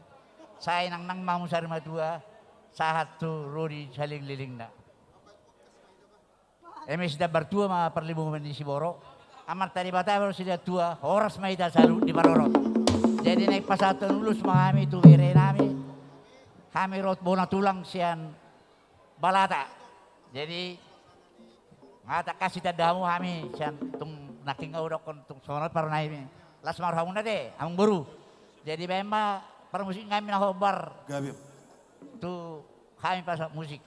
Sai nangnang ma hamu sarimatua, sahat tu ro di salelenglelengna. Eme sidambar tua ma parlinggoman ni siboro, Amanta Debata ma do sidatua, horas ma hita saluhut diparorot. Jadi naeng pasahathon ulos ma hami tu bere nami, hami ro bona tulang sian Balata. Jadi, nga tangkas sitanda hamu hami sian tung nangkin nga hudokkon tung songon on parrohahononmi. Las ma rohamuna ate, amangboru. Jadi baen ma parmusik nami na hombar. Gabe. Tu hami pasahat musik.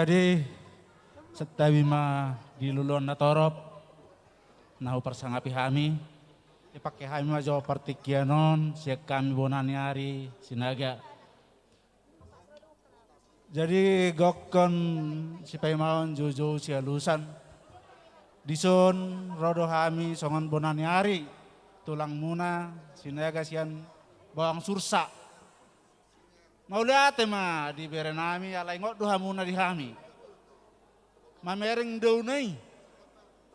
Jadi, santabi ma di luluan na torop, na huparsangapi hami, dipangke hami ma jo partingkian on, sian hami bona ni ari Sinaga. Jadi, gokkon sipaimaon joujou sialusan. Dison ro do hami songon bona ni ari, tulangmuna, Sinaga sian Bawang Sursa. Mauliate ma di berenami, ala ingot do hamuna di hami. Mamereng dauna i,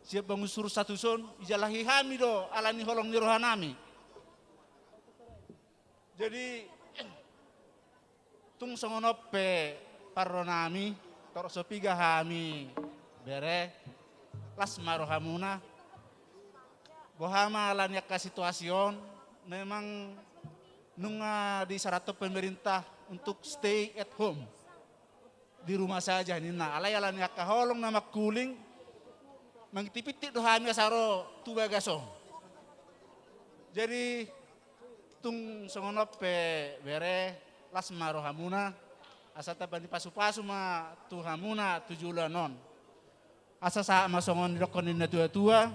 sian Bawang Sursa tuson, ijalahi hami do, ala ni holong ni rohanami. Jadi, tung songon on pe parronami, torop so piga hami bere, las ma rohamuna. Boha ma ala ni angka situasi on, memang nunga disarathon pemerintah untuk stay at home. Di rumah saja ninna. Alai ala ni angka holong na mangkuling, mangintik-intik do hami asa ro tu bagas on. Jadi, tung songon on pe bere, las ma rohamuna, asa tamba ni pasu-pasu ma tu hamuna tu joloan on. Asa sahat ma songon didokkon ni na tua-tua,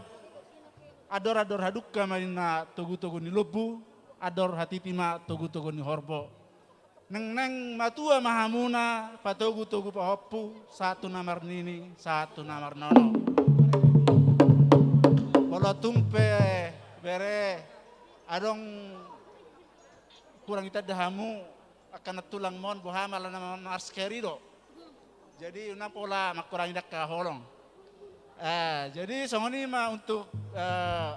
andor-andor hadungka ma ninna togu-togu ni lombu, andor hatiti ma togu-togu ni horbo. Nengneng matua ma hamuna, patogu-togu pahompu, sahat tu na marnini, sahat tu na marnono. Molo tung pe bere, adong kurang itanda hamu, angka na tulang mon, boha ma ala na masker i do. Jadi, unang pola mangkurangi angka holong. Eh, jadi, songon i ma untuk, eh,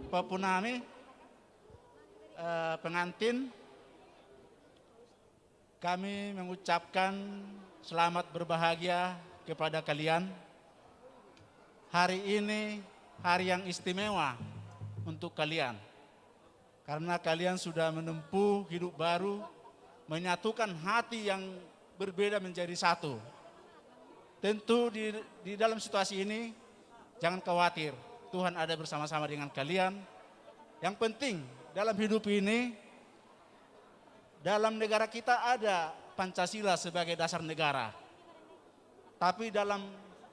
pahompunami, eh, pengantin, kami mengucapkan selamat berbahagia kepada kalian. Hari ini hari yang istimewa untuk kalian. Karena kalian sudah menempuh hidup baru, menyatukan hati yang berbeda menjadi satu. Tentu di, di dalam situasi ini, jangan khawatir, Tuhan ada bersama-sama dengan kalian. Yang penting, dalam hidup ini, dalam negara kita ada Pancasila sebagai dasar negara. Tapi dalam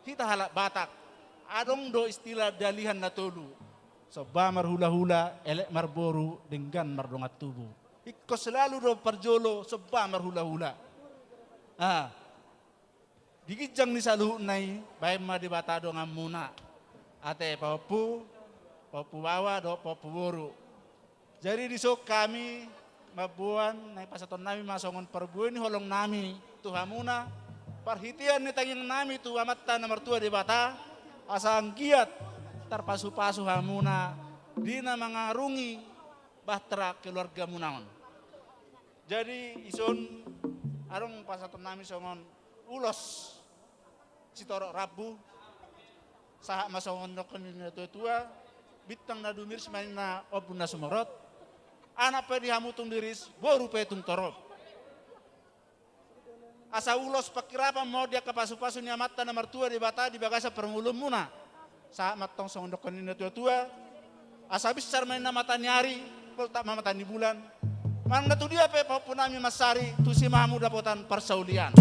hita halak Batak, adong do istilah dalihan na tolu. Somba marhula-hula, elek marboru, denggan mardongan tubu. Ingkon selalu do parjolo somba marhula-hula. Ah. Di ginjang ni saluhutna i, baen ma Debata donganmuna. Ate pahompu, pahompu baoa, dohot pahompu boru. Jadi dison hami mamboan, naeng pasahatonnami ma songon parbue ni holongnami tu hamuna, parhitean ni tangiangnami tu Amanta na martua Debata, asa anggiat tarpasu-pasu hamuna di na mangarungi bahtera keluargamuna on. Jadi dison adong pasahatonnami songon ulos sitorop rambu, sahat ma songon didokkon ni na tua-tua, bintang na dumiris ma ninna ombun na sumorop, anak pe di hamu tung diris, boru pe tung torop. Asa ulos panghirapan ma on di angka pasu-pasu ni Amanta na martua Debata di bagasan parngoluonmuna. Sahat ma tong songon didokkon ni na tua-tua, asa binsar ma ninna mata ni ari, poltak ma mata ni bulan. Manang na tudia pe pahompunami mansari, tusi ma hamu dapotan parsaulian.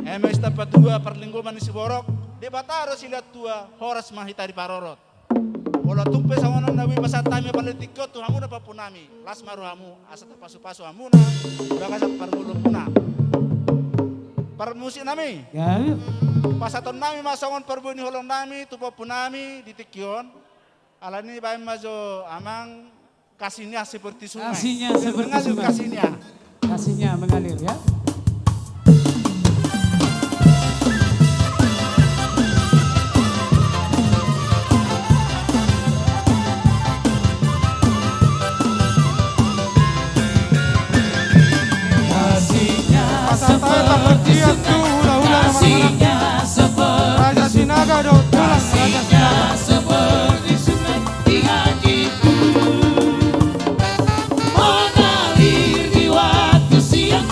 Eme sitampa tua parlinggoman ni siborok, Debata do silehon tua, horas ma hita diparorot. Molo tung pe songon on na boi pasahat hami partingkian on tu hamuna pahompunami, las ma rohamu, asa tarpasu-pasu hamuna di bagasan parngoluonmuna. Parmusiknami. Ya. Pasahatonnami ma songon parbue ni holongnami tu pahompunami di tingki on. Alani baen ma jo amang, kasihnya seperti sungai. Kasihnya seperti sungai. Biar mengalir kasihnya. Kasihnya mengalir, ya. Kasihnya seperti sungai, kasihnya seperti, kasihnya seperti sungai di hatiku. Mengalir di waktu siang,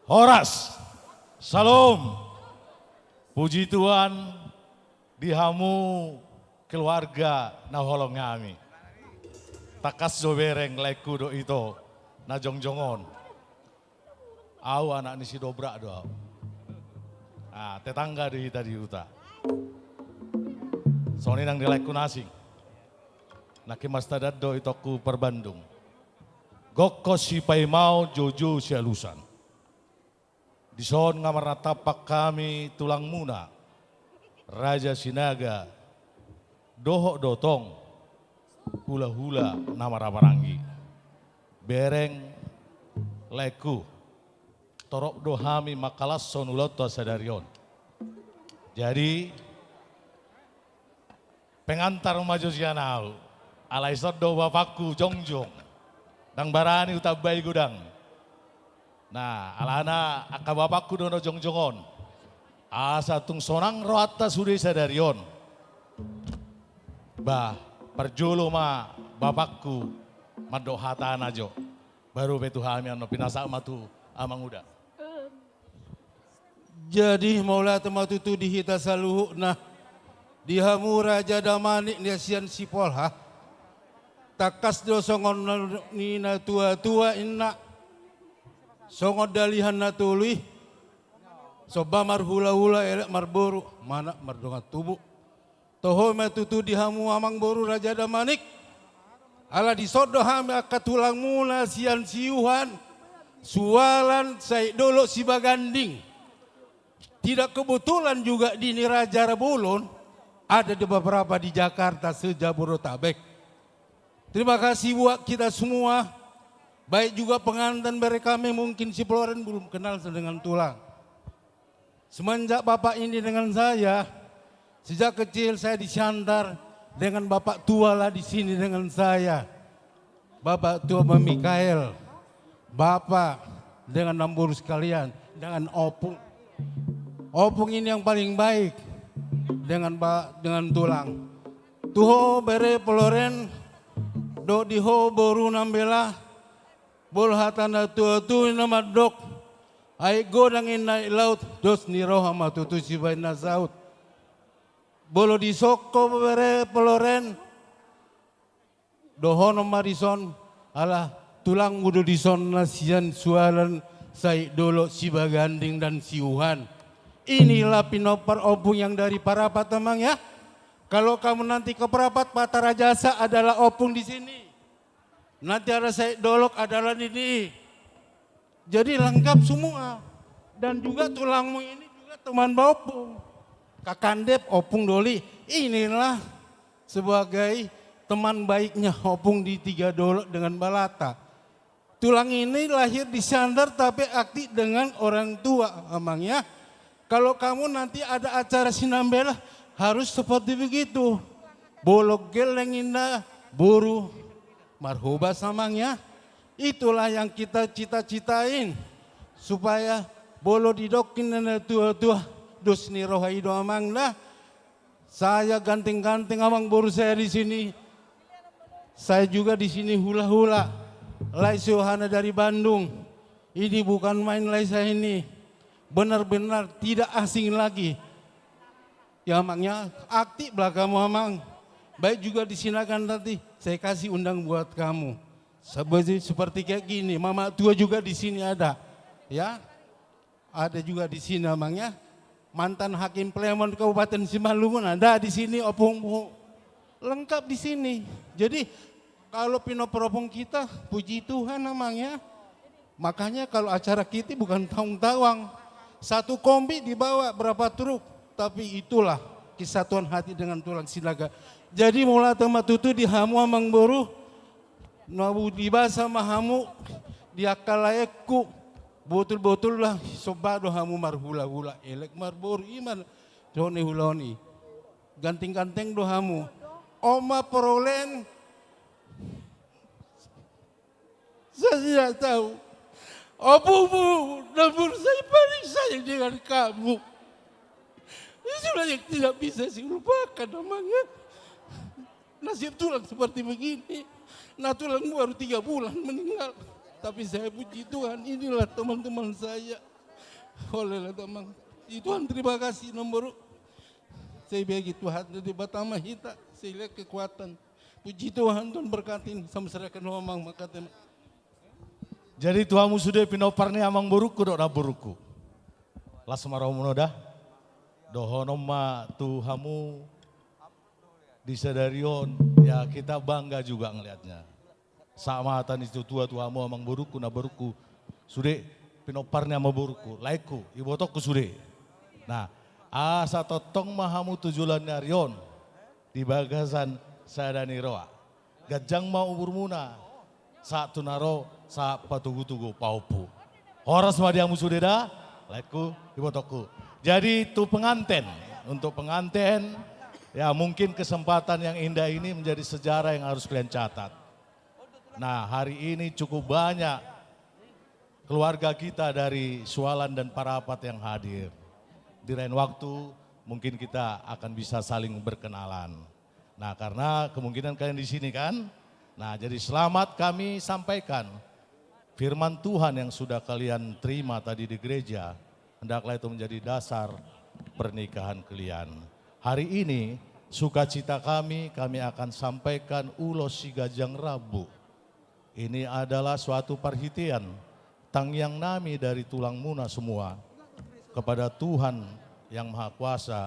Horas. Syalom. Puji Tuhan di hamu keluarga na huhaholongi hami. Tangkas do bereng laengku dohot ito na jongjong on. Au anak ni si Dobrak do au. Ah, tetangga do hita di huta. Songon i nang di laengku na asing. Nangkin masta dado itongku parbandung. Gokhon sipaimaon, joujou sialusan. Dison nga marnatampak hami tulangmuna, Raja Sinaga, dohot do tong hulahula na marhahamaranggi. Bereng laengku, torop do hami mangkalashon ulaonta sadari on. Jadi, pengantar ma jo sian au. Alai songon do bapakku jongjong. Ndang barani hutambai godang. Nah, alana angka bapakku do na jongjong on. Asa tung sonang rohanta sude sadari on. Bah, parjolo ma bapakku mandok hatana jo. Baru pe tu hami annon pinasahat ma tu amanguda. Jadi, mauliate ma tutu di hita saluhutna, di hamu Raja Damanik na sian Sipolha. Tangkas do songon na, ni na tua-tua inna, songon dalihan na tolu i, somba marhulahula, elek marboru, manat mardongan tubu. Toho ma tutu di hamu amangboru Raja Damanik. Ala dison do hami angka tulangmuna sian Siuhan, Sualan, Saitdolok, Sibaganding. Tidak kebetulan juga di ni Raja Rabolon, ada di beberapa di Jakarta, se-Jabodetabek. Terima kasih buat kita semua. Baik juga pengantin, bere kami mungkin si Floren belum kenal dengan tulang. Semenjak bapak ini dengan saya, sejak kecil saya disiantar dengan bapak tua lah di sini dengan saya. Bapak tua Bang Mikael, bapak dengan namboru sekalian, dengan opung. Opung ini yang paling baik dengan ba-, dengan tulang. Tu ho bere Floren, dohot di ho boru Nambela, molo hata na tua-tua i na mandok, aek godang inna aek laut, dos ni roha ma tutu sibaen na saut. Molo dison ho bere Floren, dohonon ma dison, ala tulangmu do dison na sian Sualan, Saitdolok, Sibaganding dan Siuhan. Inilah pinompar opung yang dari Parapat, Amang, ya. Kalau kamu nanti ke Parapat, Patarajasa adalah opung di sini. Nanti ada Saitdolok, ada Landini. Jadi lengkap semua. Dan juga tulangmu ini juga teman baopung. Kakandep, opung doli. Inilah sebagai teman baiknya opung di Tiga Dolok dengan Balata. Tulang ini lahir di Siantar tapi aktif dengan orang tua, Amang, ya. Kalau kamu nanti ada acara si Nambela, harus seperti begitu. Bolok geleng inna boru marhobas, Amang, ya. Itulah yang kita cita-citain, supaya molo didok inna na tua-tua, dos ni roha i do, Amang, da. Saya ganteng-ganteng, amangboru saya di sini. Saya juga di sini hula-hula. Lae Siohana dari Bandung. Ini bukan main lae saya ini. Benar-benar tidak asing lagi. Ya, Amang, ya, aktif lah kamu, Amang. Baik juga di Sinaga nanti, saya kasih undang buat kamu. Seperti, seperti kayak gini, mama tua juga di sini ada. Ya. Ada juga di sini, Amang, ya. Mantan Hakim Pleno Kabupaten Simalungun ada di sini, opungmu. Lengkap di sini. Jadi, kalau pinompar opung kita, puji Tuhan, Amang, ya. Makanya kalau acara kita bukan tawang-tawang. Satu kombi dibawa berapa truk. Tapi itulah kesatuan hati dengan tulang Sinaga. Jadi, mauliate ma tutu di hamu, amangboru. Na boi dibasa ma hamu di angka laengku, botul-botul lah, somba do hamu marhula-hula, elek marboru, i ma dohot ni ulaon i. Ganteng-ganteng do hamu. On ma Floren. Saya tidak tahu. Opungmu, namun saya paling sayang dengan kamu. Itulah yang tidak bisa saya lupakan, Amang, ya. Nasib tulang seperti begini. Nah, tulangmu baru tiga bulan meninggal. Tapi saya puji Tuhan, inilah teman-teman saya. Oleh lah, Amang. I Tuhan, terima kasih, amangboru. Sai bege Tuhan, Debata ma hita, sai lean kekuatan. Puji Tuhan, Tuhan berkati, sama serahkan ho, Amang, mangkatai. Jadi tu hamu sude pinompar ni amangborungku dohot namborungku. Las ma rohamuna da. Dohonon ma tu hamu di sadari on, ya, kita bangga juga ngelihatnya. Sahat ma hata ni situatua tu hamu amangborungku, namborungku, sude pinompar ni amangborungku, laengku, ibotongku sude. Nah, asa tongtong ma hamu tu joloan ni ari on di bagasan sada ni roha. Ganjang ma umurmuna, sahat tu na ro, sahat patogutogu pahompu. Horas ma di hamu sude da, laengku, ibotongku. Jadi tu penganten, untuk penganten, ya, mungkin kesempatan yang indah ini menjadi sejarah yang harus kalian catat. Nah, hari ini cukup banyak keluarga kita dari Sualan dan Parapat yang hadir. Di lain waktu mungkin kita akan bisa saling berkenalan. Nah, karena kemungkinan kalian di sini kan. Nah, jadi selamat kami sampaikan firman Tuhan yang sudah kalian terima tadi di gereja. Hendaklah itu menjadi dasar pernikahan kalian. Hari ini, sukacita kami, kami akan sampaikan ulos si ganjang rambu. Ini adalah suatu parhitean tangiang nami dari tulangmuna semua kepada Tuhan Yang Maha Kuasa,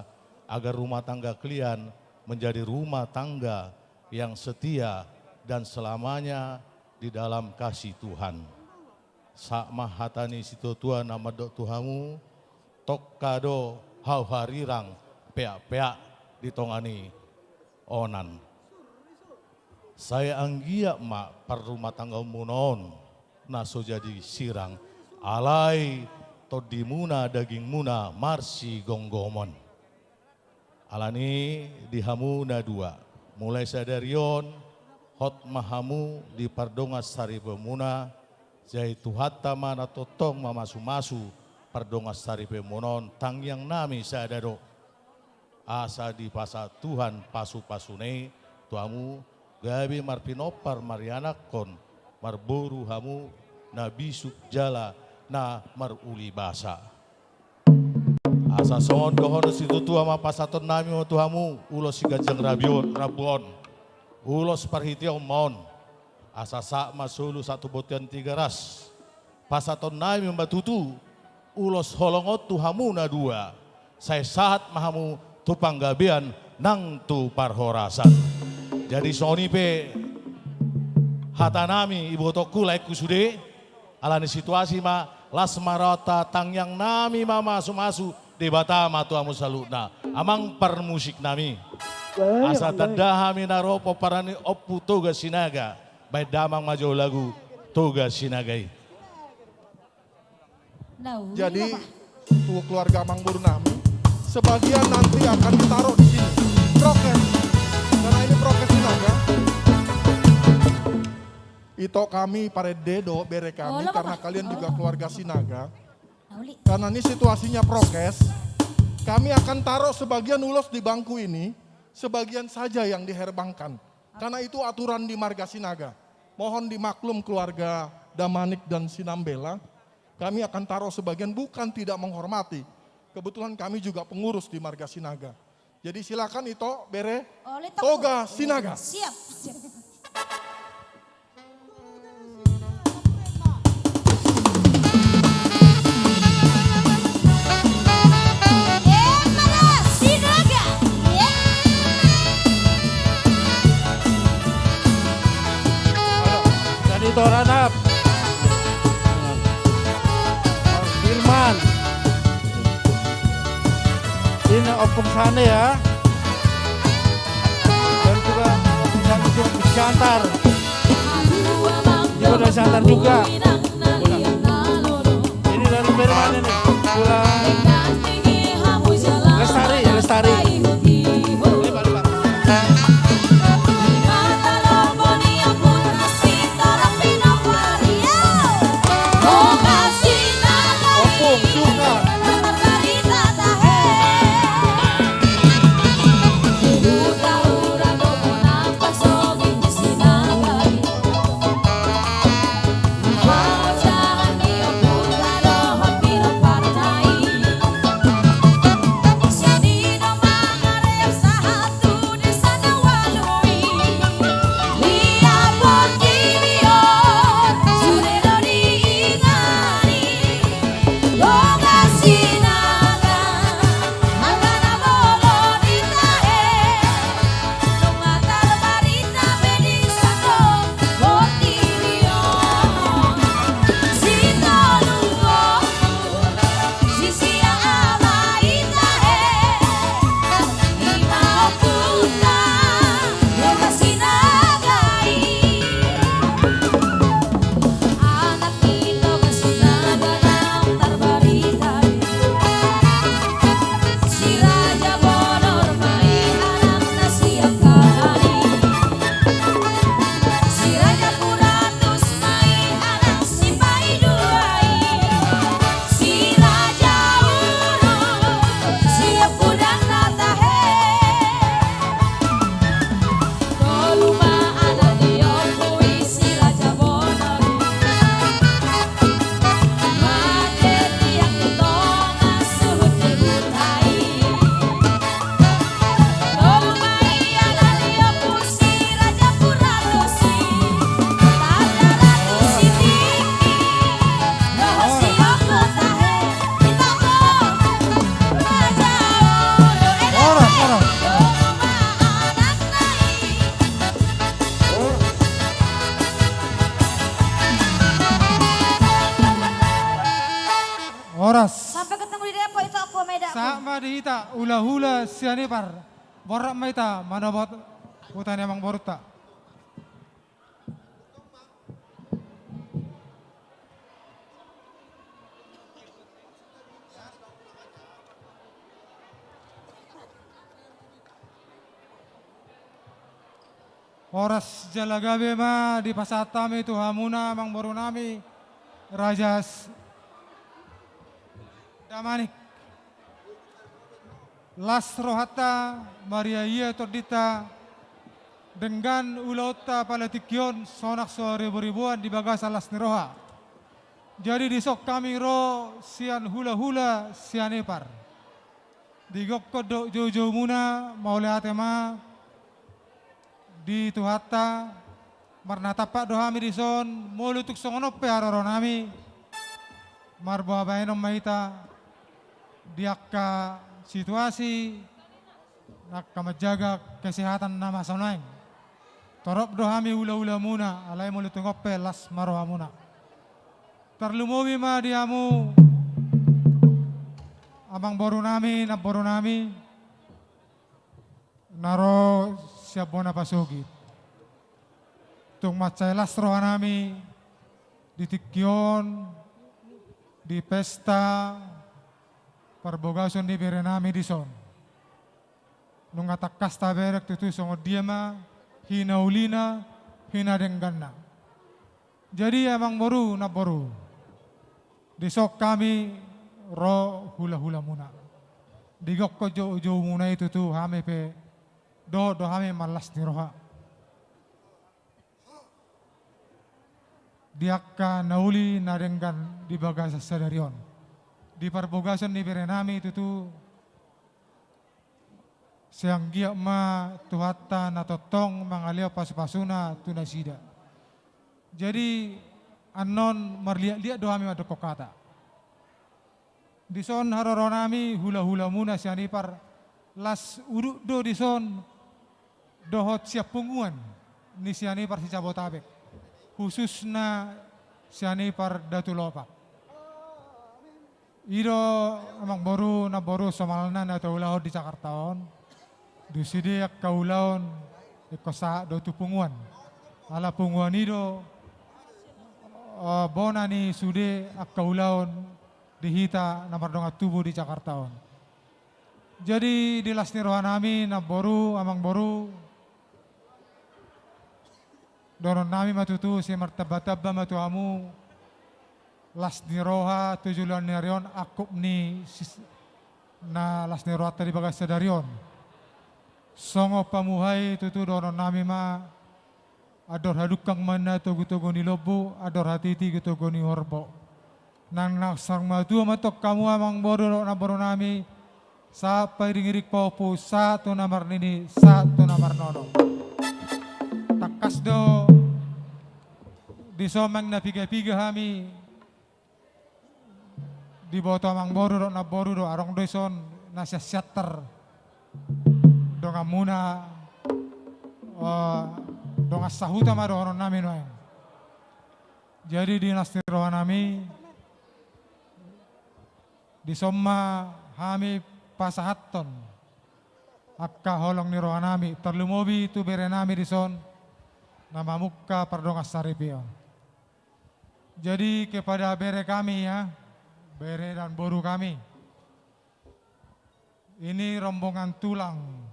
agar rumah tangga kalian menjadi rumah tangga yang setia dan selamanya di dalam kasih Tuhan. Sahat ma hata ni situatua na mandok tu hamu, tongka do hau harirang peak-peak di tonga ni onan. Sai anggiat ma parrumatanggaonmuna on na so jadi sirang, alai tondimuna dagingmuna marsigomgomon. Alani di hamu na dua, mulai sadari on, hot ma hamu di pardongansaripeonmuna, sai Tuhanta ma na tongtong mamasumasu pardongansaripeonmuna on, tangiang nami sada do. Asa dipasahat Tuhan pasupasuna i tu hamu, gabe marpinompar, marianakhon, marboru hamu na bisuk jala na maruli basa. Asa songon dohonon situatua ma, pasahaton nami ma tu hamu ulos si ganjang rambu on, rambu on. Ulos parhiteon ma on. Asa sahat ma solu sahat tu bontean Tigaras. Pasahaton nami ma tutu ulos holong on tu hamu na dua. Sai sahat ma hamu tu panggabean nang tu parhorasan. Jadi songon i pe hata nami, ibotongku, laengku sude. Alani situasi ma, las ma rohanta, tangiang nami ma mamasumasu, Debata ma tu hamu saluhutna. Amang parmusik nami. Asa tanda hami na ro pomparan ni Ompu Toga Sinaga. Baen damang ma jo lagu Toga Sinaga i. Jadi, tu keluarga amangboru nami, sebagian nanti akan ditaruh di sini. Prokes. Karena ini prokes Sinaga. Ito kami, parende dohot bere kami, karena kalian juga keluarga Sinaga. Karena ini situasinya prokes, kami akan taruh sebagian ulos di bangku ini, sebagian saja yang diherbangkan. Karena itu aturan di marga Sinaga. Mohon dimaklum keluarga Damanik dan Sinambela. Kami akan taruh sebagian, bukan tidak menghormati. Kebetulan kami juga pengurus di marga Sinaga. Jadi silakan Ito, bere, Toga Sinaga. Siap, siap. Jadi Toranap. Firman. Ini Ompung Sane ya. Dan juga Ompung Sane juga di Siantar. Juga dari Siantar juga. Ini dari Firman ini. Pulang. Lestari, Lestari. Hita hulahula Sianipar, borhat ma hita manopot huta ni amangborunta. Horas jala gabe ma dipasahat hami tu hamuna amangborunami, Raja S-, Damanik. Las rohanta, marria-ria tondinta, denggan ulaonta pala tingki on sonang so riburibuan di bagasan las ni roha. Jadi dison hami ro sian hulahula Sianipar. Digokhon do joujoumuna, mauliate ma di Tuhanta, marnatampak do hami dison, molo tung songon on pe haroronami, marboa baenon ma hita di angka situasi, angka manjaga kesehatan na masa nuaeng. Torop do hami hulahulamuna, alai molo tung on pe las ma rohamuna. Tarlumobi ma di hamu amangborunami, namborunami, na ro sian bona pasogit. Tung mansai las rohanami di tingki on, di pesta parbagason ni berenami dison. Nunga tangkas taberek tutu songon dia ma hinaulina, hinadengganna. Jadi amangboru, namboru, dison hami ro hulahulamuna. Digokhon joujoumuna i tutu, hami pe dohot do hami marlas ni roha. Di angka na uli na denggan di bagasan sadari on. Di parbagason ni berenami tutu, sai anggiat ma Tuhanta na tongtong mangalehon pasupasuna tu nasida. Jadi annon marliatliat do hami mandokkon hata. Dison haroronami hulahulamuna Sianipar, las udut do dison dohot sian punguan ni Sianipar se-Jabodetabek, khususna Sianipar Datu Lopak. I do amangboru, namboru, somalna na taulahon di Jakarta on. Di sude angka ulaon ingkon sahat do tu punguan. Ala punguan i do, eh, bona ni sude angka ulaon di hita na mardongan tubu di Jakarta on. Jadi di las ni rohanami, namboru, amangboru, dohononnami ma tutu, sai martambatamba ma tu hamu las ni roha tu joloan ni ari on, angkup ni sis-, na las ni rohanta di bagasan sadari on. Songon pamuhai tutu dohononnami ma, andor hadungka ma na togutogu ni lombu, andor hatiti togutogu ni horbo. Nang na saur matua ma antong hamu amangboru dohot namborunami, sahat pairingiring pahompu, sahat tu na marnini, sahat tu na marnono. Tangkas do dison naeng na pigapiga hami diboto amangboru dohot namboru do, adong do dison na sian Siantar donganmuna, eh, dongan sahuta ma dohononnami nuaeng. Jadi di las ni rohanami, dison ma hami pasahathon angka holong ni rohanami, tarlumobi tu berenami dison na mamungka pardongansaripeon. Jadi kepada bere kami ya, bere dan boru kami, ini rombongan tulang.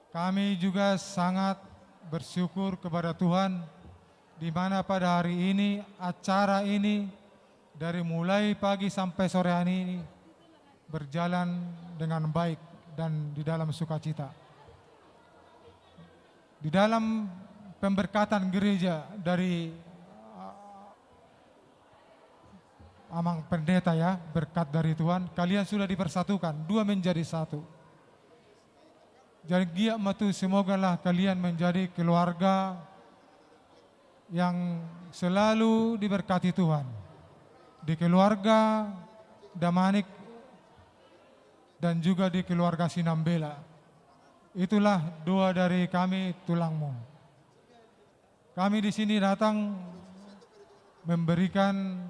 Kami juga sangat bersyukur kepada Tuhan, di mana pada hari ini acara ini dari mulai pagi sampai sore hari ini berjalan dengan baik dan di dalam sukacita. Di dalam pemberkatan gereja dari, uh, Amang Pendeta ya, berkat dari Tuhan, kalian sudah dipersatukan, dua menjadi satu. Jadi giat ma tutu, semogalah kalian menjadi keluarga yang selalu diberkati Tuhan. Di keluarga Damanik dan juga di keluarga Sinambela. Itulah doa dari kami tulangmu. Kami di sini datang memberikan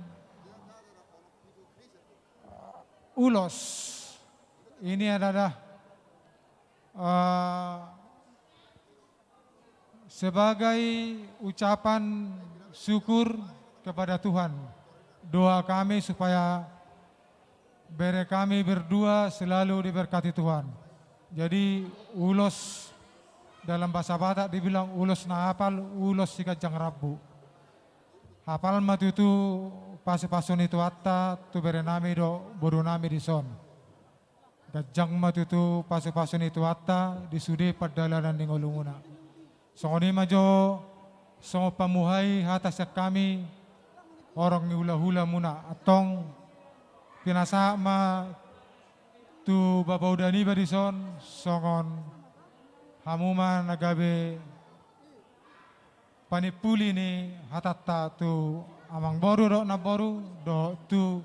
ulos Ini adalah, eh, sebagai ucapan syukur kepada Tuhan. Doa kami supaya bere kami berdua selalu diberkati Tuhan. Jadi, ulos dalam bahasa Batak dibilang ulos na hapal, ulos siganjang rambu. Hapal ma tutu pasu-pasu ni Tuhanta tu bere nami dohot boru nami dison. Ganjang ma tutu pasu-pasu ni Tuhanta di sude pardalanan ni ngolumuna. Songon i ma jo, songon pamuhai hata sian hami, horong ni hula-hulamuna. Antong pinasahat ma tu bapauda niba dison, songon hamu ma na gabe panimpuli ni hatanta tu amangboru dohot namboru, dohot tu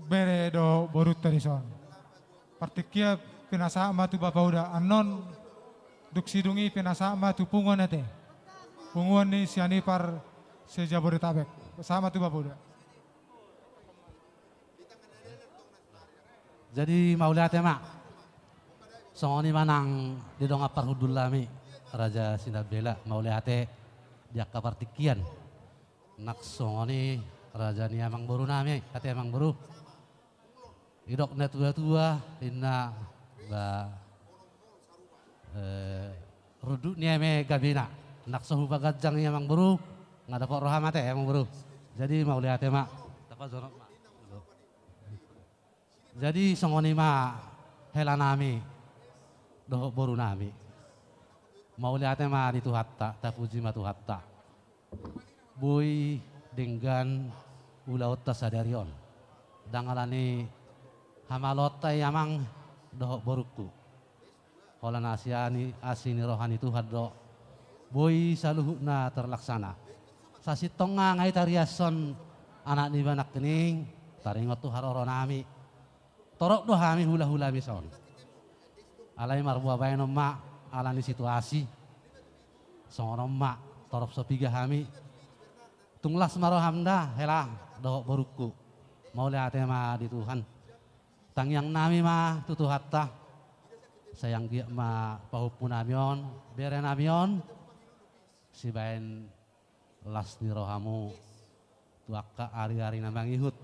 bere dohot borunta dison. Partingkian pinasahat ma tu bapauda, annon dung sidung i pinasahat ma tu punguan ate. Punguan ni Sianipar se-Jabodetabek. Sahat ma tu bapauda. Jadi mauliate ma. Songon i ma nang di dongan parhundul nami, Raja Sinambela, mauliate di angka partingkian. Nang songon i raja ni amangboru nami, ate amangboru. Didok natua-tua, inna ba, eh, runduk ni eme gabena. Nang so hupaganjang i amangboru, nga dapot roham ate amangboru. Jadi mauliate ma. Tapajonok ma. Jadi songon i ma hela nami dohot boru nami. Mauliate ma di Tuhanta, tapuji ma Tuhanta. Boi denggan ulaonta sadari on. Ndang ala ni hamaloonta i amang dohot borungku. Holan asi ni, asi ni roha ni Tuhan do. Boi saluhutna terlaksana. Sasintongna nga i tariashon anak niba nangkining, taringot tu haroro nami. Torop do hami hula-hulami son. Alai marboa baenon ma ala ni situasi. Songon on ma torop so piga hami. Tung las ma roham da hela dohot borungku. Mauliate ma di Tuhan. Tangiang nami ma tu Tuhanta. Sai anggiat ma pahompu nami on, bere nami on, sibaen las ni rohamu tu angka ari-ari na mangihut.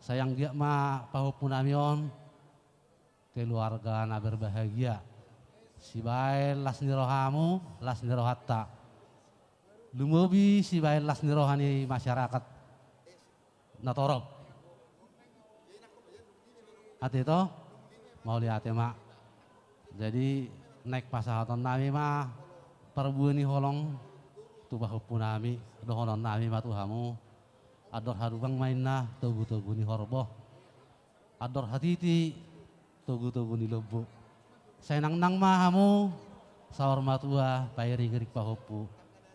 Sai anggiat ma pahompu nami on keluarga na berbahagia. Sibaen las ni rohamu, las ni rohanta. Lumobi sibaen las ni roha ni masyarakat na torop. Ate to? Mauliate ma. Jadi, naeng pasahaton nami ma parbue ni holong tu pahompu nami, dohonon nami ma tu hamu. Andor harubang ma inna togu-togu ni horbo. Andor hatiti togu-togu ni lombu. Sai nangnang ma hamu saur matua pairing-iring pahompu.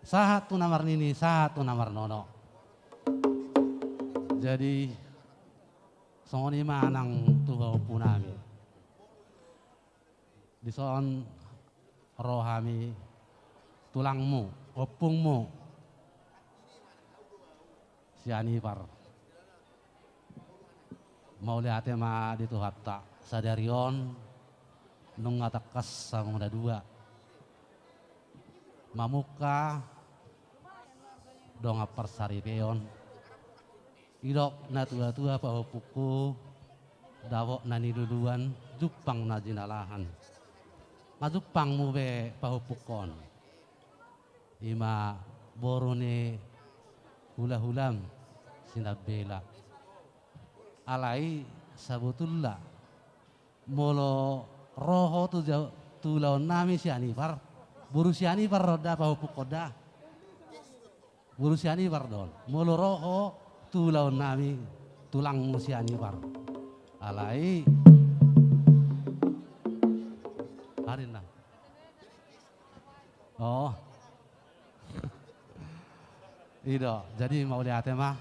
Sahat tu na marnini, sahat tu na marnono. Jadi, songon i ma nang tu pahompu nami. Dison ro hami tulangmu, ompungmu, Sianipar. Mauliate ma di Tuhanta, sadari on nunga tangkas hamu na dua mamungka dongan parsaripeon. Didok natua-tua pahompungku, dapot na niluluan, jumpang na jinalahan. Nga jumpangmu be pahompungkon. I ma boru ni hula-hulam Sinambela. Alai sabotulna molo ro ho tu ja-, tu ulaon nami Sianipar, boru Sianipar do on da pahompungkon da. Boru Sianipar do on. Molo ro ho tu ulaon nami tulangmu Sianipar. Alai. Arinna. Oh. I do, jadi mauliate ma.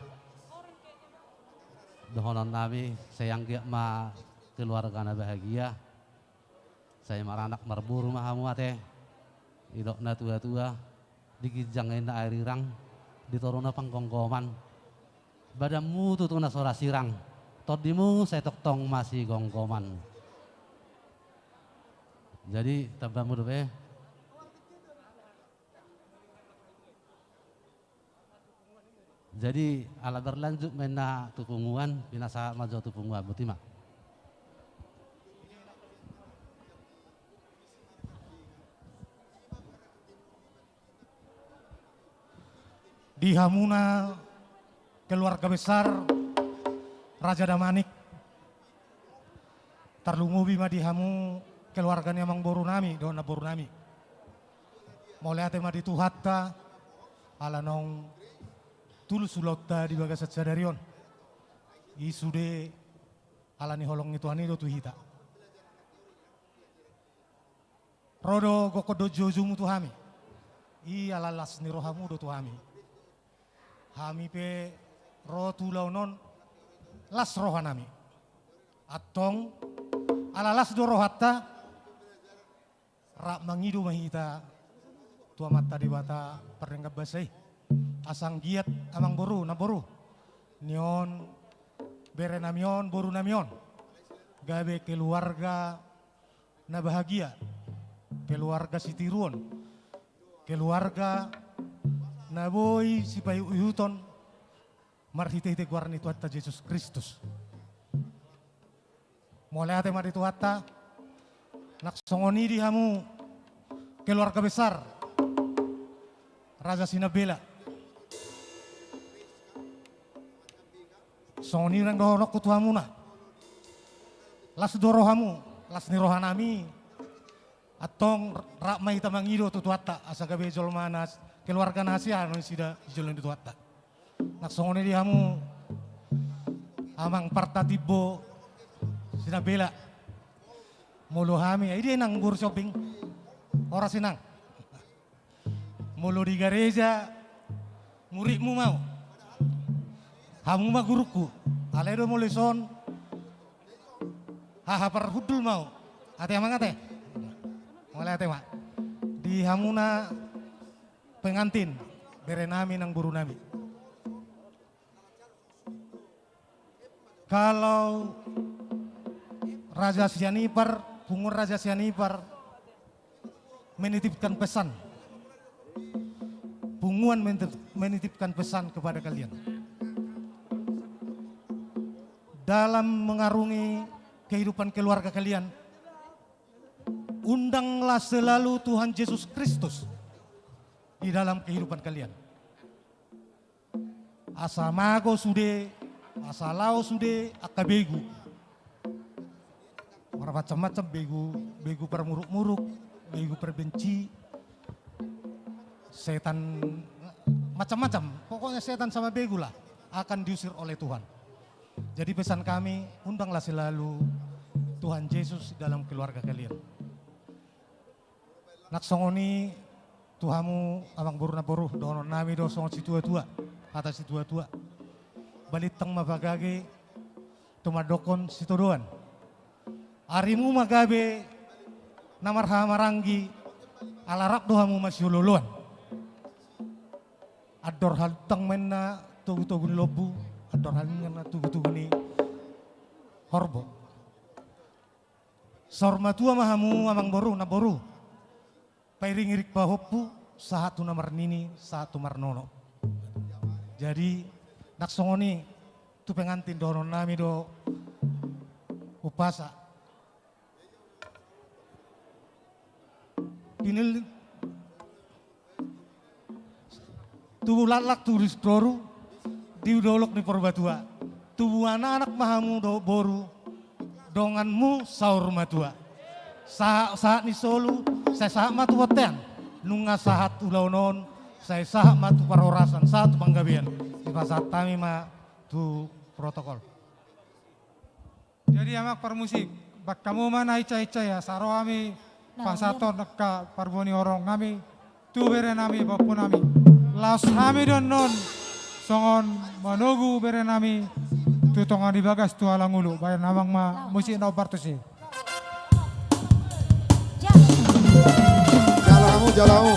Dohonon nami, sai anggiat ma keluarga na bahagia. Sai maranak marboru ma hamu ate. Didok natua-tua, di ginjang inna air irang, di toruna panggomgoman. Badanmu tutu na so ra sirang, tondimu sai tongtong masigomgoman. Jadi, tamba mulu dope. Jadi, ala berlanjut ma inna tu punguan, pinasahat ma jo tu punguan, boti ma. Di hamuna keluarga besar Raja Damanik, tarlumobi ma di hamu keluarga ni amangboru nami dohot namboru nami. Mauliate ma di Tuhanta, ala naung tulus ulaonta di bagasan sadari on. I sude ala ni holong ni Tuhan i do tu hita. Ro do gokhon dohot juojumu tu hami. I ala las ni rohamu do tu hami. Hami pe ro tu ulaon on las rohanami. Antong, ala las do rohanta, rap mangido ma hita tu Amanta Debata pardenggan basa i. Asa anggiat amangboru, namboru, nion berenami on, borunami on, gabe keluarga na bahagia, keluarga sitiruon, keluarga na boi sipaihut-ihuton marhite-hite goar ni Tuhanta Jesus Kristus. Mauliate ma di Tuhanta. Nang songon i di hamu keluarga besar Raja Sinambela. Songon i nang dohononku tu hamuna. Las do rohamu, las ni rohanami. Antong, rap ma hita mangido tu Tuhanta asa gabe jolma na, keluarga na hasea nasida di jolo ni Tuhanta. Nang songon i di hamu amang partatimbo Sinambela. Molo hami, ai dia nang boru Siombing. Horas inang. Molo di gareja, muridmu ma au. Hamu ma gurungku. Alai do molo dison, haha parhundul ma au. Ate amang ate. Mauliate ma. Di hamuna pengantin, berenami nang borunami. Kalau Raja Sianipar, punguan Raja Sianipar menitipkan pesan. Punguan menitip-, menitipkan pesan kepada kalian. Dalam mengarungi kehidupan keluarga kalian, undanglah selalu Tuhan Yesus Kristus di dalam kehidupan kalian. Asa mago sude, asa lao sude angka begu. Marmacam-macam begu, begu parmuruk-muruk, begu parbenci, setan, macam-macam. Pokoknya setan sama begu lah akan diusir oleh Tuhan. Jadi pesan kami, undanglah selalu Tuhan Yesus dalam keluarga kalian. Nang songon i tu hamu amangboru, namboru, dohononnami do songon situa-tua, hata situa-tua. Balintang ma pagage, tumandangkon sitodoan. Arimu ma gabe na marhahamaranggi, ala rap do hamu masiolo-oloan. Andor halintang ma inna togu-togu ni lombu, andor halinggan ma tugu-tugu ni horbo. Saur matua ma hamu amangboru, namboru. Pairing-iring pahompu, sahat tu na marnini, sahat tu marnono. Jadi, nang songon i, tu pengantin dohononnami do umpasa. Pinil-, tubu laklak tu risik toru, di dolok ni Purbatua. Tubu anak-anak ma hamu dohot boru, donganmu saur matua. Sahat-sahat ni solu, sai sahat ma tu bontean. Nunga sahat ulaon on, sai sahat ma tu parhorasan, sahat tu panggabean. Dipasahat hami ma tu protokol. Jadi amang parmusik, bahen hamu ma na hinsa-hinsa i, asa ro hami pasahathon angka parbue ni horong nami tu bere nami, pahompu nami. Laos hami do annon songon manogu bere nami tu tonga ni bagas tu halangulu. Bahen amang ma musik na hombar tusi. Jalo hamu, jalo hamu.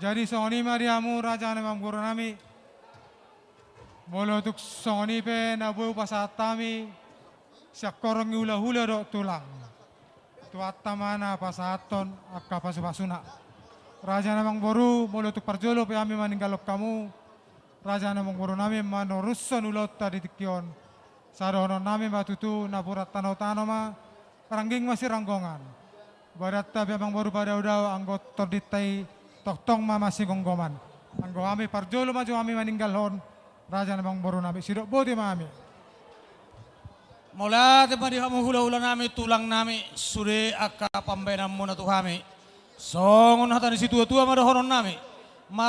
Jadi songon i ma di hamu raja nami amangboru nami. Molo tung songon i pe na boi hupasahat hami sian horong ni hulahula dohot tulang, Tuhanta ma na pasahathon angka pasupasuna. Raja nami amangboru, molo tung parjolo pe hami maninggalhon hamu, raja nami amangboru nami, manorushon ulaonta di tingki on, sai dohonon nami ma tutu napuran tanotano ma, rangging ma siranggongan. Badanta pe amangboru padaodao, anggo tondinta i tongtong ma masigomgoman. Anggo hami parjolo ma jo hami maninggalhon, raja nami amangboru nami, sidok boti ma hami. Mauliate ma di hamu hulahula nami, tulang nami, sude angka pambaenanmuna tu hami. Songon hata ni situatua ma dohonon nami. Mar